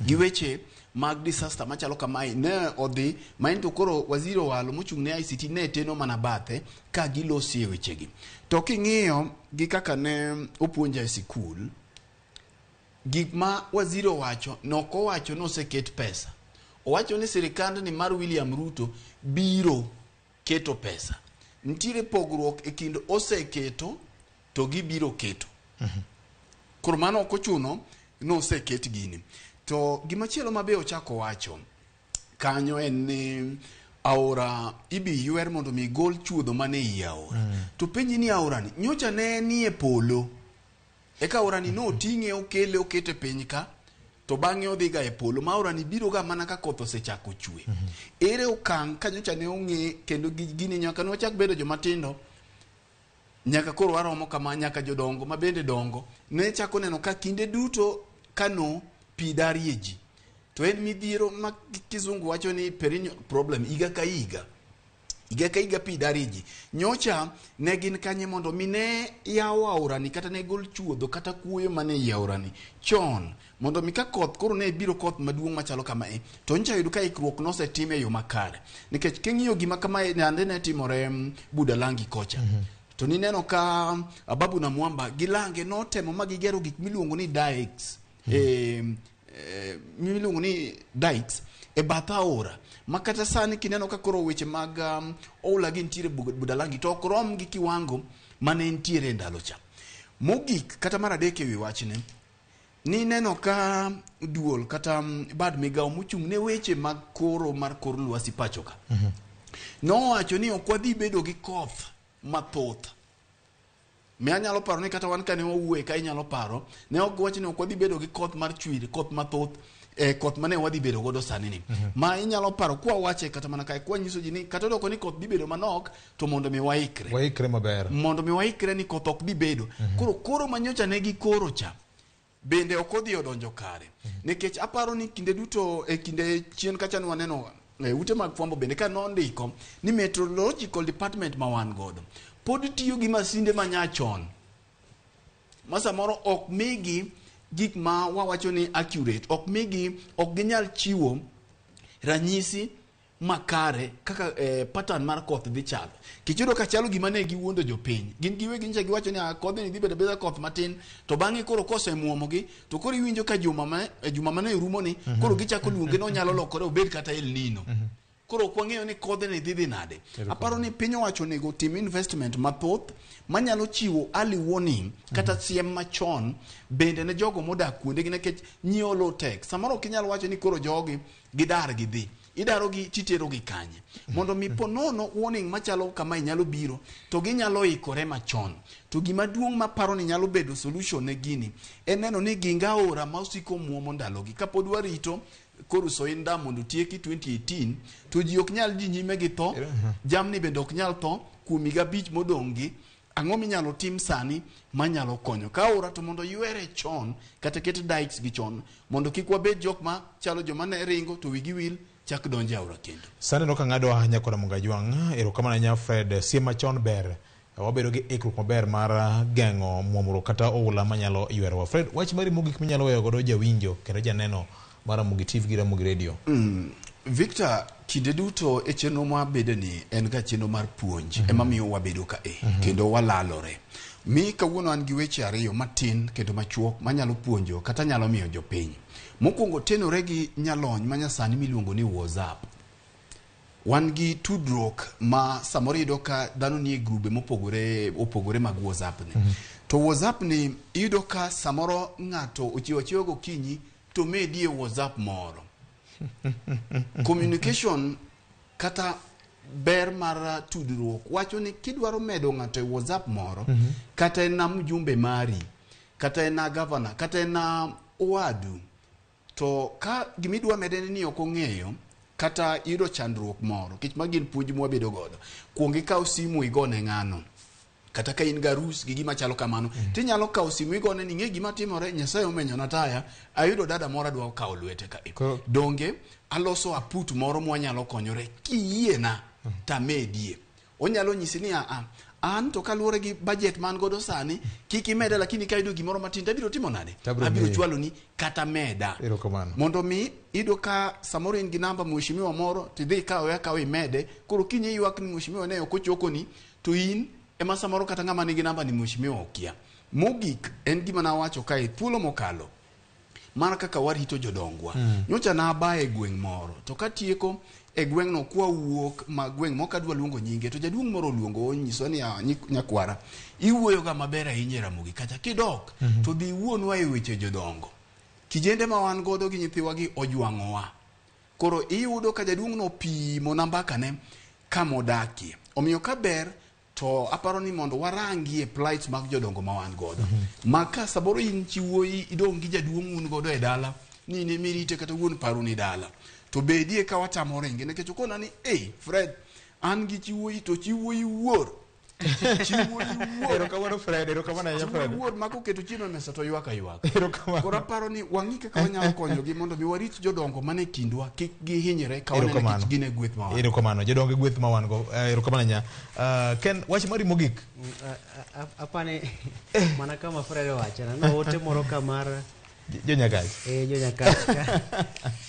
gi weche mag disaster machalo kamae ne odhi ma en to koro waziri Owalo mochung' ne ICT ne teno mana bathe ka gilosie wechegi. To king'iyo gi kaka ne opuonja e sikul, gik ma waziri owacho nok owacho ni oseket pesa. Owacho ni sirikandni mar William Ruto biro keto pesa. Nitiere pogruok e kind oseketo to gibiro keto. Koro mano ok ochuno ni oseket gini. To gimachielo ma be ochako wacho kanyo en ni aora ibi ywer mondo mi gol chuodho mane ei aora. To penji ni aorani nyocha ne nie polo. Eka aorani noting'e okele okete piny ka to bang'e odhiga e polo ma aorani biro ga mana ka koth osechako chwe. Ere okang' ka nyocha ne ong'e kendo gini nyaka ne wachak bedo joma tindo nyaka koro waromo kama nyaka jodongo ma bende dongo ne chako neno ka kinde duto kano pi darie ji. To en midhiero ma kizungu wacho ni perennial problem higa ka higa. Higa ka higa pi darie ji. Nyocha ne gin kanye mondo mi ne yaw aorani kata ne gol chuodho kata kuoyo mane ei aorani chon mondo mi ka koth koro ne biro koth maduong' machalo kamae to nyocha yudo ka ikruok nosetim e yo makare. Nikech king'iyo gima kamae yande ne timore Budalangi kocha. To nineno ka Ababu na Mwamba gi Lange notemo ma gigero gik miluongo ni dikes. Miluongo ni dikes e bath aora ma kata sani kineno ka koro weche mag oula gi nitiere Budalangi to ok rom gi kiwango mane nitiere e ndalo cha. Mogik kata mar adek ewi wachni nineno ka duol kata bad migawo mochung' ne weche mag koro mar kor lwasi pacho ka nowacho ni ok wadhi bedo gi koth mathoth. Mi anyalo paro ni kata wan kane wawuoye ka inyalo paro ne ok wach ni ok wadhi bedo gi koth mar chwiri koth mathoth koth mane wadhi bedo godo sani ni. Ma inyalo paro kwa wache kata mana kae kwa nyiso ji ni kata odoko ni koth dhi bedo manok to mondo mi waikre. Waikre maber. Mondo mi waikre ni koth ok dhi bedo. Koro koro manyocha ne gikoro cha bende ok odhi odonjo kare. Nikech aparo ni kinde duto e kinde chien kacha ne waneno ute mag fwambo bende ka nondiko ni meteorological department ma wan godo pod tiyo gi masinde ma nyachon ma samoro ok migi gik ma wawacho ni accurate, ok migi, ok ginyal chiwo ranyisi makare kaka pattern mar koth dhi chalo. Kichudo ka chalo gima ne giwuondo jopiny. Gin giwegi nyicha giwacho ni kodhni dhi bedo abeda koth matin to bang'e koro kosemuomogi to koro iwinjo ka juma mane rumo ni koro gichako luonge ni onyalo lokore obed kata El Nino. Koro ok wang'eyo ni kodhni dhi nade. Aparo ni piny owacho onego tim investment mathoth manyalo chiwo early warning kata siem machon bende ne jogo modak kuondegi nikech nyiewo low tek. Samoro ok inyal wacho ni koro jogi gidar gidhi. Idarogi titerogi kanye. Mondo mi po nono warning machalo kamae nyalo biro to ginyalo ikore machon. To gima duong' maparo ni nyalo bedo solution ne gini en neno ni ginga aora ma osiko muomo ndalogi. Kapod warito koro Soin Dam mondo otieki 2018 to ji ok nyal ji nyime gi tho, jamni bende ok nyal tho kuom higa 5 modong' gi. Ang'o minyalo tim sani manyalo konyo? Ka aora to mondo ywere chon kata ket dikes gi chon mondo kik wabed jok ma chalo joma ne ringo to wigi wil chak donjo e aora kendo. Sani no ka ng'ado ahinya koda Mungajwang', erokamano ahinya Fred, siem machon ber. Wabedo gi ikruok maber mar geng'o muomruok kata oula manyalo ywerowa. Fred, wach mari mogik minyalo weyo godo jawinjo kendo janeno mar Ramogi TV gi Ramogi Radio. Victor, kinde duto e chenro mwabede ni en ga chenro mar puonj ema miyo wabedo ka kendo walalore. Mi kawuono an gi weche ariyo matin kendo machuok manyalo puonjo kata nyalo miyo jopiny. Mokwongo tenore gi nyalony manyasani miluongo ni WhatsApp. Wan gi tudruok ma samoro iyudo ka dhano nie grube mopogore opogore mag WhatsApp ni. To WhatsApp ni iyudo ka samoro ng'ato ochiewo achiewa gokinyi to medie WhatsApp moro. Communication kata ber mar tudruok wacho ni kidwaro medo ng'ato e WhatsApp moro kata en na mjumbe mari kata en na governor kata en na owadu to ka gimidwa mede ni ok ong'eyo kata iyudo chandruok moro kech magi gin puonj mwabedo godo kuong ikaw simu igone ng'ano kata ka in garus gi gima chalo kamano tinyalo kawo simu igone ni ng'e gima timore Nyasaye omenyona taya ayudo dada moro adwa kawo lwete ka donge aloso aput moro mwanyalo konyore kiyiena tamedie onyalo nyisi ni a an to kaluwore gi budget man godo sani kik imeda lakini ka ayudo gimoro matin tabiro timo nade abiro chwalo ni kata meda mondo mi iyudo ka samoro in gi namba mheshimiwa moro tidhi ikawe akawa imede koro kiny iywak ni mheshimiwa ne ok ochokoni to in ema samoro kata ng'ama nigi namba ni mheshimiwa okia. Mogik en gima nawacho kae thuolo mokalo mana kaka warito jodongwa. Nyocha naba e gweng' moro to katieko e gweng'no kwa wuok ma gweng' mok adwa luongo nyinge to jaduong' moro oluongo onyiso ni nyakwara iwuoyo ga maber ahinya e Ramogi kacha kidok to dhi iwuonwa e weche jodongo. Kijende ma wan godo gi nyithiwa gi ojwang'owa. Koro iyudo ka jaduong' no pimo na mbakane kama odakie. Omiyo ka ber to aparo ni mondo warangie plight mag jodongo ma wan godo. Ma ka samoro in chi wuoyi idong' gi jaduong' un godo e dala, ni in emirite kata wuon paru ni dala. To bedie ka watamo ringe nikech okona ni ei Fred an gi chi wuoyi to chi wuoyi wuor. Chi wuoyi wuor. Erokamano Fred, erokamano ahinya Chi wuoyi Fred. wuor ma koketo chiemo e mesa to ywak aywaka. Erokamano. Koro aparo ni wang'i kaka wanyalo konyogi mondo mi warit jodongo mane kindwa kik gihinyre ka waneno Erokamano. nikech gin e gweth ma wan. Erokamano, jodongo e gweth ma wan go. Erokamano ahinya. Ken, wach mari mogik. Apani mana kama Fred owacho na ote moro ka mar Jonyakach. Jonyakach ka.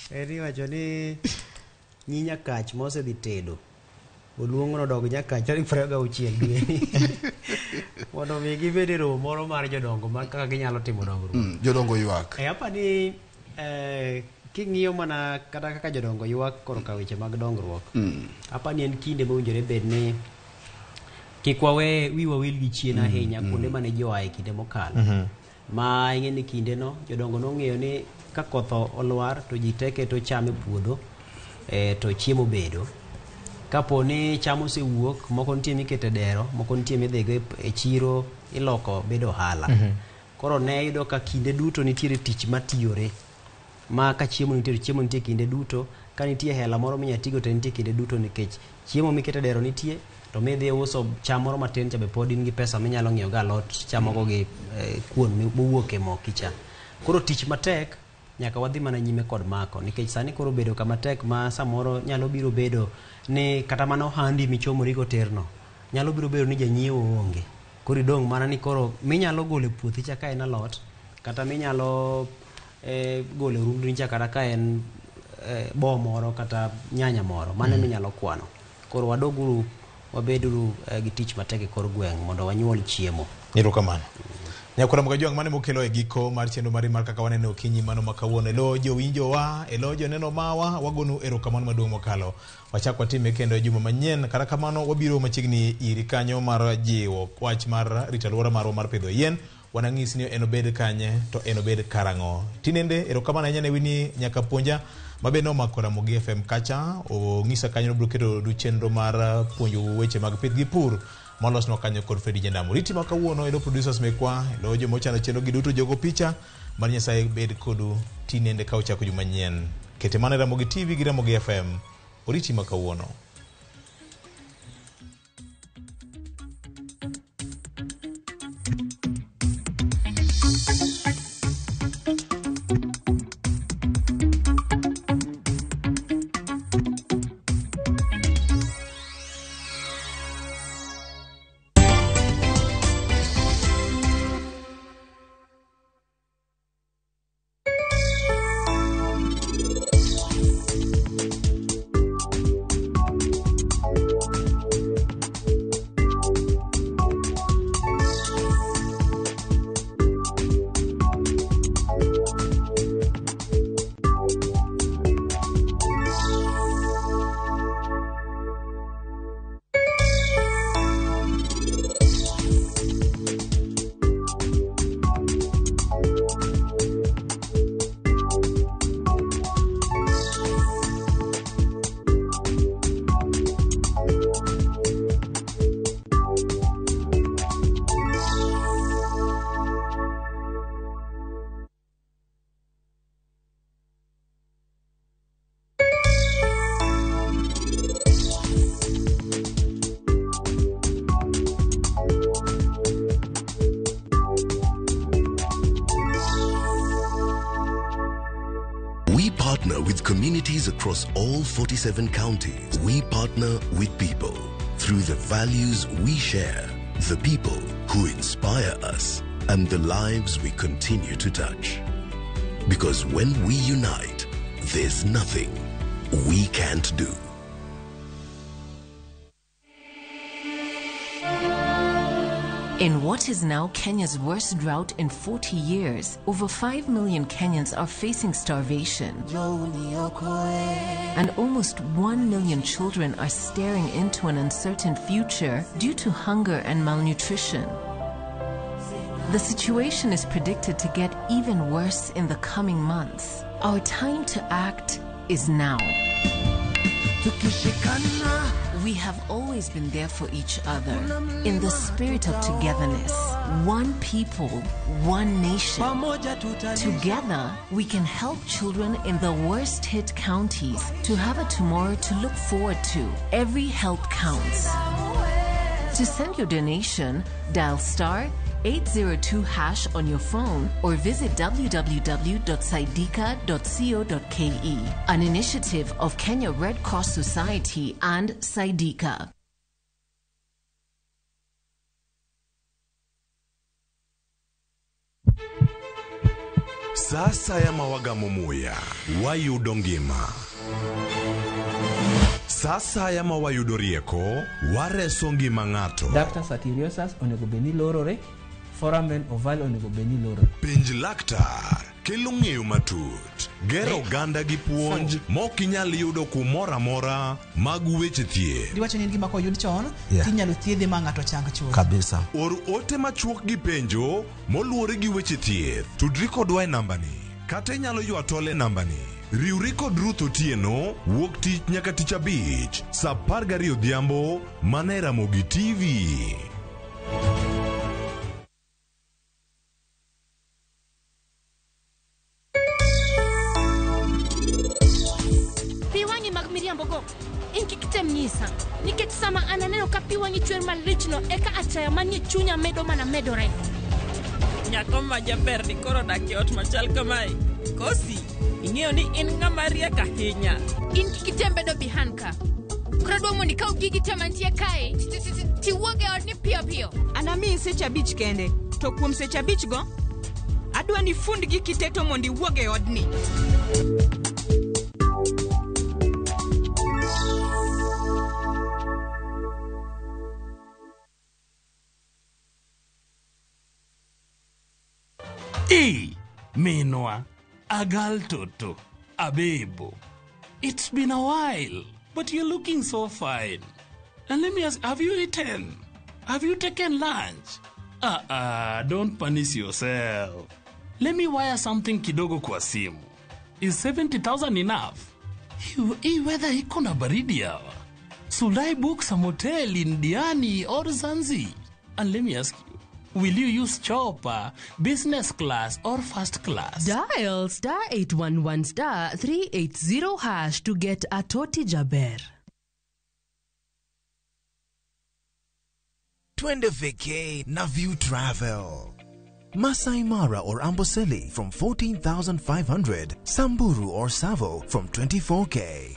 En iwacho ni nyi Nyakach mosedhi tedo oluong nodog Nyakach tarik 26 dweni mondo mi gibed e romo moro mar jodongo ma kaka ginyalo timo dongruok. Jodongo ywak. Apani king'iyo mana kata kaka jodongo ywak korka weche mag dongruok. Apani en kinde mowinjore bed ni kik wawe wiwa wil gi chien ahinya kuonde mane ji oaye kinde mokalo. Ma ing'e ni kindeno jodongo nong'eyo ni ka koth olwar to ji te keto cham e puodho to chiemo bedo. Kapo ni cham osewuok, moko nitie mikete dero, moko nitie midhigo e chiro iloko bedo ohala. Koro ne yudo ka kinde duto nitiere tich matiyore. Ma ka chiemo nitie, to chiemo nitie kinde duto. Ka nitie hela moro minya tigo to nitie kinde duto nikech chiemo mikete dero nitie, to midhi uso cham moro matin cha be pod in gi pesa minyalo ng'iewo go alot chamogo gi kuon mowuok e moki cha. Koro tich matek nyaka wadhi mana nyime kod mako nikech sani koro bedo kama tek ma samoro nyalo biro bedo ni kata mana ohandi michomorigo terno nyalo biro bedo ni janyiewo onge. Koro idong' mana ni koro minyalo golo e puothi cha ka en alot kata minyalo golo e rundni cha kata ka en bo moro kata nyanya moro mano eminyalo kwano. Koro wadoguru wabeduru gi tich matek e kor gweng' mondo wanyuol chiemo. Erokamano. Nyakwara Mgajwang' mane mokelo e giko mar chenro mari mar kaka waneno okinyi mano ma kawuono. Elo jowinjowa, elo joneno mawa, wagonu erokamano maduong' mokalo. Wachak watime kendo e juma manyien. Kata kamano wabiro machiegni iri kanyo mar jiwo wach mar rito alwora marwa mar pidho yien. Wanang'isi ni enobed kanye to enobed karang'o. Tinende erokamano ahinya ne Winnie Nyakapuonja mabe nomako Ramogi FM kacha. Ong'isa kanyo nobiro keto chenro mar puonjo weche mag pith gi pur molosnwa kanyo kod Fredi Jandamo. Riti ma kawuono elo producers mekwa, elo joma ochano chenro gi duto jogo picha mar Nyasaye bed kodu tinende ka ochako juma manyien. Kete mana e Ramogi TV gi Ramogi FM. Oriti ma kawuono. We partner with communities across all 47 counties. We partner with people through the values we share, the people who inspire us, and the lives we continue to touch. Because when we unite, there's nothing we can't do. In what is now Kenya's worst drought in 40 years, over 5 million Kenyans are facing starvation. And almost 1 million children are staring into an uncertain future due to hunger and malnutrition. The situation is predicted to get even worse in the coming months. Our time to act is now. We have always been there for each other in the spirit of togetherness. One people, one nation. Together, we can help children in the worst hit counties to have a tomorrow to look forward to. Every help counts. To send your donation, dial star 802 hash on your phone or visit www.saidika.co.ke. An initiative of Kenya Red Cross Society and Saidika. Sasa ya mawagamo muya wayudo ngima. Sasa ya mawayudo rieko wareso ngima ng'ato. Ductus arteriosus onego bed ni lorore, foramen ovale onego bed ni lorore. Penj laktar kelo ng'eyo matut, gero oganda gi puonj mok inyal yudo kumoro amora mag weche thieth. Diwacho ni en gima koyud chon, Yeah. tinyalo thiedhe ma ng'ato chang chuth. Kabisa. Or ote machuok gi penjo moluwore gi weche thieth. Tudri kodwa e nambani kata inyalo ywa tol e nambani. Riwri kod Ruth Otieno wuok tich nyaka tich abich saa 12 odhiambo mana e Ramogi TV. Pi wang'i mag miriambogo in kik item nyisa nikech sama an aneno ka pi wang'i chwer malichno eka achaya manie chunya medo mana medore. Nyako ma jaber ni koro dak e ot machal kamae. Kosi, ing'eyo ni in ng'ama riek ahinya. In kik item bedo behind ka. Koro adwa mondo ikaw gigi te mantie kae tiwuog e odni piyo piyo. Anamiyi seche abich kende, to kuom seche abich go, adwa ni ifund giki te to mondo iwuog e odni. E, Minwa, Agal Toto, Abebo. It's been a while, but you're looking so fine. And let me ask, have you eaten? Have you taken lunch? Don't punish yourself. Let me wire something kidogo kwa simu. Is 70,000 enough? Hii weather iko na baridi hawa. Should I book some hotel in Diani or Zanzi? And let me ask you, will you use chopper, business class, or first class? Dial star 811 star 380 hash to get a Toti Jaber. Twende vacay na View Travel. Masai Mara or Amboseli from 14,500, Samburu or Savo from 24K.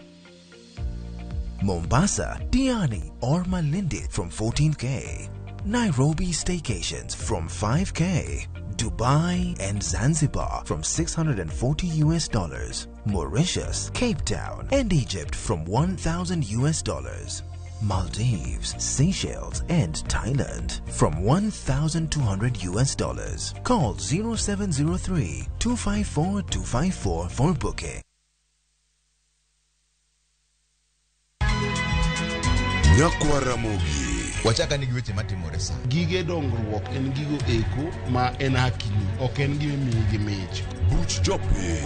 Mombasa, Diani or Malindi from 14K. Nairobi staycations from 5K. Dubai and Zanzibar from $640 US. Mauritius, Cape Town and Egypt from $1,000 US. Maldives, Seychelles and Thailand from $1,200 US. Call 0703 254 254 for booking. Nyakwa Ramogi. Wachaka ni gi weche matimore sa. Gige dongruok en gigo eko ma en hakini, ok en gima imiyi gi mich. Buch jopiny.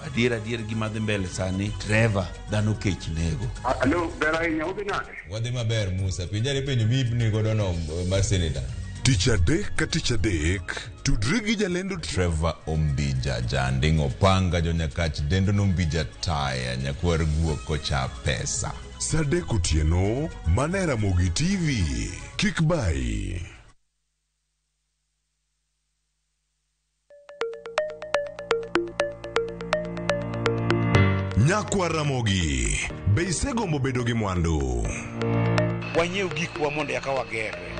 Adier adier gima dhi mbele sani, Trevor, dhano kech nego. Alo, ber ahinya, udhi nade? Wadhi maber Musa, penjare penjo mipni godo no mar senator. Tich adek ka tich adek, tudri gi jalendo Trevor Ombija, Janding Opanga, Jonyakach, Dendo Nombija Taya, Nyakwar Guok kocha pesa. Saa adek otieno, mana e Ramogi TV. Kik bayi. Nyakwa Ramogi, be isegombo bedo gi mwandu? Wanyiew gikwa mondo eka wagerre.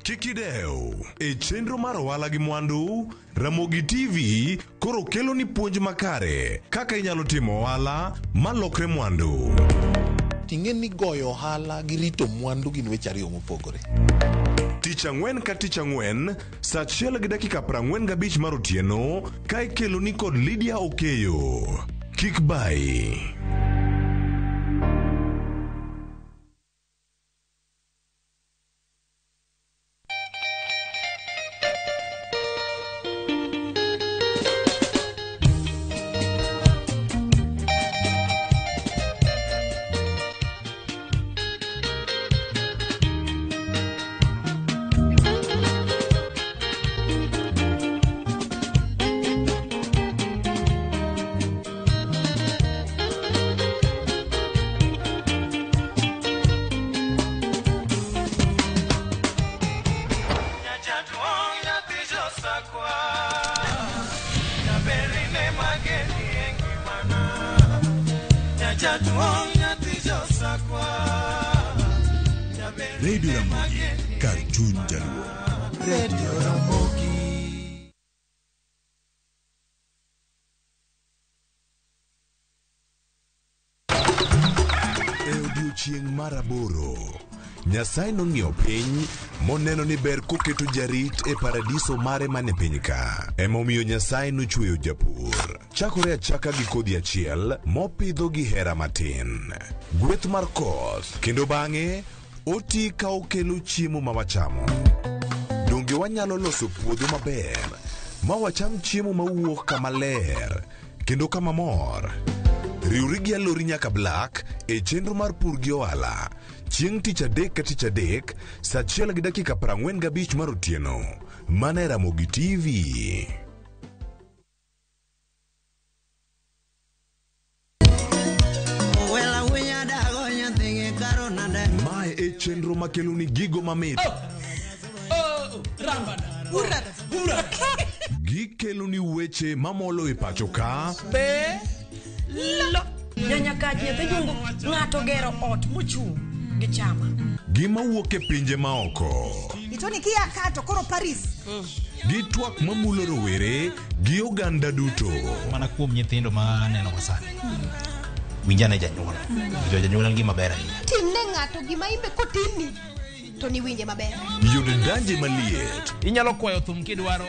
Kik idew. E chenro mar ohala gi mwandu, Ramogi TV koro kelo ni puonj makare kaka inyalo timo ohala malokre mwandu. Ting'e ni goyo ohala gi rito mwandu gin weche ariyo mopogore. Tich ang'wen ka tich ang'wen, saa 1:45 mar otieno, ka ikelo ni kod Lydia Okeyo. Kik bayi. Radio Ramogi, kar chuny jaluo. Radio Ramogi. E odiechieng' mar aboro, Nyasaye nong'iyo piny moneno ni ber koketo jarit e paradiso mare mane piny ka. Emomiyo Nyasaye nochweyo japur. Chakore achaka gi kodhi achiel mopidho gi hera matin. Gweth mar koth kendo bang'e oti ka okelo chiemo ma wachamo. Donge wanyalo loso puodho maber ma wacham chiemo mawuok kama ler kendo kama mor? Riwri gi Alori nyaka Black e chenro mar pur gi ohala chieng' tich adek ka tich adek saa 1:45 mar otieno mana e Ramogi TV. Mae e chenro makelo ni gigo mamit. Gikelo ni weche mamolo e pacho ka Be lo nyanyakach nyathi jungu ng'ato gero ot mochung' gi chama. Gima wuok e pinje maoko. Itoni kia ka to koro Paris. Gi twak mamulo rowere gi oganda duto. Mana kuom nyithindo ma aneno masani. Winjane janyuol. Jo janyuol en gima ber ahinya. Timne ng'ato gima imbe kotimni to niwinje maber. Yud danje maliet. Inyalo kwayo thum kidwaro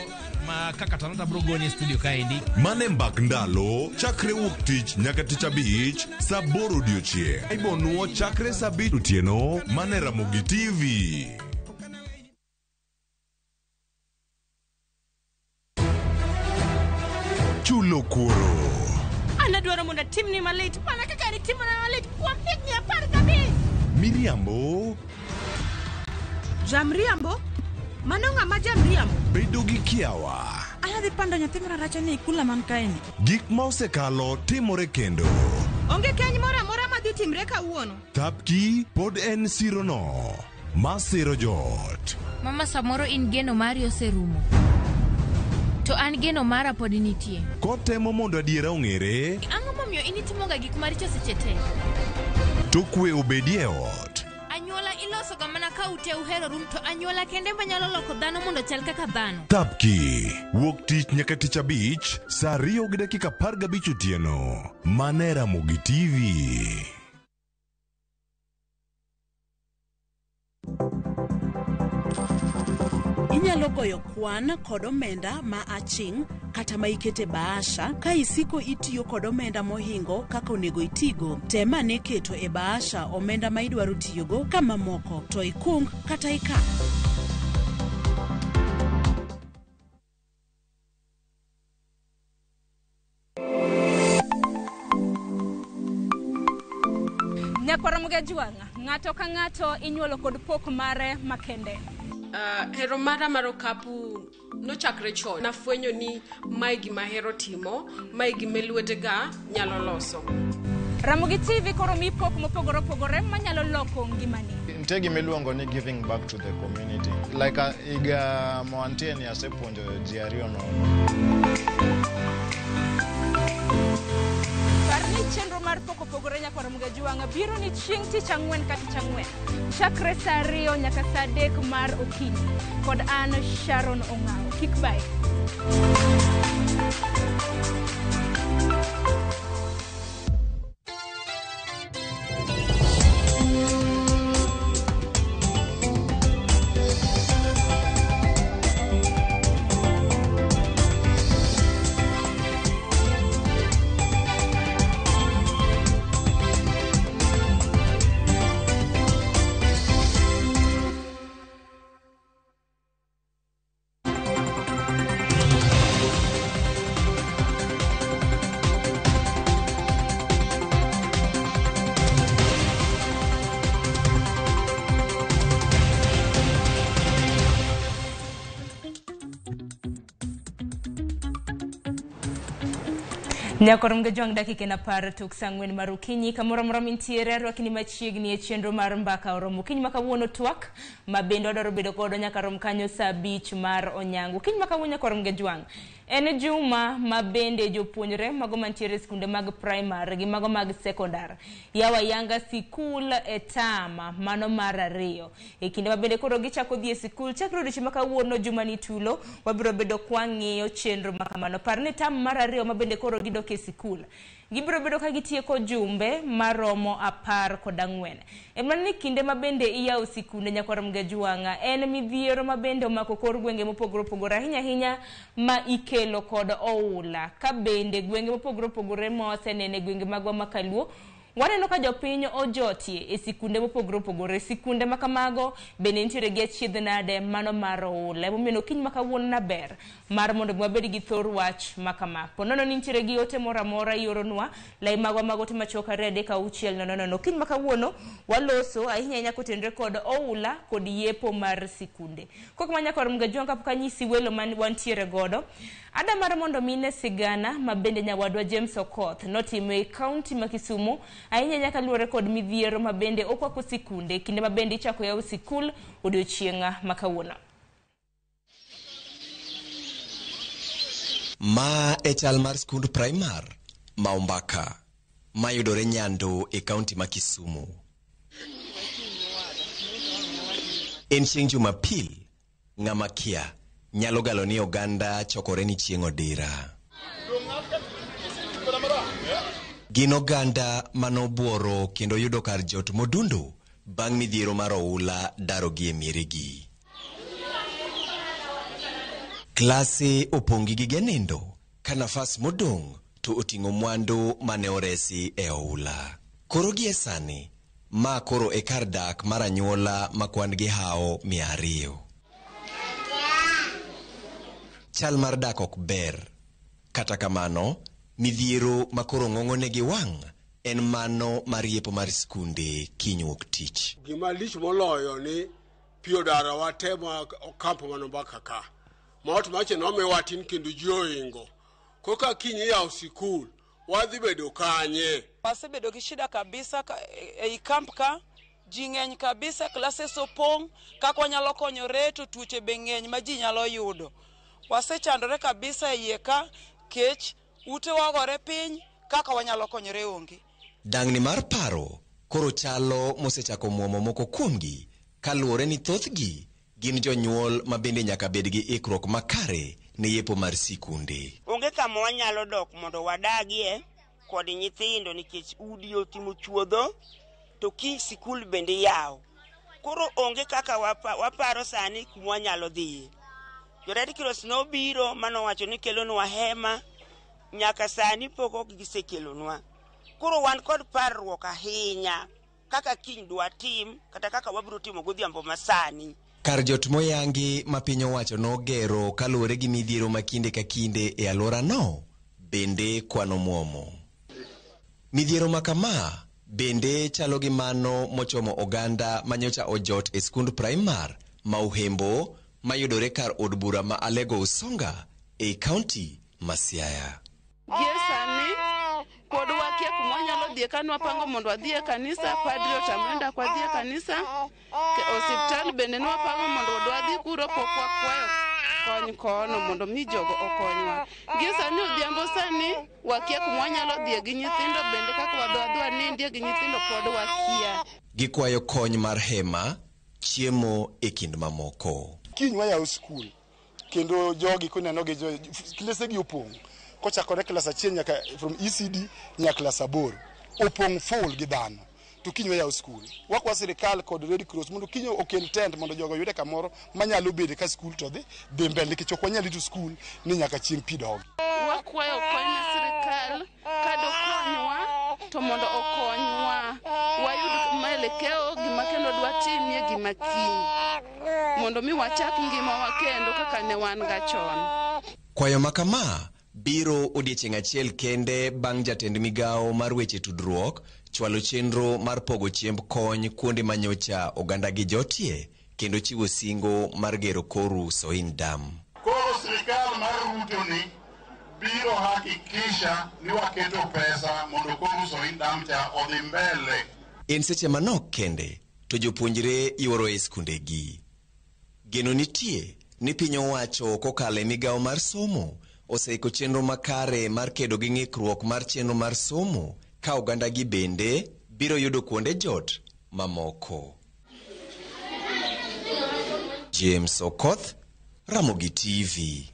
ma kaka Talanta bro goni e studio kaendi. Mane mbak ndalo chakre wuok tich nyaka tich abich saa 8 odiochieng'. Ibonuo chakre saa 5 otieno mane Ramogi TV. Chulo kuoro. An adwaro mondo atimni malit mana kaka nitimona malit kuom higni 15. Miriambo. Jamriambo? Mano ng'ama jamriambo? Bedo gi kiawa. Anadhi pando nyathi mararacha ni e kula man kaeni. Gik ma osekalo timore kendo. Onge keny moro amora madhi timre kawuono. Thapki pod en sirono ma siro joot. Mama samoro in geno mari oserumo. To an geno mara pod nitie. Kotemo mondo adiera ong'ere. Ang'o momiyo in itimoga gik maricho seche te? To kwe obedie ot. Anyuola ilosoga mana ka ute uhero rum to anyuola kende manyalo loko dhano mondo chal kaka dhano. Thapki wuok tich nyaka tich abich saa 2:15 otieno. Mane Ramogi TV. Inyalo goyo kwan kod omenda ma aching' kata ma ikete bahasha ka isiko itiyo kod omenda mohingo kaka onego itigo. Tem ane keto e bahasha omenda ma idwaro tiyogo ka mamoko to ikung kata ikan. Nyakwar Mugajwang', ng'ato ka ng'ato inyuolo kod pok mare makende. Hero mara mar okapu nochakre chon. Nafwenyo ni mae gima ahero timo, mae gima lwetega nyalo loso. Ramogi TV koro mi pok mopogore opogore manyalo loko ngimani. Nitie gima iluongo ni giving back to the community. Like higa mawantie ni asepuonjo ji ariyo nono. Par ni chenro mar pok opogore Nyakwar Mugajwang' biro ni chieng' tich ang'wen ka tich ang'wen. Chakre saa 2 nyaka saa 3 mar okinyi. Kod an Sharon Ong'awo. Kik bae. Nyakwar Mugajwang' dakika en 10 tok saa 4 mar okinyi kamoro amora mintiere arwakni machiegni e chenro mar mbaka oromo. Okinyi ma kawuono twak ma bende wadwaro bedo godo nyaka rom kanyo saa 5 mar onyango. Okinyi ma kawuono Nyakwar Mugajwang' En juma ma bende jopuonjre mago mantiere e skunde mag primary gi mago mag sekondar yawo ayanga sikul e tama mano mar ariyo. E kinde ma bende koro gichako dhi e sikul chakre odiechieng' ma kawuono juma ni tulo wabiro bedo kwang'iyo chenro ma kamano. Par ni tam mar ariyo ma bende koro gidok e sikul. Gibiro bedo ka gitieko jumbe maromo 14. E mana ni kinde ma bende iyawo sikunde nyakwar Mgajwang'a en midhiero ma bende omako kor gwenge mopogore opogore ahinya ahinya ma ikelo kod oula. Ka bende gwenge mopogore opogore ma wasenene gwenge magwa ma Kaluo waneno ka jopiny ojotie e sikunde mopogore opogore. Sikunde ma kamago bende nitiere gi achiedh nade mano mar oula. Emomiyo okinyi ma kawuono na ber mar mondo wabed gi thor wach ma kama. Po nono ni nitiere gi ote moro amora ioronwa lai magwa mag ote machuok 2 3 6 0 0. Okinyi ma kawuono waloso ahinya ahinya kotenore kod oula kod yepo mar sikunde. Kok ma nyakwar Mgajwang' kapok anyisi welo man wantiere godo. Ada mar mondo mine sigana ma bende nyawadwa James Okoth notimo e kaunti ma Kisumu ahinya ahinya kaluwore kod midhiero ma bende okwako sikunde kinde ma bende ichako yawo sikul odiochieng' ma kawuono. Ma e chal mar skund primar ma Ombaka mayudore Nyando e kaunti ma Kisumu. En chieng' Jumapil, ng'ama kia nyalo galo ni oganda chokore ni chieng' odira. Gin oganda manobuoro kendo yudo kar jot modundo bang' midhiero mar oula darogi e mieregi. Klase opong' gi gige nindo ka nafas modong' to oting'o mwandu mane oresi e oula. Koro gie sani, ma koro e kar dak mar anyuola ma kwan gi hawo 200. Chal mar dak ok ber. Kata kamano, midhiero ma koro ng'ong'onegi wang' en mano mar yepo mar skunde kiny wuok tich. Gima lich moloyo ni pi odarowa te ma kampo man Ombaka ka. Ma ot mache nomiwa tin kendo ji ohingo. Koka kiny iyawo sikul, wadhi bedo kanye? Wasebedo gi shida kabisa ei kamp ka, ji ng'eny kabisa, classes opong', kaka wanyalo konyore to tuoche be ng'eny ma ji nyalo yudo. Wasechandore kabisa e iye ka, kech, ute wagore piny, kaka wanyalo konyore onge. Dang'ni mar paro koro chalo mosechako muomo moko kuomgi kaluwore ni thothgi gin jonyuol ma bende nyaka bed gi ikruok makare ne yepo mar sikunde. Onge kama wanyalo dok mondo wadagie kod nyithindo nikech udi otimo chuodho to kiny sikul bende iyawo. Koro onge kaka waparo sani kuma wanyalo dhiye. Jo Red Cross nobiro manowacho ni kelonwa hema, nyaka sani pok ok gisekelonwa. Koro wan kod parruok ahinya kaka kiny dwatim kata kaka wabiro timo godhiambo masani. Kar jot moyangi ma piny owacho nogero kaluwore gi midhiero ma kinde ka kinde e alworano bende kwano muomo. Midhiero ma kama bende chalo gi mano mochomo oganda manyocha ojot e skund primar ma Uhembo mayudore kar od bura ma Alego Usonga ei kaunti ma Siaya. Gie sani pod wakia kuma wanyalo dhiye ka nwapango mondo wadhi e kanisa, padri otamre ndak wadhi e kanisa. Osiptal bende nwapango mondo wadhi kuro, pok wakwayo kony kono mondo mi jogo okonywa. Gie sani odhiambo sani wakia kuma wanyalo dhiye gi nyithindo bende kaka wadwa wanindie gi nyithindo pod wakia. Gikwayo kony mar hema, chiemo e kind mamoko. Kiny wayawo skul kendo jogi kuneno gi klese gi opong' kochakore klas 1 nyaka from ECD nyaka klas 8 opong' full gi dhano. To kiny wayawo skul, wakwa sirikal kod Red Cross mondo kiny okel tent mondo jogo oyude kamoro manyalo bede ka skul to dhi mbele nikech ok wanyal rito skul ni nyaka chieng' pi dogi. Wakwayo kony ne sirikal kadokonywa to mondo okonywa wayud maelekeo gima kendo dwatimie gima kiny mondo mi wachak ngimawa kendo kaka ne wan ga chon. Kwayo ma kama biro odiechieng' achiel kende bang' jatend migawo mar weche tudruok chwalo chenro mar pogo chiemb kony kuonde manyocha oganda gi jotie kendo chiwo singo mar gero koru Soin Dam. Koro sirikal mar Ruto ni biro hakikisha ni waketo pesa mondo koru Soin Dam cha odhi mbele. En seche manok kende to jopuonjre yuoro e skundegi. Geno nitie ni piny owacho kokalo e migawo mar somo oseiko chenro makare mar kedo gi ng'ikruok mar chenro mar somo ka ogandagi bende biro yudo kuonde jot mamoko. James Okoth, Ramogi TV.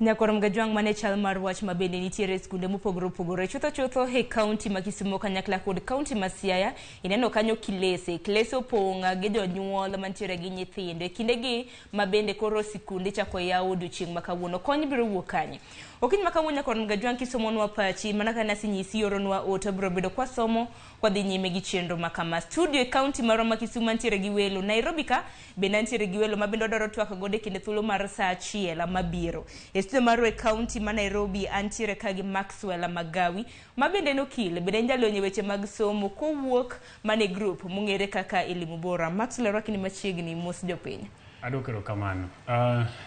Nyakwar Mgajwang' mane chal mar wach ma bende nitiere e skunde mopogore opogore chutho chutho e kaunti ma Kisumo kanyakla kod kaunti ma Siaya. Ineno kanyo kilese kilese opong' gi jonyuol mantiere gi nyithindo e kindegi ma bende koro sikunde chako yaw odiochieng' ma kawuono. Kony biro wuok kanye? Okinyi ma kawuono Nyakwar Mgajwang' kisomonwa pachi mana ka nasenyisi oronwa ote biro bedo kwasomo kwadhi nyime gi chenro ma kama. Studio e kaunti marwa ma Kisumu mantiere gi welo, Nairobi ka bende antiere gi welo ma bende wadwaro twak godo e kinde thuolo mar saa achiel mabiro. E studio marwa e kaunti ma Nairobi antiere ka gi Maxwell Magawi ma bende en okil, bende en jalony e weche mag somo kowuok mana e group mong'ere kaka Elimu Bora. Maxwell arwakni machiegni, mos jopiny. Adwoko erokamano.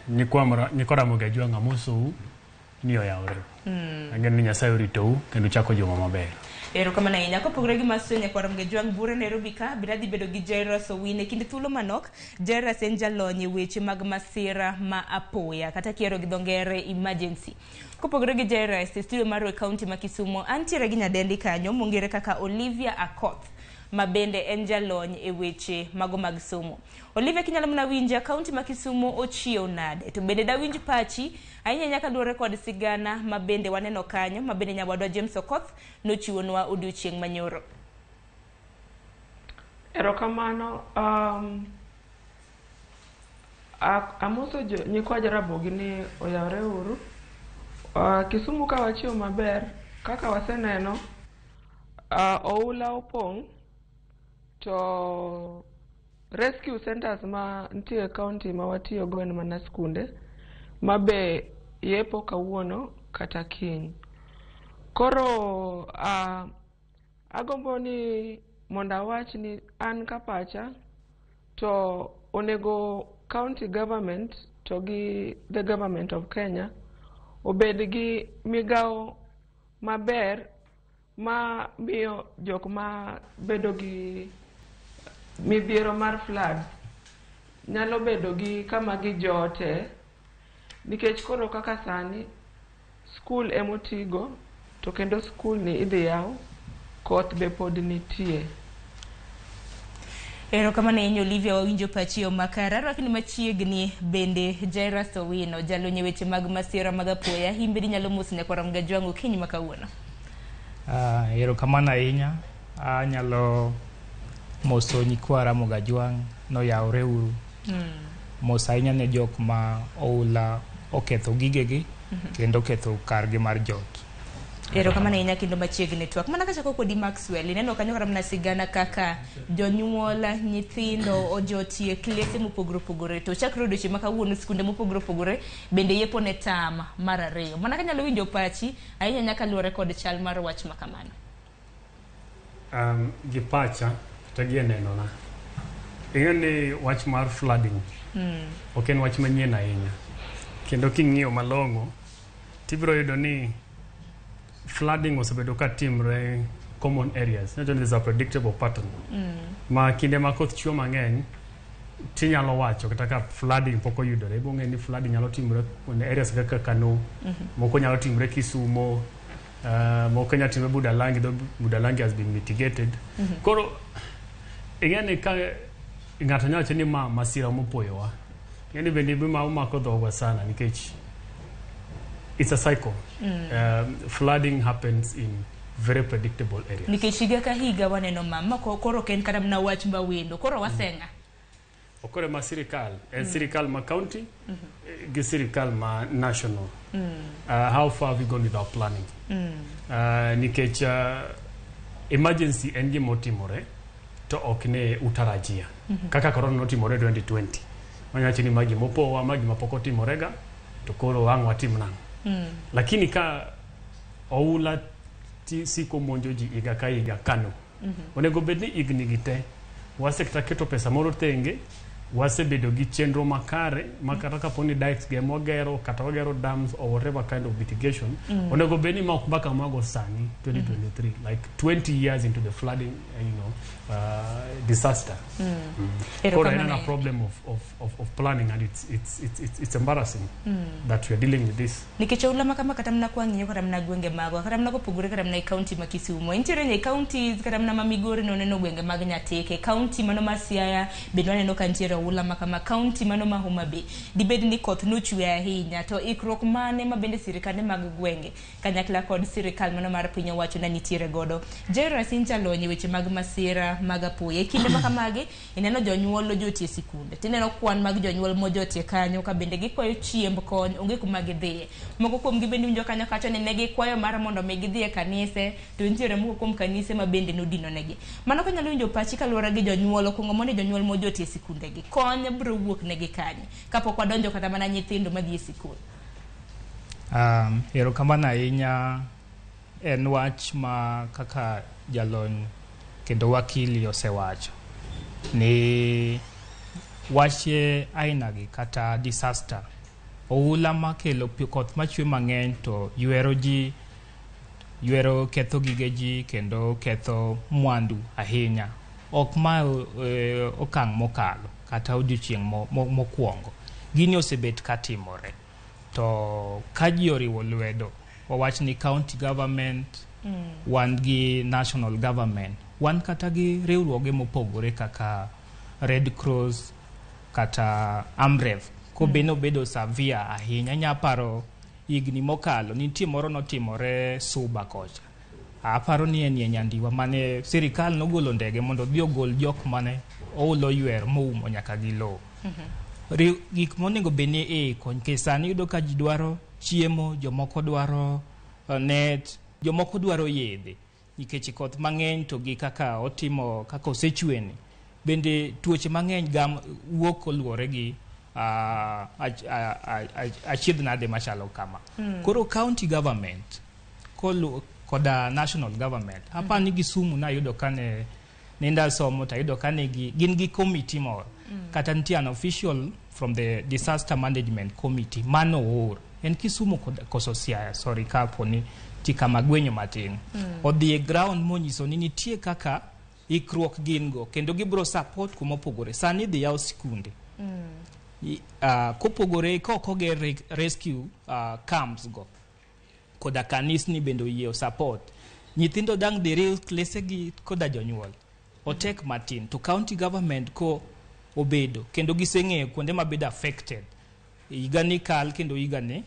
Nyikwa Ramogi Ajwang' amosou ni oyawre. Ageno ni Nyasaye oritou kendo chako juma maber. Erokamano ahinya. Kopogore gi Maxwell Nyakwar Ramogi Ajwang' buore Nairobi ka bende adhi bedo gi Jairus Owino e kinde thuolo manok. Jairus en jalony e weche mag masira ma apoya kata kiero gi dho ngere emergency. Kopogore gi Jairus e studio marwa e kaunti ma Kisumo antiere gi nyadendi kanyo mong'ere kaka Olivia Akoth ma bende en jalony e weche mago mag somo. Olivia, kinyalo mana winja, kaunti ma Kisumo ochiew nade? To bende dawinj pachi ahinya ahinya kaluwore kod sigana ma bende waneno kanyo ma bende nyawadwa James Okoth nochiwonwa odiochieng' manyoro. Erokamano. Amoso nyikwa Jaramogi ni oyawre uru. Kisumu ka wachiew maber, kaka waseneno, oula opong' to rescue centers ma nitie e county ma watiyogo en mana skunde ma be yepo kawuono kata kiny. Koro agombo ni mondo awach ni an ka pacha to onego county government to gi the government of Kenya obed gi migawo maber ma miyo jok ma bedo gi midhiero mar floods nyalo bedo gi kama gijote, nikech koro kaka sani skul emotigo to kendo skul ni idhi yaw, koth be pod nitie. Erokamano ahinya Olivia, wawinjo pachi yo makare. Arwakni machiegni bende Jairus Owino, jalony e weche mag masira mag apoya. In bende inyalo moso Nyakwar Ramogi Ajwang' okinyi ma kawuono. Erokamano ahinya. Anyalo moso nyikwa Ramogi Ajwang' noyawre uru. Mos ahinya ne jok ma oula oketho gigegi kendo oketho kargi mar jot. Erokamano ahinya kendo machiegni twak. Mana kachako kodi Maxwell, ineno kanyo kata mana sigana kaka jonyuol, nyithindo ojotie klese mopogore opogore. To chakre odiochieng' ma kawuono skunde mopogore opogore bende yepo ne tam mar ariyo. Mana kanyalo winjo pachi ahinya nyaka luwore kod chal mar wach ma kamano. Gi pacha kata gi e nenona, ing'e ni wach mar flooding ok en wach manyien ahinya. Kendo king'iyo malong'o, tibiro yudo ni flooding osebedo ka timre common areas. Iwacho ni there's a predictable pattern. Ma kinde ma koth chwe mang'eny, tinyalo wacho kata ka flooding pok oyudore, ibo ng'e ni flooding nyalo timore kuonde areas kaka Kano, moko nyalo timore Kisumo, moko nyalo timore Budalangi, though Budalangi has been mitigated. Koro ing'e ni ka ng'ato nyalo wacho ni ma masira mopoyowa, ing'e ni bende gima omako dhogwa sana nikech it's a cycle. Flooding happens in very predictable areas. Nikech higa ka higa waneno ma koro ok en kata mana wach mawendo, koro waseng'a. Okore ma sirikal, en sirikal ma county gi sirikal ma national. How far have we gone with our planning? Nikech emergency en gima otimore to ok ne utarajia. Kaka corona notimore 2020. Wanyawacho ni ma gima opowa, ma gima pok otimorega, to koro ang' watim nang'o? Lakini ka oula siko monjo ji higa ka higa Kano. Onego bed ni higni gi te wasekata keto pesa moro tenge, wasebedo gi chenro makare ma kata kapo ni dikes ge mwagero kata wagero dams or whatever kind of mitigation, onego bed ni ma ok mbaka mwago sani 2023, like 20 years into the flooding disaster. Koro en Erokamano a ahinya. problem of planning and it's embarrassing that we are dealing with this. Nikech oula ma kama kata mana kwang'iyo kata mana gwenge magwa kata mana kopogore kata mana e kaunti ma Kisumu nitiere e counties kata mana ma Migori noneno gwenge mag Nyatike, kaunti mano ma Siaya bende waneno ka nitiere oula ma kama, kaunti mano ma Homa Bay dibed ni koth nochwe ahinya, to ikruok mane ma bende sirikande mag gwenge kanyakla kod sirikal mano mar piny owacho ne nitiere godo. Jairus, in jalony e weche mag masira mag apoya, e kinde ma kamagi ineno jonyuol ojotie sikunde tineno kwan mag jonyuol mojotie kanyo ka bende gikwayo chiemb kony, onge kuma gidhiye. Moko kuomgi bende winjo kanyo kacho ni ne gikwayo mar mondo mi gidhi e kanise, to nitiere moko kuom kanise ma bende nodinonegi. Mano kanyalo winjo pachi kaluwore gi jonyuol okuongo mondo jonyuol mojotie sikundegi kony biro wuok negi kanye kapok wadonjo kata mana nyithindo madhi e sikul. Erokamano ahinya. En wach ma kaka jalony kendo wakili osewacho ni wache aina gi kata disaster, oula makelo pi koth machwe mang'eny to ywero ji, ywero ketho gige ji kendo ketho mwandu ahinya. Ok ma okang' mokalo kata odiochieng' mokwongo. Gini osebet katimore to ka ji oriwo lwedo, wawach ni county government, wan gi national government, wan kata gi riwruoge mopogore kaka Red Cross kata Amref kobe nobedo severe ahinya. Inya paro higni mokalo nitie moro notimore Suba kocha, aparo ni en e Nyandiwa mane sirikal nogolo ndege mondo odhi ogol jok mane oula oywer moumo nyaka gi lowo. Gik monego bed ni iiko, nikech sani iyudo ka ji dwaro chiemo, jomoko dwaro net, jomoko dwaro yedhe nikech koth mang'eny to gi kaka otimo kaka osechweni bende tuoche mang'eny gam wuok koluwore gi achiedh nade machalo kama. Koro county government koda national government, apani ni Kisumu nayudo kane nenda somo tayudo kane gin gi committee moro kata nitie an official from the disaster management committee mano oor en Kisumu koso Siaya, sorry kapo ni ti kama gwenyo matin. Odhi e ground monyiso ni nitie kaka ikruok gin go kendo gibro support kuma opogore. Sani idhi yaw sikunde. Kopogore ka ok oger rescue camps go koda kanisni bende oyie support nyithindo dang' dhi riw klese gi koda jonyuol otek matin to county government ko obedo kendo giseng'eyo kuonde mabedo affected higa ni kal kendo higa ni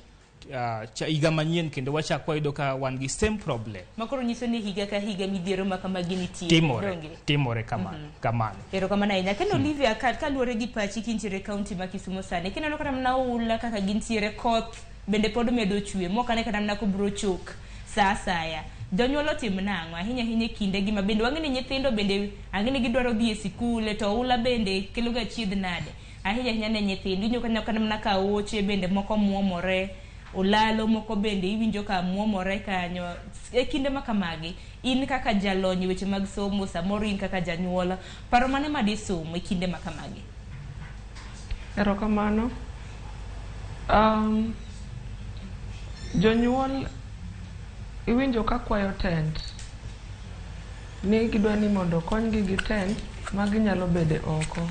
higa manyien kendo wachak wayudo ka wan gi same problem. Makoro nyiso ni higa ka higa midhiero ma kamagi nitie. Timore. Donge? Timore kamano. Kamano. Erokamano ahinya. Kendo Olivia, kaluwore gi pachi kintiere e kaunti ma Kisumu sani, kineno kata mana oula kaka gintiere, koth bende pod medo chwe, mokane kata mana kobro chok sa asaya. Jonyuol otim nang'o ahinya ahinya e kinde gi ma bende wang'e ni nyithindo bende ang'e ni gidwaro dhi e sikul to oula bende kelo ga chiedh nade ahinya ahinya ne nyithindo. Iwinjo kanyo kata mana ka aoche bende moko muomore, olalo moko bende iwinjo ka muomore kanyo. E kinde ma kamagi, in kaka jalony e weche mag somo, samoro in kaka janyuol, paro mane ma disom e kinde ma kamagi? Erokamano. Jonyuol iwinjo ka kwayo tent ni gidwa ni mondo okonygi gi tent ma ginyalo bede oko.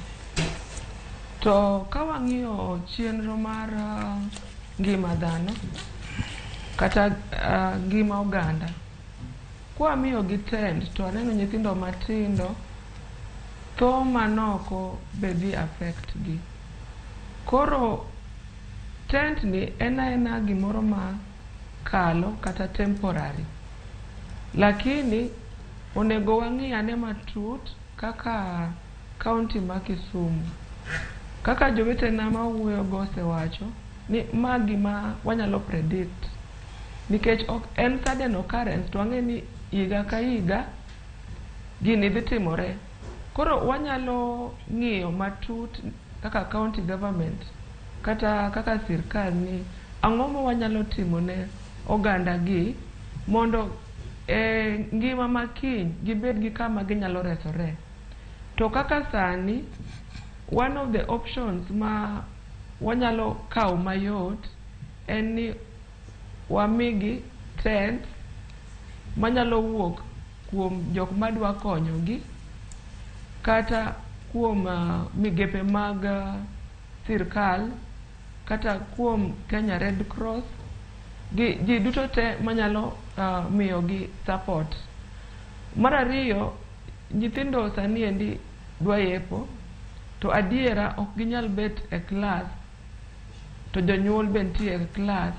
To ka wang'iyo chenro mar ngima dhano kata ngima oganda, kwamiyogi tent to aneno nyithindo matindo tho manoko be dhi affect gi. Koro tent ni en aena gimoro ma kalo kata temporary. Lakini onego wang'i ane matut kaka county ma Kisumu. Kaka jowetena mawuoyo go osewacho ni ma gima wanyalo predict nikech ok en sudden occurrence to wang'e ni higa ka higa gini dhi timore. Koro wanyalo ng'iyo matut kaka county government kata kaka sirkal ni ang'o ma wanyalo timo ne oganda gi mondo e ngima ma kiny gibed gi kama ginyalo resore. To kaka sani, one of the options ma wanyalo kawo mayot en ni wamigi tent manyalo wuok kuom jok madwa konyogi kata kuom migepe mag sirkal kata kuom Kenya Red Cross gi ji duto te manyalo miyogi support. Mar ariyo, nyithindo sani endi dwa yepo to adiera ok ginyal bet e klas to jonyuol be nitie e klas.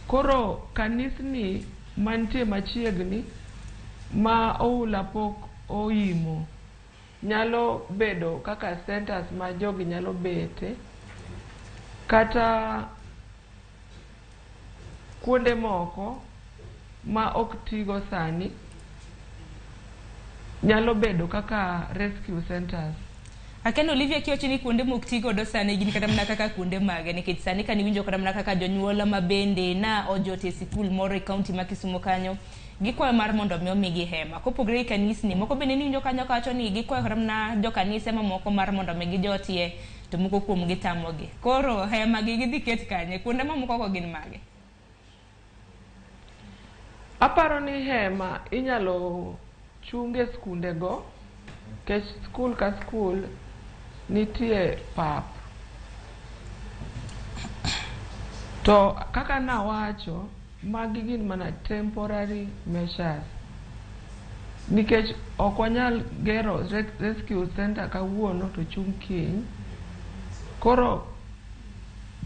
Koro kanisni mantie machiegni ma oula pok oimo nyalo bedo kaka centers ma jogi nyalo bete kata kuonde moko ma ok tigo sani nyalo bedo kaka rescue centers. Akeno Olivia kiwacho ni kuonde mok ti godo sani gin kata mana kaka kuonde mage nikech sani kaniwinjo kata mana kaka jonyuol ma bende na ojot e sikul moro e kaunti ma Kisumo kanyo gikwayo mar mondo mi omigi hema kopogore gi kanisni moko bende niwinjo kanyo kawacho ni gikwayo kata mana jokanise mamoko mar mondo mi gijotie to moko kuom gi tamogi koro hema gi gidhi ket kanye kuonde mamoko go gin mage? Aparo ni hema inyalo chung e skunde go nikech skul ka skul nitie pap. To kaka nawacho, magi gin mana temporary measures. Nikech ok wanyal gero rescue center kawuono to chung kiny. Koro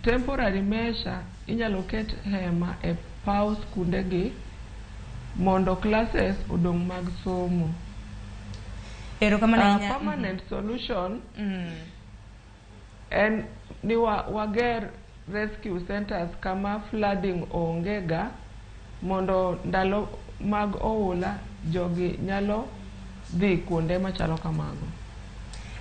temporary measure inyalo ket hema e paw skunde gi mondo classes odong' mag somo. Erokamano ahinya. Permanent solution en ni wager rescue centers kama flooding onge ga mondo ndalo mag oula jogi nyalo dhi kuonde machalo kamago.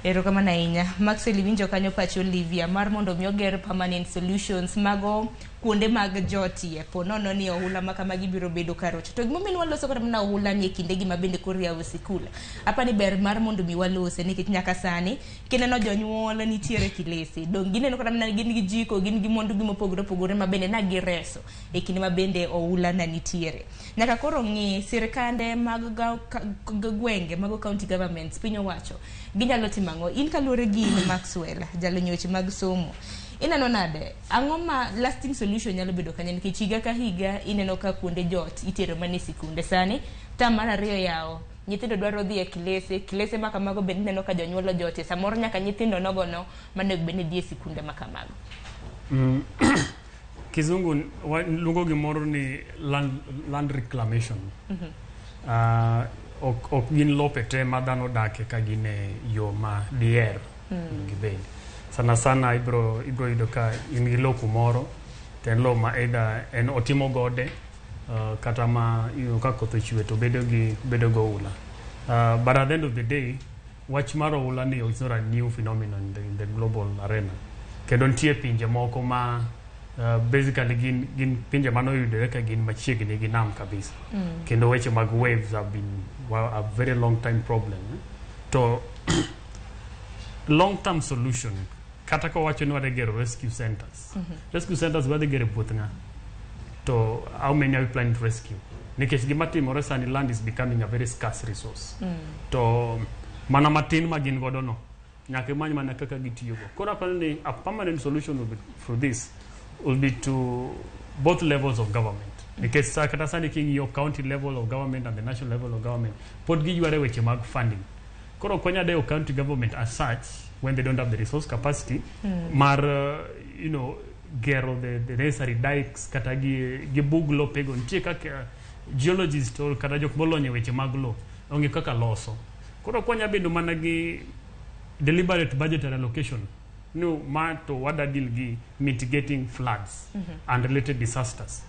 Erokamano ahinya. Maxwell iwinjo kanyo pach Olivia mar mondo mi oger permanent solutions mago kuonde mag jotie po nono ni ohula ma kamagi biro bedo karocho. To gimomiyo waloso kata mana ohula ni e kindegi ma bende koro yawo sikul. Apa ni ber mar mondo mi walose nikech nyaka sani kineno jonyuol nitiere kilese. Dong gineno kata mana gin gi jiko, gin gi mwandu gi mopogore opogore ma bende na gireso e kinde ma bende ohula na nitiere. Nyaka koro ng'i sirkande mag gwenge mago county governments piny owacho ginyalo timo ang'o? In kaluwore gi in Maxwell, jalony e weche mag somo, ineno nade ang'o ma lasting solution nyalo bedo kanyo nikech higa ka higa ineno ka kuonde jot itero mana e sikunde sani tam mar ariyo yawo nyithindo dwaro dhi e klese klese ma kamago bende ineno ka jonyuol ojotie samoro nyaka nyithindo nogono manego bed ni dhi e sikunde ma kamago. Kizungu luongo gimoro ni land reclamation. Ok gin lope te ma dhano dake ka gin e yo ma diher gibed. Sana sana ibro yudo ka in gi lo kumoro to en lo ma either en otimo gode kata ma iyudo ka koth ochwe to bedo gi oula. But at the end of the day, wach mar oula ni is not a new phenomenon in the global arena. Kendo nitie pinje moko ma basically gin pinje manoyudore ka gin machiegni gi nam kabisa. Kendo weche mag waves have been a very long time problem. To long term solution kata ka wacho ni wadhi gero rescue centers. Rescue centers wadhi gero e puoth ng'a? To how many are we planning to rescue? Nikech gima timore sani, land is becoming a very scarce resource. To mana matin ma gin godo no nyaka imany mana kaka gitiyogo. Koro aparo ni a permanent solution will be for this will be to both levels of government. Nikech kata sani king'iyo county level of government and the national level of government pod giyware weche mag funding. Koro ok wanyal dewo county government as such when they don't have the resource capacity mar gero the necessary dikes kata gi bug lopego. Nitie kaka geologist or kata jok molony e weche mag lo onge kaka loso. Koro ok wanyal bedo mana gi deliberate budgetary allocation no ma to wada deal gi mitigating floods and related disasters.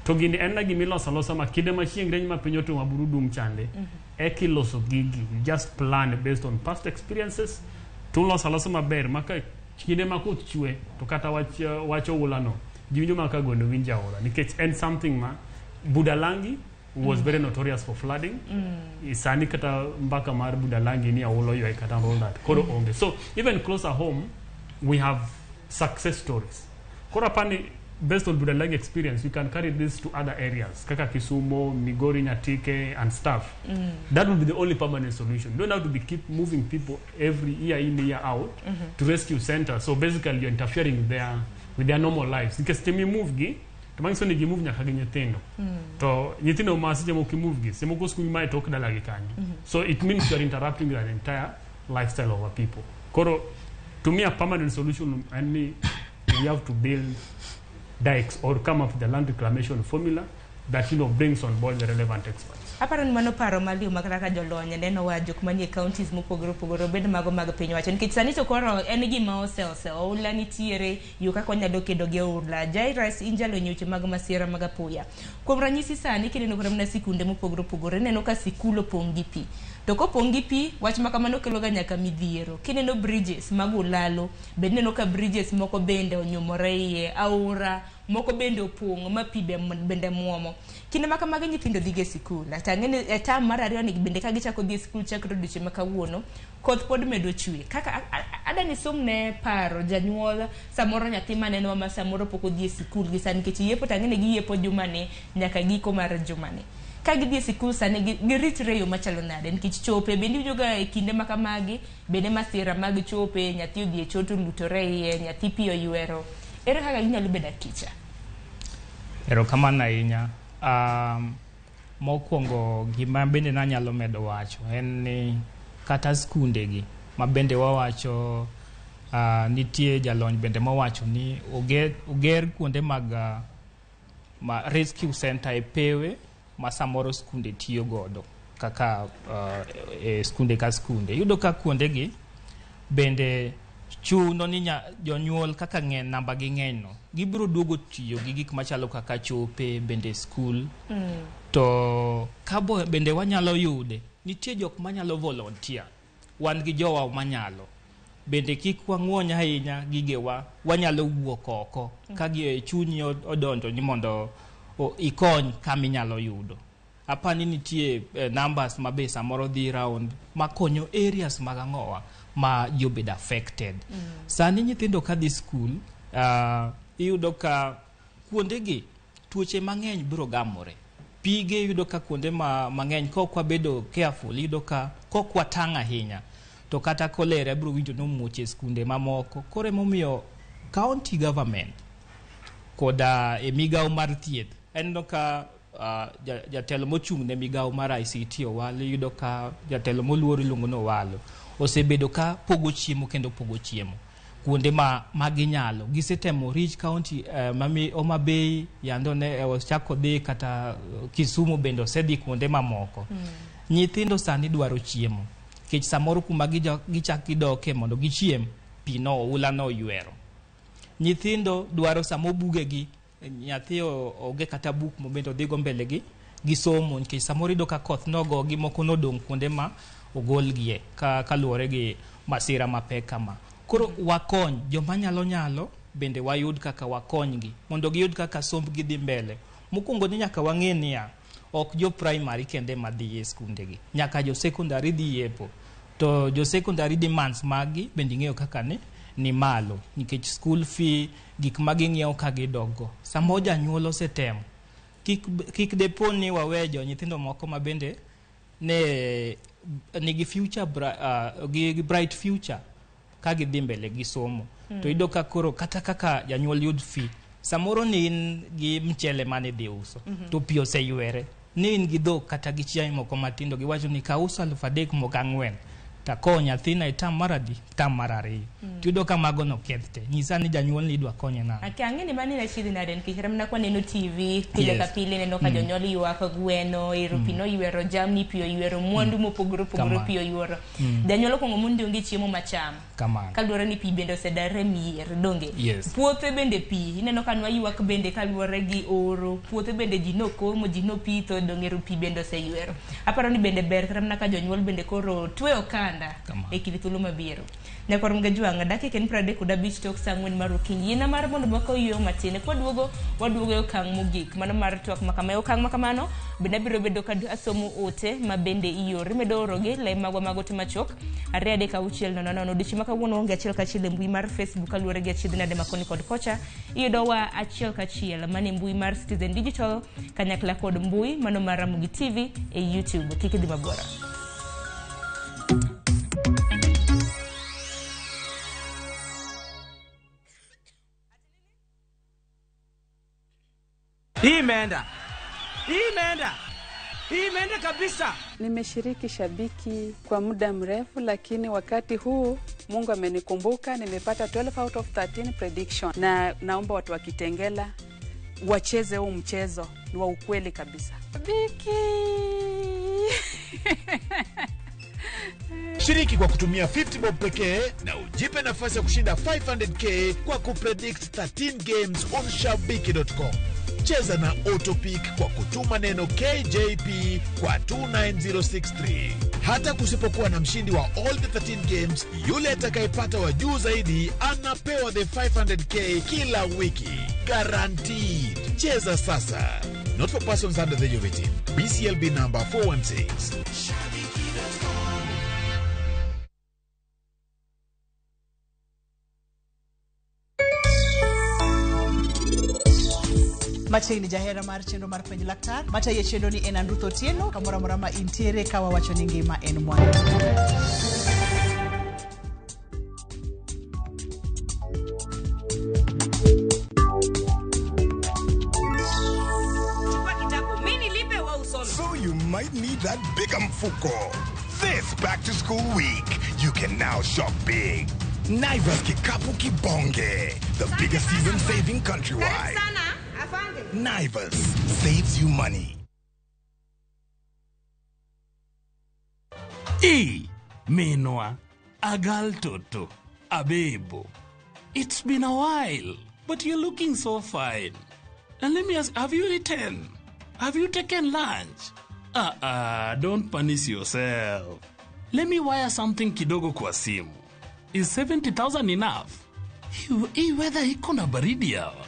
To gini en na gimiloso alosa ma kinde ma chieng' rieny ma piny otwo ma buru dum chande eka iloso gigi. You just plan based on past experiences to uloso alosa maber ma ka kinde ma koth chwe to kata wach oula no ji winjo mana ka gondo winjo aora nikech en something ma Budalangi was very notorious for flooding. Sani kata mbaka mar Budalangi ni oula oywaye kata all that koro onge. So even closer home we have success stories. Koro apani based on Budalangi experience, we can carry this to other areas, kaka Kisumu, Migori, Nyatike, and stuff. That will be the only permanent solution. You don't have to be keep moving people every year in, year out to rescue centers. So basically, you're interfering with their normal lives. Nikech seche move gi, to manyiso ni gimove nyaka gi nyithindo. To nyithindo ma seche moko imove gi, seche moko skul mae tok dalagi kanyo. So it means you are interrupting the entire lifestyle of our people. Koro, to me, a permanent solution en ni we have to build dikes or come up with a land reclamation formula that brings on board the relevant experts. Aparo ni mano paro maliw ma kata ka jolony neno wa jok manie counties mopogore opogore, obed mago mag piny wacho, nikech sani to koro en gima ose oula nitiere yo kaka wanyalo kedo gi oula. Jairus, in jalony e weche mag masira mag apoya. Kuom ranyisi, sani kineno kata mana sikunde mopogore opogore, ineno ka sikul opong' gi pi, to kopong' gi pi, wach ma kamano kelo ga nyaka midhiero. Kineno bridges mag Ulalo bende, ineno ka bridges moko bende onyumore iye aora, moko bende opong' ma pi bende muomo. Kinde ma kamagi nyithindo dhi ga e sikul. To ang'e ni e term mar ariyo ni bende ka gichako dhi e sikul chakre odiochieng' ma kawuono, koth pod medo chwe. Kaka adwa ni isomne paro janyuol, samoro nyathi manenowa ma samoro pok odhi e sikul gi sani, nikech yepo to ang'e ni giyepo jumani nyaka giko mar jumani. Ka gidhi e sikul sani, giritre e yo machalo nade? Nikech chope bende iwinjo ga e kinde ma kamagi bende masira mag chope, nyathi odhi e cho to olutore iye, nyathi pi oywero. Ere kaka ginyalo bedo akicha? Erokamano ahinya. Mokwongo gima bende nanyalo medo wacho en ni kata skunde gi ma bende wawacho, nitie jalony bende mowacho ni oger kuonde mag ma rescue center e pewe ma samoro skunde tiyo godo kaka e skunde ka skunde. Iyudo ka kuonde gi bende chuno ni jonyuol kaka ng'eny, namba gi ng'eny no, gibiro duogo tiyo gi gik machalo kaka chope bende skul. To kabo bende wanyalo yude, nitie jok manyalo volunteer, wan gi jowa manyalo bende. Kik wang'uony ahinya gigewa, wanyalo wuok oko ka gi e chunyi odonjo ni mondo ikony kaminyalo yudo. Apani nitie numbers ma be samoro dhi round makonyo areas mag ang'owa ma ji obedo affected. Sani nyithindo kadhi skul, iyudo ka kuondegi tuoche mang'eny biro gamore. Pige, iyudo ka kuonde ma mang'eny, kok wabedo careful, iyudo ka kok watang' ahinya, to kata kolera biro winjo nomuoch e skunde mamoko. Koro emomiyo county government koda e migawo mar thieth, aneno ka jatelo mochung' ne migawo mar ICT Owalo, iyudo ka jatelo moluor iluongo ni Owalo osebedo ka pogo chiemo kendo pogo chiemo kuonde ma ginyalo. Gisetemo reach county mami Homa Bay yando ne ochako dhi kata Kisumu bende osedhi kuonde mamoko. Nyithindo sani dwaro chiemo nikech samoro kuma gichak gidoke mondo gichiem, pi no oula no oywero. Nyithindo dwaro samo bugegi, nyathi onge kata buk mobende odhigo mbele gi somo, nikech samoro iyudo ka koth nogogi, moko nodong' kuonde ma ogolgie ka kaluwore gi masira mapek kama. Koro wakony joma nyalo nyalo bende wayud kaka wakonygi mondo giyud kaka sombgi dhi mbele. Mokwongo ni nyaka wang'e niya, ok jo primary kende madhi e skundegi, nyaka jo secondary dhi yepo. To jo secondary demands maggi bende ing'eyo kaka ni malo nikech school fee, gik ma ging'iewo ka gidokgo. Samo janyuol osetemo, kik depo ni wawe jo nyithindo moko ma bende ne nigi future gi bright future ka gidhi mbele gi somo. To iyudo ka koro kata kaka janyuol yud fee, samoro ni in gi mchele mane idhi uso, to pi oseywere, ni in gi dhok kata gi chiaye moko matindo, giwacho ni kauso 3000 moko 4 takoo nyathina e term mar adi, term mar ariyo. Tiyudo ka mago noketh te. Nyisa ni janyuol ni idwa konye nang'o? Ake ang'e ni mani achiedh nade, nikech kata mana kwaneno TV pile ka pile, ineno ka jonyuol ywak gweno ero pi noywero, jamni pi oywero, mwandu mopogore opogore pi oywero. Janyuol okuongo mondi onge chiemo macham Kamano. kaluwore ni pi bende osedar e mier, donge? Yes. Puothe bende pi, ineno ka nwaywak bende kaluwore gi oro, puothe bende ji nokomo, ji nopitho, donge ero pi bende oseywero. Aparo ni bende ber kata mana ka jonyuol bende koro tweyo kando. oganda e kind thuolo mabiro. Nyakwar Mgajwang' dakika en 35 tok saa 4 mar okinyi. Yiena mar mondo wakaw yueyo matin. Kwaduogo waduogo e okang' mogik mano mar twak makama. E okang' makamano bende abiro bedo ka asomo ote ma bende ioro. Imedo orogi lai magwa mag ote machuok 2 3 6 0 0. Odiochieng' ma kawuono waonge achiel kachiel e mbui mar Facebook kaluwore gi achiedh nade ma koni kod kocha. Iyudowa achiel kachiel mane mbui mar Citizen Digital kanyakla kod mbui mano mar Ramogi TV e YouTube. Kik idhi mabor. Hii imeenda, hii imeenda, hii imeenda kabisa. Nimeshiriki Shabiki kwa muda mrefu, lakini wakati huu Mungu amenikumbuka, nimepata 12 out of 13 prediction, na naomba watu wa Kitengela wacheze huu mchezo, ni wa ukweli kabisa. Shabiki. Shiriki kwa kutumia 50 bob pekee na ujipe nafasi ya kushinda 500k kwa kupredict 13 games on shabiki.com. Cheza na Autopick kwa kutuma neno KJP kwa 29063. Hata kusipokuwa na mshindi wa all the 13 games, yule atakayepata wa juu zaidi anapewa the 500k kila wiki. Guaranteed. Cheza sasa. Not for persons under the age of 18. BCLB number 416. Machiegni jahera mar chenro mar penj laktar matayo chenro ni en Andruth Otieno kamoro amora ma intiere ka wawacho ni ngima en mwandu. So you might need that bigger mfuko. This back to school week, you can now shop big. Naivas Kikapu Kibonge, the biggest season saving countrywide. Naivas saves you money. E Minwa, Agal Toto, Abebo. It's been a while, but you're looking so fine. And let me ask, have you eaten? Have you taken lunch? Don't punish yourself. Let me wire something kidogo kwa simu. Is 70,000 enough? Hii weather iko na baridi hawa.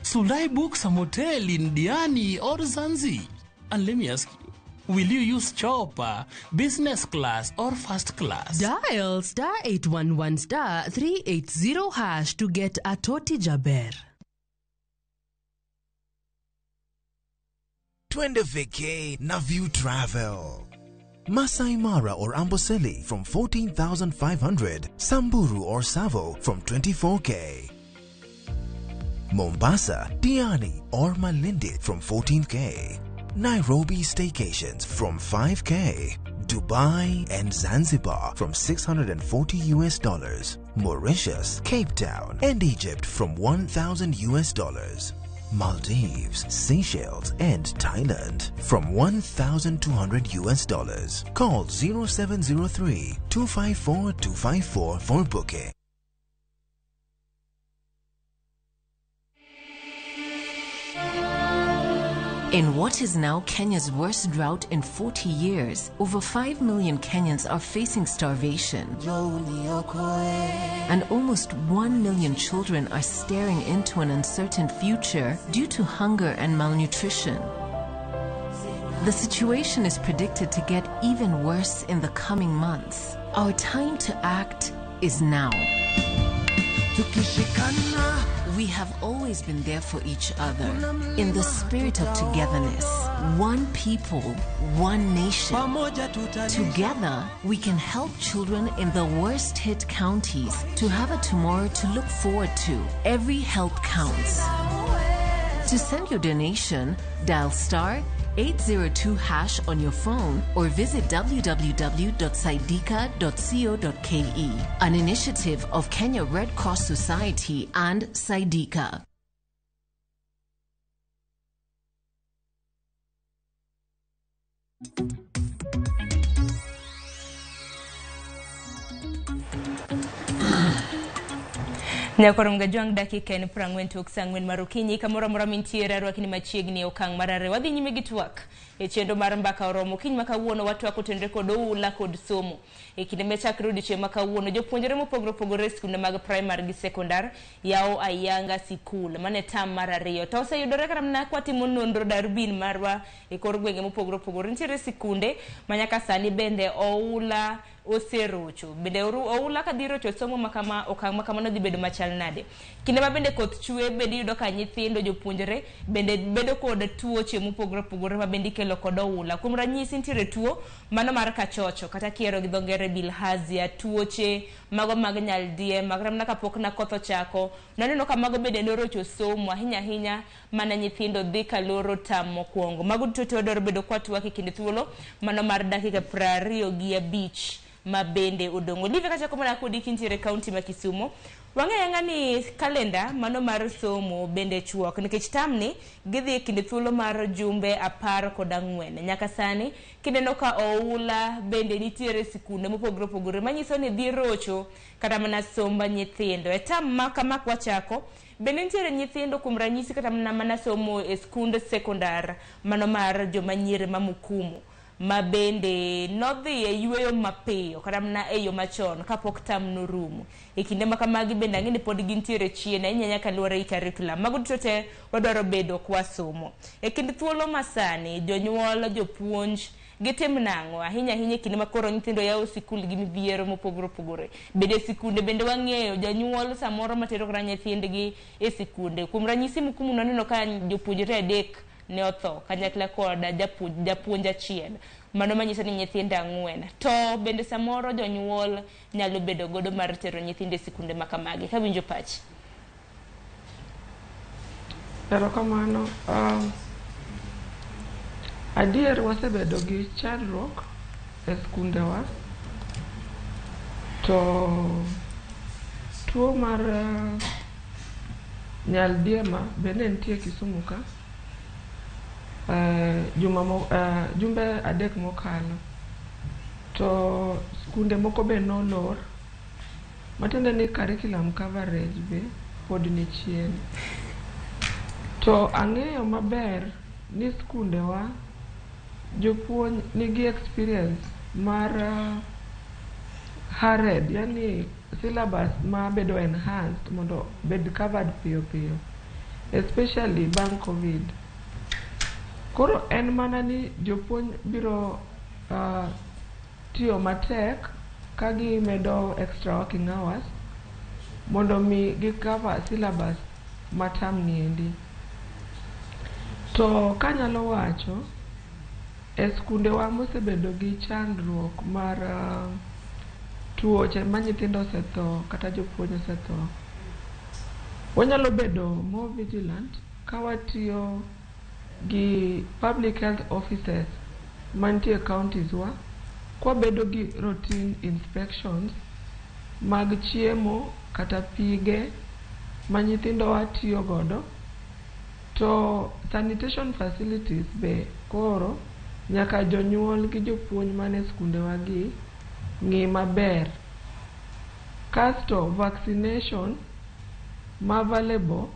Should I book some hotel in Diani or Zanzi? And let me ask you, will you use chopper, business class, or first class? Dial star 811 star 380 hash to get a Toti Jaber. Twende vacay na View Travel. Masai Mara or Amboseli from 14,500, Samburu or Savo from 24K. Mombasa, Diani or Malindi from 14K. Nairobi staycations from 5K. Dubai and Zanzibar from $640 US. Mauritius, Cape Town and Egypt from $1,000 US. Maldives, Seychelles and Thailand from $1,200 US. Call 0703 254 254 for booking. In what is now Kenya's worst drought in 40 years, over 5 million Kenyans are facing starvation. And almost 1 million children are staring into an uncertain future due to hunger and malnutrition. The situation is predicted to get even worse in the coming months. Our time to act is now. We have always been there for each other in the spirit of togetherness. One people, one nation. Together, we can help children in the worst hit counties to have a tomorrow to look forward to. Every help counts. To send your donation, dial star 802 hash on your phone or visit www.saidika.co.ke. An initiative of Kenya Red Cross Society and Saidika. Nyakwar Mgajwang' dakika en 40 tok saa 4 mar okinyi kamoro amora mintiere arwakni machiegni e okang' mar ariyo. Wadhi nyime gi twak E chenro mar Mbaka Oromo kiny ma kawuono watwako tenre kod oula kod somo. E kinde machakre odiochieng' ma kawuono, jopuonjre mopogore opogore e skunde mag primary gi sekondar yawo ayanga sikul. Mano e tam mar ariyo. To oseyudore kata mana kwatimo nonro darubin marwa e kor gwenge mopogore opogore. Nitiere sikunde ma nyaka sani bende oula oserocho. Bende oula kadhi rocho somo ma kama okang' ma kamano dhi bedo machal nade? Kinde ma bende koth chwe bende iyudo ka nyithindo jopuonjre bende bedo kod tuoche mopogore opogore ma bende ikelo kod oula. Kuom ranyisi nitiere tuo mano mar kachocho kata kiero gi dho ngere bilharzia, tuoche mago mag nyaldiema kata mana kapok na koth ochako. Naneno ka mago bende norocho somo ahinya ahinya mana nyithindo dhi kaloro tam mokwongo. Mago duto te wadwaro bedo kwatwak e kinde thuolo mano mar dakika 25 ma bende odong'. Olivia kachako mana kodi kintiere kaunti ma Kisumu. Wang'eyo ang'e ni kalenda mano mar somo bende chuok nikech tamni gidhi e kinde thuolo mar jumbe 14. Nyaka sani kineno ka oula bende nitiere sikunde mopogore opogore manyiso ni dhi rocho kata mana somba nyithindo. E tam ma kama kwachako bende nitiere nyithindo kuom ranyisi kata mana somo e skund sekondar mano mar joma nyiri ma Mukumu ma bende nodhi e yueyo mapiyo kata mana e yo machon kapok tam norumo. E kinde ma kamagi bende ang'e ni pod gintiere chien ahinya nyaka luwore gi curriculum. Mago duto te wadwaro bedo kwasomo. E kind thuolo masani, jonyuol, jopuonj gitim nang'o ahinya ahinya e kinde ma koro nyithindo yawo sikul gi midhiero mopogore opogore. Bende sikunde bende wang'eyo janyuol samoro matero kata nyithindgi e sikunde. Kuom ranyisi Mukumu naneno ka jopuonjre 3 ne otho kanyakla kod japuonj achiel. Mano manyiso ni nyithindo 4. To bende samoro jonyuol nyalo bedo godo mar tero nyithindo e sikunde ma kamagi. Kawinjo pachi. Erokamano. Adier wasebedo gi chandruok e skundewa to tuo mar nyaldiema bende nitie Kisumu ka. Jumbe 3 mokalo to skunde moko be nolor matiende ni curriculum coverage be pod ni chien. To ang'eyo maber ni skundewa jopuonj nigi experience mar HARED, yani syllabus ma bedo enhanced mondo bed covered piyo piyo, especially bang' COVID. Koro en mana ni jopuonj biro tiyo matek ka gimedo extra working hours mondo mi gi cover syllabus ma term ni endi. To kanyalo wacho, e skundewa mosebedo gi chandruok mar tuoche ma nyithindo osetho kata jopuonj osetho, wanyalo bedo more vigilant ka watiyo gi public health officers mantie counties wa, kwabedo gi routine inspections mag chiemo kata pige ma nyithindowa tiyo godo. To sanitation facilities be koro nyaka jonyuol gi jopuonj mane skundewa gi ng'i maber. Kasto vaccination ma available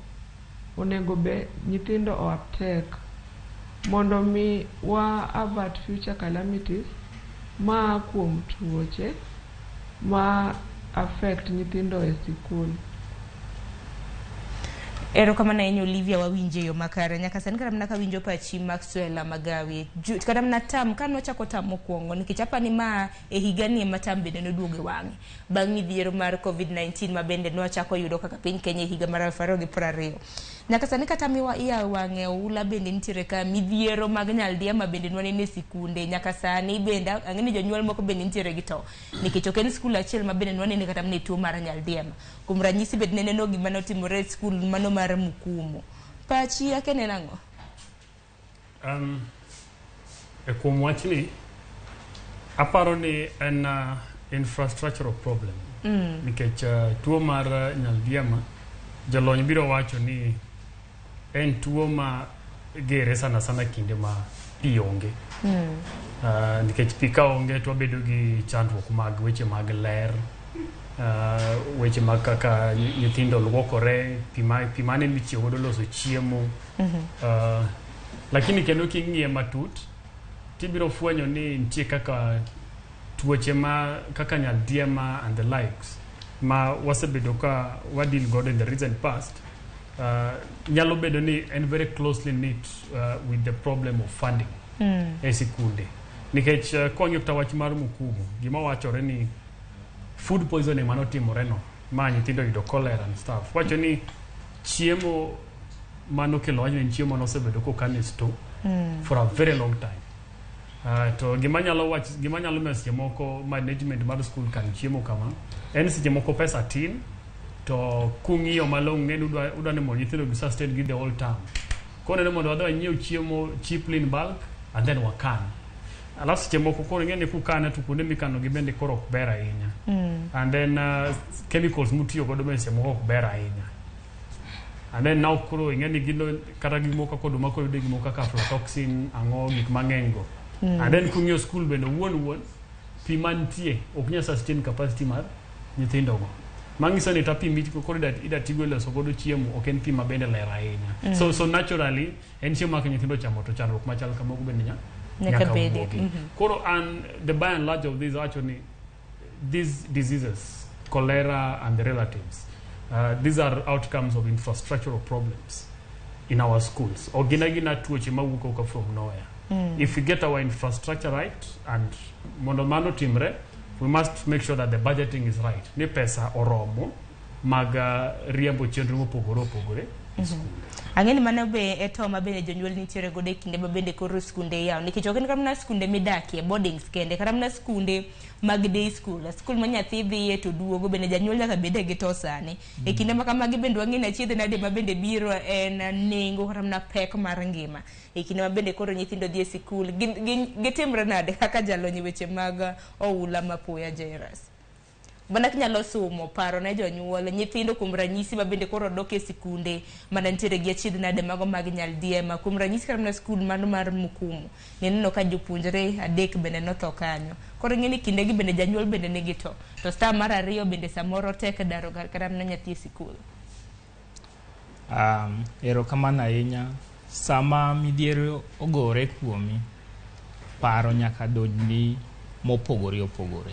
onego be nyithindo o uptake mondo mi wa avert future calamities ma kuom tuoche ma affect nyithindo e sikul. Erokamano ahinya Olivia, wawinje yo makare. Nyaka sani kata mana kawinjo pachi Maxwell Magawi. Kata mana tam, ka nochako tam mokwongo, nikech apani ma e higani ema tam bende noduogo e wang'e. Bang' midhiero mar COVID-19 ma bende nwachako yudo kaka piny Kenya e higa mar 2020. Nyaka sani kata miwa iya wang'e oula bende nitiere ka midhiero mag nyaldiema bende nwaneno e sikunde. Nyaka sani bende ang'e ni jonyuol moko bende nitiere gi to. Nikech ok en skul achiel ma bende nwanene kata mana e tuo mar nyaldiema. Kuom ranyisi bende neneno gima notimore e skul mano mar Mukumu. Pachi akene nang'o? E kuom wachni, aparo ni en infrastructural problem. Nikech tuo mar nyaldiema, jolony biro wacho ni en tuo ma gere sana sana kinde ma pi onge. Nikech pi ka onge to wabedo gi chandruok mag weche mag ler, weche mag kaka nyithindo luokore, pi mane mitiyo godo loso chiemo. Lakini kendo king'iye matut, tibiro fwenyo ni nitie kaka tuoche ma kaka nyaldiema and the likes ma wasebedo ka wa deal godo in the recent past nyalo bedo ni en very closely knit with the problem of funding e sikunde nikech kwang'iyo kata wach mar Mukumu gima wachore ni food poisoning manotimore no ma nyithindo oyudo cholera and stuff wacho ni chiemo manokelo wachni en chiemo manosebedo kokan e store for a very long time. To gima nyalo wach gima nyalo miyo seche moko management mar school kan chiemo kama en seche moko pesa tin to kung'iyo malong'o ng'eni udwa ni mondo nyithindo gi sustain gi the whole term koro neno mondo wadhi wanyiew chiemo cheaply in bulk and then wakan alafu seche moko koro ing'e ni kukane to kuonde mikano gi bende koro ok ber ahinya and then chemicals mutiyo godo bende seche moko ok ber ahinya and then now koro ing'e ni gino kata gik moko kaka oduma koro yudo gik moko kaka aflatoxin ang'o gik mang'eny go and then kung'iyo school bende wuon wuon pi mantie ok nyal sustain capacity mar nyithindo go manyiso ni ta pi mitigo koro ida tigo e loso godo chiemo ok en pi ma bende ler ahinya so naturally en chiemo ma ka nyithindo ochamo to chandruok machal kamago bende Nyaka bede. wuogi. Koro an the by and large of this awacho ni these diseases cholera and the relatives these are outcomes of infrastructural problems in our schools ok gin agina tuoche mawuok awuoka from nowhere if we get our infrastructure right and mondo mano timre we must make sure that the budgeting is right ni pesa oromo mag riembo chenro mopogore opogore e skul. Ang'e ni mano be e to ma bende jonyuol nitiere godo e kinde ma bende koro skunde iyawo nikech ok en kata mana skunde midakie boardings kende kata mana skunde mag day school skul ma nyathi dhiye to duogo bende janyuol nyaka bede gi to sani e kinde ma kamagi bende wang'e ni achiedh nade ma bende biro en nengo kata mana pek mar ngima e kinde ma bende koro nyithindo dhi e sikul gitimre nade kaka jalony e weche mag oula mapoya Jairus mana kinyalo sumo paro ne jonyuol nyithindo kuom ranyisi ma bende koro dok e sikunde mana nitiere gi achiedh nade mago mag nyaldiema kuom ranyisi kata mana skul mano mar Mukumu nineno ka jopuonjre 3 bende notho kanyo koro ing'e ni kindegi bende janyuol bende nigi to star mar 2 bende samoro tek daro kata mana nyathi e sikul. Erokamano ahinya. Sama midhiero ogore kuomi, paro nyaka donjni mopogore opogore.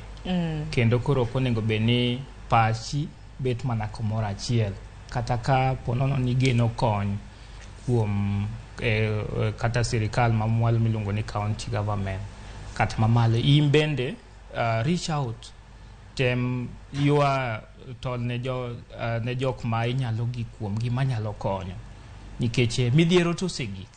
Kendo koro ok onego bed ni pachi bet mana kumoro achiel kata ka ponono ni igeno kony kuom kata sirikal mamwalo miluongo ni county government kata mamalo in bende reach out tem ywa tol ne jok ma inyalo gi kuomgi manyalo konyo nikech midhiero to osegik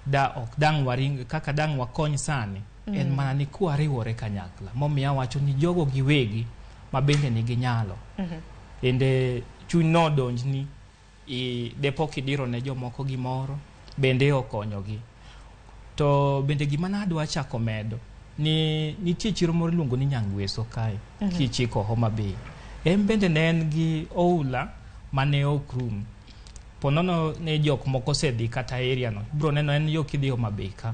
da ok dang' waring kaka dang' wakony sani en mana ni kwariwore kanyakla momiyo awacho ni jogo giwegi ma bende nigi nyalo bende chuny nodonjni depok idiro ne jomoko gimoro bende okonyogi. To bende gima nadwa chako medo ni nitie chiro moro iluongo ni Nyangweso kae kichiko Homa Bay en bende ne en gi oula mane ok rum ponono ne jok moko osedhi kata area no ibro neno en yo kidhi Homa Bay ka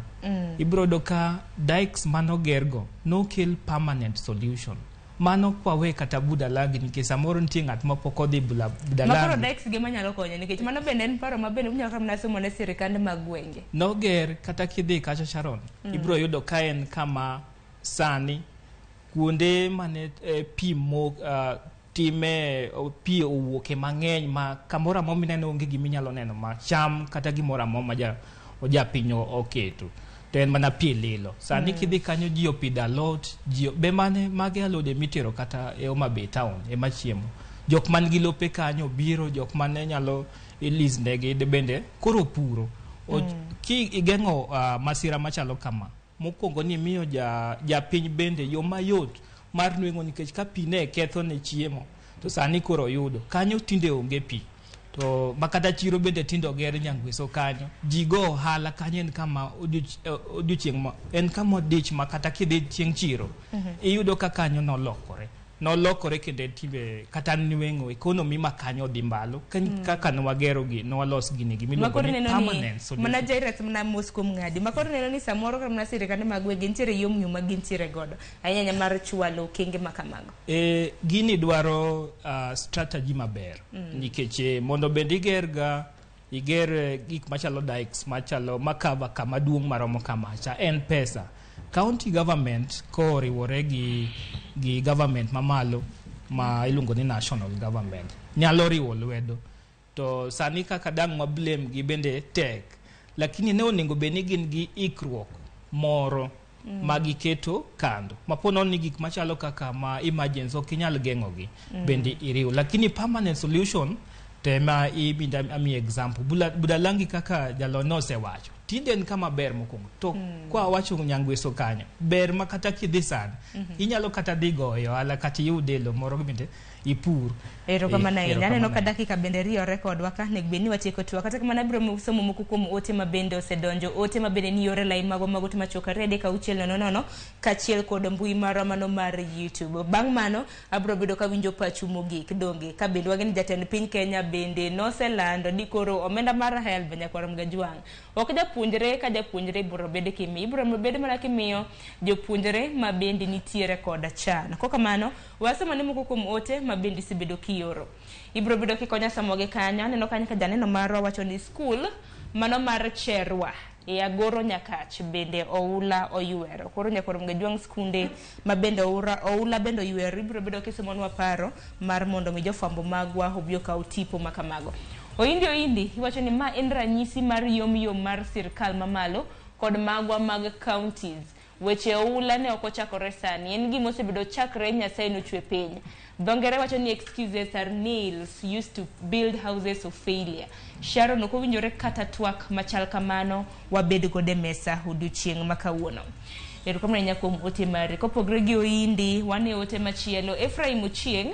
ibro yudo ka dikes manogergo nokel permanent solution mano kwawe kata Budalagi nikech samoro nitie ng'at ma pok odhi Budalagi makoro dikes gi manyalo konyo nikech mano bende en paro ma bende unyalo mana somo ne sirikande mag gwenge noger kata kidhi kacha Sharon ibro yudo ka en kama sani kuonde mane pi time pi owuoke mang'eny ma kamoro amora mineno onge giminyalo neno ma cham kata gimoro amora ma japiny oketo to en mana pi lilo sani kidhi kanyo ji opidho alot ji be mane mage alode mitero kata e Homa Bay town ema chiemo jok man gi lope kanyo biro jok mane nyalo lease negi bende koro puro ki igeng'o masira machalo kama mokwongo ni miyo japiny bende yo mayot mar nweng'o nikech ka pi ne ketho ne chiemo to sani koro yudo kanyo tinde onge pi to makata chiro bende tinde oger Nyangweso kanyo ji go ohala kanyo en kama odiochieng' en kama odich ma kata kidhi chieng' chiro iyudo ka kanyo nolokore kendo timbe kata nweng'o economy ma kanyo odhi mbalo kaka nwagero gi nwalos gini gi miluongo ni permanent solution. Mana Jairus mana mos kuom ng'adi makoro neno ni samoro kata mana sirikande mag gwenge nitiere yom yo ma gintiere godo ahinya mar chwalo okenge ma kamago. Gini dwaro strategy maber nikech mondo bende iger ga Iger gik machalo dikes machalo makava kama duong' maromo kamacha en pesa. County government koriwore gi government mamalo ma iluongo ni national government nyalo riwo lwedo. To sani kaka dang' ma blame gi bende tek, lakini ne onego bed ni gin gi ikruok moro ma giketo kando mapo nono ni gik machalo kaka ma emergency ok inyal geng'ogi bende iriw, lakini permanent solution tema ibinda ami example Budalangi kaka jalony nosewacho tinde en kama ber mokwongo to kwa wacho Nyangweso kanyo ber ma kata kidhi sani inyalo kata dhi goyo ohala kata iyud lo moro bende ipur. Erokamano ahinya. Aneno ka Erokamano. Dakika bende riyore kodwa ka nego bed ni watieko twak. Kata kamano abiro somo moko kuom ote ma bende osedonjo, ote ma bende ni yore lai magwa mag ote machuok 23600 kaachiel kod mbui marwa mano mar YouTube. Bang' mano abiro bedo kawinjo pachu mogik donge ka bende wang'e ni jatend piny Kenya bende noselando ni koro omenda mar HELB nyakwar Mgajwang' ok japuonjre ka japuonjre ibiro bed kimiyo, ibiro bed mana kimiyo jopuonjre ma bende nitiere koda chan. Kokamano wasomo ne moko kuom ote ma bende isebedo kioro. Ibiro bedo kikonya somogi kanyo. Aneno kanyo ka janeno marwa wacho ni skul mano mar Cherwa e Agoro Nyakach bende oula oywero. Koro nyakwar Mgajwang' skunde ma bende oula bende oywero. Ibiro bedo kisomonwa paro mar mondo mi jofwambo magwa obi okaw tipo ma kamago. Oindi Oindi iwacho ni ma en ranyisi mar yom yom mar sirkal mamalo kod magwa mag counties. Weche oula ne ok ochakore sani, en gima osebedo chakre Nyasaye nochwe piny. Dho ngere wacho ni excuses are nails used to build houses of failure. Sharon ok owinjore kata twak machal kamano wabed godo e mesa odiochieng' ma kawuono. Erokamano ahinya kuom ote mari. Kopogore gi Oindi, wan e ote machielo. Ephraim Ochieng'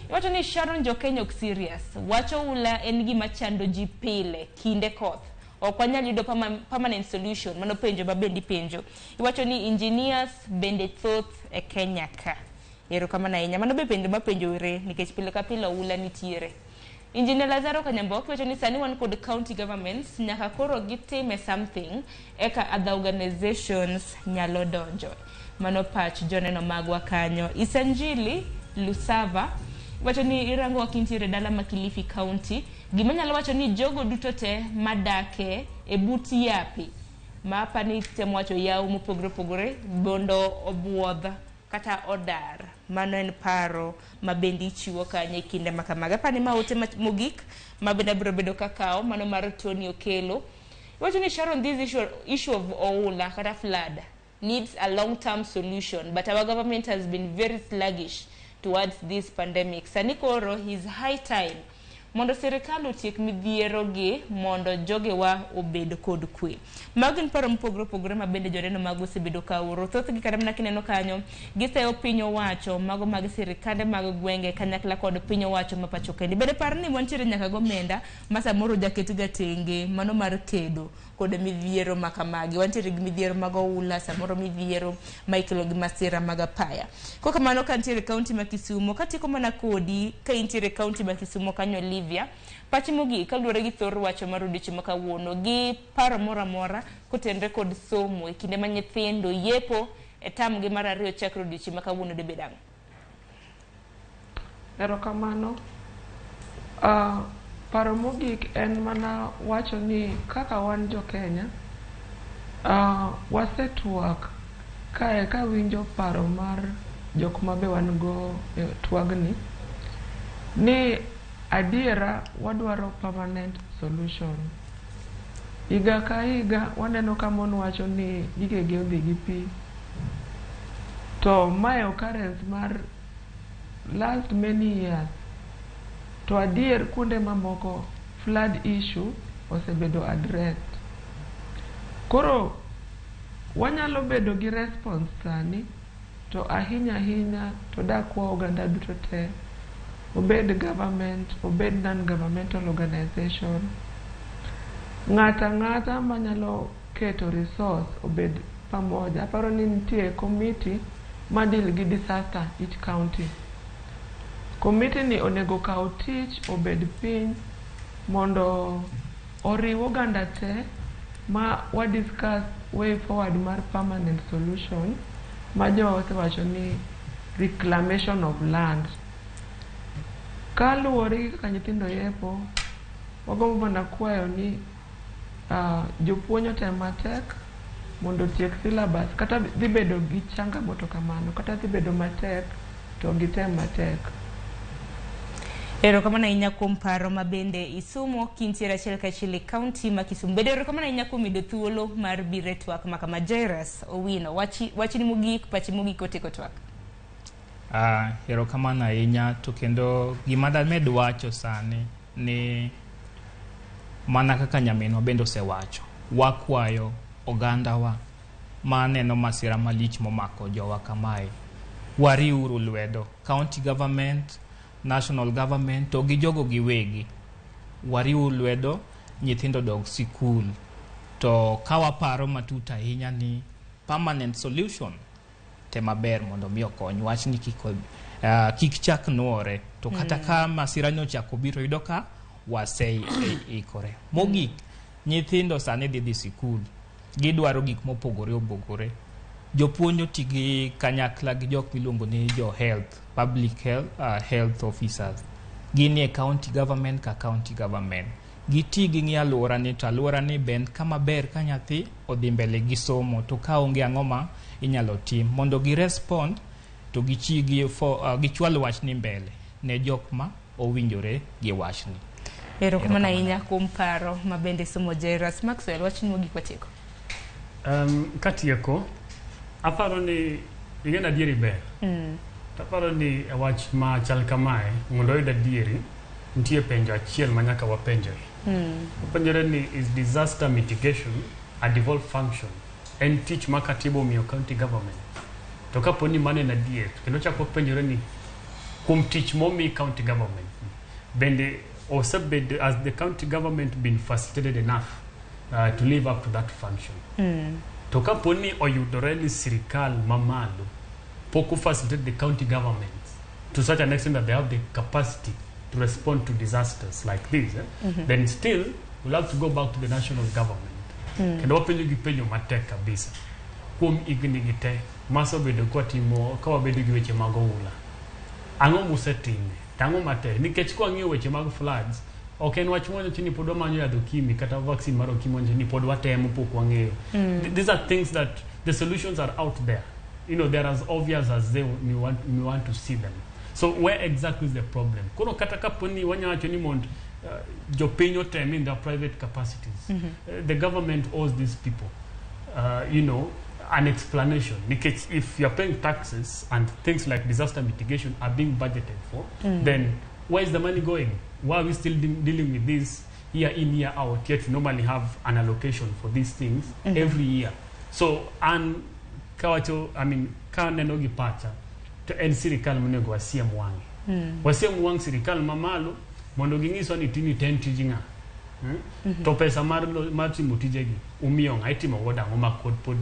iwacho ni Sharon jo Kenya ok serious. Wach oula en gima chando ji pile kinde koth. Ok wanyal yudo permanent solution. Mano penjo ma bende ipenjo. Iwacho ni engineers bende thoth e Kenya ka. Erokamano ahinya. Mano be penjo mapenjore nikech pile ka pile oula nitiere. Engineer Lazaro Kanyambok wacho ni sani wan kod county governments nyaka koro gitime something eka other organizations nyalo donjo. Mano pach joneno magwa kanyo. Isanjili Lusava wacho ni irango kintiere dala ma Kilifi County. Gima nyalo wacho ni jogo duto te madake e but yapi ma apani temo wacho yawo mopogore opogore mondo obuodh kata odar. Mano en paro ma bende ichiwo kanyo e kinde ma kamago. Apani ma ote mogik ma bende abiro bedo kakawo mano mar Tony Okelo. Iwacho ni Sharon, this issue of oula kata flood needs a long term solution, but our government has been very sluggish towards this pandemic. Sani koro is high time mondo sirikal otiek midhiero gi mondo jogewa obed kod kwe. Mago gin paro mopogore opogore ma bende joneno mag osebedo ka oro. Thothgi kata mana kineno kanyo giseyo piny owacho mago mag sirikande mag gwenge kanyakla kod piny owacho ma pacho kende. Bende par ni wantiere nyaka gomenda ma samoro jaketga tenge mano mar kedo kod midhiero ma kamagi. Wantiere gi midhiero mag oula, samoro midhiero ma ikelo gi masira mag apaya. Kokamano ka nitiere kaunti ma Kisumo, katieko mana kodi ka intiere kaunti ma Kisumo kanyo Olivia, pachi mogik kaluwore gi thor wacho mar odiochieng' ma kawuono gi paro moro amora kotenre kod somo e kinde ma nyithindo yepo e tam gi mar ariyo chakre odiochieng' ma kawuono debed ang'o? Erokamano. Paro mogik en mana wacho ni kaka wan jo Kenya, wasetwak kae kawinjo paro mar jok ma be wan go e twagni ni adiera wadwaro permanent solution. Higa ka higa waneno ka mon wacho ni gigegi odhi gi pi. To mae occurrence mar last many years. To adier kuonde mamoko flood issue osebedo addressed. Koro wanyalo bedo gi response sani to ahinya ahinya to dakwa oganda duto te, obed government, obed non-governmental organization, ng'ata ng'ata manyalo keto resource obed pamoja. Aparo ni nitie committee ma deal gi disaster each county. Committee ni onego kaw tich obed piny mondo oriw oganda te ma wa discuss way forward mar permanent solution ma jowa osewacho ni reclamation of land. Kaluwore gi kaka nyithindo yepo, Wagombo mana kwayo ni jopuonj otem matek mondo otiek syllabus kata dhi bedo gi changamoto kamano kata dhi bedo matek to gitem matek. Erokamano ahinya kuom paro ma bende isumo kintiere achiel kachiel e kaunti ma Kisumu. Bende erokamano ahinya kuom yudo thuolo mar biro e twak ma kama. Jairus Owino, wachni mogik, pachi mogik otieko twak. Erokamano ahinya. To kendo gima damed wacho sani ni mana kaka nyaminwa bende osewacho, wakwayo ogandawa maneno masira malich momako jowa kamae, wariuru lwedo county government, national government to gi jogo giwegi. Wariuru lwedo nyithindo dog sikul. To ka waparo matut ahinya ni permanent solution temaber mondo mi okony wachni kik chak nuore to kata ka masira ni ochako biro yudo ka waseikore. Mogik, nyithindo sani dhi sikul, gidwaro gik mopogore opogore. Jopuonj oti gi kanyakla gi jok miluongo ni jo health, public health, health officers. Gin e county government ka county government giti gi ng'i alwora ni to alwora ni be en kama ber ka nyathi odhi mbele gi somo, to ka onge ang'o ma inyalo tim mondo gi respond to gichi gi gichwal wachni mbele ne jok ma owinjore gi wachni. Erokamano ahinya kuom paro ma bende somo, Jairus. Maxwell, wachni mogik watieko. Katieko, aparo ni ing'e adieri ber. Aparo ni e wach ma chal kamae, mondo oyud adieri, nitie penjo achiel ma nyaka wapenjore. Wapenjore ni, is disaster mitigation a devolved function? En tich ma katiba omiyo county government? To kapo ni mano en adier, kendo chak wapenjore ni kuom tich momi county government, bende osebed, has the county government been facilitated enough to live up to that function? To kapo ni oyudore ni sirikal mamalo pok facilitate the county governments to such an extent that they have the capacity to respond to disasters like this, eh? Then still we'll have to go back to the national government. Kendo wapenjo gi penjo matek kabisa. Kuom higni gi te, masebedo kwatimo, ka wabedo gi weche mag oula. Ang'o musetime? To ang'o matek? Nikech kwang'iyo weche mag floods, ok en wach mwacho ni pod wamanyo yadh okimi kata vaccine mar okimi wacho ni pod watemo pok wang'eyo. These are things that the solutions are out there. They're as obvious as we want to see them. So where exactly is the problem? Koro kata kapo ni wanyawacho ni mond jopiny otem in their private capacities, the government owes these people an explanation. Nikech if you're paying taxes and things like disaster mitigation are being budgeted for, then where is the money going? Why are we still dealing with this year in, year out, yet we normally have an allocation for these things every year? So, an kawacho, I mean, ka neno gi pacha, to en sirikal monego wasiem wang'e. Wasiem wang' sirikal mamalo mondo ging'iswa ni tini to en tij ng'a. To pesa mar timo tijegi umiyo ng'a, itimo godo ang'o ma kod pod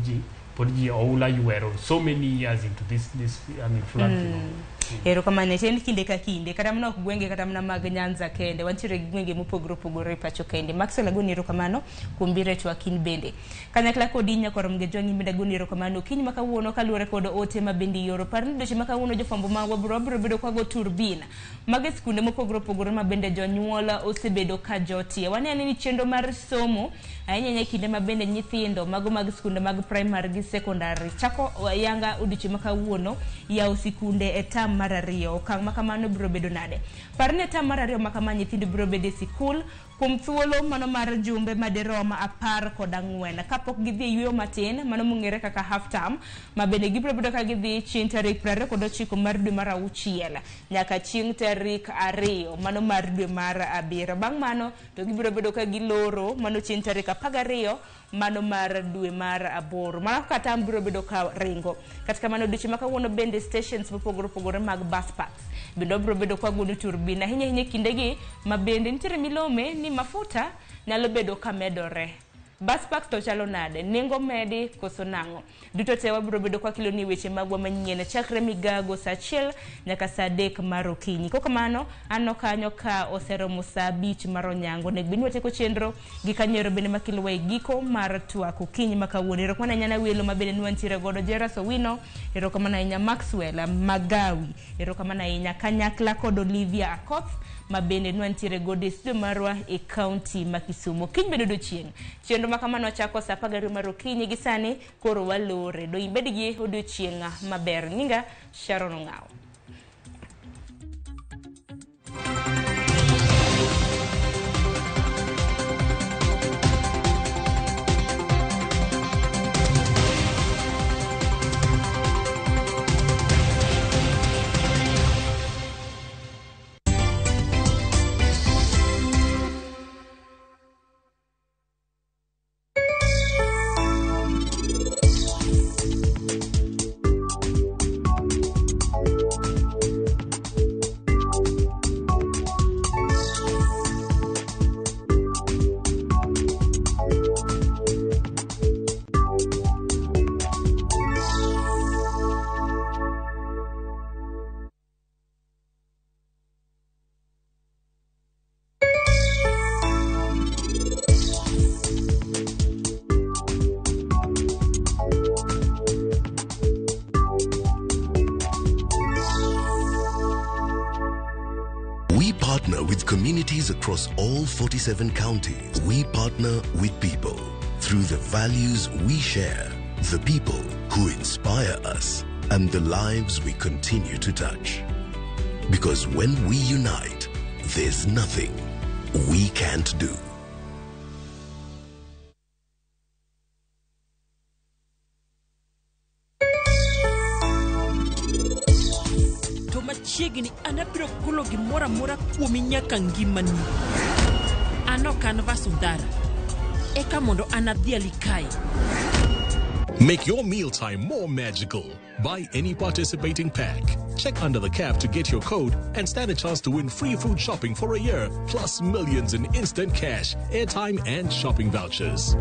ji oula ywero so many years into this, I mean, flood phenomenon. Erokamano. En kinde ka kinde, kata mana ok gwenge kata mana mag Nyanza kende, wantiere gi gwenge mopogore opogore e pacho kende. Maxwell, agoni erokamano kuom biro e twak in bende kanyakla kodi. Nyakwar Mgejwang' in bende agoni erokamano okinyi ma kawuono kaluwore kod ote ma bende ioro. Par ni odiochieng' ma kawuono jofwambo magwa biro bedo kago turbin mago e skunde mopogore opogore ma bende jonyuol osebedo ka jotie. Waneno ni chenro mar somo ahinya ahinya e kinde ma bende nyithindo mago mag skunde mag primary gi secondary chako yanga odiochieng' ma kawuono yawo sikunde e tam mar ariyo. Okang' ma kamano biro bedo nade? Par ni e tam mar ariyo ma kama nyithindo biro bedo e sikul kuom thuolo mano mar jumbe madirom 14 kapok gidhi e yueyo matin mano mong'ere kaka half term, ma bende gibiro bedo ka gidhi chieng' tarik 29 mar dwe mar auchiel nyaka chieng' tarik 2 mano mar dwe mar abiriyo. Bang' mano to gibiro bedo ka giloro mano chieng' tarik 12 mano mar dwe mar aboro. Mano kaka tam biro bedo ka ringo. Kata kamano, odiochieng' ma kawuono bende stations mopogore opogore mag bus parks bende wabiro bedo ka wagono turbin ahinya ahinya e kindegi ma bende nitiere milome ni mafuta nyalo bedo ka medore. Bus parks to chalo nade? Nengo medi koso nang'o? Duto te wabiro bedo kwa kelo ni weche magwa manyien chakre migago saa 1 nyaka saa 3 mar okinyi. Kokamano, anno kanyo ka oseromo saa 5 mar onyango. Onego bed ni watieko chenro gi kanyero bende makelowa e giko mar twak okinyi ma kawuono. Erokamano ahinya ne welo ma bende nwantiere godo Jeras Owino, erokamano ahinya Maxwell Magawi, erokamano ahinya kanyakla kod Olivia Akoth ma bende nwantiere godo e studio marwa e kaunti ma Kisumu. Kiny bende odiochieng'. Chenro ma kamano chako saa 12 mar okinyi gi sani koro walore. Do ibed gi odiochieng' maber. Nyinga Sharon Ong'awo. We partner with communities across all 47 counties. We partner with people through the values we share, the people who inspire us, and the lives we continue to touch. Because when we unite, there's nothing we can't do. To machiegni an abiro golo gimoro amora kuomi nyaka ngimani. An ok an Vasundhara. Eka mondo an adhiali kae. Make your mealtime more magical. Buy any participating pack. Check under the cap to get your code and stand a chance to win free food shopping for a year, plus millions in instant cash, airtime, and shopping vouchers.